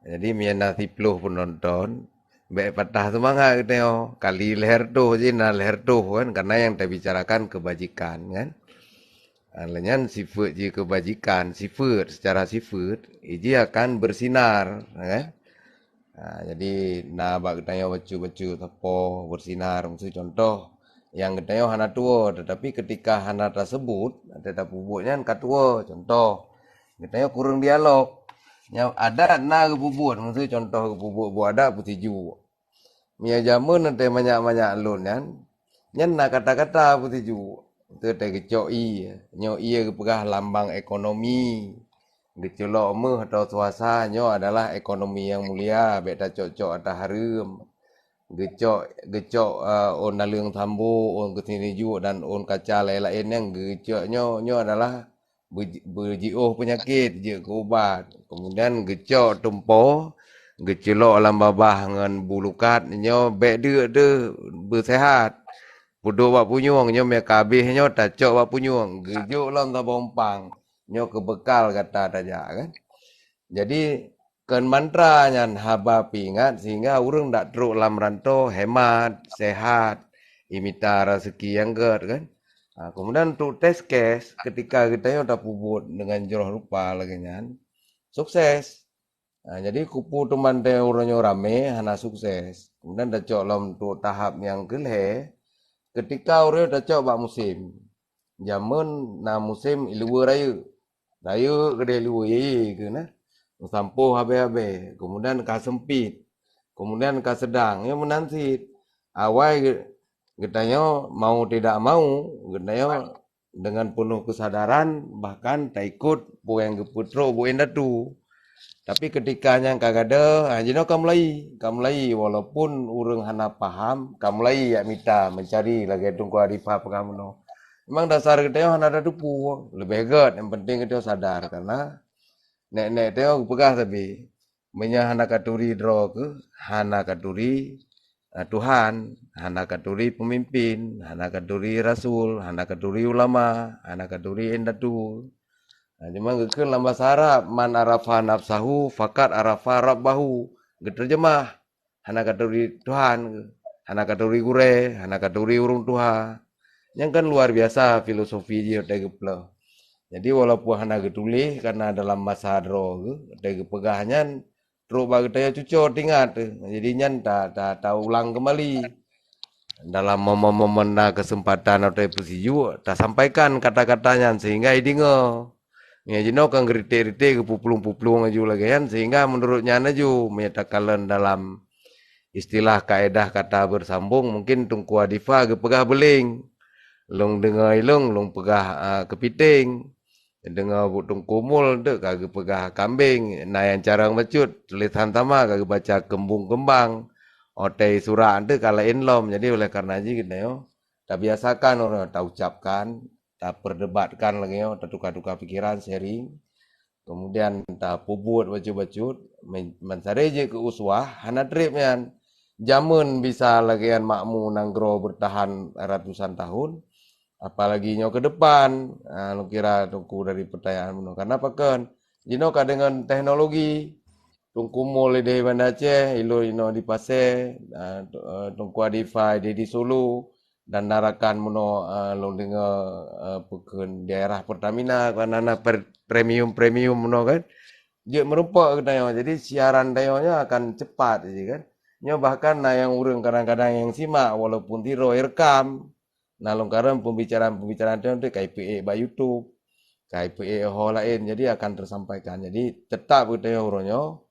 Jadi, meunyoe na siploh peunonton, bék patah seumangat geutanyoe, kali lhée reutôh jih na lhée reutôh kan, karena nyang tabicarakan keubajikan kan. Ah, lé nyan sifeuet jih keubajikan, sifeuet, secara sifeuet, jih akan bersinar, kan. Ha, jadi na bak geutanyoe bacut-bacut sapoh bersinar, miseu contoh, nyang geutanyoe hana tuwoe, tetapi ketika hana taseubut, watée tapeubuet nyan ka tuwoe. Contoh, geutanyoe kureueng dialog. Nyang adat na geupeubuet, miseu contoh geupeubuet buet adat peusijuek. Meunyoe jameun watée manyak-manyak lôn nyan, nyan na kata-kata peusijuek. Teutai geucok ie, nyoe ie geupeugah lambang ekonomi. Geuculok méuh atau suasa, nyoe adalah ekonomi nyang mulia, bék tacok-cok ata hareuem. Geucok, geucok, eh, ôn naleueng sambo, ôn keusinrijuek dan ôn kaca laén-laén nyang geucok nyoe, nyoe adalah beuji-, beujiôh peunyakét, jeuet keu ubat. Kemudian geucok tumpo, geuculok lam babah ngon bu lukat, nyoe bék deuk deuh beuseuhat. Peuduek bak punyueng, nyoe meunyoe ka habéh nyoe tacok bak punyueng, geujok lam saboh umpang. Nyoe keu beukal gata tajak kan. Jadi, kon mantra nyan haba peuingat sehingga ureuëng dak trok lam ranto hemat, sehat, imita raseuki nyang gét kan. Ha, kemudian untuk test case, ketika geutanyoe tapeubuet dengan jroh rupa lagée nyan, sukses. Ha, jadi kupu teuma watée uroe nyoe ramé hana sukses. Kemudian tacok lom untuk tahap nyang keu lhée, ketika uroe nyoe tacok bak musém. Jameun na musém ileue rayeuk. Rayeuk keudeh ileue ye-ye keu na. Meusampôh habéh-habéh, kemudian ka seumpit, kemudian ka seudang, nyoe meunan cit. Awai geu-, geutanyoe mau tidak mau, geutanyoe dengan penuh kesadaran bahkan taikot peue nyang geupeutrok bu indatu. Tapi ketika nyan ka gadôh, ha, jinoe ka mulai, ka mulai walaupun ureuëng hana paham, ka mulai jak mita meucari lagée Teungku Arifah peugah meunoe. Memang dasar geutanyoe hana tateupeue, leubeh gét nyang penting geutanyoe sadar karena nek-nek tanyoe geupeugah sabe, meunyoe hana katuri droe keuh, hana katuri Tuhan, hana katuri peumimpin, hana katuri rasul, hana katuri ulama, hana katuri indatu. Nah, cuma geukheun lam bahasa Arab, "Man arafa nafsahu faqad arafa rabbahu." Geuteurjeumah, hana katuri Tuhan, hana katuri gurée, hana katuri ureuëng tuha. Nyang kan luar biasa filosofi jih watée geupeuleuh. Jadi walaupun hana geutuléh, karena dalam masa droe geuh, watée geupeugah nyan, trok bak geutanyoe cuco teuingat teuh. Jadi nyan ta, ta, taulang keumbali. Dalam momen-momen na keuseumpatan watée peusijuek, tasampaikan kata-kata nyan sehingga ideungoe. Meunyoe jinoe kan geuriték-riték geupuplueng-puplueng laju lagée nyan, sehingga meunurot nyan laju meunyoe takalon dalam istilah kaedah kata beusambong, mungkin Teungku Adifa geupeugah beuléng. Lôn deungoe ilong, lôn peugah, a, keupiténg. Deungoe buet Teungku Mul teuk ka geupeugah kambéng, na nyang carông bacut, tulésan sama ka geubaca keumbung keumbang, watée surat teuk ka laén lom. Jadi oleh karena jih geutanyoe tabiasakan ureuëng taucapkan, tapeurdebatkan lagée nyoe, tatuka-tuka pikeran, sharing, kemudian tapeubuet bacut-bacut, men-, meunsaré jeuet keu uswah, hana treb nyan. Jameun bisa lagée nyan makmu nanggroe beurtahan ratusan tahun, apalagi nyoe keu depan, a, lôn kira Teungku dari peutanyaan bunoe. Karena pakon? Jinoe ka deungon teknologi, Teungku Mul ideh Banda Aceh, ilôn inoe di Pasé, a, Teungku Adifa ideh di Sulu, dan na rakan bunoe, a, lôn deungoe, a, peukheun daerah Pertamina, kan na, na per-, premium-premium bunoe kan. Jeuet meurumpok geutanyoe. Jadi siaran tanyoe nyoe akan cepat jih kan. Nyoe bahkan na nyang ureuëng kadang-kadang nyang simak walaupun sidroe rekam. Na lôn kalon pembicaraan-pembicaraan tanyoe teuk ka ipeuék bak YouTube, ka ipeuék ho laén, jadi akan teusampaikan. Jadi teutap geutanyoe uroe nyoe,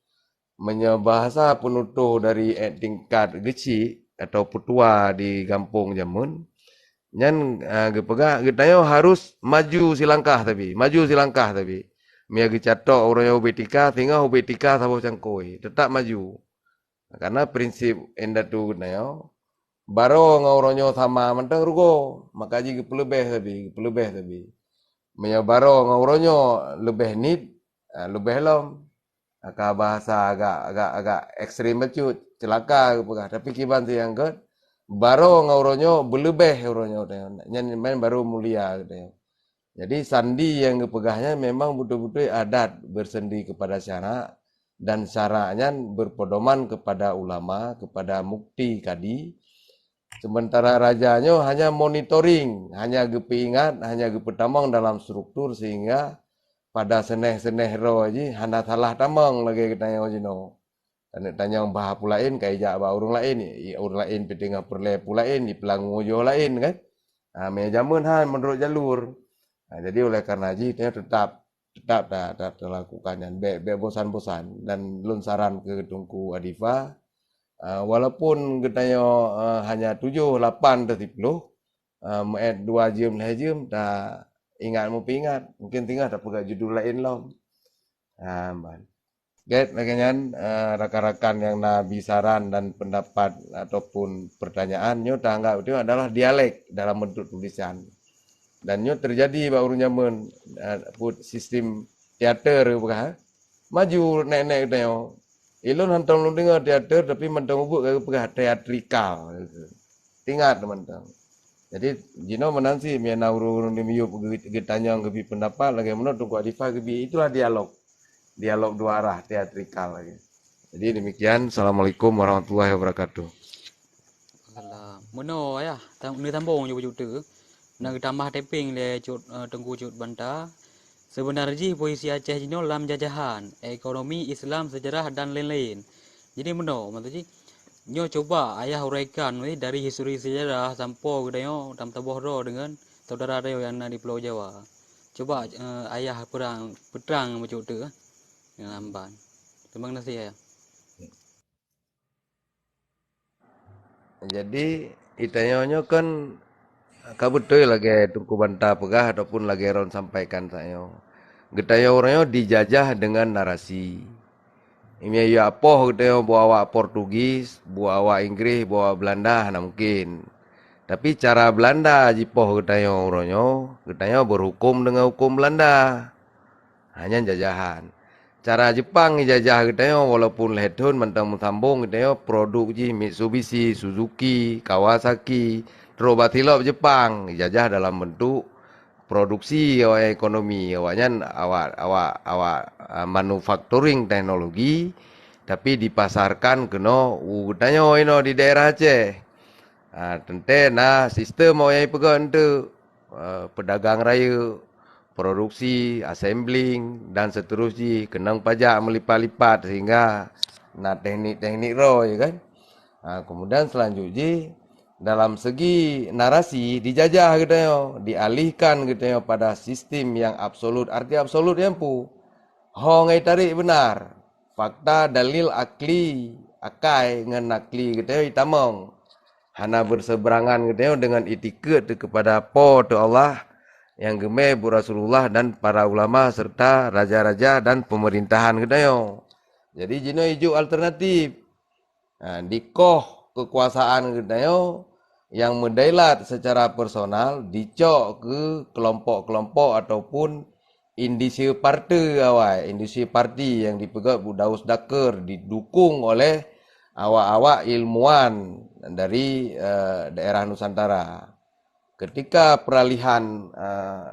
meunyoe bahasa peunutoh dari ék tingkat geuchik atau peutua di gampông jameun, nyan, a, geupeugah geutanyoe harus maju silangkah tapi, maju silangkah tapi. Meunyoe geucatok uroe nyoe ubit tika, singoh ubit tika saboh cangkôi, teutap maju. Karena prinsip indatu geutanyoe, baroe ngon uroe nyoe sama mantong rugoe, maka jih geupeuleubeh sabe, geupeuleubeh sabe. Meunyoe baroe ngon uroe nyoe leubeh niet, a, leubeh lom. Ka bahasa agak, agak, agak ekstrem bacut, ceulaka geupeugah. Tapi kiban si nyang gét, baroe ngon uroe nyoe beuleubeh uroe nyoe, nyan, nyan baru mulia geutanyoe. Jadi sandi nyang geupeugah nyan memang beutôi-beutôi adat beusandi keupada syarak, dan syarak nyan berpedoman kepada ulama, kepada mufti kadi. Sementara raja nyoe hanya monitoring, hanya geupeuingat, hanya geupeutamong dalam struktur sehingga pada seuneh-seuneh droe jih hana salah tamong lagée geutanyoe jinoe. Taneuk tanyong bah peue laén ka ijak bak ureuëng laén, i-, ureuëng laén pih teungoh peureulée peue laén, jipeulangue joh laén kan. Ha, meunyoe jameun han meunurot jalur. Ha, jadi oleh karena jih tanyoe teutap, teutap ta, ta, talakukan nyan. Bék, bék bosan-bosan. Dan lôn saran keu Teungku Adifa, a, walaupun geutanyoe, a, hanya tujoh, lapan teuh siploh, a, meuet dua jeuem, lhée jeuem, ta ingat meupeuingat. Mungkin singoh tapeugah judul laén lom. Ha, ban. Gét lagée nyan, eh, rakan-rakan nyang na bi saran dan pendapat ataupun pertanyaan, nyoe taanggap itu adalah dialek dalam bentuk tulisan. Dan nyoe terjadi bak ureuëng jameun, eh, put sistem teater peugah, eh. Maju nek-nek geutanyoe. Ilôn hantom lôn deungoe teater, tapi mantong ubeuek ka geupeugah teatrikal. Ingat mantong. Jadi, jinoe meunan cit, meunyoe na ureuëng-ureuëng di miyueb geu-, geutanyong, geubi pendapat, lagée meunoe Teungku Adifa geubi, itulah dialog. Dialog dua arah, teatrikal lagée. Jadi demikian, Assalamualaikum warahmatullahi wabarakatuh. Alah, meunoe, Ayah, tam-, neusambong ju bacut teuk. Na geutamah tapéng lé Cut, eh, Teungku Cut Banta. Seubeuna jih posisi Aceh jinoe lam jajahan, ekonomi, Islam, sejarah dan lain-lain. Jadi meunoe, maksud jih, nyoe cuba Ayah uraikan weh dari histori sejarah sampoe geutanyoe tam taboh droe deungon saudara tanyoe nyang na di Pulau Jawa. Cuba, eh, Ayah peurang, peutrang bacut teuk, eh, nyang lamban. Terima kasih, Ayah. Jadi, geutanyoe nyoe kan ka beutôi lagée Teungku Banta peugah ataupun lagée Ron sampaikan tanyoe. Geutanyoe uroe nyoe dijajah dengan narasi. Meunyoe apoh geutanyoe buet awak Portugis, buet awak Inggris, buet awak Belanda, hana mungkin. Tapi cara Belanda jipoh geutanyoe uroe nyoe, geutanyoe berhukum dengan hukum Belanda. Ha, nyan jajahan. Cara Jepang ijajah geutanyoe, walaupun lhèe thon mantong meusambong geutanyoe, produk jih Mitsubishi, Suzuki, Kawasaki, trok bak silop Jepang ijajah dalam bentuk produksi awaknyan ekonomi. Awaknyan awak, awak, awak, ah, manufacturing teknologi, tapi dipasarkan keunoe u geutanyoe inoe di daerah Aceh. Ah, teuntèe na sistem awaknyan ipeugöt enteuk, ah, peudagang rayeuk, produksi, assembling, dan seterus jih, keunong pajak meulipat-lipat sehingga na teknik-teknik roh, ya kan? Ha, kemudian selanjut jih, dalam segi narasi dijajah geutanyoe, dialihkan geutanyoe pada sistem yang absolut. Arti absolut nyan peue? Ho ngai tarek beunar. Fakta, dalil, akli, akai ngon nakli geutanyoe itamong. Hana bersebrangan geutanyoe dengan itikeuet kepada Po teu Allah nyang geumé buet Rasulullah dan para ulama serta raja-raja dan pemerintahan geutanyoe. Jadi jinoe ijok alternatif. Ha, dikoh kekuasaan geutanyoe nyang meudailat secara personal dicok keu kelompok-kelompok ataupun indische Parte awai, indische Parti nyang dipeugöt bu Daus Daker didukung oleh awak-awak ilmuwan dari, eh, daerah Nusantara. Ketika peralihan, eh,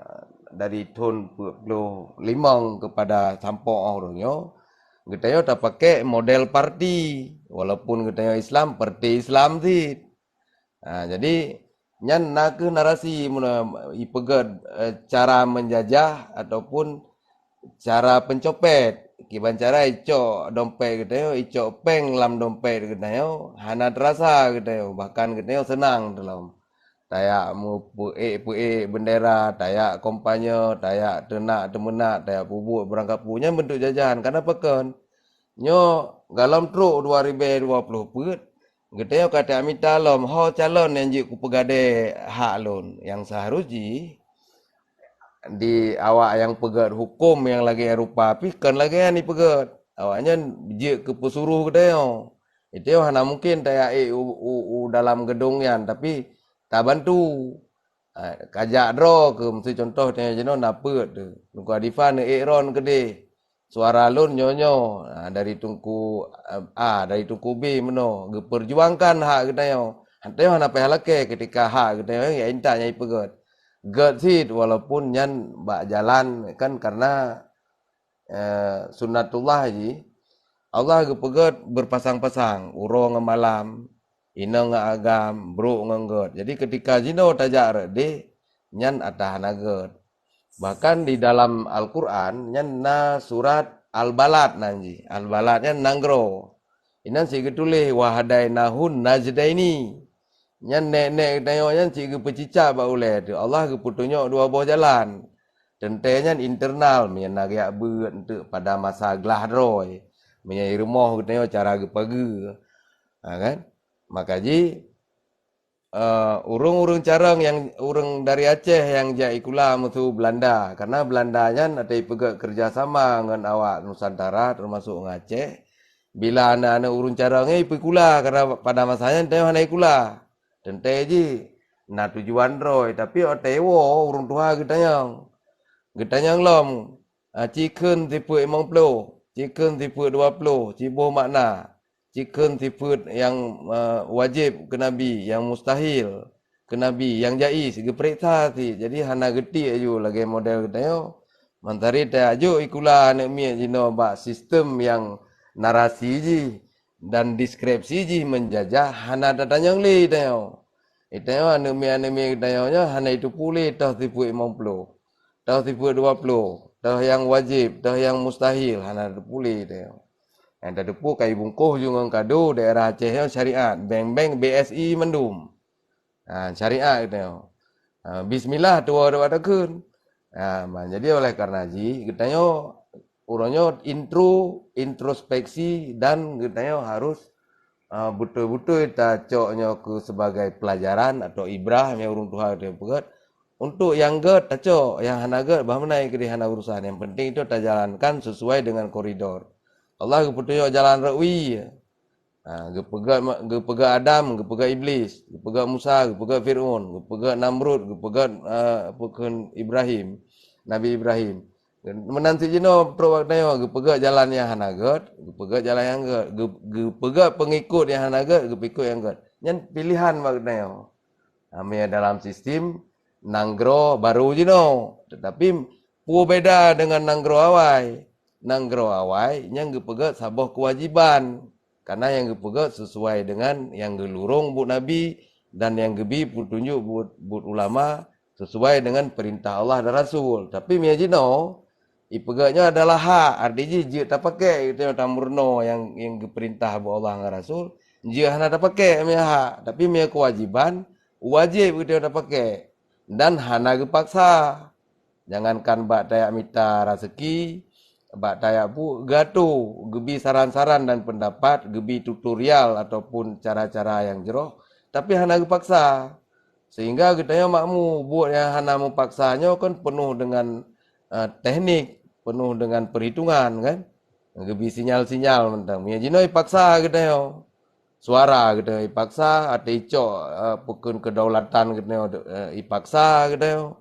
dari thon peuet ploh limong kepada sampoe uroe nyoe, geutanyoe tapakèk model parti, walaupun geutanyoe Islam, parti Islam cit. Ha, jadi nyan na kheueh narasi meunan ipeugöt, eh, cara menjajah ataupun cara pencopet. Kiban cara icok dompet geutanyoe, icok péng lam dompet geutanyoe, hana teurasa geutanyoe, bahkan geutanyoe seunang teulom. Tajak meupeuék-peuék bendera, tajak kampanye, tajak teunak teumeunak, tajak peubuet beurangkapeue, nyan bentuk jajahan. Kenapa kon? Nyoe galom trok dua ribèe dua ploh peuet, geutanyoe ka tamita lom ho calon nyang jeuet keu peugadèe hak lôn. Nyang seuharus jih di awak nyang peugöt huköm nyang lagèe rupa pih kon lagèe nyan ipeugöt. Awaknyan jeuet keu peusuroh geutanyoe. Geutanyoe hana mungken tajak ék u, u, u dalam geudong nyan, tapi tabantu. Ha, kajak droe keuh, miseu cuntoh tanyoe jinoe na peuet teuh. Teungku Adifa neuék droen keudeh. Suara lôn nyoe-nyoe, ha, dari Teungku, eh, A, dari Teungku B meunoe, geupeurjuangkan hak geutanyoe. Tanyoe hana payah lakèe ketika hak geutanyoe nyang intat nyang ipeugöt. Göt cit walaupun nyan bak jalan kan karena, eh, sunnatullah jih. Allah geupeugöt beurpasang-pasang, uroe ngon malam, inong ngon agam, brok ngon göt. Jadi ketika jinoe tajak rot deh, nyan atra hana göt. Bahkan di dalam Al-Quran nyan na surat Al-Balad nan jih. Al-Balad nyan nanggroe. Inan cit geutuléh, "Wa hadainahun najdaini." Nyan nèk-nèk geutanyoe nyan cit geupeucicak bak ulèe teuh. Allah geupeutunyok dua boh jalan. Teuntèe nyan internal, meunyo na geujak beuet enteuk pada masa glah droe. Meunyo i rumoh geutanyoe cara geupageue. Ha, kan? Maka jih, eh, ureueng-ureueng carông nyang, ureueng dari Aceh nyang jak ikula musoh Belanda. Karena Belanda nyan ata ipeugöt kerjasama ngon awak Nusantara, teumasok ngon Aceh. Bila na aneuk ureueng carông nyan ipeukula, karena pada masa nyan tanyoe hana ikula. Teuntèe jih na tujuan droe, tapi watèe iwoe ureueng tuha geutanyong. Geutanyong lom, ah, ci kheun sifeuet limong ploh, ci kheun sifeuet dua ploh, ci boh makna. Ci kheun sifeuet nyang, eh, wajéb keu Nabi, nyang mustahil keu Nabi, nyang jaiz, geupeuriksa cit. Jadi hana geutiek aju lagèe model geutanyoe. Mantari tajak jok ikula aneuk miet jinoe bak sistem nyang narasi jih dan deskripsi jih menjajah, hana tatanyong lé tanyoe. Tanyoe aneuk miet-aneuk miet geutanyoe nyoe hana iteupeue lé toh sifeuet limong ploh, toh sifeuet dua ploh, toh nyang wajéb, toh nyang mustahil, hana tateupeue lé tanyoe. Nyang tateupeue ka ibungkôh ju ngon kado daerah Aceh nyoe syariat, bank-bank B S I mandum. Ha, syariat geutanyoe. Ha, bismillah tuwoe deuh bak takheun. Ha, ban jadi oleh karena jih geutanyoe uroe nyoe intro, introspeksi dan geutanyoe harus, ha, beutôi-beutôi tacok nyoe keu sebagai pelajaran atau ibrah nyang ureueng tuha geutanyoe peugöt. Untuk nyang gèt tacok, nyang hana gèt bah meunan keudeh hana urusan. Yang penting itu tajalankan sesuai dengan koridor. Allah geupeutunyok jalan rot wie. Ha, geupeugah ma-, geupeugah Adam, geupeugah Iblis, geupeugah Musa, geupeugah Fir'aun, geupeugah Namrud, geupeugah, eh, apa kheun Ibrahim, Nabi Ibrahim. Meunan cit jinoe trok bak geutanyoe, geupeugét jalan nyang hana gét, geupeugét jalan nyang gét, geu-, geupeugét peungikot nyang hana gét, geupeukot nyang gét. Nyan pilihan bak geutanyoe. Hanya dalam sistem nanggroe barô jinoe. Tetapi peue beda dengan nanggroe awai? Nanggroe awai nyang geupeugét saboh kewajiban. Karena nyang geupeugét sesuai dengan nyang geulurong buet Nabi dan nyang geubi peutunjuk buet, buet ulama sesuai dengan perintah Allah dan Rasul. Tapi meunyoe jinoe, ipeugét nyoe adalah hak, arti jih jeuet tapakék, geutanyoe tameurunoe nyang, nyang geupeurintah bak Allah ngon Rasul, jeuet hana tapakék meunyoe hak, tapi meunyoe kewajiban, wajéb geutanyoe tapakék dan hana geupaksa. Jangankan bak tajak mita raseuki, bak tajak bu-, geuatô, geubi saran-saran dan peundapat, geubi tutorial ataupun cara-cara nyang jroh, tapi hana geupaksa. Sehingga geutanyoe makmu, buet nyang hana meupaksa nyoe kan peunoh dengan, eh, teknik, peunoh dengan perhitungan kan. Geubi sinyal-sinyal mantong. Meunyoe jinoe ipaksa geutanyoe, suara geutanyoe ipaksa, até icok, eh, peukheun kedaulatan geutanyoe, eh, ipaksa geutanyoe.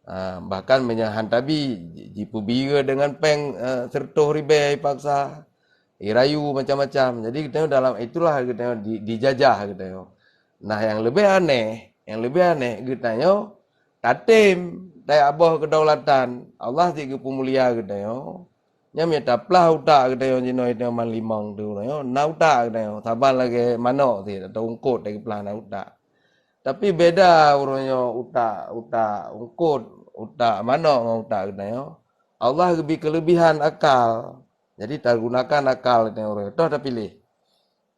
Ah, bahkan meunyoe han tabi, ji-, jipeubiyeu deungon péng, eh, siratoh ribée ipaksa, irayu macam-macam. Jadi geutanyoe dalam itulah geutanyoe di-, dijajah geutanyoe. Nah, nyang leubeh aneh, nyang leubeh aneh geutanyoe tatem tajak boh kedaulatan, Allah cit geupeumulia geutanyoe. Nyan meunyoe taplah utak geutanyoe jinoe, geutanyoe man limong tu, na utak geutanyoe, saban lagée manok cit atau ungkot tapeuplah na utak. Tapi beda uroe nyoe utak, utak ungkot, utak manok ngon utak geutanyoe. Allah geubi keuleubihan akal. Jadi tagunakan akal geutanyoe uroe nyoe. Toh tapiléh.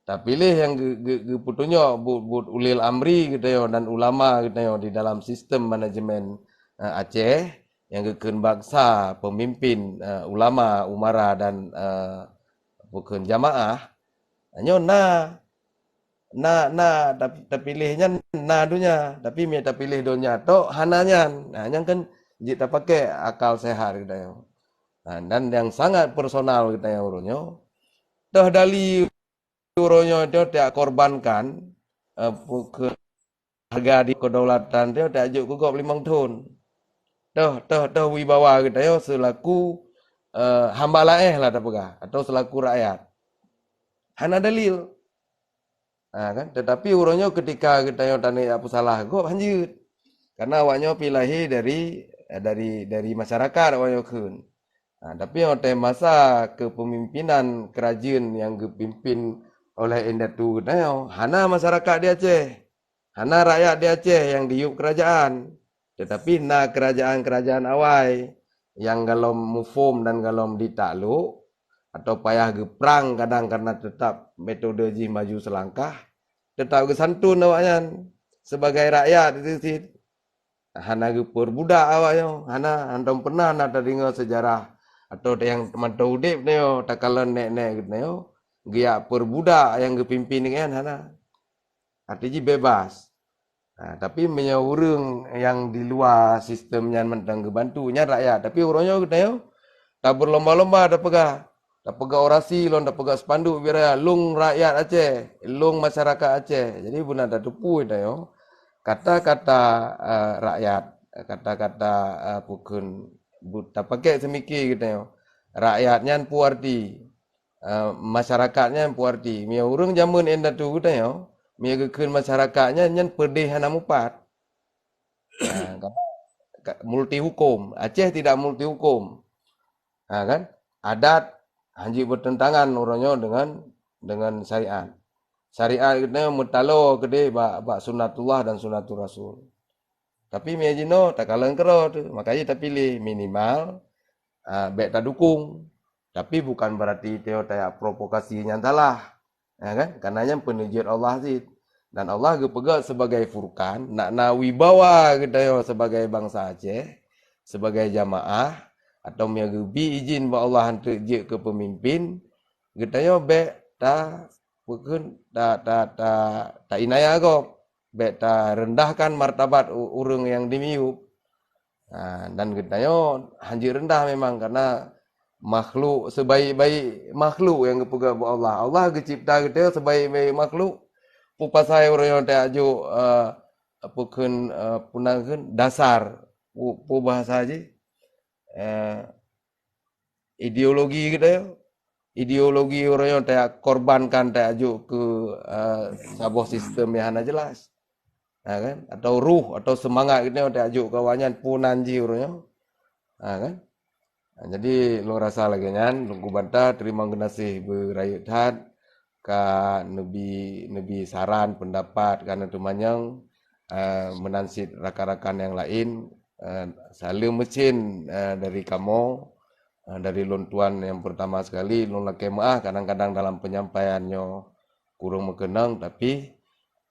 Tapiléh nyang geu-, geu-, geupeutunyok buet-buet ulil amri geutanyoe dan ulama geutanyoe di dalam sistem manajemen, eh, Aceh nyang geukheun baksa, peumimpin, eh, ulama, umara dan, eh, peukheun jamaah. Nyoe na Na, na, tapi, tapiléh nyan na donya, tapi meunyoe tapiléh donya tok hana nyan. Nah, nyan kan jeuet tapakék akal sehat geutanyoe. Nah, dan nyang sangat personal geutanyoe uroe nyoe. Toh dali uroe nyoe nyoe takorbankan, eh, pu-, keu harga di kedaulatan nyoe tajok keu gob limong thon. Toh, toh, toh wibawa geutanyoe seulaku, eh, hamba laéh lah tapeugah atau seulaku rakyat. Hana dalil. Ha, kan? Tetapi uroe nyoe ketika geutanyoe taneuk jak peusalah gob han jeuet. Karena awak nyoe pi lahé dari, dari, dari masyarakat awak nyoe kheun. Ha, tapi watée masa kepemimpinan keurajeuen nyang geupimpin oleh indatu geutanyoe, hana masyarakat di Aceh. Hana rakyat di Aceh nyang diyueb keurajeuen. Tetapi na keurajeuen-keurajeuen awai nyang golom muphom dan golom ditaklok, atau payah geuprang kadang karena teutap metode jih maju seulangkah, teutap geusanton awaknyan sebagai rakyat di siet. Hana geupeubudak awaknyoe, hana, hantom pernah na tadeungoe seujarah atau nyang mantong udeb nyoe takalon nek-nek geutanyoe geujak peubudak nyang geupimpin nyan, hana. Arti jih bebas. Ha, tapi meunyoe ureuëng nyang di luwa sistem nyan mantong geubantu, nyan rakyat. Tapi uroe nyoe geutanyoe tabeurlomba-lomba tapeugah, tapeugah orasi lom, tapeugah spanduk bira, lôn rakyat Aceh, lôn masyarakat Aceh. Jadi beuna tateupeue tanyoe kata-kata, eh, rakyat, kata-kata, eh, peukheun, bu-, tapakék seumike geutanyoe. Rakyat nyan peue arti? Eh, masyarakat nyan peue arti? Meunyoe ureuëng jameun indatu geutanyoe, meunyoe geukheun masyarakat nyan, nyan peudeh hana mupat. Ha, ka-, ka-, multi hukum. Aceh tidak multi hukum. Ha, kan? Adat hanjeuet bertentangan uroe nyoe dengan, dengan syariat. Syariat geutanyoe meutaloe keudeh bak, bak sunatullah dan sunatul rasul. Tapi meunyoe jinoe takalon keudroe tu, makajih tapiléh minimal, ah, bék tadukong. Tapi bukan berarti tanyoe tajak provokasi nyang salah. Ya kan? Karena nyan peuneujeuet Allah cit. Dan Allah geupeugah sebagai furqan, nak na wibawa geutanyoe sebagai bansa Aceh, sebagai jamaah, atau meunyoe geubi izin bak Allah untuk jeuet keu peumimpin, geutanyoe bék ta-, peukheun, ta-, ta-, ta-, tainaya gob, bék tarendahkan martabat u-, ureuëng nyang dimiyueb. Ha, dan geutanyoe hanjeuet rendah memang, karena makhluk sebaik-baik makhluk nyang geupeugah bak Allah. Allah geucipta geutanyoe sebaik-baik makhluk. Peue pasai uroe nyoe tajak jok, eh, peukheun, eh, peue na kheun, dasar, peue, peue bahasa jih? Eh, ideologi geutanyoe. Ideologi uroe nyoe tajak korbankan, tajak jok keu, eh, saboh sistem nyang hana jelas. Ha, kan? Atau ruh, atau seumangat geutanyoe tajak jok keu awaknyan, peue nan jih uroe nyoe. Ha, kan? Ha, jadi lôn rasa lagèe nyan, Teungku Banta, teurimong geunaséh beurayeuk that ka neubi, neubi saran, peundapat, ka neuteumanyong, eh, meunan cit rakan-rakan nyang laén, eh, saleuem meucén, eh, dari kamoe, eh, dari lôn tuan nyang peurtama sekali, lôn lakèe meu'ah kadang-kadang dalam penyampaian nyoe kureueng meukeunong, tapi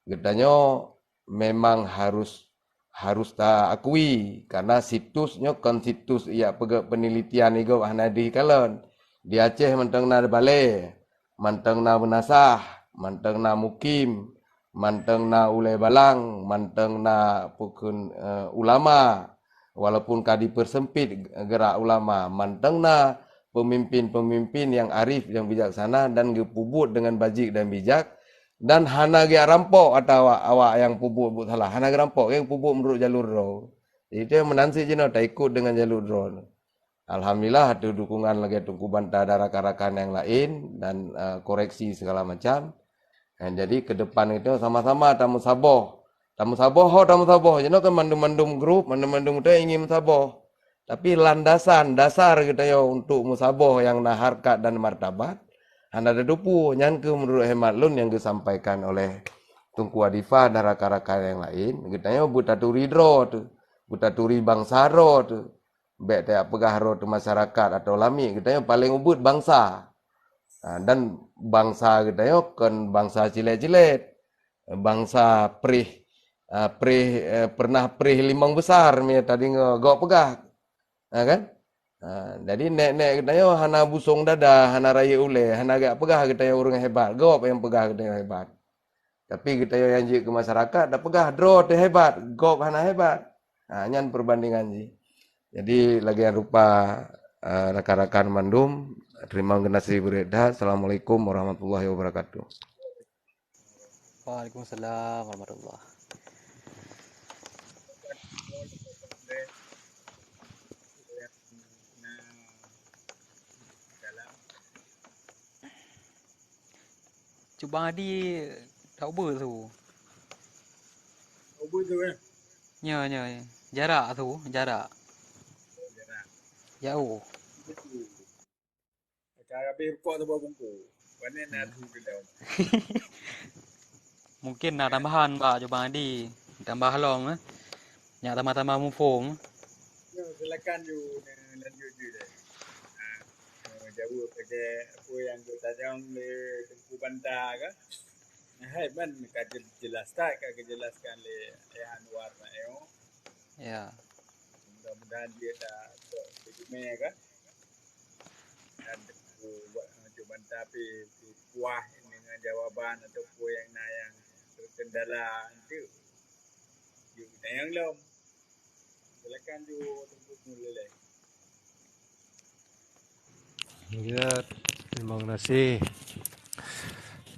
geutanyoe memang harus, harus ta-akui, karena situs nyoe kon situs ijak peugöt penelitian, igob hana dikalon. Di Aceh mantong na balè, mantong na meunasah, mantong na mukim, mantong na ulèe balang, mantong na pukon, eh, ulama. Walaupun ka dipersempit gerak ulama, mantong na pemimpin-pemimpin nyang arif, nyang bijaksana dan geupeubuet deungon bajik dan bijak, dan hana geurampok ata awak, awak nyang peubuet buet salah, hana geurampok, nyang peubuet meunurot jalur droe. Jadi, itu nyang meunan cit jinoe taikot deungon jalur droe. Alhamdulillah, ateueh dukungan lagèe Teungku Banta dan rakan-rakan nyang laén dan, eh, koreksi segala macam. Eh, jadi ke depan geutanyoe sama-sama tameusaboh. Tameusaboh ho tameusaboh. Jinoe kan mandum-mandum grup, mandum-mandum geutanyoe ingin meusaboh. Tapi landasan, dasar geutanyoe untuk meusaboh nyang na harkat dan martabat, hana tateupeue. Nyan keuh meunurot hemat lôn nyang geusampaikan oleh Teungku Adifah dan rakan-rakan nyang laén. Geutanyoe beutaturi droe teuh, beutaturi bansa droe teuh. Bèk tajak peugah droe teuh masyarakat atau lamiet, geutanyoe paleng ubit bansa. Ha, dan bansa geutanyoe kon bansa cilet-cilet. Bansa preh, ah, preh, eh, pernah preh limong besar, meunyo tadeungoe gob peugah. Ha, kan? Ha, jadi nèk-nèk geutanyoe hana busong dada, hana rayeuk ulèe, hana geujak peugah geutanyoe ureueng hebat, gob nyang peugah geutanyoe hebat. Tapi geutanyoe nyang jeuet keu masyarakat, tapeugah droe teuh hebat, gob hana hebat. Ha, nyan perbandingan jih. Jadi, lagèe nyan rupa, eh, rakan-rakan mandum, teurimong geunaséh beureukat that. Assalamualaikum warahmatullahi wabarakatuh. Waalaikumsalam warahmatullah. Cubang Adi dak ubeut su. Ubeut su, eh? Nyo, nyo, nyo. Jarak su, jarak. Jarak. Jauh. Ka habéh rukok saboh bungkôh. Pane na su keudong. Mungkin na tambahan bak Cubang Adi. Tambah lom, eh. Nyak tambah-tambah muphom. Ya, silakan ju, eh, lanjut ju deh. Ha, eh, jaweueb sagai apa nyang geutanyong lé Teungku Banta ka. Hai man ka je-, jelas that, ka geujelaskan lé Ayah Anwar nyoe. Ya. Mudah-mudahan dia dah tok teumé ka. Dan Teungku Banta pi, pi puas dengan jawaban ataupun nyang na nyang terkendala tu. Ju tanyong lom. Silakan ju Teungku Nurul. Ya, terima kasih.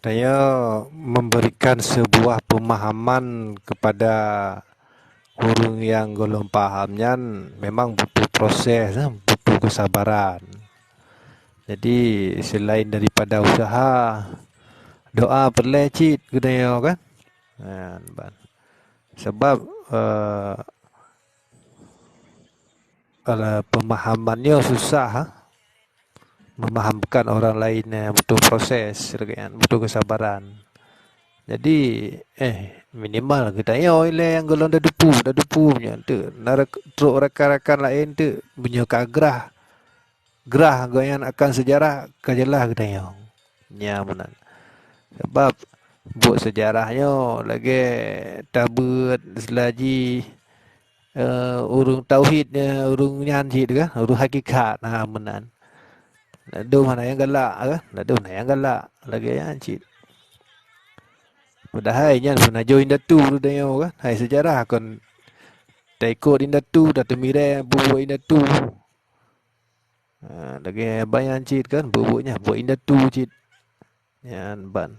Saya memberikan sebuah pemahaman kepada ureueng nyang gohlom paham nyan memang butuh proses, butuh kesabaran. Jadi, selain daripada usaha, doa peureulèe cit geutanyoe kan? Nyan ban. Sebab, eh, kalau pemahaman nyoe susah, ha? Memahamkan orang lain, eh, butuh proses, butuh kesabaran. Jadi, eh, minimal geutanyoe ilèe nyang gohlom tadepu, tadepu nyan teuk. Na trok rakan-rakan laén teuk, meunyoe ka grah, grah gobnyan akan seujarah ka jeulaih geutanyoe. Nyan meunan. Sabab buet seujarah nyoe lagèe tabeuet seulaji, eh, ureueng tauhid, eh, ureueng nyan cit kan, ureueng hakikat, ha, meunan. Ladôm hana nyang galak kan, ladôm hana nyang galak lagèe nyan cit. Padahai nyan peunajoh indatu geutanyoe kan, hai seujarah kon taikot indatu, tateumirèe buet indatu. Ha, lagèe banyan cit kan, buet-buet nyan buet indatu cit. Nyan ban.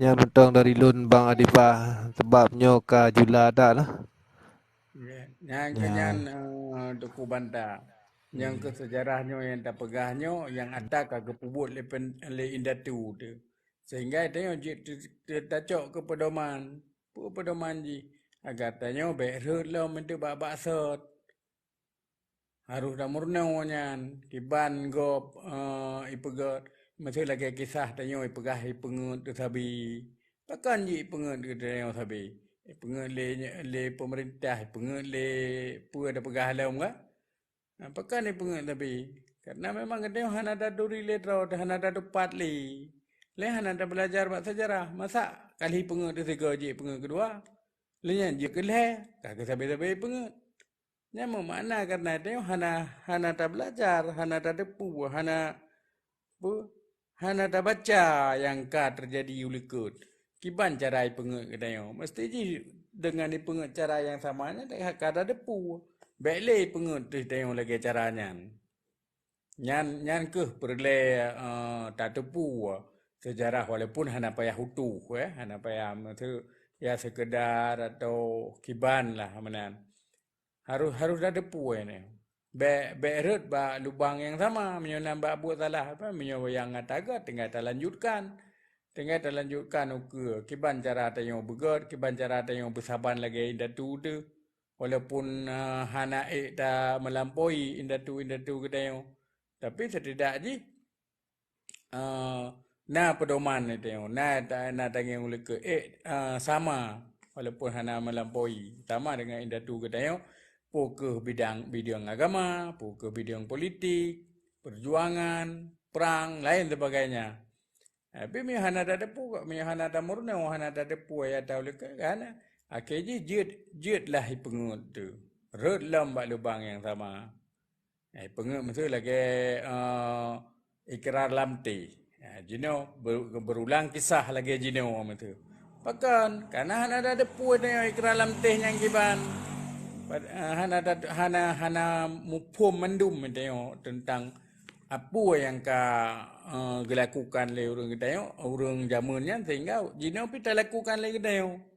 Nyan mantong dari lôn Bang Adifah, sabab nyoe ka jula that lah. Nyan keuh nyan, eh, Teungku Banta. Nyang keuh seujarah nyoe nyang tapeugah nyoe, nyang ata ka geupeubuet lé pen-, lé indatu teuh. Sehingga tanyoe jeuet teu-, teu-, tacok keu peudoman. Peue peudoman jih? Agar tanyoe bék rhot lom meunteuek bak-bak sot. Harôh tameurunoe nyan, kiban gob, eh, ipeugét. Miseu lagée kisah tanyoe ipeugah ipeungét teuh sabe. Pakon jih ipeungét keu tanyoe sabe? Ipeungét lé, lé peumeurintah, ipeungét lé peue tapeugah lom kan? Ha, pakon ipeungét sabe? Karena memang geutanyoe hana taturi lé droe, hana tatupat lé. Lé hana tabeulajar bak seujarah. Masa kali ipeungét teuh sigoe jih ipeungét keudua? Lé nyan jeuet keu lhée, ka keu sabe-sabe ipeungét. Nyan meumakna karena tanyoe hana, hana tabeulajar, hana tateupeue, hana, peue, hana tabaca nyang ka teujadi u likot. Kiban cara ipeungét geutanyoe? Meusti jih deungon ipeungét cara nyang sama nyan ka tateupeue. Bék lé ipeungét teuh tanyoe lagée cara nyan. Nyan, nyan keuh peureulée, eh, tateupeue seujarah walaupun hana payah utoh, eh, hana payah, maksud, ya, seukeudar atau kiban lah meunan. Harôh, harôh tateupeue nyan. Bék, bék rhot bak lubang nyang sama, meunyoe na bak buet salah, apa, meunyoe nyang gata gét tinggai talanjutkan. Tinggai talanjutkan ukeue kiban cara tanyoe beugét, kiban cara tanyoe beusaban lagée indatu teuh. Walaupun, eh, hana ék tameulampaui indatu-indatu geutanyoe, tapi setidak jih, eh, na peudoman geutanyoe, na ta-, na tangieng u likot, ék, eh, sama, walaupun hana meulampaui, sama deungon indatu geutanyoe, peu keuh bidang, bidang agama, peu keuh bidang politik, peujuangan, prang, laén sebagainya. Tapi meunyoe hana tateupeue, meunyoe hana tameurunoe, hana tateupeue nyata u likot, hana. Akhé jih jeuet, jeuet lah ipeungét teuh. Rhot lom bak lubang nyang sama. Eh, ipeungét miseu lagée, eh, ikrar lamté. Ya, jinoe ber-, berulang kisah lagée jinoe miseu. Pakon? Karena hana tateupeue tanyoe ikrar lamté nyang kiban. Pad-, eh, hana tat-, hana, hana muphom mandum tanyoe teuntang peue nyang ka, eh, geulakukan lé ureuëng geutanyoe, ureuëng jameun nyan, sehingga jinoe pih talakukan lé geutanyoe.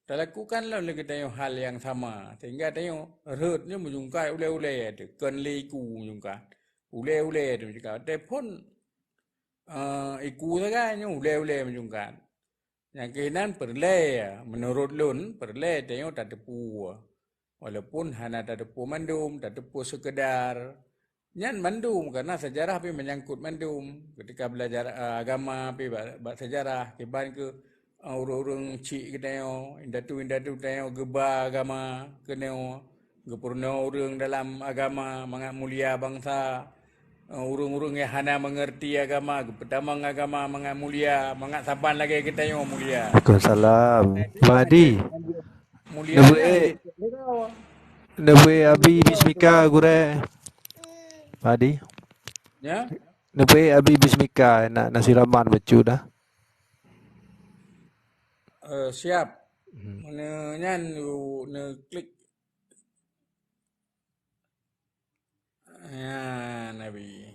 Talakukan lom lé geutanyoe hal nyang sama, sehingga tanyoe rhot nyoe meujungkat ulée-ulée teuh, kon lé iku meujungkat. Ulée-ulée teuh meujungkat. Telepon, eh, iku sagai nyoe ulée-ulée meujungkat. Nyang keunan peureulée, meunurot lôn, peureulée tanyoe tateupeue. Walaupun hana tateupeue mandum, tateupeue seukeudar. Nyan mandum, karena seujarah pih menyangkut mandum. Ketika belajar, eh, agama pih bak, bak seujarah, kiban keuh, eh, ureuëng-ureuëng chik geutanyoe, indatu-indatu tanyoe geuba agama keunoe. Geupeurunoe ureuëng dalam agama mangat mulia bansa. Eh, ureuëng-ureuëng nyang hana meungeurti agama, geupeutamong agama mangat mulia, mangat saban lagée geutanyoe mulia. Waalaikumsalam. Mahdi. Mulia. Neubeuet, neubeuet Abi bismika, Gurée. Mahdi. Ya? Neubeuet Abi bismika, nak nasiraman bacut dah. Eh, siap. Hmm. Mana nyan, neuklik. Ya, Nabi.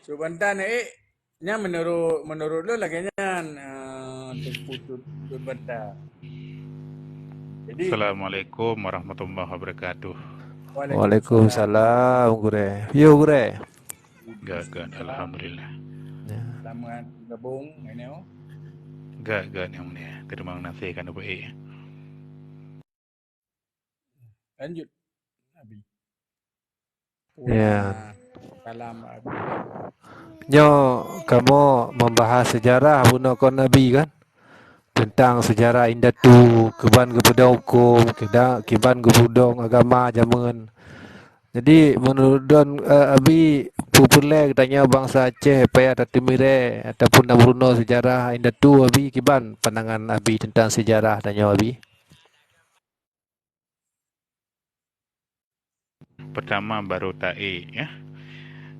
Subhantan, eh, nyan meunurot, meunurot lôn lagée nyan, eh, Teungku Tut, Tut Banta. Jadi, Assalamualaikum warahmatullahi wabarakatuh. Waalaikumsalam. Waalaikumsalam, Gurée. Yo, Gurée. Gét, gét, alhamdulillah. Ya. Selamat gabung, ini. Gét, gét, nyang mulia. Terima kasih kan, Abu E. Lanjut, Abi. Ya. Kalam Abi. Nyoe kamoe membahas sejarah bunoe kon Abi kan? Tentang sejarah indatu, kiban geupeudong huköm, kida-, kiban geupeudong agama jameun. Jadi, menurut don, eh, Abi, peue peureulée geutanyoe bansa Aceh payah tateumirée ataupun tameurunoe sejarah indatu, Abi, kiban pandangan Abi tentang sejarah tanyoe, Abi? Pertama, baru taék, ya.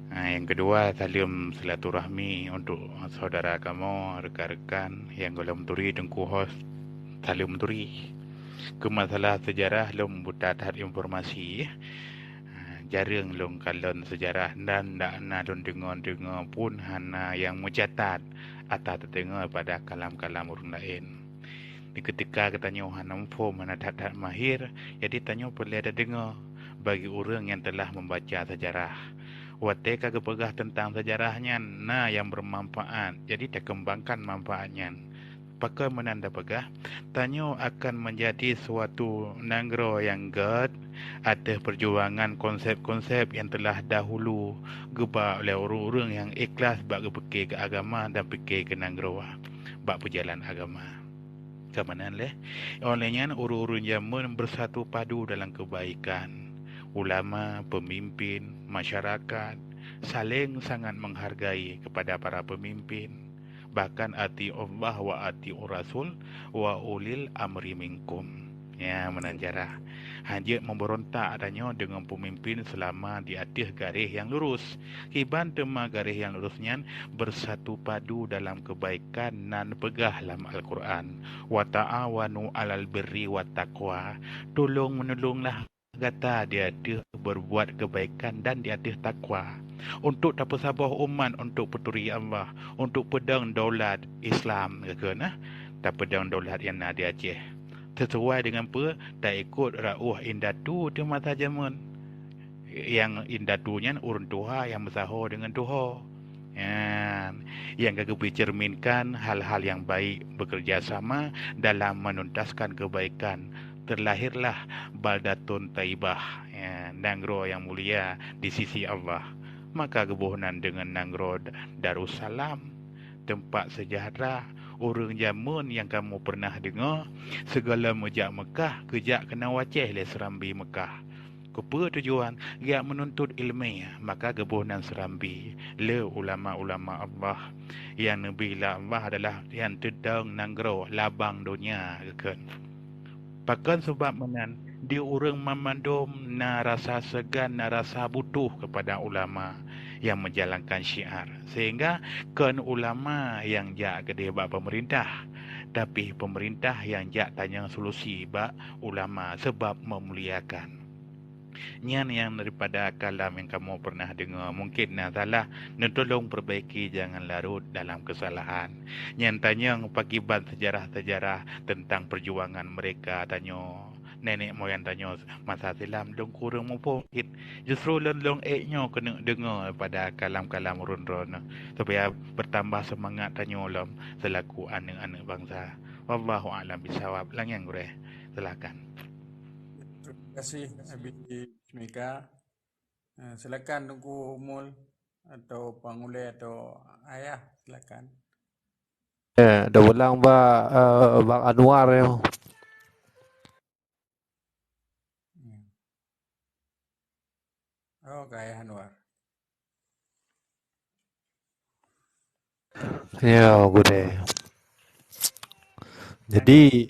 Ha, nyang keudua, saleuem silaturahmi untuk saudara kamoe, rekan-rekan nyang gohlom turi Teungku Host, saleuem turi. Keu masalah seujarah, lôn buta that informasi, ya. Ha, jareueng lôn kalon seujarah dan dak na lôn deungoe-deungoe pun hana nyang meucatat atawa teudeungoe pada kalam-kalam ureuëng laén. Di keutika geutanyoe hana muphom, hana that-that mahir, jadi tanyoe peureulée tadeungoe. bagi ureuëng nyang telah membaca sejarah. Watée ka geupeugah teuntang sejarah nyan na nyang bermanfaat, jadi takeumbangkan manfaat nyan. Pakon meunan tapeugah, tanyoe akan menjadi suatu nanggroe nyang gét ateueh perjuangan konsep-konsep nyang telah dahulu geuba oleh ureuëng-ureuëng nyang ikhlas bak geupike keu agama dan pike keu nanggroe bak peujalan agama. Keumanan leh, oleh nyan ureuëng-ureuëng jameun bersatu padu dalam kebaikan. Ulama, pemimpin, masyarakat saling sangat menghargai kepada para pemimpin. Bahkan ati Allah wa ati Rasul wa ulil amri minkum. Ya, meunan cara. Hanjeuet memberontak tanyoe dengan pemimpin selama di ateueh garis yang lurus. Kiban teuma garis yang lurus nyan bersatu padu dalam kebaikan nan peugah lam Al-Quran, "Wa ta'awanu 'alal birri wat taqwa." Tulông-meunulônglah gata di ateueh berbuat kebaikan dan di ateueh takwa. Untuk tapeusaboh umat untuk peuturi Allah, untuk peudong daulat Islam, keu na tapeudong daulat nyang na di Aceh. Sesuai dengan peue taikot rauh indatu di masa jameun. Nyang indatu nyan ureuëng tuha nyang meusaho dengan tuha. Nyan, nyang ka geupeucerminkan hal-hal nyang baik, bekerja sama dalam menuntaskan kebaikan. Terlahirlah baldatun taibah, ya, nanggroe nyang mulia di sisi Allah. Maka geuboh nan deungon nanggroe Darussalam, teumpat seujahteura. Ureuëng jameun nyang kamoe pernah deungoe, sigohlom meujak Meukah, geujak keunoe u Aceh lé Seurambi Meukah. Keupeue tujuan? Geujak meununtut iéleumé, maka geuboh nan Seurambi lé ulama-ulama Allah. Nyang neubi lé Allah adalah nyang teudong nanggroe labang donya, geukheun. Pakon sabab meunan, di ureuëng banmandum na rasa seugan, na rasa butoh keupada ulama nyang meujalankan syiar, sehingga kon ulama nyang jak keudeh bak peumeurintah, tapi peumeurintah nyang jak tanyong solusi bak ulama sabab meumuliakan. Nyan nyang daripada kalam nyang kamoe pernah deungoe. Mungken na salah, neutulông perbaiki, jangan larot dalam kesalahan. Nyan tanyong pakiban sejarah-sejarah tentang perjuangan mereka tanyoe, nenek moyang tanyoe masa silam, lôn kureueng muphom cit. Justru lôn lôn ék nyoe keuneuk deungoe daripada kalam-kalam ureuëng droeneueh, supaya bertambah semangat tanyoe lom selaku aneuëk-aneuëk bansa. Wallahu a'lam bishawab. Langsung gurée, silakan. Terima kasih, Abi Mega. Eh, silakan Teungku Mul atau Pangulée atau Ayah, silakan. Eh, dah ulang bak, eh, Bang Anwar ya. Hmm. Oh, ka Ayah Anwar. Ya, gurée. Jadi,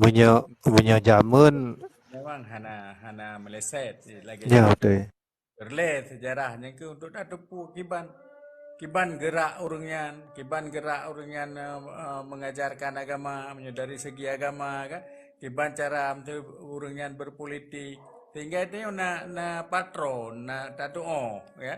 meunyoe, meunyoe jameun memang hana, hana meleset lagi. Ya, betul. Reulee sejarah nyan keuh untuk tateupeue kiban, kiban geurak ureuëng nyan, kiban geurak ureuëng nyan, eh, eh, mengajarkan agama, meunyoe dari segi agama kan, kiban cara ureuëng nyan berpolitik, sehingga tanyoe na, na patron, na tatuoh, ya.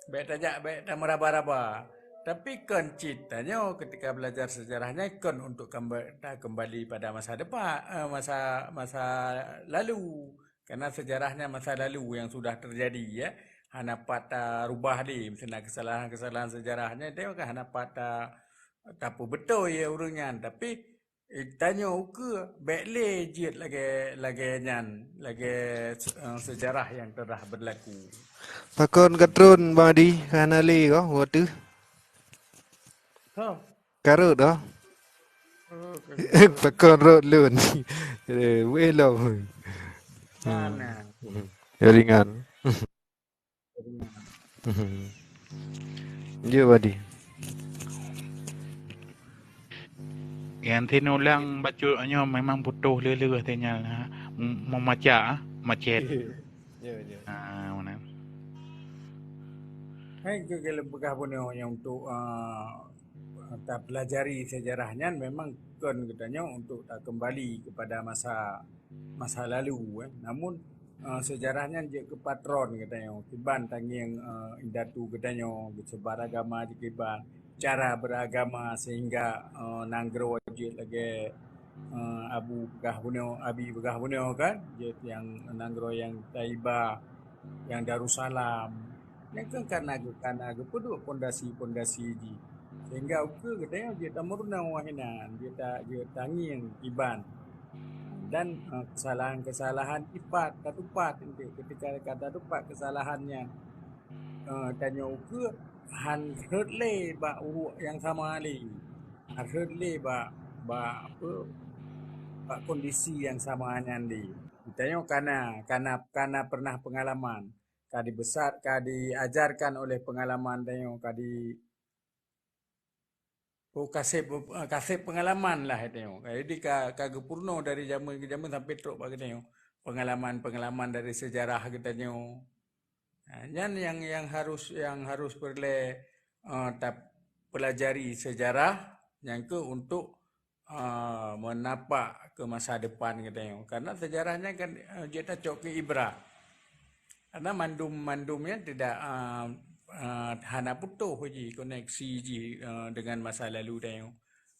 Bék tajak, bék tameuraba-raba. Tapi kon cit tanyoe ketika belajar sejarah nyan kon untuk kemba-, takeumbali pada masa depan, eh, masa, masa lalu. Karena sejarah nyan masa lalu yang sudah terjadi, ya. Hana pat tarubah lé, misalnya kesalahan-kesalahan sejarah nyan, tanyoe kan hana pat ta-, tapeubeutôi, ya, ureuëng nyan. Tapi Eh, tanyoe ukeue, bék lé jeuet lagée, lagée nyan, lagée se-, eh, sejarah nyang telah berlaku. Pakon ka tron, Bang Adi, hana lé kah, wateueh? Hah? Ka rhot kah? Oh, ka pakon rhot lôn. Eh, wéh lom. Mana? Ya, ringan. Ya, Badi. Nyang sinulang bacut nyoe memang putôh lé-lé sinyal, ha. M-, meumaca, ha, macet. Ya, ya. Ha, mana? Hai, keu-, keu-, peugah bunoe nyang untuk, ah, tapelajari sejarah nyan memang kon geutanyoe untuk takeumbali kepada masa masa lalu, eh. Namun, eh, sejarah nyan jeuet keu patron geutanyoe, kiban tangieng, eh, indatu geutanyoe, geusebar agama jih kiban, cara beragama sehingga, eh, nanggroe jeuet lagée, eh, Abu peugah bunoe, Abi peugah bunoe kan, jeuet nyang nanggroe nyang Taiba, nyang Darussalam. Nyang kan kana, kana geupeuduek pondasi-pondasi jih. Sehingga ukeue geutanyoe jeuet tameurunoe hinan, jeuet ta-, jeuet tangieng kiban. Dan, eh, kesalahan-kesalahan ipat, tatupat enteuk ketika ka tatupat kesalahan nyan, eh, tanyoe ukeue han rhot lé bak uruek nyang sama lé. Han rhot lé bak, bak apa, bak kondisi nyang sama nyan lé. Tanyoe kana, kana, kana pernah pengalaman. Ka dibesar, ka diajarkan oleh pengalaman tanyoe, ka di, oh, kaseb, eh, kaseb pengalaman lah tanyoe. Jadi ka, ka geupeurunoe dari jameun ke jameun sampai trok bak geutanyoe. Pengalaman-pengalaman dari sejarah geutanyoe. Ha, nyan nyang, nyang harus, nyang harus peureulée, eh, tapelajari sejarah nyang keu untuk, eh, meunapak keu masa depan geutanyoe. Karena sejarah nyan kan, eh, jeuet tacok keu ibrah. Karena mandum-mandum nyan tidak, eh, eh, hana putôh jih koneksi jih, eh, dengan masa lalu tanyoe.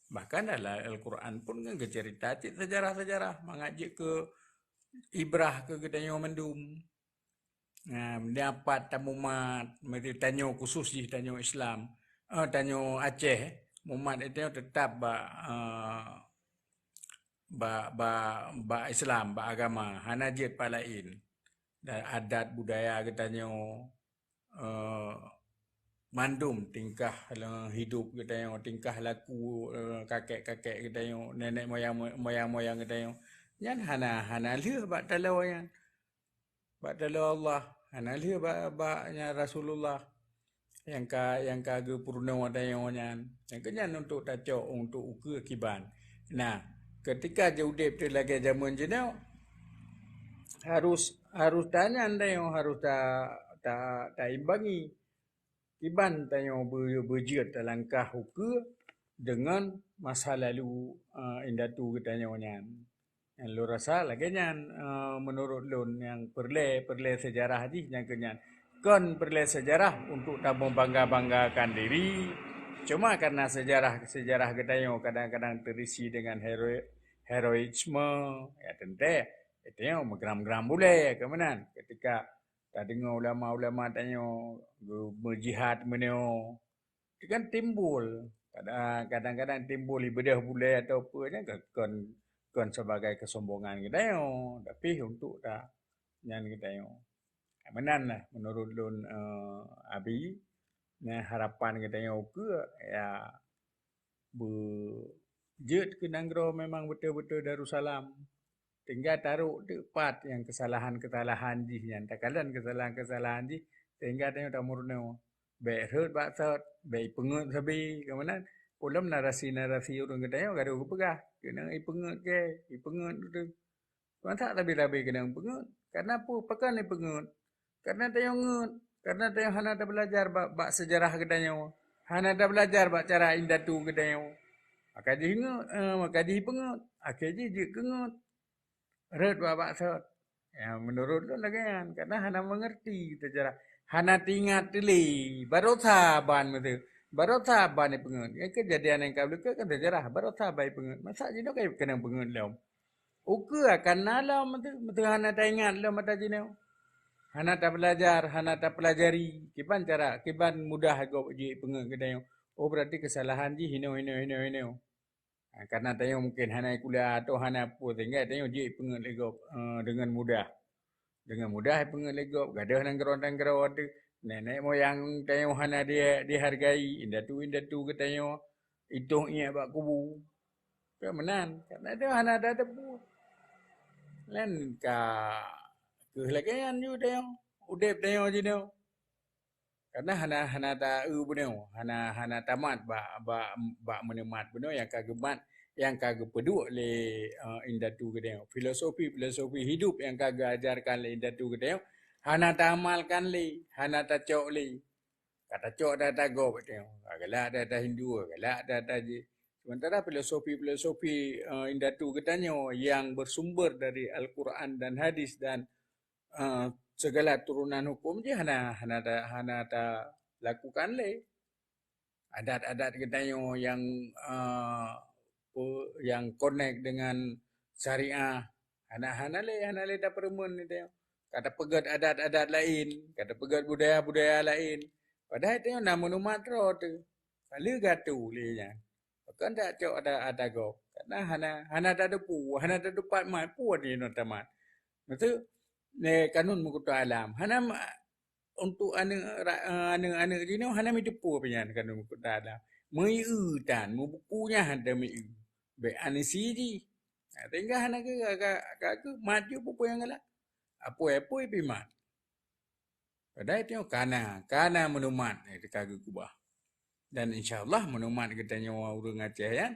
Bahkan dalam Al-Quran pun kan geuceurita cit sejarah-sejarah mangat jeuet keu ibrah keu geutanyoe mandum. Nah, meunyoe pat tamumat, meunyoe tanyoe khusus jih tanyoe Islam, eh, tanyoe Aceh, mumat tanyoe tetap bak, eh, bak, bak, bak Islam, bak agama, hana jeuet pat laén. Dan adat budaya geutanyoe, eh, mandum tingkah, eh, hidup geutanyoe, tingkah laku, eh, kakek-kakek geutanyoe, nenek moyang, moyang-moyang geutanyoe, nyan hana, hana lheueh bak taloe nyan. Bak taloe Allah, hana lheueh bak, bak nyan Rasulullah nyang ka, nyang ka geupeurunoe tanyoe nyan. Nyang keu nyan untuk tacok, untuk ukeue kiban. Nah, ketika jiudeb teuh lagée jameun jinoe, harus, harus tanyan tanyoe, harus ta, ta, taimbangi. Kiban tanyoe beu-, beujeuet talangkah ukeue deungon masa lalu, eh, indatu geutanyoe nyan. Nyang lôn rasa lagée nyan, eh, meunurot lôn nyang peureulée, peureulée seujarah jih nyang keu nyan. Kon peureulée seujarah untuk tameubangga-banggakan diri, cuma karena seujarah, seujarah geutanyoe kadang-kadang teurisi deungon hero-, heroisme, ya teuntée, geutanyoe meugram-gram bulée keu meunan. Ketika tadeungoe ulama-ulama tanyoe geu-, meujihad meunyoe, itu kan timbul. Kada-, kadang-kadang timbul ibeudôh bulée atau peue nyan kon, kon, kon sebagai kesombongan geutanyoe, tapi untuk ta-, nyan geutanyoe. Meunan lah meunurot lôn, eh, Abi, nyan harapan geutanyoe ukeue, ya, beujeuet keu nanggroe memang beutôi-beutôi Darussalam. Sehingga tarok teuk pat nyang keusalahan-keusalahan jih nyan, takalon keusalahan-keusalahan jih, sehingga tanyoe tameurunoe. Bék rhot bak sot, bék ipeungeuet sabe, keu meunan. Ulôn narasi-narasi ureuëng geutanyoe ka lheueh geupeugah, keuneuk ipeungeuet keu, ipeungeuet tu. Masa sabe-sabe keuneuk peungeuet? Karena peue pakon ipeungeuet? Karena tanyoe ngeuet, karena tanyoe hana tabeulajar bak, bak seujarah geutanyoe, hana tabeulajar bak cara indatu geutanyoe. Maka jih ngeuet, eh, maka jih peungeuet, akhé jih jeuet keu ngeuet. Rhot bak, bak sot. Ya, meunurot lôn lagée nyan, karena hana meungerti seujarah. Hana teuingat lé, barosa ban meuteue. Barosa ban ipeungeuet. Nyan keujadian nyang ka beuleukat kan seujarah, barosa ban ipeungeuet. Masa jinoe ka keuneuk peungeuet lom? Ukeue akan na lom meuteue, meuteue hana taingat lom ata jinoe. Hana tabeulajar, hana tapeulajari. Kiban cara, kiban mudah gob jeuet peungeuet geutanyoe. Oh, berarti keusalahan jih inoe, inoe, inoe, inoe. Ha, karena tanyoe mungken hana kuliah atau hana peue, sehingga tanyoe jeuet peungeuet lé gob, eh, deungon mudah. Deungon mudah peungeuet lé gob, gadôh nanggroe-nanggroe teuh. Nenek moyang tanyoe hana di-, dihargai, indatu-indatu geutanyoe itoh iék bak kubu. Keu meunan, karena tanyoe hana tateupeue. Laén ka keuh lagée nyan ju tanyoe, udeb tanyoe jinoe. Karena hana, hana ta-eu bunoe, hana, hana tamat bak, bak, bak meuneumat bunoe nyang ka geumat, nyang ka geupeuduek lé, eh, indatu geutanyoe. Filosofi-filosofi hidup nyang ka geuajarkan lé indatu geutanyoe hana taamalkan lé, hana tacok lé. Ka tacok ata-ata gob geutanyoe, ka galak ata-ata Hindu, ka galak ata-ata jih. Sementara filosofi-filosofi, eh, indatu geutanyoe nyang bersumber dari Al-Quran dan hadis dan eh, segala turunan hukum jih hana, hana ta-, hana talakukan lé. Adat-adat geutanyoe nyang, eh, pe-, nyang connect dengan syariah. Hana, hana lé, hana lé tapeureumeun nyoe. Ka tapeugét adat-adat laén, ka tapeugét budaya-budaya laén. Padahai tanyoe na meunumat droe teuh. Ka lheueh gatu lé nyan. Pakon dak cok ada, ada gob. Karena hana, hana tateupeue, hana tatupat mat, peue nyoe tamat. Maksud, eh, kanun meukuto alam. Hana ma-, untuk aneuk ra-, eh, aneuk-aneuk jinoe hana meuteupeu pih nyan kanun meukuto alam. Meuieu tan, meubuku nyan hana meuieu. Bék aneuk si jih. Nah, sehingga hana ke, ka, ka, ka ke mat ju peue nyang galak. Apoi-apoi pih mat. Padahai tanyoe kana, kana meunumat, eh, ka geukubah. Dan insya Allah meunumat geutanyoe ureuëng Aceh nyan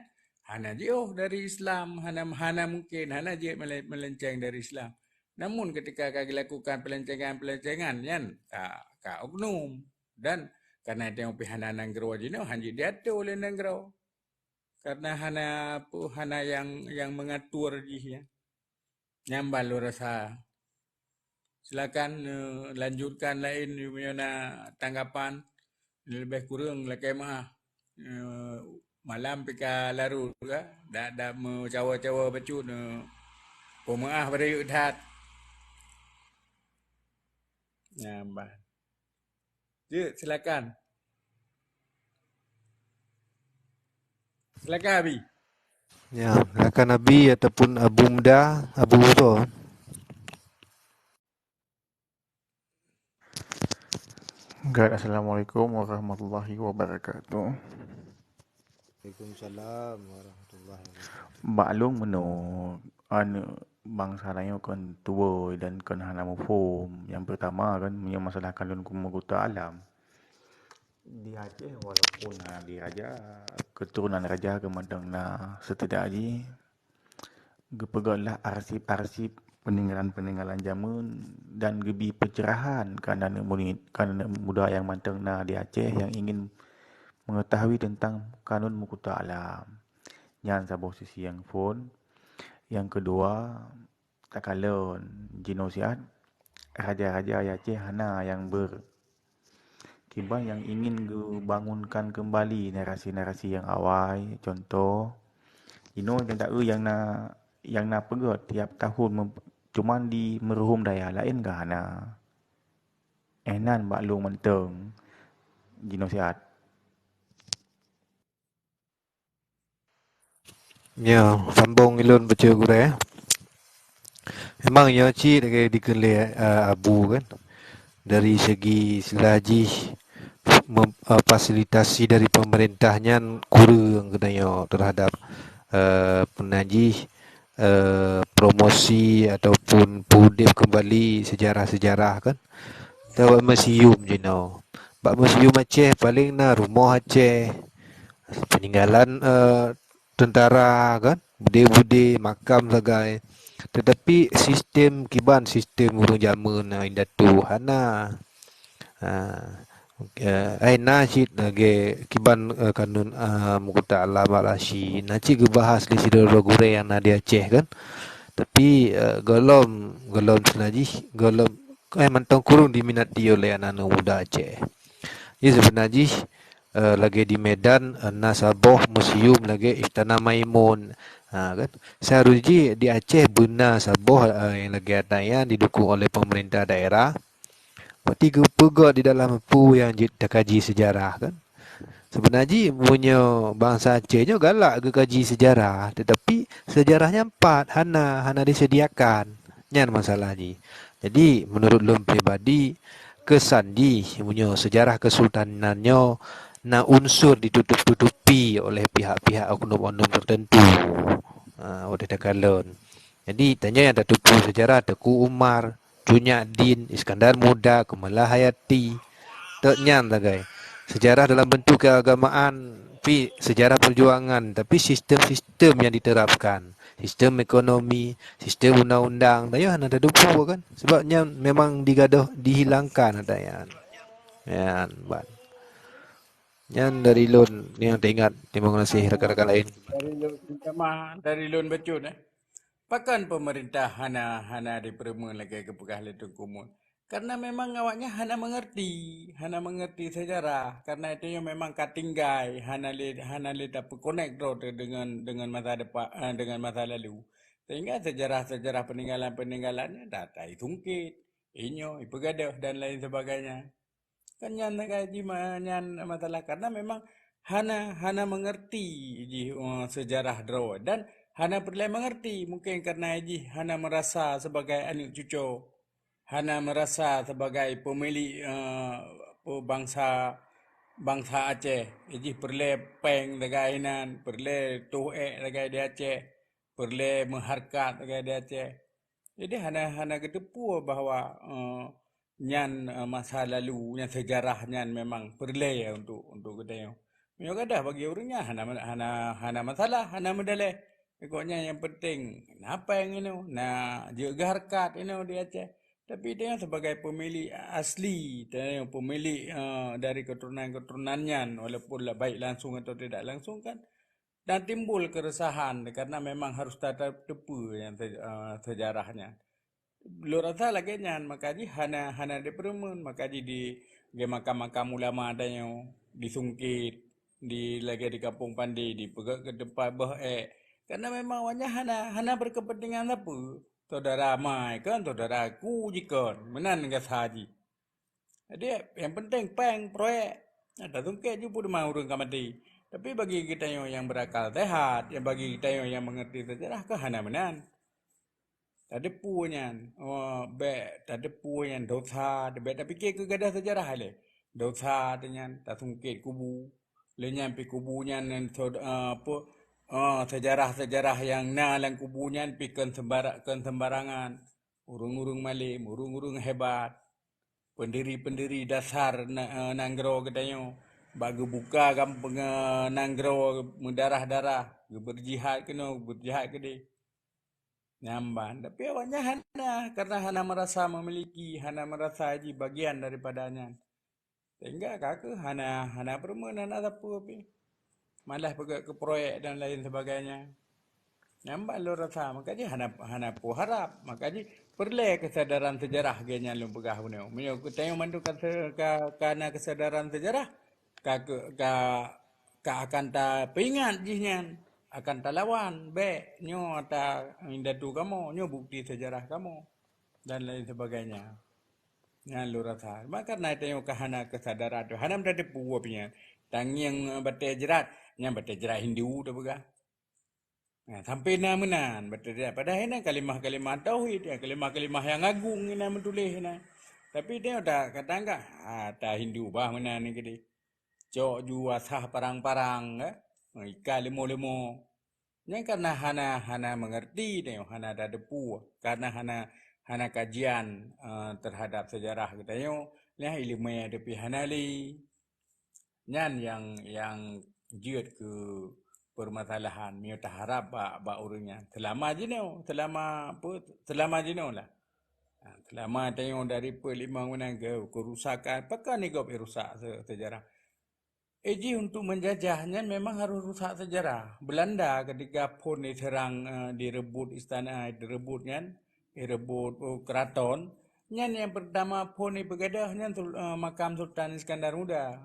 hana jiôh dari Islam, hana, hana mungkin, hana jeuet mele-, melenceng dari Islam. Namun ketika ka dilakukan pelencengan-pelencengan nyan, ka, ka oknum. Dan karena tanyoe pih hana nanggroe jinoe, hana jeuet diatur oleh nanggroe. Karena hana apa, hana yang, yang mengatur jih ya. Nyan ban lôn rasa. Silakan, eh, lanjutkan laén meunyoe na tanggapan. Leubeh kureueng lakée meuah. Eh, malam pih ka larot ka. Dak, dak meucawa-cawa bacut, eh, peumeuah beureuek that. Nyan ban. Jeuet, silakan. Silakan, Abi. Ya, silakan Abi ataupun Abu Muda, Abu Uto. Gad, Assalamualaikum warahmatullahi wabarakatuh. Waalaikumsalam warahmatullahi wabarakatuh. Bak lôn meunyoe aneuk bansa tanyoe kon tuwoe dan kon hana muphom. Nyang peurtama kan, meunyoe masalah kanun meukuto alam. Di Aceh walaupun hana di raja, keuturonan raja keu mantong na, seutedak jih geupeugét lah arsip-arsip peuninggalan-peuninggalan jameun dan geubri peuncerahan keu aneuk murit, keu aneuk muda nyang mantong na di Aceh nyang ingin mengetahui tentang kanun meukuto alam. Nyan saboh sisi nyang phon. Nyang keudua, takalon jinoe siat, raja-raja di Aceh hana nyang beu. Kiban nyang ingin geubangunkan keumbali narasi-narasi nyang awai, contoh, jinoe nyang taeu nyang na, nyang na peugét tiap tahun mem-, cuman di meuruhom daya laén ka hana. Eh, nan bak lôn mantong jinoe siat. Nyoe, sambong ilôn bacut gurée. Memang nyoe cit lagée dikheun lé, eh, Abu kan. Dari segi sila jih mem-, eh, fasilitasi dari pemerintah nyan kureueng geutanyoe terhadap, eh, peue nan jih, eh, promosi ataupun peuudeb keumbali sejarah-sejarah kan. Bak museum jinoe. Bak museum Aceh paléng na rumoh Aceh, peuninggalan, eh, teuntara kan, budé-budé, makam sagai. Tetapi sistem kiban sistem ureuëng jameun, eh, indatu hana. Ha, eh, ai na cit lagée kiban, eh, kanun, eh, meukuto alam bak Lasyi, na cit geubahas lé sidroe gurée nyang na di Aceh kan. Tapi, eh, gohlom, gohlom sila jih, gohlom, eh, mantong kureueng diminati oleh aneuk-aneuk muda Aceh. Jadi seubeuna jih, eh, lagée di Medan, eh, na saboh museum lagée Istana Maimun. Ha, kan? Seharusnya di Aceh beuna saboh, eh, nyang lagée ata nyan didukung oleh pemerintah daerah. Berarti geupeugét di dalam peue nyang jeuet takaji sejarah, kan? Seubeuna jih meunyoe bansa Aceh nyoe galak geukaji sejarah, tetapi sejarah nyan pat hana, hana disediakan. Nyan masalah jih. Jadi, menurut lôn pribadi, kesan jih meunyoe sejarah kesultanan nyoe na unsur ditutup-tutupi oleh pihak-pihak oknum-oknum tertentu. Ha, watée takalon. Jadi, tanyoe nyang tateupeue sejarah Teuku Umar, Cut Nyak Dhien, Iskandar Muda, Keumeulahayati. Teuk nyan sagai. Sejarah dalam bentuk keagamaan, pi sejarah perjuangan, tapi sistem-sistem yang diterapkan, sistem ekonomi, sistem undang-undang, tanyoe hana tateupeue kan. Sebab nyan memang digadoh, dihilangkan ata nyan. Nyan, ban. Nyan dari lôn nyang teuingat. Terima kasih rakan-rakan lain. Dari lôn, minta maaf, dari lôn bacut, eh. Pakon pemerintah hana, hana dipeureumeun lagée geupeugah lé Teungku Mun? Karena memang awaknyan hana mengerti, hana mengerti sejarah. Karena itu nyoe memang ka tinggai, hana lé, hana lé tapeukonek droe teuh dengan, dengan masa depan, eh, dengan masa lalu. Sehingga sejarah-sejarah peninggalan-peninggalan nyan ta-, taisungkét, inyoe, ipeugadôh dan lain sebagainya. Kan nyan ka jih ma-, nyan masalah, karena memang hana, hana mengerti jih, eh, sejarah droe dan hana peureulée mengerti, mungkin karena jih hana merasa sebagai aneuk cuco, hana merasa sebagai pemilik, eh, pe-, bangsa, bangsa Aceh. Jih peureulée péng sagai inan, peureulée toh ék sagai di Aceh, peureulée meuhareukat sagai di Aceh. Jadi hana, hana geuteupeue bahwa, eh, nyan, eh, masa lalu, nyan sejarah nyan memang peureulée untuk, untuk geutanyoe. Meunyoe gadôh bagi ureuëng nyan hana, hana, hana masalah, hana meudaleh. Pokoknya yang penting na péng inoe, na jeuet geuhareukat inoe di Aceh. Tapi tanyoe sebagai pemilik asli, tanyoe pemilik, eh, dari keturunan-keturunan nyan, walaupun la-, baik langsung atau tidak langsung kan, dan timbul keresahan karena memang harus ta-, ta-, teupeu yang se-, eh, sejarahnya. Lôn rasa lagée nyan, maka jih hana, hana dipeureumeun, maka jih di, di makam-makam ulama tanyoe disungkét, di lagée di Kampung Pande, dipeugét keu teumpat boh ék. Karena memang awaknyan hana, hana berkepentingan sapeue. Saudara mai kon, saudara ku jikon, meunan gasa jih. Jadi, yang penting péng, proyek. Nah, tasungkét jih peue teuma ureuëng ka maté. Tapi bagi geutanyoe nyang berakal sehat, yang bagi geutanyoe nyang mengerti sejarah, keu hana meunan. Tadeupue nyan, oh, bék tadeupue nyan dosa, bék tapike keu gadôh sejarah lé. Dosa teuh nyan, tasungkét kubu. Lé nyan pih kubu nyan, nyan so-, eh, apa, eh, sejarah-sejarah nyang na lam kubu nyan pih kon sembara-, kon sembarangan. Ureuëng-ureuëng malem, ureuëng-ureuëng hebat. Pendiri-pendiri dasar na-, eh, nanggroe geutanyoe, bak geubuka gampông, eh, nanggroe meudarah-darah, geubeurjihad keunoe, geubeurjihad keudeh. Nyan ban, tapi awaknyan hana, karena hana merasa memiliki, hana merasa jih bagian daripada nyan. Sehingga ka keuh hana, hana peureumeun, hana sapeue pih. Malah peugét keu proyek dan lain sebagainya. Nyan ban lôn rasa, maka jih hana, hana peue harab. Maka jih peureulée keusadaran sejarah geuh nyan lôn peugah bunoe. Meunyoe geutanyoe mandum ka se-, ka, ka na keusadaran sejarah, ka, ka, ka, ka akan tapeuingat jih nyan, akan talawan. Bék, nyoe ata indatu kamoe, nyoe bukti sejarah kamoe, dan lain sebagainya. Nyan lôn rasa. Maka na tanyoe ka hana keusadaran tu, hana meuteupeue pih nyan. Tangieng batée jrat, nyan batée jrat Hindu tapeugah. Nah, sampai na meunan batée jrat. Padahai na kalimah-kalimah tauhid, ya, kalimah-kalimah nyang agong na meutuléh na. Tapi tanyoe ta-, ka tanggah, ah, ta Hindu bah meunan ni keudeh. Cok ju asah parang-parang, eh. Ikan leumo-leumo. Nyan karena hana, hana mengerti tanyoe, hana tadeupue, karena hana, hana kajian, eh, terhadap sejarah geutanyoe, nyan ileumèe tapi hana lé. Nyan nyang, nyang jeuet keu permasalahan. Meunyoe taharab bak, bak ureuëng nyan, seulama jinoe, seulama apa, seulama jinoe lah. Ha, seulama tanyoe dari peuet limong meunan keu, keurusakan, pakon nigop rusak se-, sejarah. Eh, jih untuk menjajah nyan memang harus rusak sejarah. Belanda ketika phon diserang, eh, direbut istana, direbut nyan, direbut, oh, keraton, nyan nyang pertama phon dipeugadôh nyan sul-, eh, makam Sultan Iskandar Muda.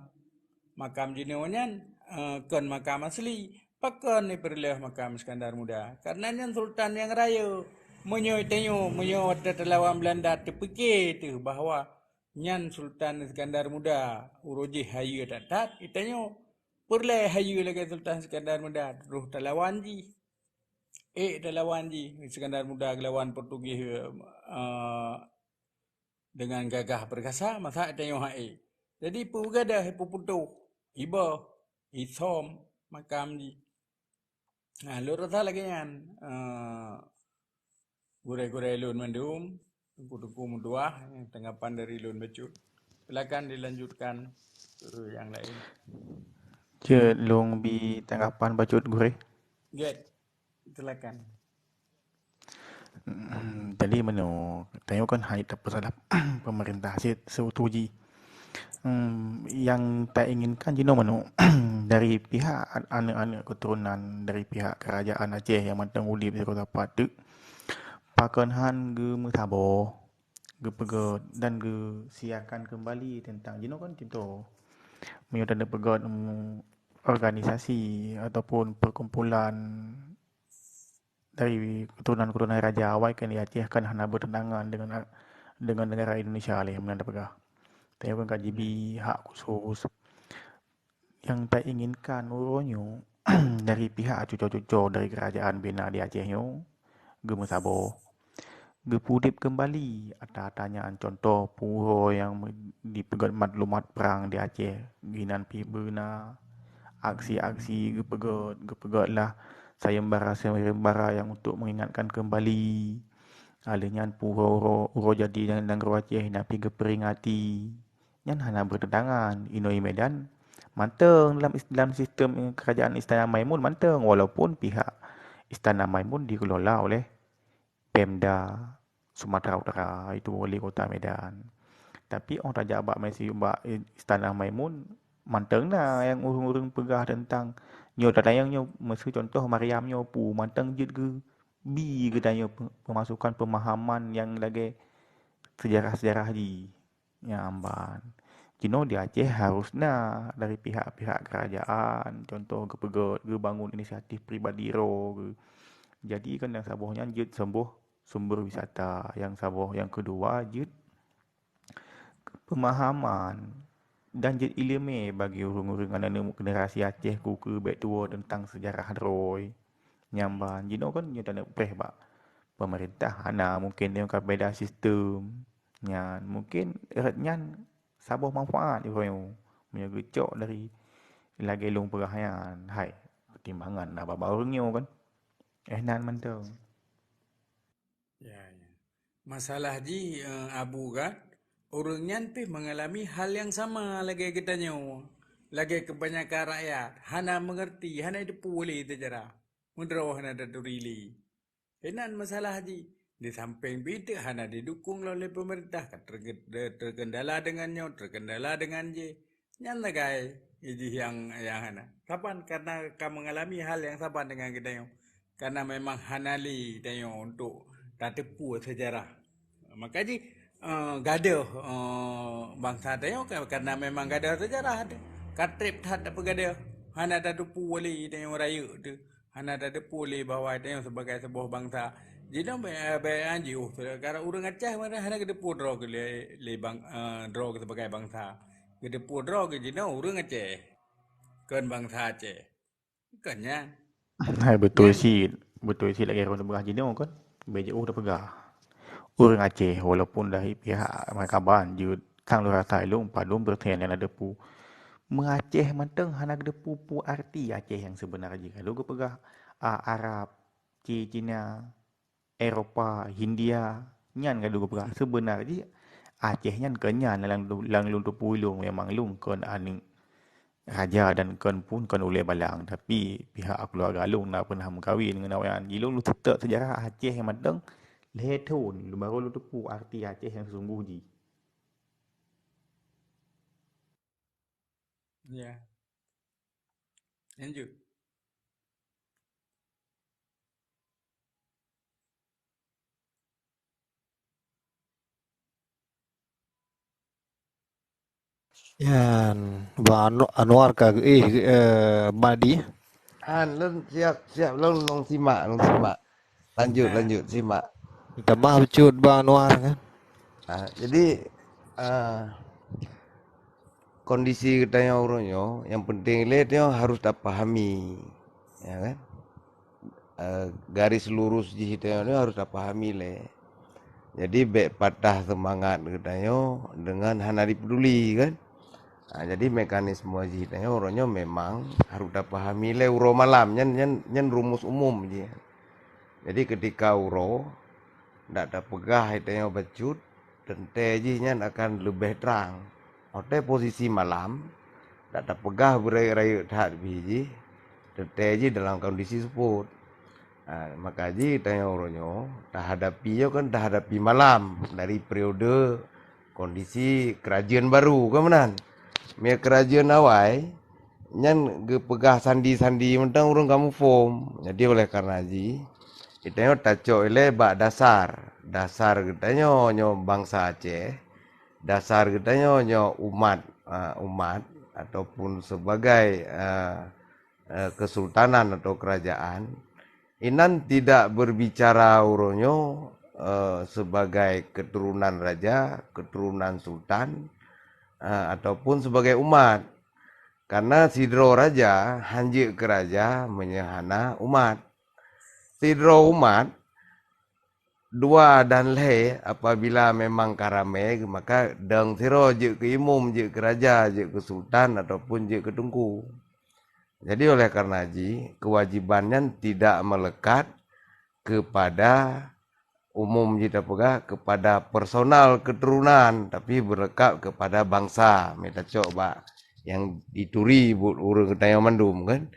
Makam jinoe nyan, eh, kon makam asli. Pakon dipeureulèe makam Iskandar Muda? Karena nyan sultan nyang rayeuk. Meunyoe tanyoe, meunyoe watèe teulawan Belanda, teupike teuh bahwa nyan Sultan Iskandar Muda, uroe jih hayeue that-that, geutanyoe peureulèe hayeue lagèe Sultan Iskandar Muda, troh talawan jih. Ék talawan jih, Iskandar Muda geulawan Portugis, eh, dengan gagah perkasa, masa geutanyoe han ék. Jadi, peue gadôh, peue putôh, iboh, isom makam jih. Nah, lôn rasa lagèe nyan, eh, gurèe-gurèe lôn mandum, teungku-teungku meutuah, tanggapan dari lôn bacut. Silakan dilanjutkan ke yang lain. Jeuet lôn bi tanggapan bacut, gurèe. Gèt, silakan. Hmm, jadi meunyoe tanyoe kan hana tapeusalah pemerintah cit seutu jih. Hmm, nyang tainginkan jinoe meunyoe dari pihak an-, aneuk-aneuk keuturonan dari pihak kerajaan Aceh nyang mantong udép di Kota Patuk, pakon han geumeusaboh, geupeugét dan geusiakan keumbali teuntang jinoe kan contoh. Meunyoe taneuk peugét, em, organisasi ataupun perkumpulan dari keturunan-keturunan raja awai kan di Aceh kan hana bertentangan dengan, dengan negara Indonesia lé meunan tapeugah. Tapi kan ka jibi hak khusus. Nyang tainginkan uroe nyoe dari pihak cuco-cuco dari kerajaan bina di Aceh nyoe geumeusaboh, geupudeb keumbali ata-ata nyan, contoh peue uroe nyang me-, dipeugét maklumat prang di Aceh, ginan pih beuna aksi-aksi geupeugét, geupeugét lah sayembara-sayembara nyang untuk mengingatkan kembali. Aleuh nyan peue uroe-uroe jadi nyang nanggroe Aceh na pih geuperingati. Nyan hana bertentangan. Inoe Medan mantong dalam is-, dalam sistem kerajaan Istana Maimun mantong, walaupun pihak Istana Maimun dikelola oleh Pemda Sumatera Utara, itu wali kota Medan. Tapi 'oh tajak bak mesi-, bak Istana Maimun, mantong na nyang ureuëng-ureuëng peugah teuntang nyoe tatanyong nyoe, miseu contoh Mariam nyoe peue, mantong jeuet geubi geutanyoe pe-, pemasukan pemahaman nyang lagée sejarah-sejarah jih. Nyan ban. Jinoe di Aceh harus na dari pihak-pihak kerajaan, contoh geupeugét, geubangun inisiatif pribadi droe geu-, jadi kan nyang saboh nyan jeuet semboh sumber wisata, nyang saboh, nyang keudua jeuet pemahaman dan jeuet iéleumé bagi ureuëng-ureuëng aneuk generasi Aceh ku keu bék tuwoe teuntang sejarah droe. Nyan ban, jinoe kan nyoe taneuk preh bak pemerintah hana mungken nyang ka beda sistem. Nyan mungken rot nyan saboh manfaat uroe nyoe meunyoe geucok dari lagée lôn peugah nyan. Hai, pertimbangan na bak ureuëng nyoe kan. Eh nan mantong. Ya, ya. Masalah jih, eh, Abu kan, ureuëng nyan pih mengalami hal yang sama lagée geutanyoe. Lagée kebanyakan rakyat, hana mengerti, hana teupeue lé sejarah. Meudroe hana taturi lé. Inan masalah jih. Di samping bitek hana didukung lé pemerintah, ka terge-, terkendala dengan nyoe, terkendala dengan jih. Nyan sagai jih nyang, nyang hana. Saban karena ka mengalami hal yang saban dengan geutanyoe. Karena memang hana lé tanyoe untuk tateupeue sejarah. Maka jih, eh, gadoh, eh, bansa tanyoe ka-, karena memang gadoh sejarah teuh. Ka treb that tapeugadoh. Hana tateupeue lé tanyoe rayeuk teuh. Hana tateupeue lé bahwa tanyoe sebagai saboh bansa. Jinoe bèk, bèk jiôh, karena ureuëng Aceh hana geuteupeue droe keu lé, lé bang-, eh, droe keu sebagai bansa. Geuteupeue droe keu jinoe ureuëng Aceh. Kon bansa Aceh. Kon nyan. Hai, beutôi cit. Beutôi cit lagée ureuëng teupeugah jinoe kan. Bèk jiôh teupeugah. Ureuëng Aceh, walaupun dari pihak mereka ban jeuet, sang lôn rasa ilôn padum persen nyang na teupeue. Meu-Aceh mantong hana geuteupeue peue arti Aceh nyang seubeuna jih. Ka lheueh geupeugah, a, Arab, Ci-, Cina, Eropa, Hindia, nyan ka lheueh geupeugah. Seubeuna jih Aceh nyan kon nyan lam, lam lôn teupeue ilôn, memang lôn kon aneuk raja dan kon pun kon ulée balang, tapi pihak keuluwarga lôn na peunah meukawen ngon awaknyan. Jih lôn, lôn seutôt seujarah Aceh nyang mantong lhèe thon, lôn baru lôn teupeue arti Aceh nyang sesungguh jih. Ya. Lanjut. Yan, Bang Anu-, Anwar ka, eh, eh, Madi. Han, lôn siap, siap, lôn, lôn simak, lôn simak. Lanjut, lanjut, simak. Minta maaf cut Bang Anwar kan. Ah, jadi, ah, kondisi geutanyoe uroe nyoe, nyang penting lé tanyoe harus tapahami, ya kan? Eh, garis lurus jih tanyoe nyoe harus tapahami lé. Jadi, bèk patah seumangat geutanyoe dengan hana dipeduli, kan? Ha, jadi, mekanisme jih tanyoe uroe nyoe memang harus tapahami lé uroe malam. Nyan, nyan, nyan rumus umum jih. Jadi, ketika uroe dak tapeugah tanyoe bacut, teuntèe jih nyan akan leubeh trang. Watèe posisi malam, dak tapeugah beurayeuk-rayeuk that bih jih, teuntèe jih dalam kondisi seupôt. Ha, maka jih tanyoe uroe nyoe tahadapi nyoe kan tahadapi malam dari periode kondisi kerajeuen baru, kan meunan? Meunyoe kerajeuen awai, nyan geupeugah sandi-sandi mantong ureueng ka muphom. Jadi oleh karena jih, Geutanyoe tacok ilée bak dasar. Dasar geutanyoe nyoe bansa Aceh. Dasar geutanyoe nyoe umat, ah, umat ataupun sebagai, ah, eh, kesultanan atau kerajaan. Inan tidak berbicara uroe nyoe, eh, sebagai keturunan raja, keturunan sultan, eh, ataupun sebagai umat. Karena sidroe raja hanjeuet keu raja meunyoe hana umat. Sidroe umat dua dan lhée, apabila memang ka ramé, maka dong sidroe jeuet keu imum, jeuet keu raja, jeuet keu sultan ataupun jeuet keu teungku. Jadi oleh karena jih, kewajiban nyan tidak melekat kepada umum jih tapeugah, kepada personal keturunan, tapi melekat kepada bangsa. Mita cok bak nyang dituri buet ureuëng geutanyoe mandum kan.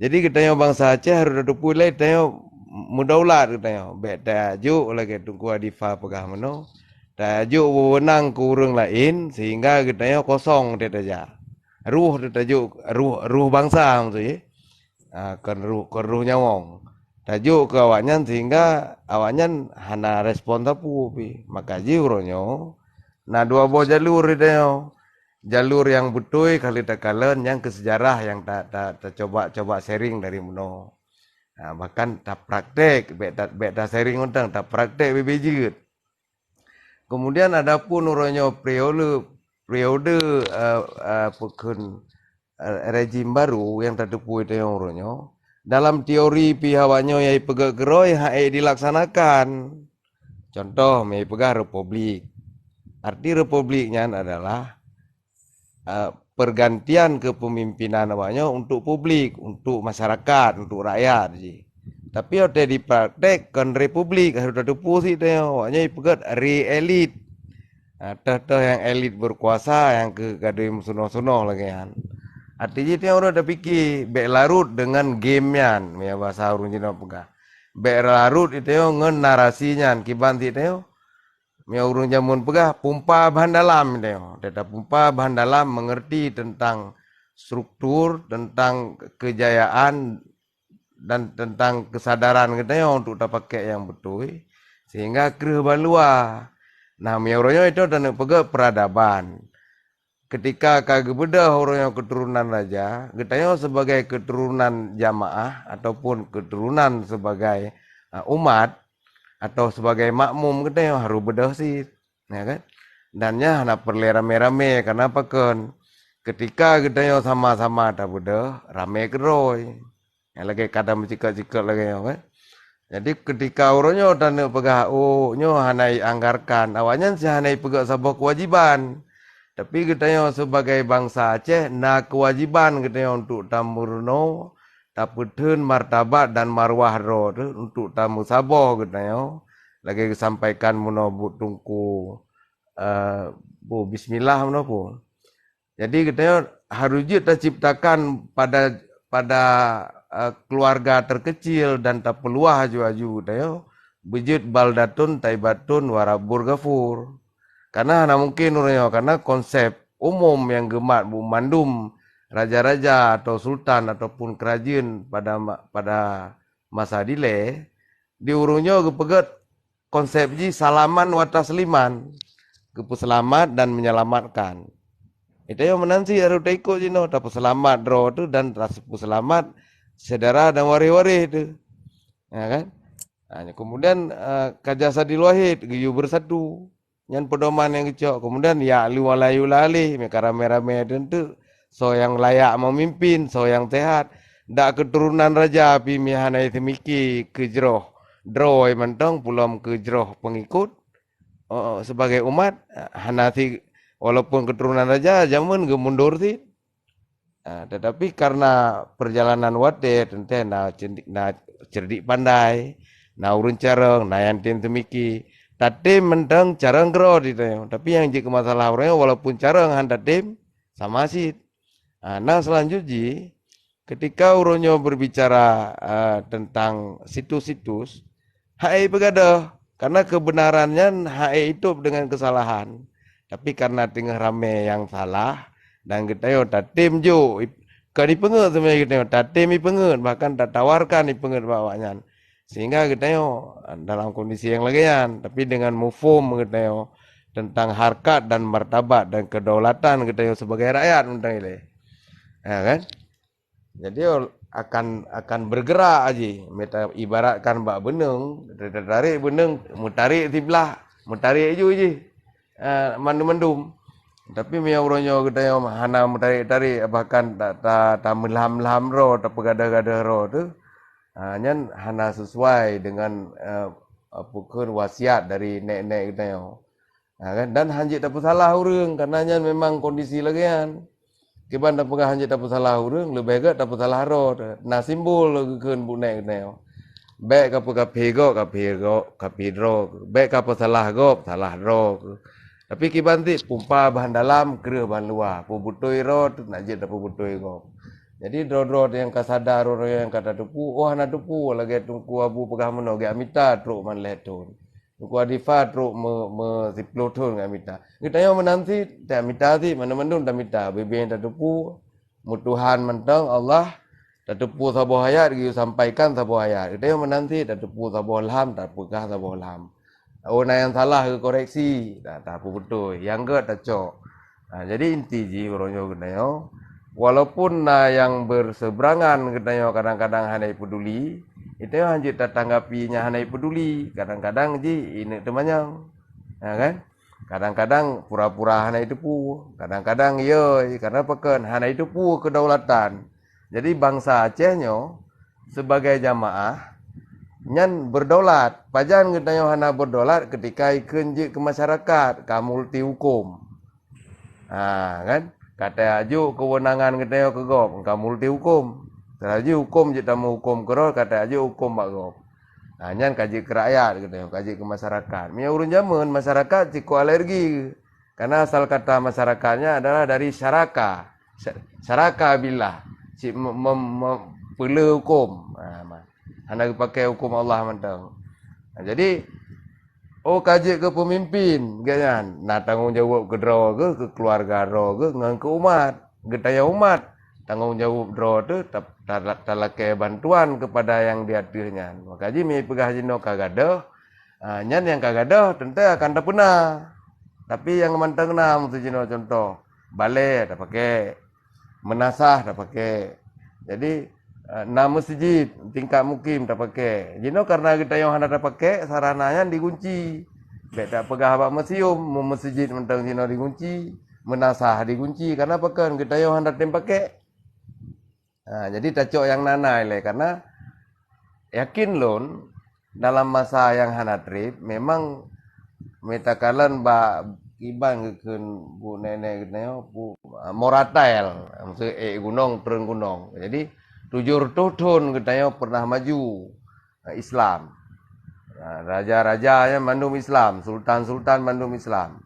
Jadi geutanyoe bansa Aceh harôh tateupeue lé tanyoe meudaulat geutanyoe. Bék tajok lagée Teungku Adifa peugah meunoe. Tajok wewenang keu ureuëng laén sehingga geutanyoe kosong teuh taja. Ruh teuh tajok, ruh, ruh bansa maksud jih. Ah, kon ruh, kon ruh nyawöng. Tajok keu awaknyan sehingga awaknyan hana respon sapeue pih. Maka jih uroe nyoe na dua boh jalur di tanyoe. Jalur nyang beutôi ka lheueh takalon nyang keu seujarah nyang ta, ta, tacoba-coba sharing dari meunoe. Ha, bahkan tapraktek, bék ta, bék ta sharing untang, tapraktek bebe jeuet. Kemudian adapun uroe nyoe periode, periode, eh, eh, peukheun, eh, rejim baru nyang tateupeue tanyoe uroe nyoe, dalam teori pih awaknyoe nyang ipeugét keudroe hana dilaksanakan. Contoh, meupeugah republik. Arti republik nyan adalah, eh, pergantian kepemimpinan awaknyoe untuk publik, untuk masyarakat, untuk rakyat jih. Tapi watée dipraktek kon republik, harôh tateupeue sit tanyoe, awaknyoe ipeugét re-elit. Ha, toh-toh nyang elit berkuasa nyang keu gadôh meusunoh-sunoh lagée nyan. Arti jih tanyoe ureuëng tapike, bék larot deungon game nyan, meunyoe basa ureuëng Cina peugah. Bék larot tanyoe ngon narasi nyan, kiban sit tanyoe. Meunyoe ureuëng jameun peugah, pumpa bahan dalam tanyoe. Teutab pumpa bahan dalam mengerti tentang struktur, tentang kejayaan dan tentang kesadaran geutanyoe untuk tapakék nyang beutôi, sehingga kreueh ban luwa. Nah, meunyoe uroe nyoe itu taneuk peugét peradaban. Ketika ka geubeudôh uroe nyoe keturunan raja, geutanyoe sebagai keturunan jamaah ataupun keturunan sebagai, uh, umat atau sebagai makmum geutanyoe harôh beudôh sit, ya kan? Dan nyan hana peureulée ramé-ramé, karena pakon? Ketika geutanyoe sama-sama tabeudôh, ramé keudroe. Nyang lagée kada meucikot-cikot lagée nyoe, kan? Jadi, ketika uroe nyoe taneuk peugah, "Oh, nyoe hana ianggarkan," awaknyan sih hana ipeugét saboh kewajiban. Tapi geutanyoe sebagai bansa Aceh na kewajiban geutanyoe untuk tameurunoe, tapeutheun martabat dan marwah droe teuh untuk tameusaboh geutanyoe. Lagée geusampaikan meunoe buet Teungku, eh, bu bismillah meunoe pu. Jadi geutanyoe harôh jeuet taciptakan pada, pada, eh, keluarga terkecil dan tapeuluah aju-aju geutanyoe beujeuet baldatun taibatun warabbun ghafur. Karena hana mungkin uroe nyoe, karena konsep umum nyang geumat bu mandum raja-raja atau sultan ataupun keurajeuen pada ma, pada masa dilée, di ureuëng nyoe geupeugét konsep jih salaman wa tasliman, geupeuseulamat dan menyelamatkan. Geutanyoe meunan sit harôh taikot jinoe, tapeuseulamat droe teuh dan tapeuseulamat syedara dan waréh-waréh teuh. Ya kan? Ha, kemudian, eh, ka jasadil wahid, geuyue beusatu. Nyan peudoman nyang geucok. Kemudian, ya'lu wa la yu'la alaih, meuka ramé-ramé teunteuk. Soe nyang layak meumimpin, soe nyang seuhat. Dak keuturonan raja pih meuhana teumiki keu jroh droe mantong, peulom keu jroh peungikot. Oh, sebagai umat, hana si, walaupun keuturonan raja, jameun geumundur sit. Ah, tetapi karena perjalanan watée teuntée na ceurdi-, na cerdik pandai, na ureuëng carông, na nyang tem teumiki. Tatem mantong carông keudroe di tanyoe. Tapi nyang jeuet keu masalah uroe nyoe, walaupun carông han tatem, sama sit. Ah, na seulanjut jih, ketika uroe nyoe berbicara, ah, tentang situs-situs, hana ipeugadôh, karena keubeunaran nyan hana itôb deungon keusalahan. Tapi karena teungoh ramé nyang salah, dan geutanyoe tatem jok, ip-, kon ipeungét sebenarnya geutanyoe, tatem ipeungét, bahkan tatawarkan ipeungét bak awaknyan. Sehingga geutanyoe dalam kondisi nyang lagée nyan, tapi dengan mufhum geutanyoe tentang harkat dan martabat dan kedaulatan geutanyoe sebagai rakyat mantong ilée. Ya kan? Jadi akan, akan bergerak aja. Mita ibaratkan bak benung, tarik benung, mutarik siblah, mutarik aju jih. Ah, mandum-mandum. Tapi meunyoe uroe nyoe geutanyoe hana mutarik-tarik, bahkan ta, ta, tameulham-lham droe, tapeugadoh-gadoh droe tu, ah, nyan hana sesuai dengan, eh, apa kheun wasiat dari nek-nek geutanyoe. Ha, kan? Dan hanjeuet tapeusalah ureuëng, karena nyan memang kondisi lagée nyan. Kiban tapeugah hanjeuet tapeusalah ureuëng, leubeh gét tapeusalah droe. Na simbol lagée kheun buet nek geutanyoe. Bék kapeukafé gob, kafé gob, kafé droe. Bék kapeusalah gob, salah droe. Tapi kiban cit pumpa ban dalam, kreueh ban luwa. Peubeutôi droe, nak jeuet tapeubeutôi gob. Jadi droe-droe nyang ka sadar, droe nyang ka tateupeue, oh hana teupeue lagée Teungku Abu peugah meunoe, geumita trok man lhée thon. Teungku Adifa trok me, me siploh thon geumita. Geutanyoe meunan cit, tamita cit, mandum-mandum tamita. Bibée tateupeue, meutuhan mantong Allah, tateupeue saboh ayat, geuyue sampaikan saboh ayat. Geutanyoe meunan cit, tateupeue saboh lham, tapeugah saboh lham. Oh na nyang salah geukoreksi, ta, tapeubeutôi. Nyang gét tacok. Ha, jadi inti jih uroe nyoe geutanyoe, walaupun na nyang bersebrangan geutanyoe kadang-kadang hana peduli, geutanyoe hanjeuet tatanggapi nyang hana peduli. Kadang-kadang jih ineuk teumanyong. Ha, kan? Kadang-kadang pura-pura hana teupeue, kadang-kadang yoi, karena pakon hana teupeue kedaulatan. Jadi bansa Aceh nyoe sebagai jamaah nyan berdaulat. Pajan geutanyoe hana berdaulat ketika ikheun jeuet keu masyarakat, ka multi hukum. Ha, kan? Ka tajok kewenangan geutanyoe keu gob, ka multi hukum. Setelah jih hukum jeuet tameuhukum keudroe, ka tajok hukum bak gob. Ha, nyan ka jeuet keu rakyat geutanyoe, ka jeuet keu masyarakat. Meunyoe ureuëng jameun, masyarakat cukôp alergi. Karena asal kata masyarakatnya adalah dari syaraka. Sya-, syaraka billah. Cit mem-, mem-, mem-, peuleu hukum. Ha, ma-, hana geupakai hukum Allah mantong. Ha, jadi, oh ka jeuet keu peumimpin, geutanyoe na tanggong jaweueb keu droe geuh, keu keuluwarga droe geuh, ngon keu umat. Geutanyoe umat, tanggong jaweueb droe teuh ta-, ta-, talakée bantuan keupada nyang di ateueh nyan. Maka jih meupeugah jinoe ka gadôh, ah, nyan nyang ka gadôh teuntée akan tapeuna. Tapi nyang mantong na meusti jinoe cuntoh, balée tapaké, meunasah tapaké. Jadi, eh, na meuseujid tingkat mukim tapaké. Jinoe kareuna geutanyoe hana tapaké, sarana nyan digunci. Bék tapeugah bak musium, meu-, meuseujid mantong jinoe digunci, meunasah digunci. Kareuna pakon geutanyoe hana tem paké. Ha, jadi tacok nyang na-na ilée, kareuna yakin lôn, dalam masa nyang hana treb, memang meutakheun bak kiban geukheun bu nenek geutanyoe, bu, ah, moratel, maksud ék gunong, treun gunong. Jadi, tujoh reutôh thon geutanyoe pernah maju, ah, Islam. Ah, raja-raja nyan mandum Islam, sultan-sultan mandum Islam.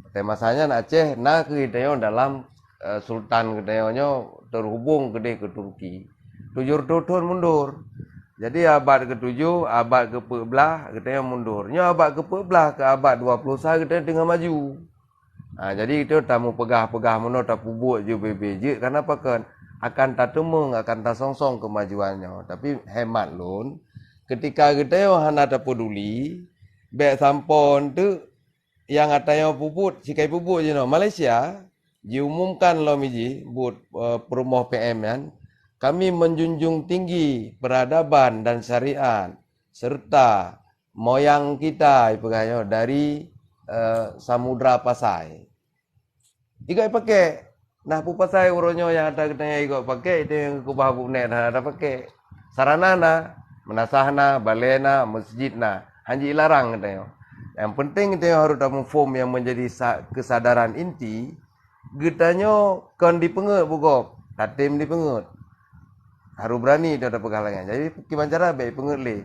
Watée masa nyan Aceh na keu geutanyoe dalam, eh, sultan geutanyoe nyoe teuhubong keudeh keu Turki. Tujoh reutôh thon mundur. Jadi abad keutujoh, abad keupeuet blaih geutanyoe mundur. Nyoe abad keupeuet blaih keu abad dua ploh sa geutanyoe teungoh maju. Ha, jadi geutanyoe tameupeugah-peugah meunoe tapeubuet jeuet bebe jeuet, kareuna pakon? Akan tateumeung, akan tasongsong keumajuan nyoe. Tapi hemat lôn, keutika geutanyoe hana tapeuduli, bék sampoe teuk nyang geutanyoe peubuet, sikai peubuet jinoe. Malaysia jiumumkan lom jih buet, eh, peurumoh P M nyan, "Kami menjunjung tinggi peradaban dan syariat serta moyang kita," ipeugah nyoe, "dari, eh, Samudra Pasai." Igoe ipaké. Nah, peue pasai uroe nyoe nyang ata geutanyoe igoe paké, itu nyang keubah buet nyan hana tapaké. Sarana na, meunasah na, balée na, meuseujid na, hanjeuet ilarang geutanyoe. Nyang penting geutanyoe harôh tamuphom nyang meunjadi sa-, keusadaran inti, geutanyoe kon dipeungeuet bak gob, tatem dipeungeuet. Harôh beurani tanyoe tapeugah lagée nyan. Jadi, kiban cara bék peungeuet lé.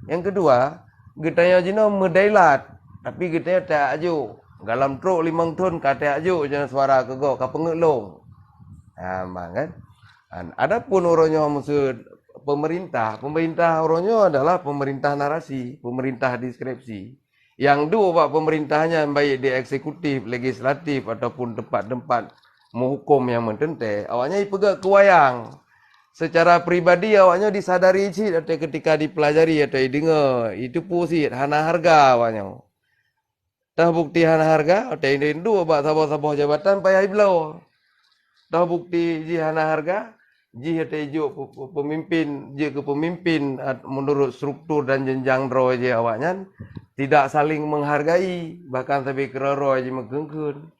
Nyang keudua, geutanyoe jinoe meudailat, tapi geutanyoe tajak jok. Dalam trok limong thon ka tajak jok jinoe suara keu gob, ka peungeuet lom. Ha, ma kan? An-, adapun uroe nyoe maksud pemerintah, pemerintah uroe nyoe adalah pemerintah narasi, pemerintah deskripsi. Nyang duek bak pemerintah nyan, baik di eksekutif, legislatif, ataupun tempat-tempat meuhukum nyang meuteuntée, awaknyan ipeugét keu wayang. Seucara pribadi awaknyoe disadari cit watée keutika dipelajari atau ideungoe, iteupeue cit hana hareuga awaknyoe. Toh bukeuti hana hareuga, watée induek bak saboh-saboh jabatan payah ibloe. Toh bukeuti jih hana hareuga, jih watée jok pe-, pe-, peumimpén, jeuet keu peumimpén, at-, meunurot struktur dan jeunjang droe jih awaknyan tidak saling menghargai, bahkan sabe keudroe-droe jih meukheun-kheun.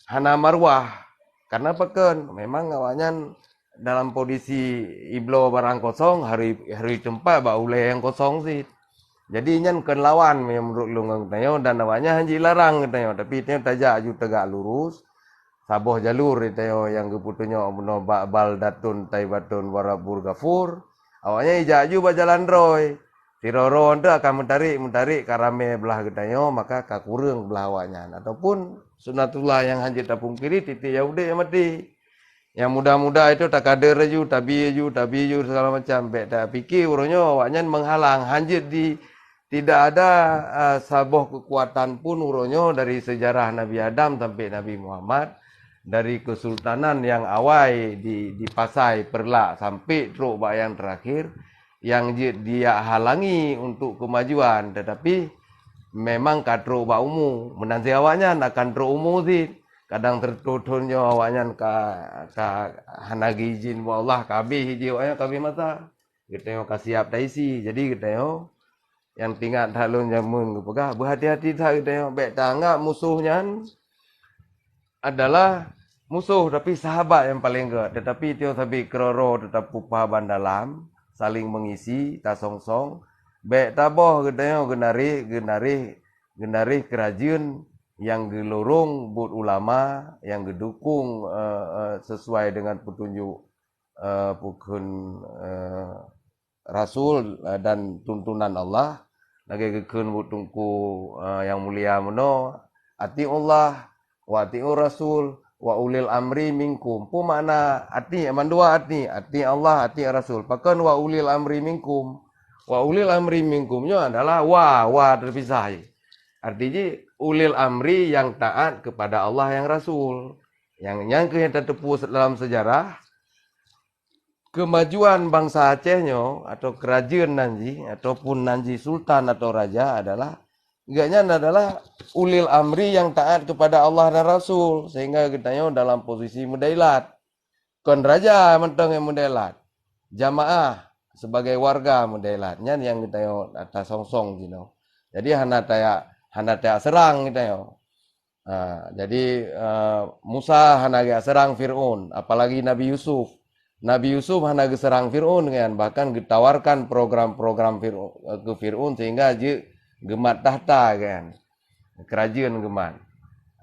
Hana marwah. Karena pakon? Memang awaknyan dalam kondisi ibloe barang kosong, harôh, harôh teumpat bak ulée nyang kosong cit. Jadi nyan kon lawan meunurot lôn ngon geutanyoe dan awaknyan hana jilarang geutanyoe, tapi tanyoe tajak aju tegak lurus, saboh jalur tanyoe nyang geupeutunyok bunoe bak baldatun thaibatun wa rabbun ghafur. Awaknyan ijak aju bak jalan droe. Sidroe-droe teuh akan meutarek, meutarek ka ramé blah geutanyoe, maka ka kureueng blah awaknyan. Ataupun sunatullah nyang hana jeuet tapungkiri, tieb-tieb Yahudi nyang maté. Nyang muda-muda itu takadeuer laju, tabi laju, tabi laju, segala macam. Bék tapike uroe nyoe awaknyan menghalang, hana jeuet di, tidak ada, ah, saboh keukuatan pun uroe nyoe dari sejarah Nabi Adam sampai Nabi Muhammad, dari kesultanan nyang awai di, di Pasai Peureulak sampai trok bak nyang terakhir, nyang jeuet dihalangi untuk kemajuan, tetapi memang ka trok bak umu. Meunan cit awaknyan akan trok umu cit. Kadang seratus thon nyoe awaknyan ka, ka hana geuizin bak Allah, ka habéh ijin awaknyan, ka habéh masa. Geutanyoe ka siap taisi. Jadi geutanyoe nyang teuingat that lôn jameun geupeugah, beuhati-hati that geutanyoe, bék taanggab musoh nyan adalah musoh, tapi sahabat nyang paleng gét. Tetapi tieb sabe keudroe-droe teutap peupah ban dalam, saling mengisi, tasong-song. Bék taboh geutanyoe geunaréh, geunaréh, geunaréh keurajeuen nyang geulorong buet ulama, nyang geudukong, eh, eh, sesuai dengan petunjuk, eh, peukheun, eh, Rasul, eh, dan tuntunan Allah. Lagée geukheun buet teungku, eh, nyang mulia meunoe, "Atiullah wa atiur Rasul wa ulil amri minkum." Peue makna ati, mandua ati, ati Allah, ati Rasul. Pakon wa ulil amri minkum? Wa ulil amri minkum nyoe adalah wa, wa teupisah jih. Arti jih ulil amri nyang taát keupada Allah nyang Rasul. Nyang, nyang keuh nyang tateupeue dalam sejarah, kemajuan bansa Aceh nyoe, atau keurajeuen nan jih, ataupun nan jih sultan atau raja adalah, gobnyan adalah ulil amri nyang taát keupada Allah dan Rasul, sehingga geutanyoe dalam posisi meudailat. Kon raja mantong nyang meudailat, jamaah sebagai warga meudailat. Nyan nyang geutanyoe tasong-song jinoe. Jadi hana tajak, hana tajak seurang geutanyoe. Ha, jadi, eh, Musa hana geujak seurang Fir'aun, apalagi Nabi Yusuf. Nabi Yusuf hana geuseurang Fir'aun kan, bahkan geutawarkan program-program Fir'aun, eh, keu Fir'aun sehingga jeuet geumat takhta kan. Keurajeuen geumat.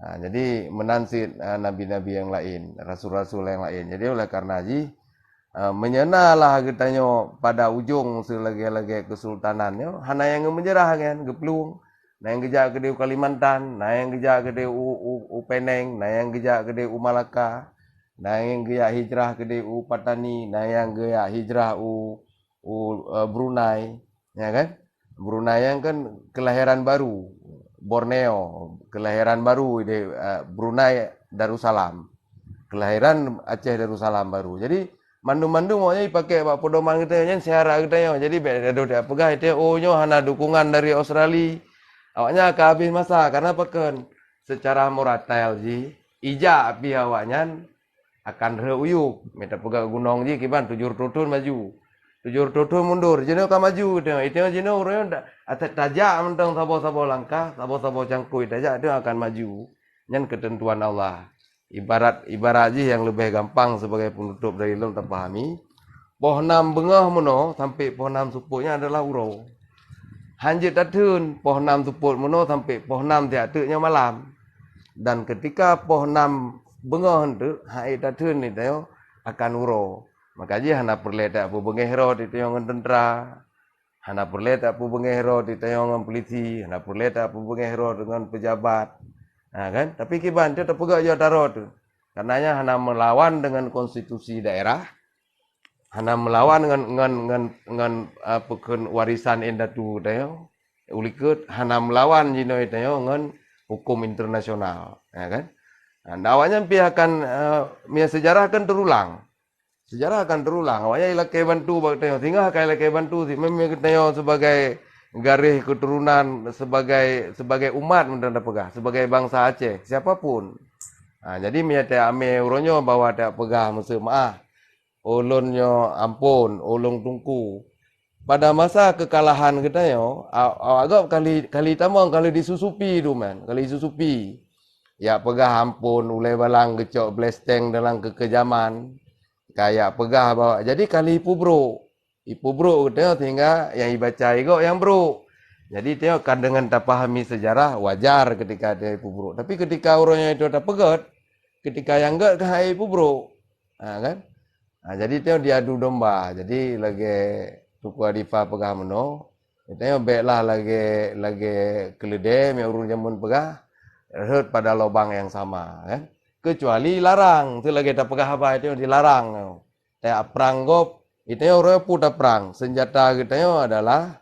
Ha, jadi meunan cit, eh, nabi-nabi nyang laén, rasul-rasul nyang laén. Jadi oleh karena jih, eh, meunyoe na lah geutanyoe pada ujong seulagée-lagée keusultanan nyoe, hana nyang geumeunyeurah kan, geuplueng. Na nyang geujak keudeh u Kalimantan, na nyang geujak keudeh u, u, u Peneng, na nyang geujak keudeh u Malaka, na nyang geujak hijrah keudeh u Patani, na nyang geujak hijrah u, u, eh, Brunei, ya kan? Brunei nyang kan kelahiran baru, Borneo, kelahiran baru di, eh, Brunei Darussalam. Kelahiran Aceh Darussalam baru. Jadi, mandum-mandum awaknyan jipakék bak peudoman geutanyoe nyan, syedara geutanyoe. Jadi, bék gadoh tapeugah, "Oh, nyoe hana dukungan dari Australia." Awaknyan ka habéh masa, karena pakon? Secara moratel jih, ijak pih awaknyan akan rhot u yup. Mita peugah gunong jih kiban tujoh reutôh thon maju. Tujoh reutôh thon mundur, jinoe ka maju. Itu, itu jinoe ureuëng dak, ata-, tajak mantong saboh-saboh langkah, saboh-saboh cangkôi tajak, itu akan maju. Nyan keuteuntuan Allah. Ibarat, ibarat jih nyang leubeh gampang sebagai penutup dari lôn tapahami, poh nam beungoh meunoe sampai poh nam seupôt nyan adalah uroe. Hanjeuet tatheun, poh nam seupôt meunoe sampai poh nam siat teuk nyoe malam. Dan keutika poh nam beungoh teuk, han ék tatheun nyoe akan uroe. Maka jih hana peureulée tapeubeungéh droe teuh ngon teuntra. Hana peureulée tapeubeungéh droe teuh ngon polisi, hana peureulée tapeubeungéh droe ngon pejabat. Ha, kan? Tapi kiban teuh tapeugah jih taroe teuh. Karena nyan hana meulawan dengan konstitusi daerah, hana meulawan ngon, ngon, ngon, ngon, ah, peukheun warisan indatu teuh. Ulikot hana meulawan jinoe teuh ngon hukum internasional, ya kan? Ha, dan awaknyan pih akan, eh, meunyoe sejarah kan teurulang. Sejarah akan terulang. Awaknyan ilakée bantu bak geutanyoe, singoh ka ilakée bantu cit. Memang geutanyoe sebagai garéh keuturonan, sebagai, sebagai umat meunan tapeugah, sebagai bansa Aceh, siapa pun. Ha, jadi meunyo tajak amé uroe nyoe bahwa tajak peugah meuseuh meu'ah, ulôn nyoe amphon, ulôn teungku. Pada masa keukalahan geutanyoe, a-, awak gob kali, kali tamong, kali disusupi tu man, kali disusupi. Jak peugah amphon, ulée balang geucok blesteng dalam keukeujaman. Ka jak peugah bahwa, jadi kali ipeubrok. Ipeubrok geutanyoe sehingga nyang ibaca igob nyang brok. Jadi tanyoe kan deungon tapahami sejarah, wajar ketika tanyoe ipeubrok. Tapi ketika uroe nyoe itu tapeugét, ketika nyang gét kan hana ipeubrok. Ha, kan? Ha, jadi tanyoe diadu domba. Jadi lagée Teungku Adifah peugah meunoe, tanyoe béklah lagée, lagée keuleudée, meunyo ureuëng jameun peugah, rhot pada lubang nyang sama, kan? Keucuali larang, tu lagée tapeugah haba tanyoe dilarang. Tajak prang gob, geutanyoe uroe peue taprang. Seunjata geutanyoe adalah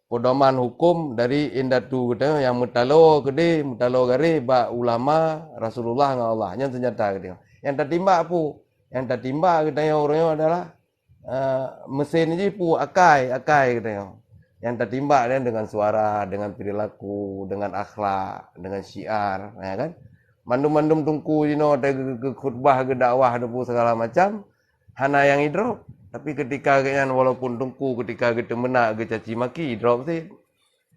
peudoman huköm dari indatu geutanyoe nyang meutaloe keudeh, meutaloe garéh bak ulama, Rasulullah ngon Allah. Nyan seunjata geutanyoe. Nyang tatimbak peue? Nyang tatimbak geutanyoe uroe nyoe adalah, eh, meusén jih peue? Akai, akai geutanyoe. Nyang tatimbak nyan deungon suara, deungon peurilaku, deungon akhlak, deungon syiar, ya kan? Mandum-mandum teungku jinoe geu-, geu-, geukhutbah, geudakwah, dan peue segala macam, hana nyang idrop. Tapi ketika geuhnyan walaupun teungku, ketika geuteumeunak, geucaci maki, idrop cit.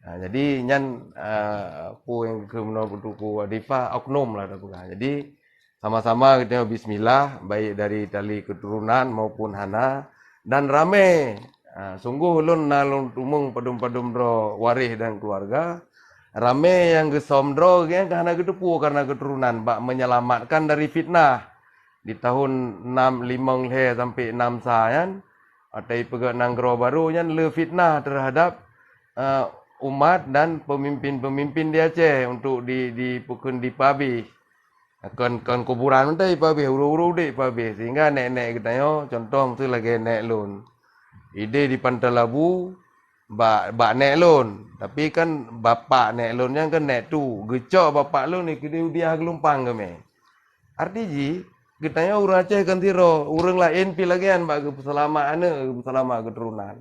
Ha, jadi nyan, ah, peue nyang keu meunoe Teungku Adifah, oknum lah tapeugah. Jadi sama-sama geutanyoe bismillah, baik dari tali keuturonan maupun hana, dan ramé. Ha, sungguh lôn na lôn teumeung padum-padum droe waréh dan keuluwarga, ramé nyang geusöm droe geuhnyan ka hana geuteupeue kareuna keuturonan bak menyelamatkan dari fitnah. Di tahun nam limong lhée sampai nam sa nyan, watée ipeugét nanggroe barô nyan le fitnah terhadap, eh, umat dan pemimpin-pemimpin di Aceh untuk di, di, bukon dipeuhabéh. Kon, kon kuburan mantong ipeuhabéh, ureuëng-ureuëng udeb ipeuhabéh. Sehingga nék-nék geutanyoe, contoh miseue lagée nék lôn. Ideh di Pantai Labu, bak, bak nék lôn. Tapi kan bapak nék lôn nyan kan nék tu. Geucok bapak lôn, keudeh u Diah Geulumpang geumé. Arti jih, geutanyoe ureuëng Aceh kan sidroe, ureuëng laén pih lagée nyan bak geupeuseulamat aneuëk, geupeuseulamat keuturonan.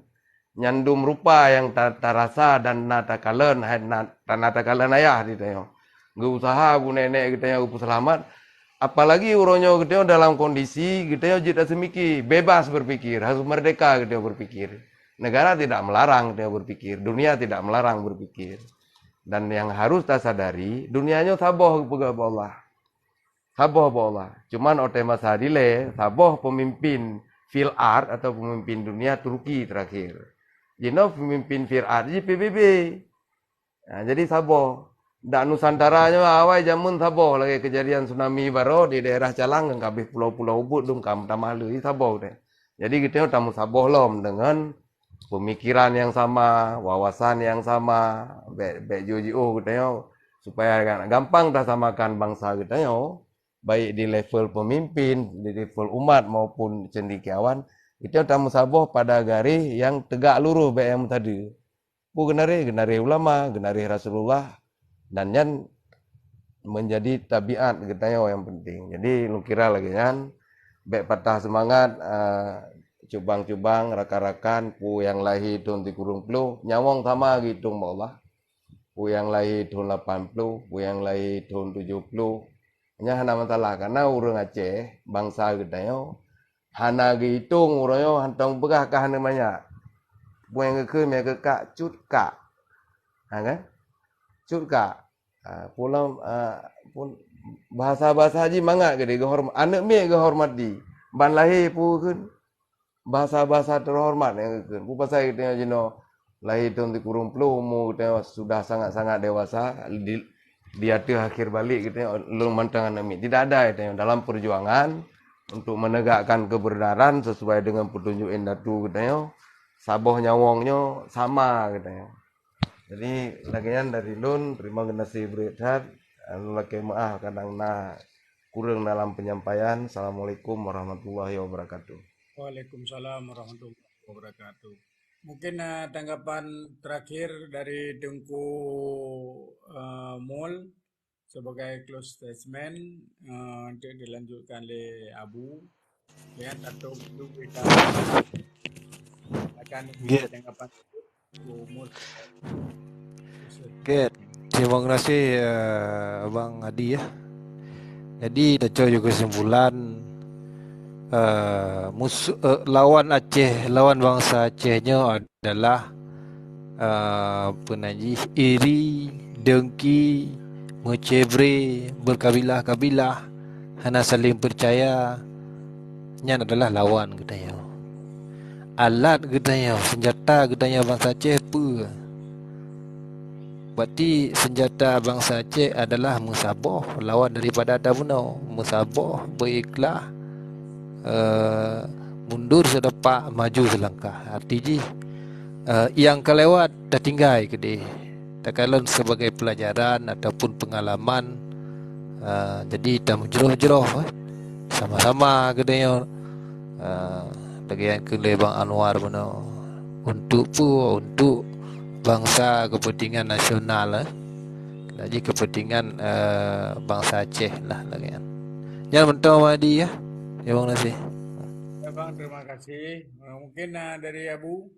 Nyan dum rupa nyang ta-, tarasa dan na takalon, hai na, ta-, na takalon ayah di tanyoe. Geuusaha bu nék-nék geutanyoe geupeuseulamat, apalagi uroe nyoe geutanyoe dalam kondisi geutanyoe jeuet aseumiké, bebas berpikir, harus merdeka geutanyoe berpikir. Negara tidak melarang geutanyoe berpikir, dunia tidak melarang berpikir. Dan nyang harus tasadari, dunia nyoe saboh geupeugah bak Allah. Saboh bak Allah. Cuman watée masa dilée, saboh pemimpin fil ard atau pemimpin dunia Turki terakhir. Jinoe pemimpin fil ard jih P B B. Ha, jadi saboh. Dak Nusantara nyoe awai jameun saboh lagée keujadian tsunami baroe di daerah Calang ngon kabeh pulo-pulo ubit dum ka meutamah le, saboh deh. Jadi geutanyoe tameusaboh lom deungon pemikiran nyang sama, wawasan nyang sama, bék, bék jiôh-jiôh geutanyoe supaya gampang tasamakan bansa geutanyoe, baik di level pemimpin, di level umat maupun cendekiawan, geutanyoe tameusaboh pada garéh nyang teugak lurôh bék nyang meusadeue. Peue geunareh? Geunareh ulama, geunareh Rasulullah, dan nyan menjadi tabiat geutanyoe nyang penting. Jadi lôn kira lagée nyan, bék patah seumangat, eh, cubang-cubang, rakan-rakan, peue nyang lahé thon sikureueng ploh, nyawöng sama geuitong bak Allah. Peue nyang lahé thon lapan ploh, peue nyang lahé thon tujoh ploh, nyan hana masalah, kareuna ureuëng Aceh, bansa geutanyoe, hana geuitong uroe nyoe, hantom peugah ka hana manyak. Peue nyang geukheun, meunyo keu kak, cut kak. Ha, kan? Cut kak. Ha, pulang, ha, pun, bahasa-bahasa jih mangat geude geuhorm-, aneuëk miet geuhormati. Ban lahé peue kheun, bahasa-bahasa terhormat nyang geukheun. Peue pasai geutanyoe jinoe lahé thon sikureueng ploh, umu geutanyoe sudah sangat-sangat dewasa, di, di ateueh akhir balek geutanyoe lôn mantong aneuëk miet. Tidak ada geutanyoe dalam perjuangan untuk menegakkan kebenaran sesuai dengan petunjuk indatu geutanyoe, saboh nyawöng nyoe sama geutanyoe. Jadi lagée nyan dari lôn, terima gaséh breueh that, lôn lakée meu'ah kadang na kureueng dalam penyampaian. Assalamualaikum warahmatullahi wabarakatuh. Waalaikumsalam warahmatullahi wabarakatuh. Mungkin, eh, tanggapan terakhir dari Teungku, eh, Mul sebagai close statement, eh, untuk dilanjutkan oleh Abu. Ya, satu dulu kita akan Nggih. Dengan apa? Oke, terima kasih, eh, Abang Adi, ya. Jadi, tacoe ju kesimpulan, eh, musuh, eh, lawan Aceh, lawan bangsa Aceh nyoe adalah, eh, peue nan jih, iri, dengki, meucebre, berkabilah-kabilah, hana saling percaya. Nyan adalah lawan geutanyoe. Alat geutanyoe, senjata geutanyoe bangsa Aceh peue? Berarti senjata bangsa Aceh adalah meusaboh lawan daripada ata bunoe. Meusaboh, beuikhlas, eh, mundur seudepak, maju seulangkah. Arti jih, eh, nyang ka lewat tatinggai keudeh. Takalon sebagai pelajaran ataupun pengalaman, eh, jadi tameujroh-jroh, eh, sama-sama geutanyoe, eh, lagèe nyang kheun lé Bang Anwar bunoe. Untuk peue? Untuk bangsa, kepentingan nasional, eh. Lagi kepentingan, eh, bangsa Aceh lah lagèe nyan. Nyan mantong Mahdi, ya. Ya, Bang Nasir. Ya, Bang, terima kasih. Eh, mungkin, eh, dari Abu.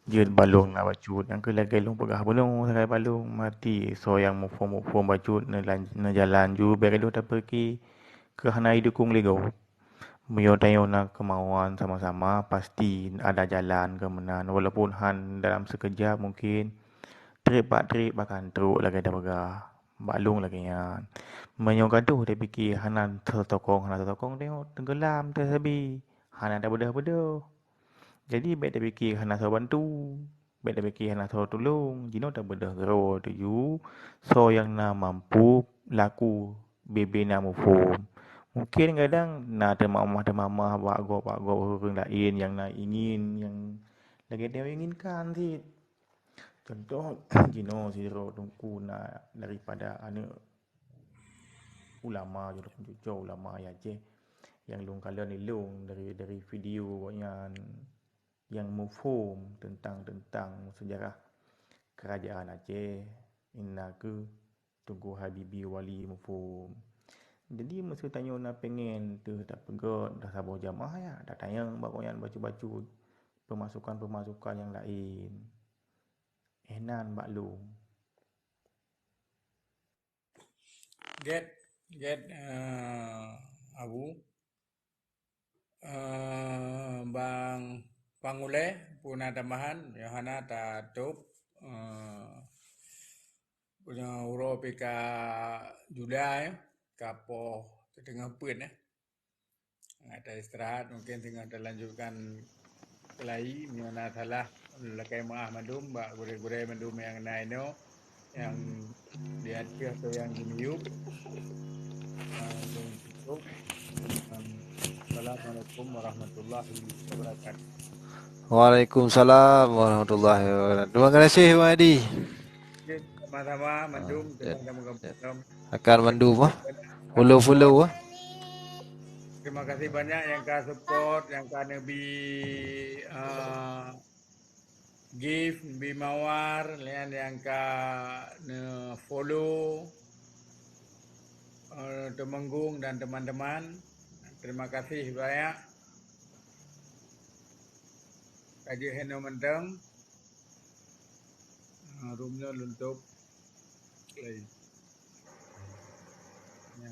Jeuet bak lôn na bacut, nyang keu lagèe lôn peugah bunoe sagai bak lôn, maté soe nyang muphom-muphom bacut neulan-, neujalan ju, bèk lôn tapeuki keu hana jidukong lé gob. Meunyoe tanyoe na keumauan sama-sama, pasti ada jalan keu meunan, walaupun han dalam sikeujap mungkin, trép bak trép akan trok lagèe tapeugah. Bak lôn lagèe nyan. Meunyoe gadoh tapike hana teutokong, hana teutokong, tanyoe teunggeulam teusabe, hana tabeudôh-beudôh. Jadi, bèk tapike hana soe bantu, bèk tapike hana soe tulông. Jinoe tabeudôh keudroe tuju, soe nyang na mampu laku bebe na muphom. Mungken kadang na teumamah-teumamah bak gob, bak gob ureueng laén nyang na ingin, nyang lagèe tanyoe inginkan cit. Contoh, jinoe sidroe teungku na daripada aneuk ulama, jinoe cucoe ulama Aceh nyang lôn kalon lé lôn dari, dari video gobnyan nyang muphom teuntang, teuntang seujarah kerajaan Aceh, inan keuh Teungku Habibi Wali muphom. Jadi, meuseu tanyoe na pengen teuh tapeugöt dah saboh jamaah, ya, tatanyong bak gobnyan bacut-bacut peumasukan-peumasukan nyang laén. Inan bak lôn. Gèt, gèt, eh, Abu. Eh, Bang Pangulèe, peue na tambahan? Yohana tatôp, eh, punya uroe pih ka jula, ya, ka poh teuteungoh peuet, ya. Nah, ta istirahat, mungkin teungoh talanjutkan keulayi, meunyoe na salah, lakèe meu'ah mandum bak gurèe-gurèe mandum nyang na inoe, nyang di ateueh atau nyang di miyueb. Ah, dan cukup. Dan assalamualaikum warahmatullahi wabarakatuh. Waalaikumsalam warahmatullahi wabarakatuh. Terima kasih, Bang Adi. Oke, sama-sama, mandum, ah, ya, teman-teman, ya, kawan. Akan mandum, ah. Follow-follow, ah. Terima kasih banyak nyang ka support, nyang ka neubi, eh, gift, neubi mawar, laén nyang ka neu-follow, eh, Teumenggung dan teman-teman. Terima kasih banyak. Ka jeuet hinoe mantong. Ah, room nyoe lôn tôp. Play. Ya.